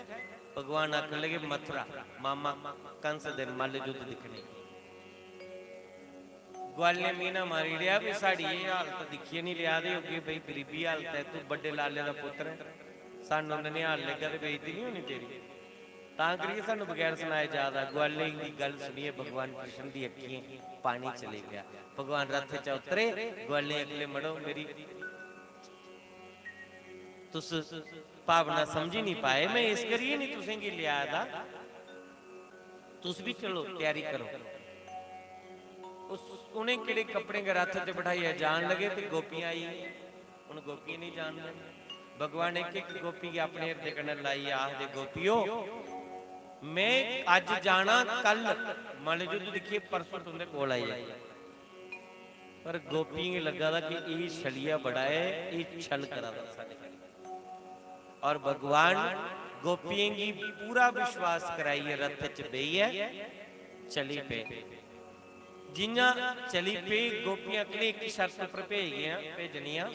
भगवान आखन लगे, "मथुरा, मामा कंस दे मल्ल युद्ध दिक्खने।" ग्वालें मीना मारी ओड़ेआ, "भी साढ़ी एह् हालत दिक्खियै निं लेआ दे होगे, भई गरीबी हालत ऐ, तूं बड्डे लाले दा पुत्तर ऐ, सानूं ननिहाल लेगा ते बेइज्जती निं होनी तेरी?" तां करियै सानूं बगैर सनाए जा दा। ग्वालें दी गल्ल सुनियै भगवान कृष्ण दी अक्खियें पानी चली पेआ। भगवान रथ चा उतरे, ग्वालें आखन लगे, "मड़ो, मेरी तुस भावना समझी निं पाए, में इस करियै निं तुसेंगी लेआ दा। तुस बी चलो, त्यारी करो।" उस, उ'नें केह्ड़े कपड़ें गै रथ च बठाइयै जान लगे ते गोपियां आई गेइयां। हुन गोपियां निं जान देन। भगवान इक इक गोपी गी अपने हिरदे कन्नै लाइयै आखदे, "गोपियो, में अज्ज जाना, कल मल्ल युद्ध दिक्खियै परसों तुं'दे कोल आई जागी।" पर गोपियें गी लग्गा दा कि एह् छलिया बड़ा ऐ, एह् छल करा दा साढ़े कन्नै। और भगवान गोपियें गी पूरा विश्वास कराइयै रथ च बेहियै चली पे। जि'यां चली पे, गोपियां अगले इक शर्त उप्पर भेज गेइयां, भेजनियां,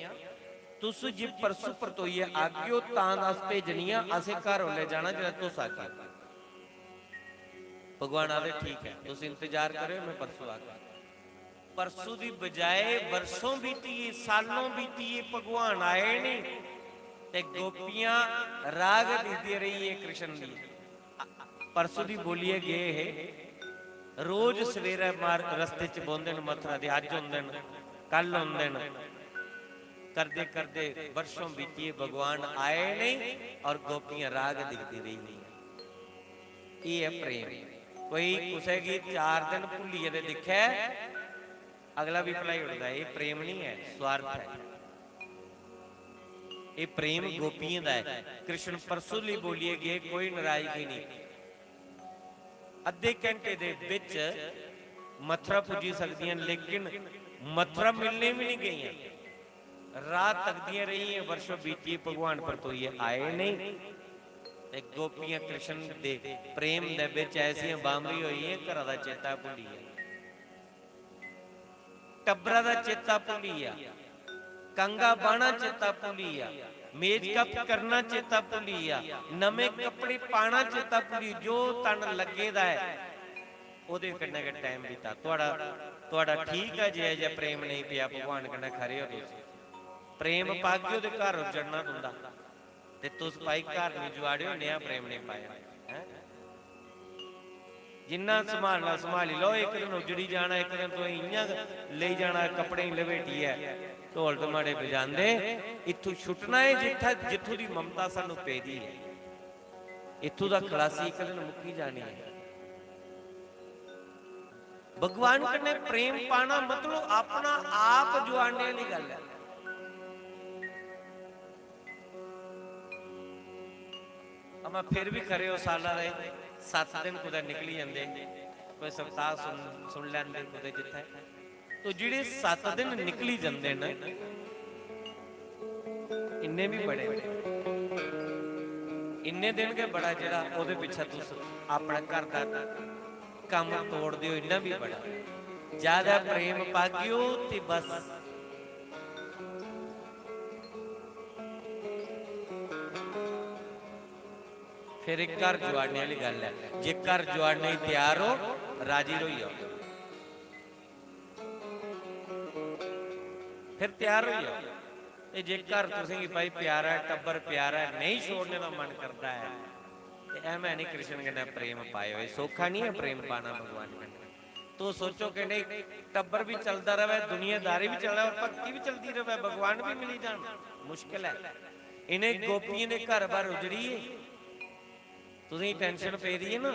"तुस जे परसों परतोइयै आगेओ, तां अस भेजनियां, असें घर उसलै जाना जिसलै तुस आगेओ।" भगवान आखदे, "ठीक ऐ, तुस इंतजार करेओ, में परसों आगा।" परसों दी बजाए बरसों बीती गे, सालों बीती गे, भगवान आए नहीं, ते गोपियां राह गै दिखदियां रेहियां कृष्ण दी। परसों दी बोलियै गे हे, रोज सवेरै मार-, रस्ते च बौंह्दे न, मथुरा दे, अज्ज होंदे न, कल होंदे न। करदे करदे बरसों बीती गे, भगवान आए नहीं और गोपियां राह गै दिखदी रेही गेइयां। एह् ऐ प्रेम। कोई कुसै गी चार दिन भुल्लियै ते दिक्खै, अगला बी भुलाई ओड़दा। एह् प्रेम निं ऐ, स्वार्थ ऐ। एह् प्रेम गोपियें दा ऐ। कृष्ण परसों ली बोलियै गे, कोई नाराजगी निं। अद्धे घैंटे दे बिच मथुरा पुज्जी सकदियां न, लेकिन मथुरा मिलने बी निं गेइयां। राह तकदियां रेहियां, बरसों बीती, भगवान परतोइयै आए नेईं। ते गोपियां कृष्ण दे प्रेम दे बिच ऐसियां बांबी होइयां, घरा दा चेता भुल्ली गेआ, टब्बरा दा चेता भुल्ली गेआ, कंघा बाह्ना चेता भुल्ली गेआ, मेकअप करना चेता भुल्ली गेआ, नमें कपड़े पाना चेता भुल्ली, जो तन लग्गे दा ऐ, ओह्दे कन्नै गै टाइम बीता। थुआढ़ा, थुआढ़ा ठीक ऐ, जे, जे प्रेम नेईं पेआ भगवान कन्नै, खरे ओ तुस। प्रेम पागेओ ते घर उज्जड़ना तुं'दा। ते तुस भाई घर निं जुआड़ेओ, नेहा प्रेम निं पाएओ, हैं? जिन्ना संभालना संभाली लैओ, इक दिन उज्जड़ी जाना, इक दिन तुसें इ'यां गै लेई जाना कपड़ें गी लपेटियै, ढोल धमाड़े बजांदे। इत्थूं छुट्टना ऐ जित्थै, जित्थूं दी ममता सानूं पेदी ऐ। इत्थूं दा खलासी इक दिन मुक्की जानी ऐ। भगवान कन्नै प्रेम पाना मतलब अपना आप जुआड़ने आह्ली गल्ल ऐ। अमा फिर बी खरे ओ, साला दे सत्त दिन कुतै निकली जंदे, कोई सप्ताह सुन, सुन लैंदे कुतै जित्थै। तो जेह्ड़े सत्त दिन निकली जंदे न, इन्ने बी बड़े न। इन्ने दिन गै बड़ा, जेह्ड़ा ओह्दे पिच्छें तुस अपना घर दा कम्म तोड़दे ओ, इन्ना बी बड़ा। ज्यादा प्रेम पागेओ ते बस। फिर इक घर जुआड़ने आह्ली गल्ल ऐ। जे घर जुआड़ने गी त्यार ओ, राजी रेही जाओ, फिर त्यार होई जाओ। ते जे घर तुसेंगी भाई प्यारा ऐ, टब्बर प्यारा ऐ, नेईं छोड़ने दा मन करदा ऐ, ते ऐ मैं निं कृष्ण कन्नै प्रेम पाएओ। एह् सौखा निं ऐ प्रेम पाना भगवान कन्नै। तुस सोचो कि नेईं, टब्बर बी चलदा र'वै, दुनियादारी बी चलै और भक्ति बी चलदी र'वै, भगवान बी मिली जान, मुश्किल ऐ। इ'नें गोपियें दे घर बार उजड़ी गे। तुसेंगी टेंशन पेदी ऐ ना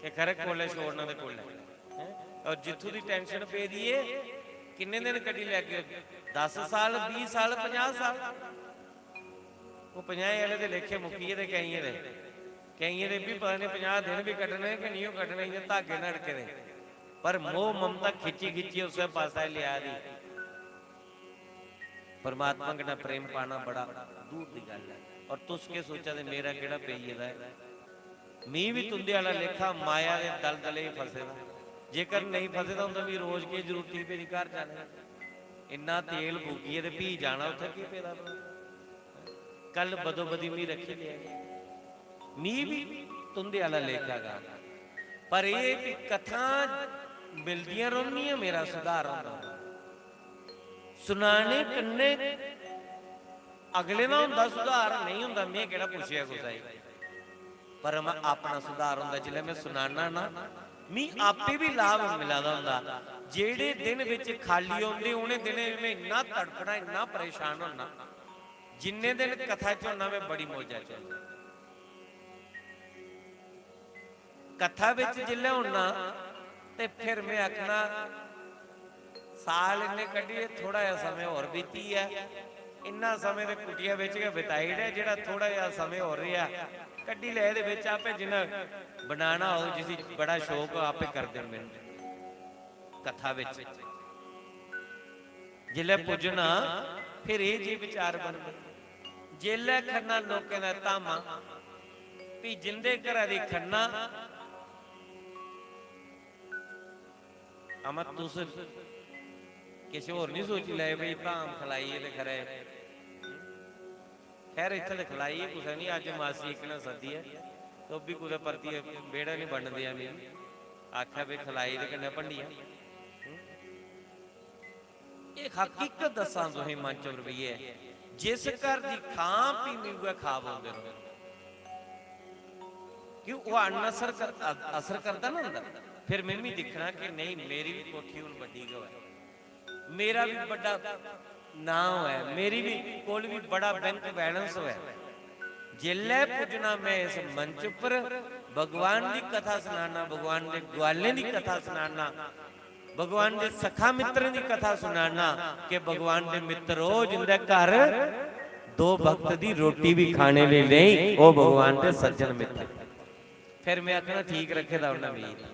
कि खरै कोलै छोड़ना ते कोलै, हैं? और जित्थूं दी टेंशन पेदी ऐ, किन्ने दिन कड्ढी लैगे? दस साल, बीह् साल, पंजाह् साल? ओह् पंजाहें आह्ले दे लेखे मुक्की गेदे केइयें दे। केइयें दे बी पता निं पंजाह् दिन बी कड्ढने कि नेईं ओह् कड्ढने, इ'यां धागे न अड़के दे। पर मोह ममता खिच्ची खिच्चियै उस्सै पासै लेआ दी। परमात्मा कन्नै प्रेम पाना बड़ा दूर दी गल्ल ऐ। और तुस केह् सोचा दे, मेरा केह्ड़ा पेई गेदा ऐ? मी बी तुं'दे आह्ला लेखा माया दे दलदले च फसे दा। जेकर नेईं फसे दा होंदा, मी रोज केह् जरूरत ही मेरी घर जाने दी? इन्ना तेल फूकियै ते फ्ही जाना उत्थै केह् पेदा? कल बदोबदी मी रक्खी लेआ। मी बी तुं'दे आह्ला लेखा गा, पर एह् भी कथां मिलदियां रौह्नियां, मेरा सुधार होंदा। सुनाने कन्नै अगले दा होंदा सुधार, नेईं होंदा, में केह्ड़ा पुच्छेआ कुसै गी। पर में अपना सुधार होंदा, जिसलै में सुनाना ना, मी आपे बी लाभ मिला दा होंदा। जेह्ड़े दिन बिच खाली औंदे, उ'नें दिनें में इन्ना तड़फना, इन्ना परेशान होना। जिन्ने दिन कथा च होना, में बड़ी मौजा च होना। कथा बिच जिसलै होना, ते फिर में आखना, साल इन्ने कड्ढियै, थोड़ा जेहा समें होर बीती ऐ, इन्ना समें ते कुटिया बिच गै बिताई ओड़ेआ, जेह्ड़ा थोड़ा जेहा समें होर रेहा, कड्ढी लै एह्दे बिच, आपे जिन्ना बनाना होग, जिसी बड़ा शौक हो, आपे कर दे मिंट। कथा बिच जिसलै पुज्जना, फिर एह् जे विचार बनदे। जिसलै खन्ना लोकें दा धामा, फ्ही जिंदे घरा दी खन्ना, अमा तुस किश होर निं सोची लैओ भई धाम खलाइयै ते खरै। खैर, इत्थै ते खलाई गै कुसै निं, अज्ज मासी इक ने सद्दी ऐ, ते ओह् बी कुतै परतियै बेह्ड़ा निं बनन देआ मिगी। आखै भई खलाई ते कन्नै भंडियां। एह् हकीकत दस्सां तुसें मंच पर बेहियै, जिस घर दी खां, फ्ही मी उ'ऐ खाब औंदे रौंह्दे। क्यों, ओह् अन्न असर कर-, अ-, असर करदा ना अंदर। फिर में बी दिक्खना कि नेईं, मेरी बी कोठी हून बड्डी गै होऐ, मेरा बी बड्डा नांऽ होऐ, मेरी बी कोल बी बड़ा बैंक बैलेंस होऐ। जिसलै पुज्जना में इस मंच उप्पर, भगवान दी कथा सनाना, भगवान दे ग्वालें दी कथा सनाना, भगवान दे सखा मित्रें दी कथा सनाना कि भगवान दे मित्तर ओह् जिंदे घर दो वक्त दी रोटी बी खाने लेई नेईं, ओह् भगवान दे सज्जन मित्तर। फिर में आखना, ठीक रक्खे दा उन्नै मिगी।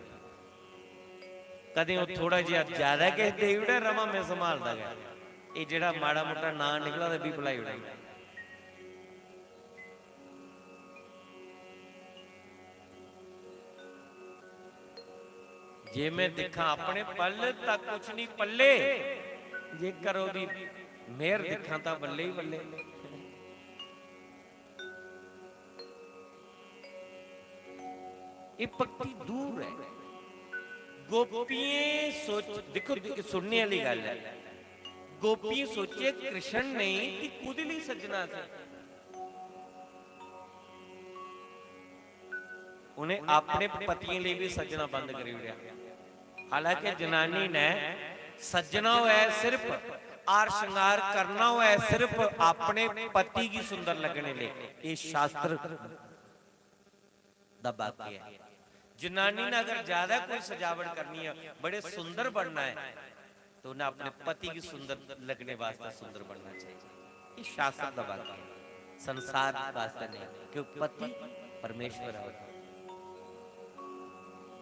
कदें ओह् थोह्ड़ा जेहा ज्यादा किश देई ओड़ै, रमा में संभालदा गै। एह् जेह्ड़ा माड़ा मुट्टा नांऽ निकला ते फ्ही भलाई ओड़ां। जे में दिक्खां अपने पल तां कुछ निं पल्ले, जेकर ओह्दी मेह्र दिक्खां तां बल्ले ही बल्ले। एह् भक्ति दूर ऐ। गोपियें सोच, दिक्खो, दि-, सुनने आह्ली गल्ल ऐ। गोपियें सोचेआ, कृष्ण नेईं ते कोह्दे लेई सज्जना असें? उ'नें अपने पतियें लेई बी सज्जना बंद करी ओड़ेआ। हालांकि जनानी ने सज्जना होऐ सिर्फ, हार श्रृंगार करना होऐ सिर्फ अपने पति गी सुंदर लगने लेई, एह् शास्त्र दा वाक्य ऐ। जनानी ने अगर ज्यादा कोई सजावट करनी है, बड़े सुंदर बनना है, तो उन्हें अपने पति गी सुंदर लगने वास्ते सुंदर बनना चाहिए। ये शास्त्र दा वाक्य है, संसार वास्ते नहीं, क्यों पति परमेश्वर है।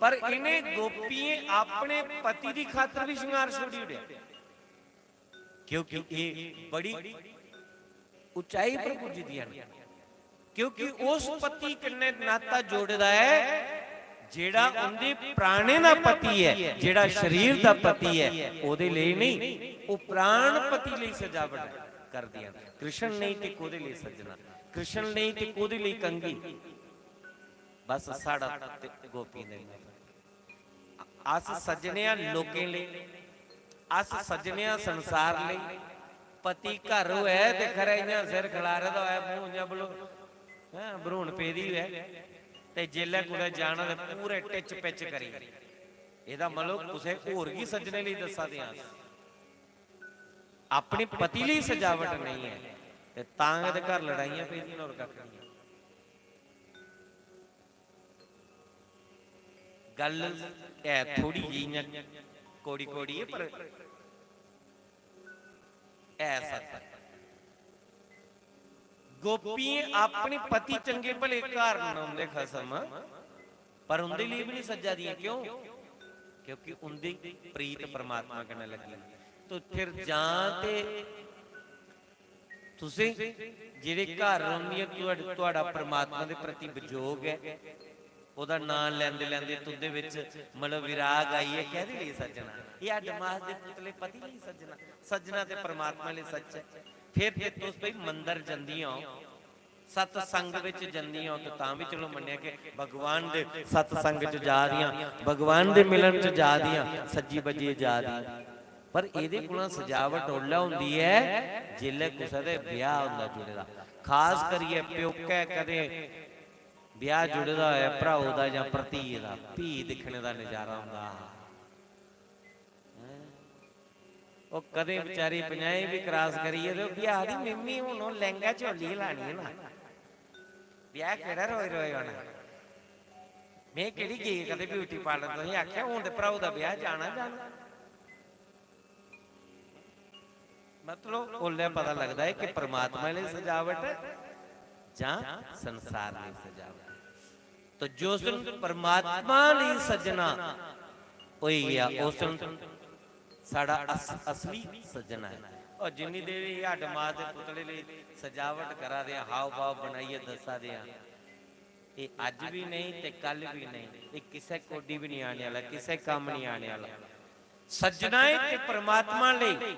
पर इन्हें गोपियें अपने पति दी खातर भी श्रृंगार छोड़ी ओड़ेआ, क्योंकि ये बड़ी उचाई पर पुज्जी दियां न। क्योंकि उस पति कन्नै नाता जोड़े दा ऐ जेह्ड़ा उं'दे प्राणें दा पति ऐ, जेह्ड़ा शरीर दा पति ऐ, ओह्दे लेई नेईं, ओह् प्राण पति लेई सजावट करदियां न। कृष्ण नेईं ते कोह्दे लेई सज्जना, कृष्ण नेईं ते कोह्दे लेई कंघी। बस साढ़ा ते गोपियें दा इन्ना फर्क। अस सज्जने आं लोकें लेई, अस सज्जने आं संसार लेई। पति घर होऐ ते खरै इ'यां सिर खलारे दा होऐ, मूंह् इ'यां बलो-, हैं, भरूण पेदी होऐ, ते जेल्लै कुतै जाना ते पूरे टिच पिच करी। एह्दा मतलब कुसै होर गी सज्जने लेई दस्सा दे आं अस। अपने पति लेई सजावट नेईं ऐ, ते तां गै ते घर लड़ाइयां पेदियां न, होर कक्ख नेईं ऐ। गल्ल है थोड़ी जेही इ'यां कौड़ी-कौड़ी ऐ, पर है सत्य। गोपियें अपने पति चंगे भले घर न उं'दे खसम, पर उं'दे लेई बी निं सज्जा दियां। क्यों? क्योंकि उं'दी प्रीत परमात्मा कन्नै लग्गी दी। तो फिर जां ते तुसें जेह्ड़े घर रौह्नियां, तुआड-, तुआडा परमात्मा दे प्रति विजोग ऐ, ओह्दा नांऽ लैंदे लैंदे तुं'दे बिच मतलब विराग आई ऐ। कैह्दे लेई सज्जना? एह् हड्ड मास दे पुतले पति लेई सज्जना? सज्जना ते परमात्मा लेई सच्च ऐ। फिर ते तुस भई मंदर जंदियां ओ, सत्संग बिच जंदियां ओ, ते तां बी चलो मन्नेआ कि भगवान दे सत्संग च जा दियां, भगवान दे मिलन च जा दियां, सज्जी बज्जियै जा दियां। पर एह्दे कोला सजावट उसलै होंदी ऐ जिसलै कुसै दे ब्याह् होंदा जुड़े दा। खास करियै प्योकै कदें ब्याह् जुड़े दा होऐ भ्राऊ दा जां भरतिये दा, फ्ही दिक्खने दा नजारा होंदा। हैं? ओह् कदें बेचारी पंजाहें बी cross करियै ते ओह् बी आखदी, "मिम्मी, हून ओह् लैंह्गा चोली लानी ऐ ना, ब्याह् केह्ड़ा रोज रोज होना? में केह्ड़ी गेई कदें beauty parlour, तुसें आखेआ, हून ते भ्राऊ दा ब्याह् जाना जाना।" मतलब, उसलै पता लगदा ऐ कि परमात्मा लेई सजावट ऐ जां संसार लेई सजावट ऐ। तो जिस दिन परमात्मा लेई सज्जना होई गेआ, उस दिन साढ़ा अस-, असली सज्जना ऐ। और जिन्नी देर एह् हड्ड मास दे पुतले लेई सजावट करा दे आं, हाव भाव बनाइयै दस्सा दे आं, एह् अज्ज बी नेईं ते कल बी नेईं, एह् किसै कोडी बी निं आने आह्ला, किसै कम्म निं आने आह्ला। सज्जना ऐ ते परमात्मा लेई,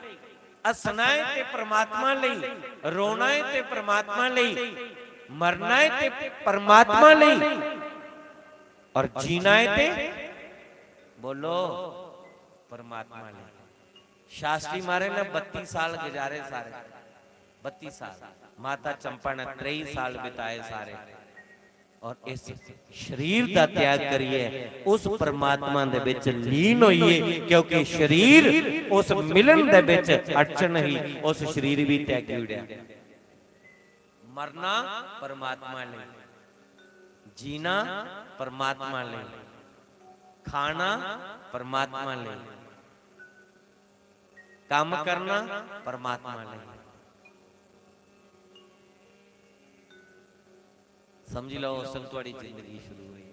हस्सना ऐ ते परमात्मा लेई, रोना ऐ ते परमात्मा लेई, मरना ऐ ते परमात्मा लेई, और जीना ऐ ते, बोलो, परमात्मा लेई। शास्त्री महाराज ने बत्ती साल गुजारे सारे, बत्ती साल। माता चंपा ने त्रेई साल बिताए सारे। और इस शरीर दा त्याग करियै उस परमात्मा दे बिच लीन होइए, क्योंकि शरीर उस मिलन दे बिच अड़चन ही, उस शरीर भी त्यागी ओड़ेआ। मरना परमात्मा लेई, जीना परमात्मा लेई, खाना परमात्मा लेई, काम करना परमात्मा लेई। समझी लैओ, उस दिन थुआढ़ी जिंदगी शुरू होई।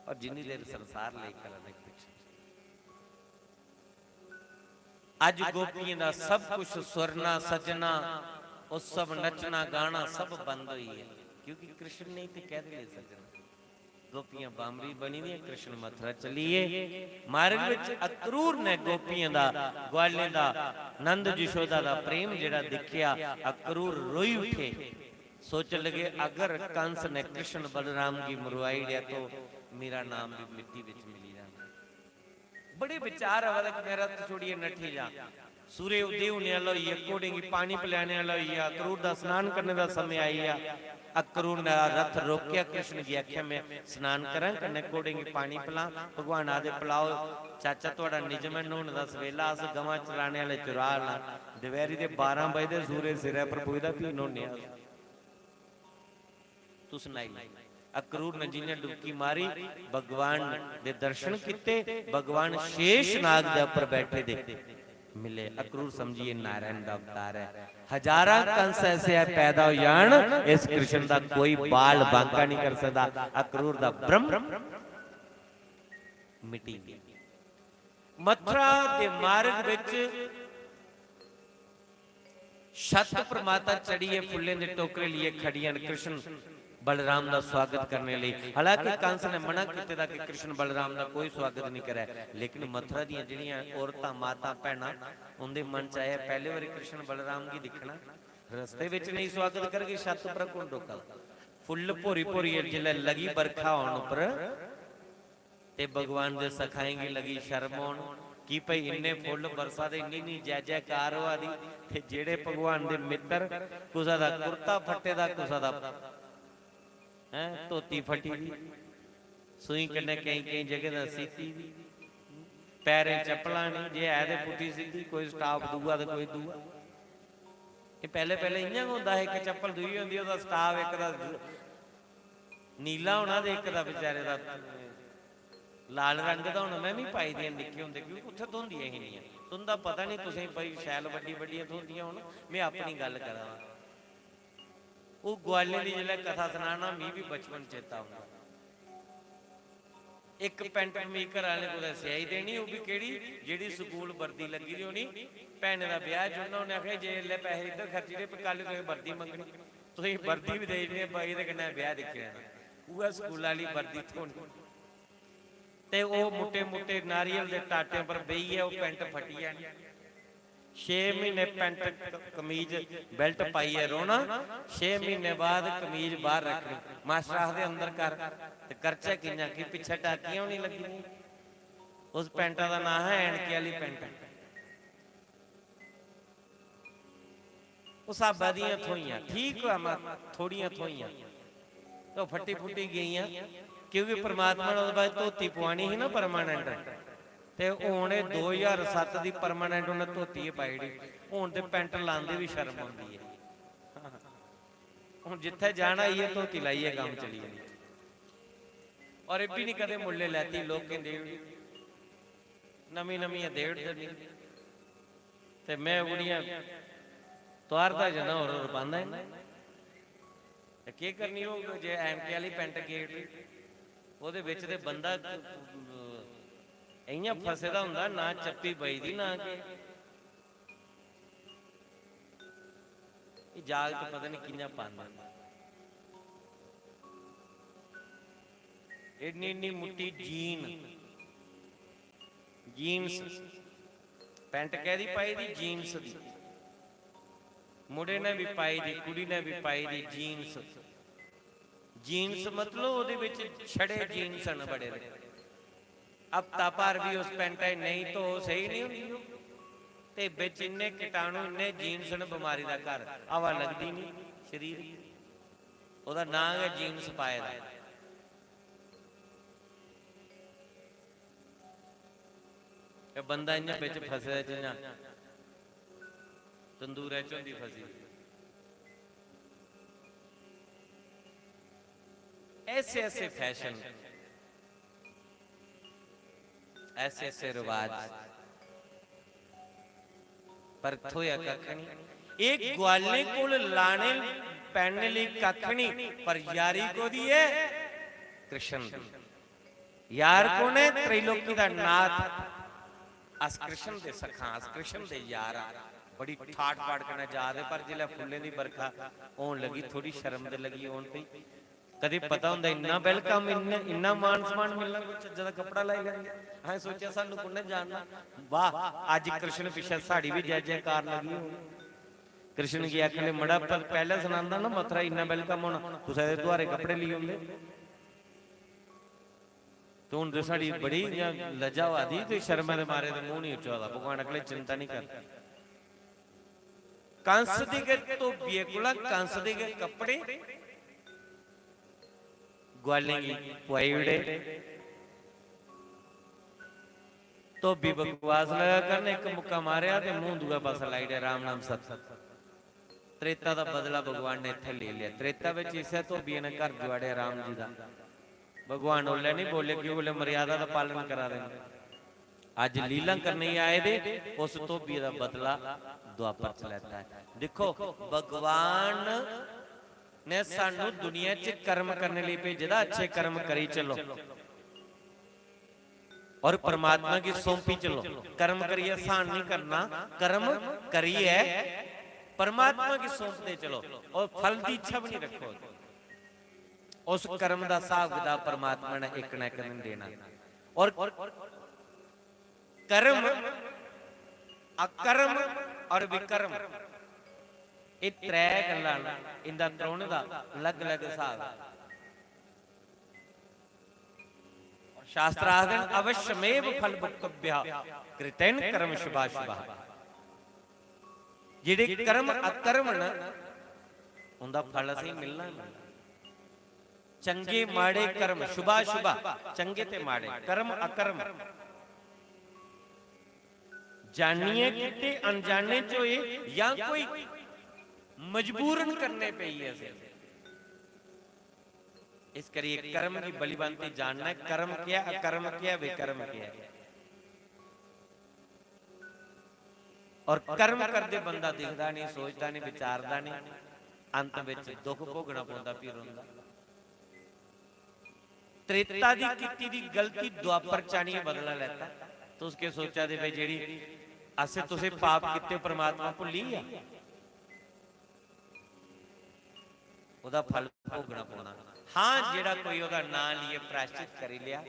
और जिन्नी देर संसार लेई करा दे, कुछ अज्ज गोपियें दा सब कुछ, सुरना सज्जना, उत्सव, नच्चना गाना सब बंद होई गेआ, क्योंकि कृष्ण नेईं ते कैह्दे लेई सज्जना? गोपियां बांबरी बनी दियां, कृष्ण मथुरा चली गे। मार्ग विच अक्रूर ने गोपियें दा, ग्वालें दा, नंद यशोदा दा प्रेम जेह्ड़ा दिक्खेआ, अक्रूर रोई उठे। सोचन लगे, अगर कंस ने कृष्ण बलराम गी मरवाई ओड़ेआ तो मेरा नाम भी मिट्टी विच मिली जाना। बड़े विचार आवा दे कि मैं रथ छोड़ियै नट्ठी जा। सूर्य उदय होने आह्ला होई गेआ, घोड़ें गी पानी पिलाने आह्ला होई गेआ, अक्रूर दा स्नान करने दा समें आई गेआ। अक्रूर ने रथ रोकेआ, कृष्ण गी आखेआ, "मैं स्नान करां, कन्नै घोड़ें गी पानी पिलां।" भगवान आखदे, "पिलाओ चाचा, थुआढ़ा निजमन न्हौने दा सवेला, अस गवां चराने आह्ले चुराऽ लां। दपैह्री दे बारां बजदे, सूरज सिरै पर पुजदा, फ्ही न्हौने अस।" तुस न्हाई लैओ। अक्रूर ने जि'यां डुबकी मारी, भगवान दे दर्शन कीते, भगवान शेष नाग दे उप्पर बैठे दे मिले। अक्रूर समझिए नारायण दा अवतार ऐ। हजारां कंस ऐसे ऐ पैदा हो जान, इस कृष्ण दा कोई बाल बांका नहीं कर सकदा। अक्रूर दा ब्रह्म मिटी गया। मथुरा दे मार्ग विच छत पर माता चढ़ियै फुल्लें दे टोकरे लेइयै खड़ियां न कृष्ण बलराम दा स्वागत करने लेई। हालांकि कंस ने मना कीते दा कि कृष्ण बलराम दा कोई स्वागत नहीं करै, लेकिन मथुरा दियां जेह्ड़ियां औरतां, मातां, भैनां, उं'दे मन च आया, "पैह्ले बारी कृष्ण बलराम गी दिक्खना, रस्ते बिच नेईं स्वागत करगे, छत पर कु'न टोकदा?" फुल्ल भोरी भोरियै जिसलै लगी बरखा होन उप्पर, ते भगवान दे सखाएं गी लगी शर्म होन कि भई इन्ने फुल्ल बरसा दे, इन्नी, इन्नी जय जयकार होआ दी, ते जेह्ड़े भगवान दे मित्तर, कुसै दा कुर्ता फट्टे दा, कुसै दा, हैं, धोती फटी दी, सूई कन्नै केईं, केईं जगह दा सीती दी, पैरें चप्पलां नेईं, जे है ते पुट्ठी सिद्धी, कोई स्टाफ दूआ ते कोई दूआ। एह् पैह्ले, पैह्ले इ'यां गै होंदा हा, इक चप्पल दूई होंदी, ओह्दा स्टाफ इक दा नीला होना ते इक दा बेचारे दा लाल रंग दा होना। में बी पाई दियां निक्के होंदे, क्योंकि उत्थै धोंदियां ही निं। तुं'दा पता निं, तुसें भाई शैल बड्डी बड्डियां थ्होंदियां होन, में अपनी गल्ल करा दा। ओह् ग्वालें दी जिसलै कथा सनाना, मी बी बचपन चेता औंदा। इक पैंट कमीज घरै आह्ले कुतै सिआई देनी, ओह् बी केह्ड़ी, जेह्ड़ी स्कूल वर्दी लग्गी दी होनी। भैनें दा ब्याह् जुड़ना, उ'नें आखेआ, "जे इसलै पैसे इद्धर खर्ची ओड़े, फ्ही कल तुसें वर्दी मंगनी, तुसें वर्दी बी देई ओड़नी, ब-, एह्दे कन्नै ब्याह् दिक्खी लैना।" उ'ऐ स्कूल आह्ली वर्दी थ्होनी। ते ओह् मुट्टे मुट्टे नारियल दे टाटें पर बेहियै ओह् पैंट फटी जानी। छे म्हीने पैंट क-, कमीज, बेल्ट पाइयै रौह्ना। छे म्हीने बाद कमीज बाह्र रक्खनी। मास्टर आखदे, "अंदर कर।" ते करचै कि'यां, कि पिच्छें टाकियां होनी लग्गी दियां। उस पैंटा दा नांऽ हा ऐनके आह्ली पैंट। उस स्हाबै दियां थ्होइयां, ठीक होआ, मत थोह्ड़ियां थ्होइयां। ते ओह् फट्टी फुट्टी गेइयां, क्योंकि परमात्मा ने ओह्दे बाद धोती पुआनी ही ना परमानेंट। ते हून एह् दो ज्हार सत्त दी परमानेंट उ'नें धोती गै पाई ओड़ी। हून ते पैंट लांदे बी शर्म औंदी ऐ। हून जित्थै जाना, इ'यै धोती लाइयै कम्म चली जाना। और एह् बी निं कदें मुल्लें लैती, लोकें देई ओड़ी, नमीं नमियां देई ओड़दे मिगी। ते में ओह्कड़ियां तुआरदा जन्ना, होर होर पांदा ही निं। ते केह् करनी होग जे ऐनके आह्ली पैंट गेट, ओह्दे बिच ते बंदा इ'यां फसे दा होंदा, ना चप्पी बजदी ना केह्। एह् जागत पता निं कि'यां पांदे न। इन्नी इन्नी मुट्टी जीन, जीन्स, पैंट कैह्दी पाई दी? जीन्स दी। मुड़े ने बी पाई दी, कुड़ी ने बी पाई दी जीन्स। जीन्स मतलब ओह्दे बिच छड़े जीन्स न बड़े दे। हफ्ता भर बी उस पैंटा च नेईं धो, सेही निं होंदी ओह्। ते बिच इन्ने कीटाणु, इन्ने जीन्स न, बमारी दा घर, हवा लगदी निं शरीर गी। ओह्दा नांऽ गै जीन्स पाए दा। एह् बंदा इ'यां बिच फसे दा जि'यां तंदूरै च होंदी फसी। ऐसे ऐसे फैशन, ऐसे ऐसे रवाज, पर थ्होएआ कक्ख निं। एह् ग्वालें कोल लाने पैने लेई कक्ख निं, पर यारी कोह्दी ऐ? कृष्ण दी। यार कौन ऐ? त्रैलोकी दा नाथ। अस कृष्ण दे सखां, अस कृष्ण दे यार आं। बड़ी ठाट बाट कन्नै जा दे, पर जिसलै फुल्लें दी बरखा होन लगी, थोड़ी शर्म ते लगी होन पेई। कदें पता होंदा इन्ना welcome, इन्ना, इन्ना मान सम्मान मिलना, कोई चज्जा दा कपड़ा लाई लैंदे। असें सोचेआ सानू कुन्नै जानना। वाह, अज्ज कृष्ण पिच्छें साढ़ी बी जय जयकार लगी होनी। कृष्ण गी आखने, मड़ा, पर पैह्लें सनांदा ना मथुरा इन्ना welcome होना, कुसै दे दुआरे कपड़े लेई औंदे। ते हून ते साढ़ी बड़ी इ'यां लज्जा होआ दी ते शर्मा दे मारे ते मूंह निं उच्चा होआ दा। भगवान आखले, चिंता निं कर। कंस दे गै धोबिये कोला कंस दे गै कपड़े ग्वालें गी पुआई ओड़े। धोबी बकवास लगा करन, इक मुक्का मारेआ ते मूंह दूए पासै लाई ओड़ेआ, राम नाम सत्य। त्रेता दा बदला भगवान ने इत्थै लेई लेआ। त्रेता बिच इस्सै धोबिये ने घर जुआड़ेआ राम जी दा। भगवान ओल्लै निं बोले, क्योंकि ओल्लै मर्यादा दा पालन करा दे न। अज्ज लीला करने गी आए दे, उस धोबिये दा बदला द्वापर च लैता ऐ। दिक्खो, भगवान ने सानू दुनिया च कर्म करने लेई भेजे दा, अच्छे कर्म करी चलो। और परमात्मा गी सौंपी चलो। कर्म करियै एहसान नहीं करना, कर्म करियै परमात्मा गी सौंपदे चलो और फल दी इच्छा भी नहीं रखो। उस कर्म दा हिसाब किताब परमात्मा ने इक ना इक दिन देना। और कर्म, अकर्म और विकर्म, एह त्रै गल्लां न, इंदा त्रौने दा अलग-अलग हिसाब ऐ। शास्त्र आखदे न, "अवश्यमेव फल भोक्तव्य कृतेन कर्म शुभाशुभ।" जेह्ड़े कर्म अकर्म न, उंदा फल असेंगी मिलना गै मिलना। चंगे माड़े कर्म, शुभाशुभ, चंगे ते माड़े कर्म, अकर्म, जानियै कीते, अनजाने च होए, जां कोई मजबूरन करने पेई ऐ असेंगी। इस करियै कर्म गी बलिवंती जानना ऐ, कर्म केह् ऐ, अकर्म केह् ऐ, विकर्म केह् ऐ। और कर्म करदे बंदा दिखदा नहीं, सोचदा नहीं, विचारदा नहीं, अंत विच दुख भोगना पौंदा, फिर रोंदा। त्रेता दी कीती दी गलती द्वापर च आनियै बदला लैता। तुस केह् सोचा दे, भाई, जेह्ड़ी असें तुसें पाप कीते, परमात्मा भुल्ली गेआ? ओह्दा फल भोगना पौना। हाँ, जेड़ा कोई ओदा नां लिए प्रायश्चित करी लिया,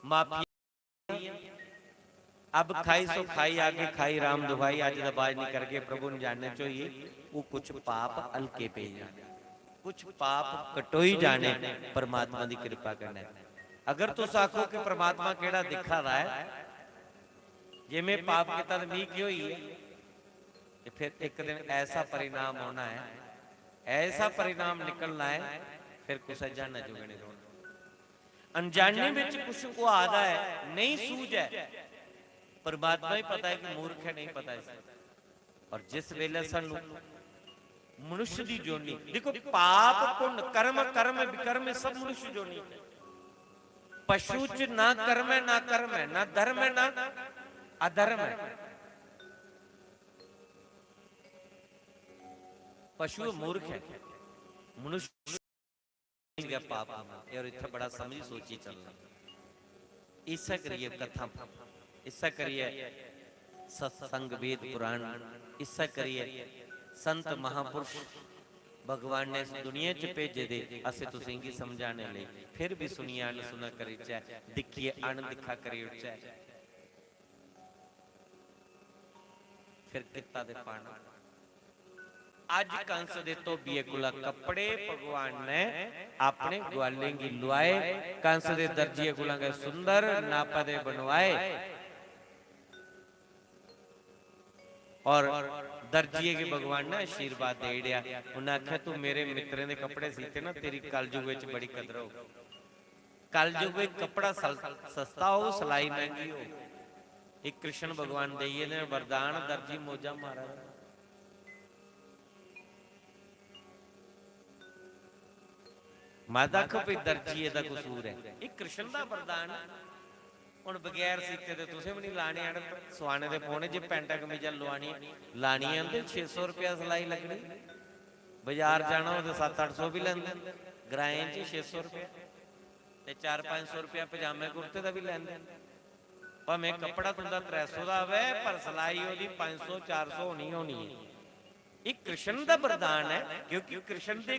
माफी। अब खाई सो खाई, आगे खाई राम दुहाई, अज दा बाज नहीं करगे, प्रभु अनजाने च होइए, वो कुछ पाप हल्के पे जाने, कुछ पाप कटोई जाने परमात्मा दी कृपा कन्नै। अगर तुस आखो कि परमात्मा केड़ा दिखा दा है, जे मैं पाप किता ते मी केह् होई गेआ? ते फिर इक दिन ऐसा परिणाम होना है, ऐसा परिणाम निकलना है, फिर कुसै जाना जोगे नहीं रौहना। अनजाने विच कुछ होआ दा है, नहीं सूझ है, परमात्मा ही पता है कि मूर्ख है, नहीं पता इस। और जिस वेले सानू मनुष्य दी जोनी, देखो, पाप पुण्य, कर्म कर्म विकर्म, ये सब मनुष्य जोनी है। पशु च ना कर्म है, ना कर्म है, ना धर्म है, ना अधर्म है। पशु मूर्ख है, मनुष्य गै पाप होना। और इत्थै बड़ा समझी सोची चलना। इस्सै करियै कथा, इस्सै करियै सत्संग, वेद पुराण, इस्सै करियै संत महापुरुष भगवान ने इस दुनिया च भेजे दे, असें तुसेंगी समझाने लेई। फिर भी सुनियै अनसुना करी ओड़चै, दिक्खियै अनदिक्खा करी ओड़चै, फिर कित्ता दे पाना। अज कंस दे धोबिये कोला कपड़े भगवान ने अपने ग्वालें गी लुआए, कंस दे दर्जिये कोला गै सुंदर नापा दे बनवाए। और दर्जिये गी भगवान ने आशीर्वाद दे दिया। उन्हें आख्या, "तू मेरे मित्रें दे कपड़े सीते ना, तेरी कलयुग विच बड़ी कदर हो।" कलयुग विच कपड़ा सल-, सस्ता हो, सिलाई महंगी हो। एक कृष्ण भगवान देइए ने वरदान, दर्जी मौजा मारा। मत आखो भी दर्जिये दा कसूर है, ये कृष्ण दा वरदान है। हुन बगैर सीते दे तुसें भी नहीं लाने आने, सुआने दे पौने। जे पैंटां कमीजां लुआनियां, लानियां ते छे सौ रुपया सिलाई लगनी। बाजार जाना हो ते सत्त अट्ठ सौ भी लैंदे न, ग्राएं च छे सौ रुपया ते चार पंज सौ रुपया पजामे कुर्ते दा भी लैंदे न। भामें कपड़ा तुंदा त्रै सौ दा आवे, पर सिलाई ओदी पंज सौ चार सौ होनी होनी है। ये कृष्ण दा वरदान है, क्योंकि कृष्ण दे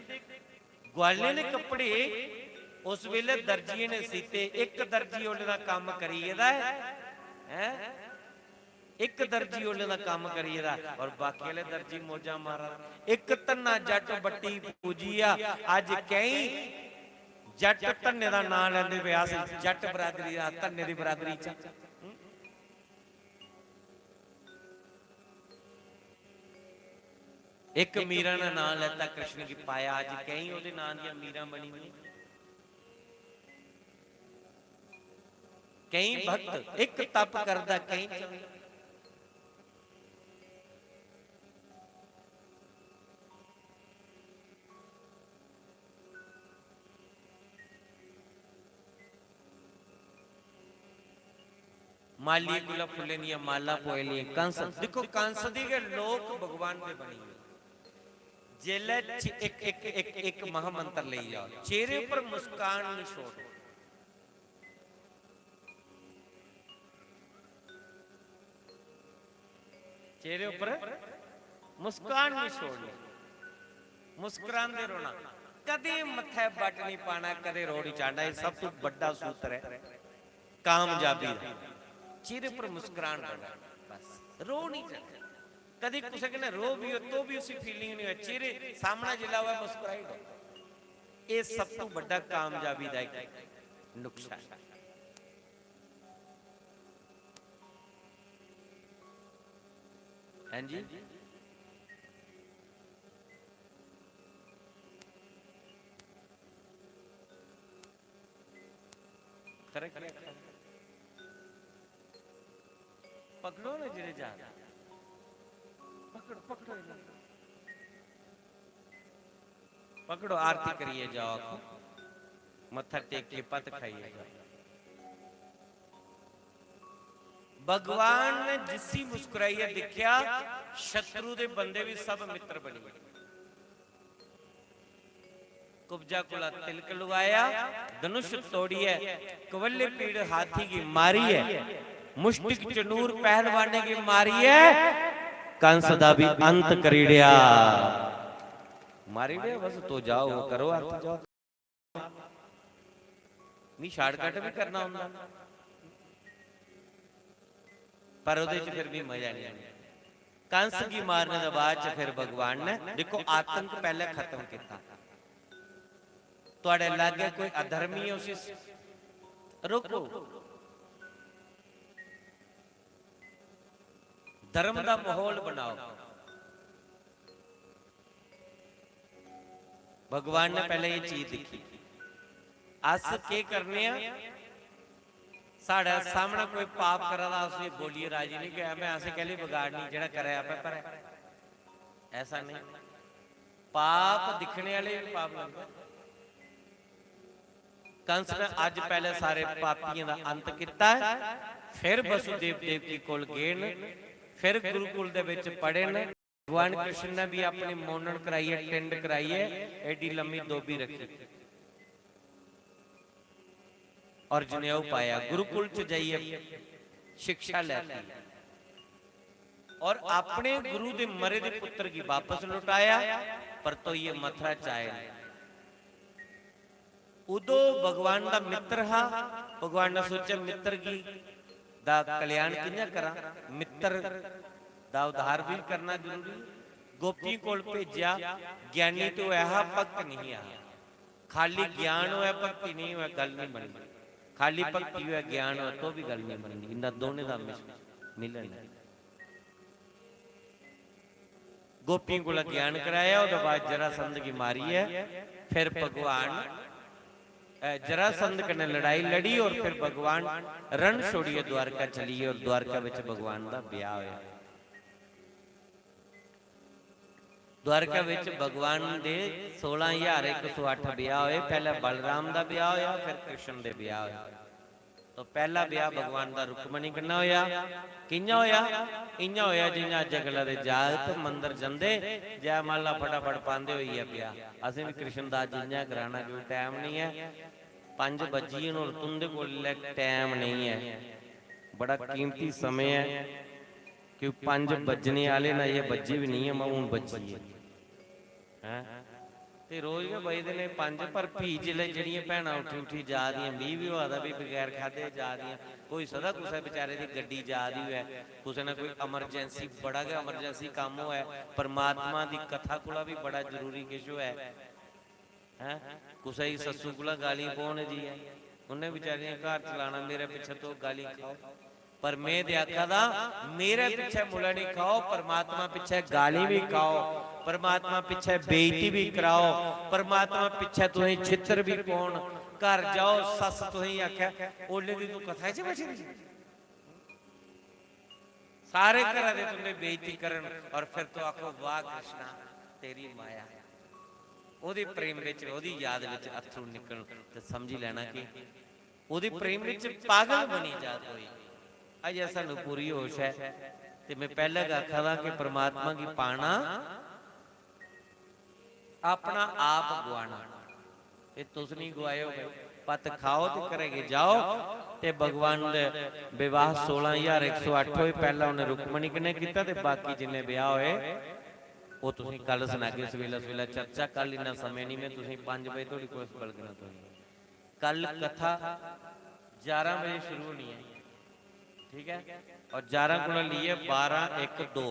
ग्वालें दे कपड़े उस वेले दर्जिये ने सीते। एक दर्जी ओले दा काम करी गेदा है, हैं? एक दर्जी ओले दा काम करी गेदा और बाकी आले दर्जी मौजां मारा। एक धन्ना जट बट्टी पूजिया, अज कई जट धन्ने दा नां लैंदे पे, अस जट बरादरी दा, धन्ने दी बरादरी च। एक मीरा ने नां लेता कृष्ण गी पाया, अज कई ओदे नां दियां मीरां बनी दियां। कई भक्त एक तप करदा, कई चंद। माली कोला फुल्लें दियां मालां पोए लियां कंस। देखो, कंस दी गै लोक भगवान दे बनी गे। जेलै च-, इक, इक, इक, इक महामंत्र लेई जाओ, चेहरे पर मुस्कान निं छोड़ो। चेहरे उप्पर मुस्कान नहीं छोड़नी, मुस्कुरांदे रौहना, कदें मत्थे बट नहीं पाना, कदें रो नहीं चाढ़ना। ये सब तो बड़ा सूत्र है कामयाबी दा। चेहरे पर मुस्कुरान रहना, बस रो नहीं चाढ़ना। कदी कुसै कन्नै रो भी हो तो भी उसी फीलिंग नहीं हो, चेहरे सामना जिला हुआ मुस्कुराई दो। ये सब तो बड़ा कामयाबी दा एक नुस्खा है। हैं जी? खरे, खरे, खरे। पकड़ो ना जेड़े जा। पकड़ो, पकड़ो इन्हें। पकड़ो, आरती करिए जाओ, आखो, मत्था टेक के पत खाइए जाओ। भगवान ने जिसी मुस्कुराइए दिखया, शत्रु दे बंदे भी सब मित्र बनी गए। कुब्जा कोला तिलक लुआया, धनुष तोड़िए, कवल्ले पीड़ हाथी की मारी है, मुष्टिक चनूर पहलवाने की मारी है, कंस दा भी अंत करीड़िया। मारी दे बस, तो जाओ, करो आरती, जाओ। मी शार्टकट भी करना होंदा, पर ओह्दे च फिर भी मजा नहीं आया। कंस गी मारने दे बाद च फिर भगवान ने, देखो, आतंक पैह्ले खत्म कीता। थुआड़े लागै कोई अधर्मी है, उसी स-, रोको। धर्म दा माहौल बनाओ। भगवान ने पैह्ले एह् चीज दिक्खी। अस केह् करने आं? साढ़े सामने कोई पाप करा दा, अस उसी बोलियै राजी नहीं कि "मैं असें कैह्ली बगाड़नी, जेह्ड़ा करै आपै भरै।" ऐसा नहीं। पाप दिक्खने आह्ले बी पाप करदे। कंस ने अज्ज पैह्ले सारे पापियें दा अंत कीता ऐ, फिर वसुदेव देवकी कोल गे न, फिर गुरुकुल दे बिच पढ़े न। भगवान कृष्ण ने भी अपनी मोनन कराइयै, टिंड कराइयै, एडी लम्मी दोबी रखी और जनेऊ पाया, गुरुकुल च जाइयै शिक्षा लैती और अपने गुरु दे मरे दे पुत्र गी वापस लौटाया, परतोइयै मथुरा च आए न। उदो भगवान दा मित्र हा, भगवान ने सोचेआ, "मित्र गी दा कल्याण कि'यां करां, मित्र दा उद्धार भी करना जरूरी।" गोपियें कोल भेजेआ, ज्ञानी ते होआ हा, भक्त नहीं हा। खाली ज्ञान होऐ, भक्ति नहीं होऐ, गल्ल नहीं बनदी। खाली भक्ति होऐ, ज्ञान होऐ, तो भी गल्ल नहीं बनदी। इंदा दोनें दा मिश-, मिलन ऐ। गोपियें कोला ज्ञान कराया, ओह्दे बाद जरासंध गी मारियै फिर भगवान, अ, जरासंध कन्नै लड़ाई लड़ी और फिर भगवान रण छोड़ियै द्वारका चली गे और द्वारका बिच भगवान दा ब्याह होया। द्वारका विच भगवान दे सोलां हजार इक सौ अट्ठ ब्याह होए। पैह्ले बलराम दा ब्याह होया, फिर कृष्ण दे ब्याह होया। तो पैह्ला ब्याह भगवान दा रुक्मणी कन्नै होया। कि'यां होया? इ'यां होया जि'यां अज्जै कल्लै दे जागत मंदर जंदे, जयमाला फटाफट पांदे, होई गेआ ब्याह। असें भी कृष्ण दा अज्ज इ'यां कराना, क्यों टाइम नहीं है, पंज बज्जी गे न और तुं'दे कोल इसलै टाइम नहीं है। बड़ा कीमती समें ऐ। कि पंज बज्जने आह्ले न, अजें बज्जी बी निं ऐ, मगर हून बज्जी ऐ। हैं? ते रोज गै बजदे न पंज, पर फ्ही जिसलै जेह्ड़ियां भैनां उट्ठी उट्ठी जा दियां, मी बी होआ दा, भी बगैर खाद्धे जा दियां, होई सकदा कुसै बेचारे दी गड्डी जा दी होऐ, कुसै ने कोई emergency, बड़ा गै emergency कम्म होऐ, परमात्मा दी कथा कोला बी बड़ा जरूरी किश होऐ। हैं? कुसै गी सस्सू कोला गालीं पौन जी ऐ, उन्नै बेचारी ने घर चलाना, मेरे पिच्छे तुस गालीं खाओ। पर में ते आखा दा, मेरे पिच्छे मुल्ला निं खाओ, परमात्मा पिच्छे गालीं बी खाओ, परमात्मा पिच्छे बेइज्जती बी कराओ, परमात्मा पिच्छे तुसें छित्तर बी पौन। घर जाओ, सस्स तुसें आखै, "ओल्ले दी तूं कथा च बैठी दी।" सारे घरा दे तुं'दी बेइज्जती करन और फिर तूं आखो, "वाह कृष्णा, तेरी माया।" ओह्दे प्रेम बिच, ओह्दी याद बिच अत्थरू निकलन ते समझी लैना कि ओह्दे प्रेम बिच पागल बनी जा कोई। अजें सानूं पूरी होश ऐ ते में पैह्लें गै आखा दा कि परमात्मा गी पाना अपना आप गुआना। एह् तुस निं गुआएओ भाई। पत्त खाओ ते घरै गी जाओ। ते भगवान दे विवाह सोलां ज्हार इक सौ अट्ठ होए। पैह्ला उ'नें रुक्मणी कन्नै कीता ते बाकी जिन्ने ब्याह होए, ओह् तुसें कल सनागे। सवेला सवेला चर्चा, कल इन्ना समें निं, में तुसें पंज बजे धोड़ी कुस बलगना तुसें। कल कथा ग्यारह बजे शुरू होनी ऐ, ठीक ऐ? और ग्यारह कोला लेइयै बारह, इक, दो,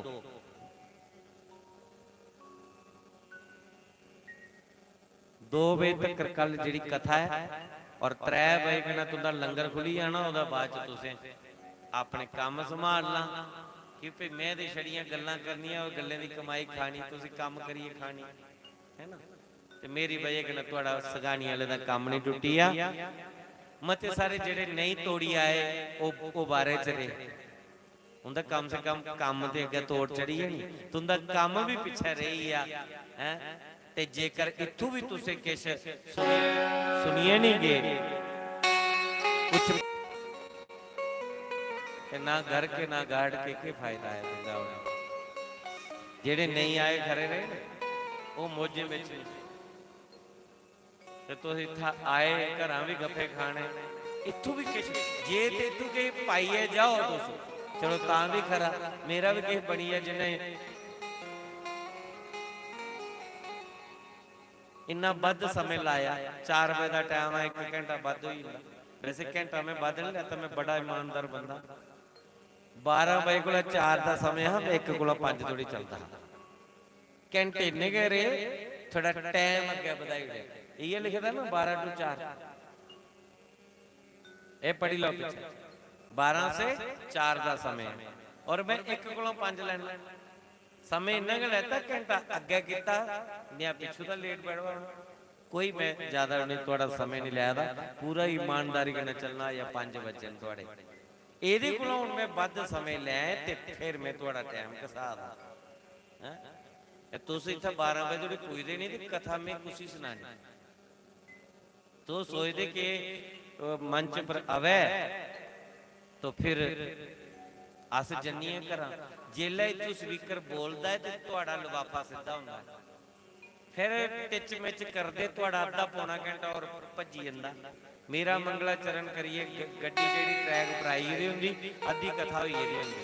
दो बजे तक कल जेह्ड़ी कथा ऐ और त्रै बजे कन्नै तुं'दा लंगर खु'ल्ली जाना। ओह्दे बाद च तुसें अपने कम्म संभालना, कि भई में ते छड़ियां गल्लां करनियां, ओह् गल्लें दी कमाई खानी, तुसें कम्म करियै खानी, है ना? ते मेरी बजह कन्नै थुआढ़ा सगानी आह्ले दा कम्म निं टुट्टी जा। मते सारे जेह्ड़े नेईं तोड़ी आए, ओह्, ओह् बारे च रेह्। उं'दा कम से कम कम्म ते अग्गें तोड़ चढ़ी गै निं। तुं'दा कम्म बी पिच्छें रेही गेआ, हैं? ते जेकर इत्थूं बी तुसें किश सुनी-, सुनियै निं गे, कुछ ते ना घर के ना गार्ड के, केह् फायदा ऐ तुं'दा होने दा? जेह्ड़े नेईं आए खरे रेह्, ओह् मौजें बिच न। ते तुस इत्थै आए, घरां बी गप्फे खाने, इत्थूं बी किश, जे ते इत्थूं किश पाइयै जाओ तुस, चलो तां बी खरा, मेरा बी किश बनी जा जिन्ने। इन्ना बद्ध समें लाया, चार बजे दा टैम ऐ, इक घैंटा बद्ध होई जंदा। वैसे घंटा में बद्ध नहीं रहता, मैं बड़ा ईमानदार बंदा। बारां बजे कोला चार दा समें हा, मैं इक कोला पंज धोड़ी चलदा हा। घंटे इन्ने गै रेह्, थोड़ा टाइम अग्गें बधाई ओड़ेआ। इ'यै लिखे दा ना, बारां टू चार। एह् पढ़ी लैओ पिच्छें, बारां से चार दा समें ऐ, और मैं इक कोला पंज लैना। समें इन्ना गै लैता, घंटा अग्गें कीता, नेहा पिच्छू दा लेट बैठवा होना। कोई मैं ज्यादा उ'नें थुआढ़ा समें नहीं लै दा, पूरा ईमानदारी कन्नै चलना। या पंज बज्जे न थुआढ़े, एह्दे कोला हून मैं बद्ध समें लैं ते फिर मैं थुआढ़ा टाइम घसा दा। हैं? ते तुस इत्थै बारां बजे धोड़ी पुजदे नहीं ते कथा मैं कुसी सनानी? तुस सोचदे कि, अ, मंच पर आवै तो फिर अस जन्निये घरां। जेल्लै इत्थूं स्पीकर बोलदा ऐ ते थुआढ़ा लफाफा सिद्धा होंदा ऐ। फिर टिच मिच करदे थुआढ़ा अद्धा पौना घैंटा होर भज्जी जंदा। मेरा मंगलाचरण करियै ग-, गड्डी जेह्ड़ी ट्रैक पर आई गेदी होंदी, अद्धी कथा होई गेदी होंदी।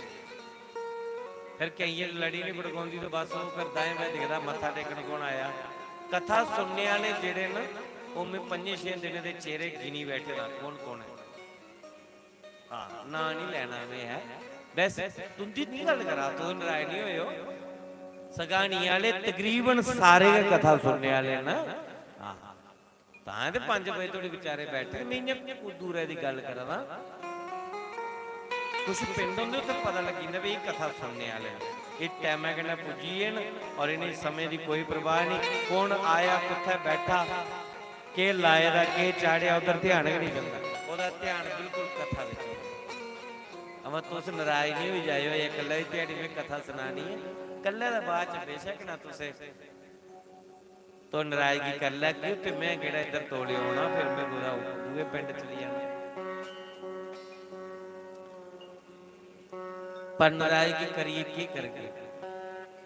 फिर केइयें लड़ी नहीं पड़कोंदी ते बस ओह् फिर दाएं बाएं दिखदा, मत्था टेकन कौन आया। कथा सुनने आह्ले जेह्ड़े न, ओह् में पंजें छें दिनें दे चेहरे गिनी बैठे दा, कौन कौन ऐ। हाँ, नांऽ नहीं लैना में है, बस तुं'दी नहीं गल्ल करा, तुस नराज नहीं होएओ। सगानी आह्ले तकरीबन सारे गै कथा सुनने आह्ले न। हाँ, तां ते पंज बजे धोड़ी बेचारे बैठे, में इ'यां दूरै दी गल्ल करा दा। कुछ पिंड होंदे, उत्थै पता लग्गी जंदा भी एह् कथा सुनने आह्ले न, एह् टैमै कन्नै पुज्जी गे न और इ'नें समें दी कोई परवाह नहीं। कौन आया, कुत्थै बैठा, केह् लाए दा, केह् चाढ़ेआ, उद्धर ध्यान गै नहीं जंदा। ओह्दा ध्यान बिल्कुल कथा बिच होंदा। अवा तुस नराज नहीं होई जाएओ, एह् कल्लै दी ध्याड़ी में कथा सनानी ऐ, कल्लै दे बाद च बेशक ना तुसें तो नाराजगी करी लैगे, ते में केह्ड़ा इद्धर तौले औना, फिर में कुतै दूए पिंड चली जाना। पर नाराजगी करियै केह् करगे?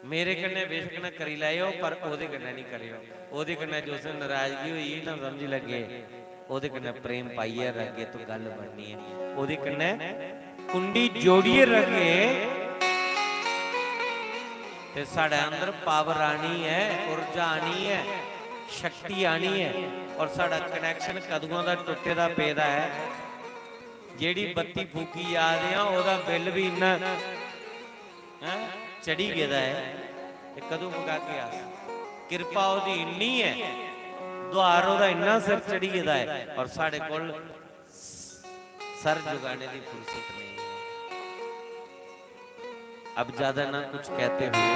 मेरे कन्नै बेशक ना करी लैएओ, पर ओह्दे कन्नै निं करेओ। ओह्दे कन्नै जिस दिन नाराजगी होई ना, समझी लैगे, ओह्दे कन्नै प्रेम पाइयै रखगे तो गल्ल बननी ऐ। ओह्दे कन्नै कुंडी जोड़ियै रखगे ते साढ़े अंदर पावर आनी ऐ, ऊर्जा आनी ऐ, शक्ति आनी ऐ। और साढ़ा कनैक्शन कदुआं दा टुट्टे दा पेदा ऐ। जेह्ड़ी बत्ती फूकी जा दे आं, ओह्दा बिल बी इन्ना, हैं, चढ़ी गेदा ऐ। ते कदूं मकागे अस? किरपा ओह्दी इन्नी ऐ, दुहार ओह्दा इन्ना सिर चढ़ी गेदा ऐ, और साढ़े कोल सर झुकाने दी फुर्सत नहीं है। अब ज्यादा ना कुछ कहते हुए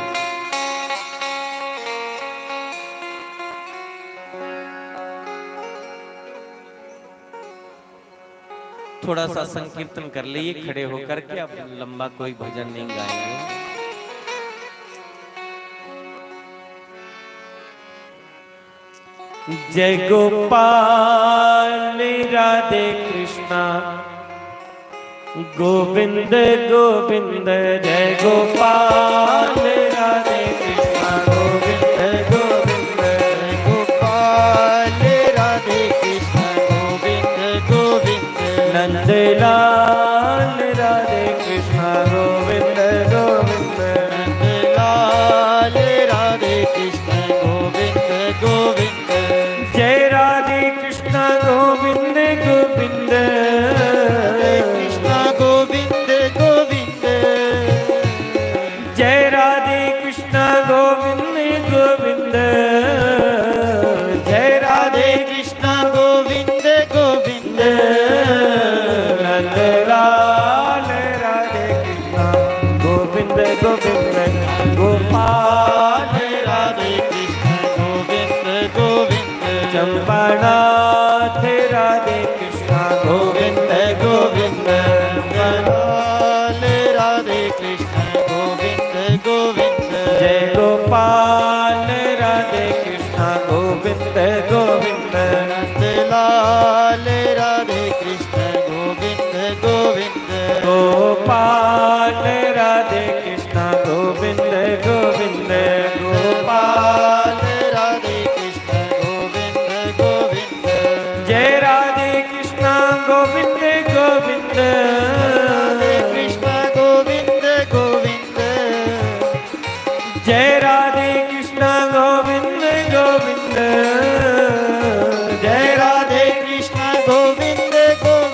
थोड़ा सा संकीर्तन कर लिए खड़े होकर के। अब लंबा कोई भजन नहीं गाएंगे। जय गोपाल राधे कृष्णा, गोविंद गोविंद। जय गोपाल राधे कृष्णा, गोविंद गोविंद। जय गोपाल राधे कृष्णा, गोविंद गोविंद। नंदलाल राधे कृष्णा, गोविंद गोविंद। नंदलाल राधे कृष्णा, गोविंद गोविंद। जय राधे कृष्णा, गोविंद गोविंद। कृष्णा, गोविंद गोविंद। जय राधे कृष्णा, गोविंद गोविंद। जय राधे कृष्णा, गोविंद गोविंद। नंदलाल राधे कृष्णा, गोविंद गोविंद। गोपाल राधे कृष्णा, गोविंद गोविंद। चंपानाथ राधे कृष्णा, गोविंद गोविंद। नंदलाल राधे कृष्णा, गोविंद गोविंद। जय गोपाल राधे कृष्णा, गोविंद गोविंद। नंदलाल राधे कृष्णा, गोविंद गोविंद। गोपाल राधे कृष्णा, गोविंद गोविंद। गोपाल राधे कृष्णा, गोविंद गोविंद। जय राधे कृष्णा, गोविंद गोविंद। राधे कृष्णा, गोविंद गोविंद। जय राधे कृष्णा, गोविंद गोविंद। जय राधे कृष्णा, गोविंद गोविंद।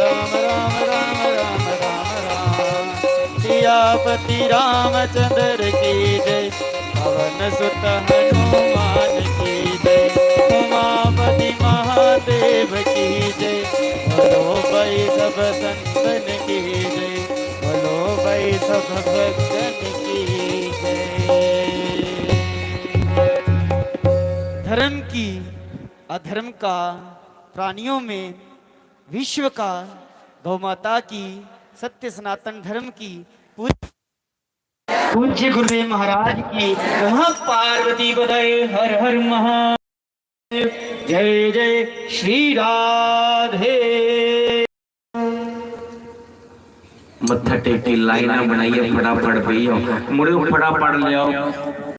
राम राम राम राम राम राम। सियापति रामचंद्र की जय, पवन सुत हनुमान की जय, उमापति महादेव की जय। बोलो भाई सब संतन की जय, बोलो भाई भगतन की जय। धर्म की अधर्म का प्राणियों में विश्व का गौ माता की सत्य सनातन धर्म की पूज्य गुरुदेव महाराज की नमः पार्वती पदय हर हर महादेव। जय जय श्री राधे। मत्था टेकी लाइना बनाइए फटाफट पी आओ। मुड़े फटाफट ले आओ।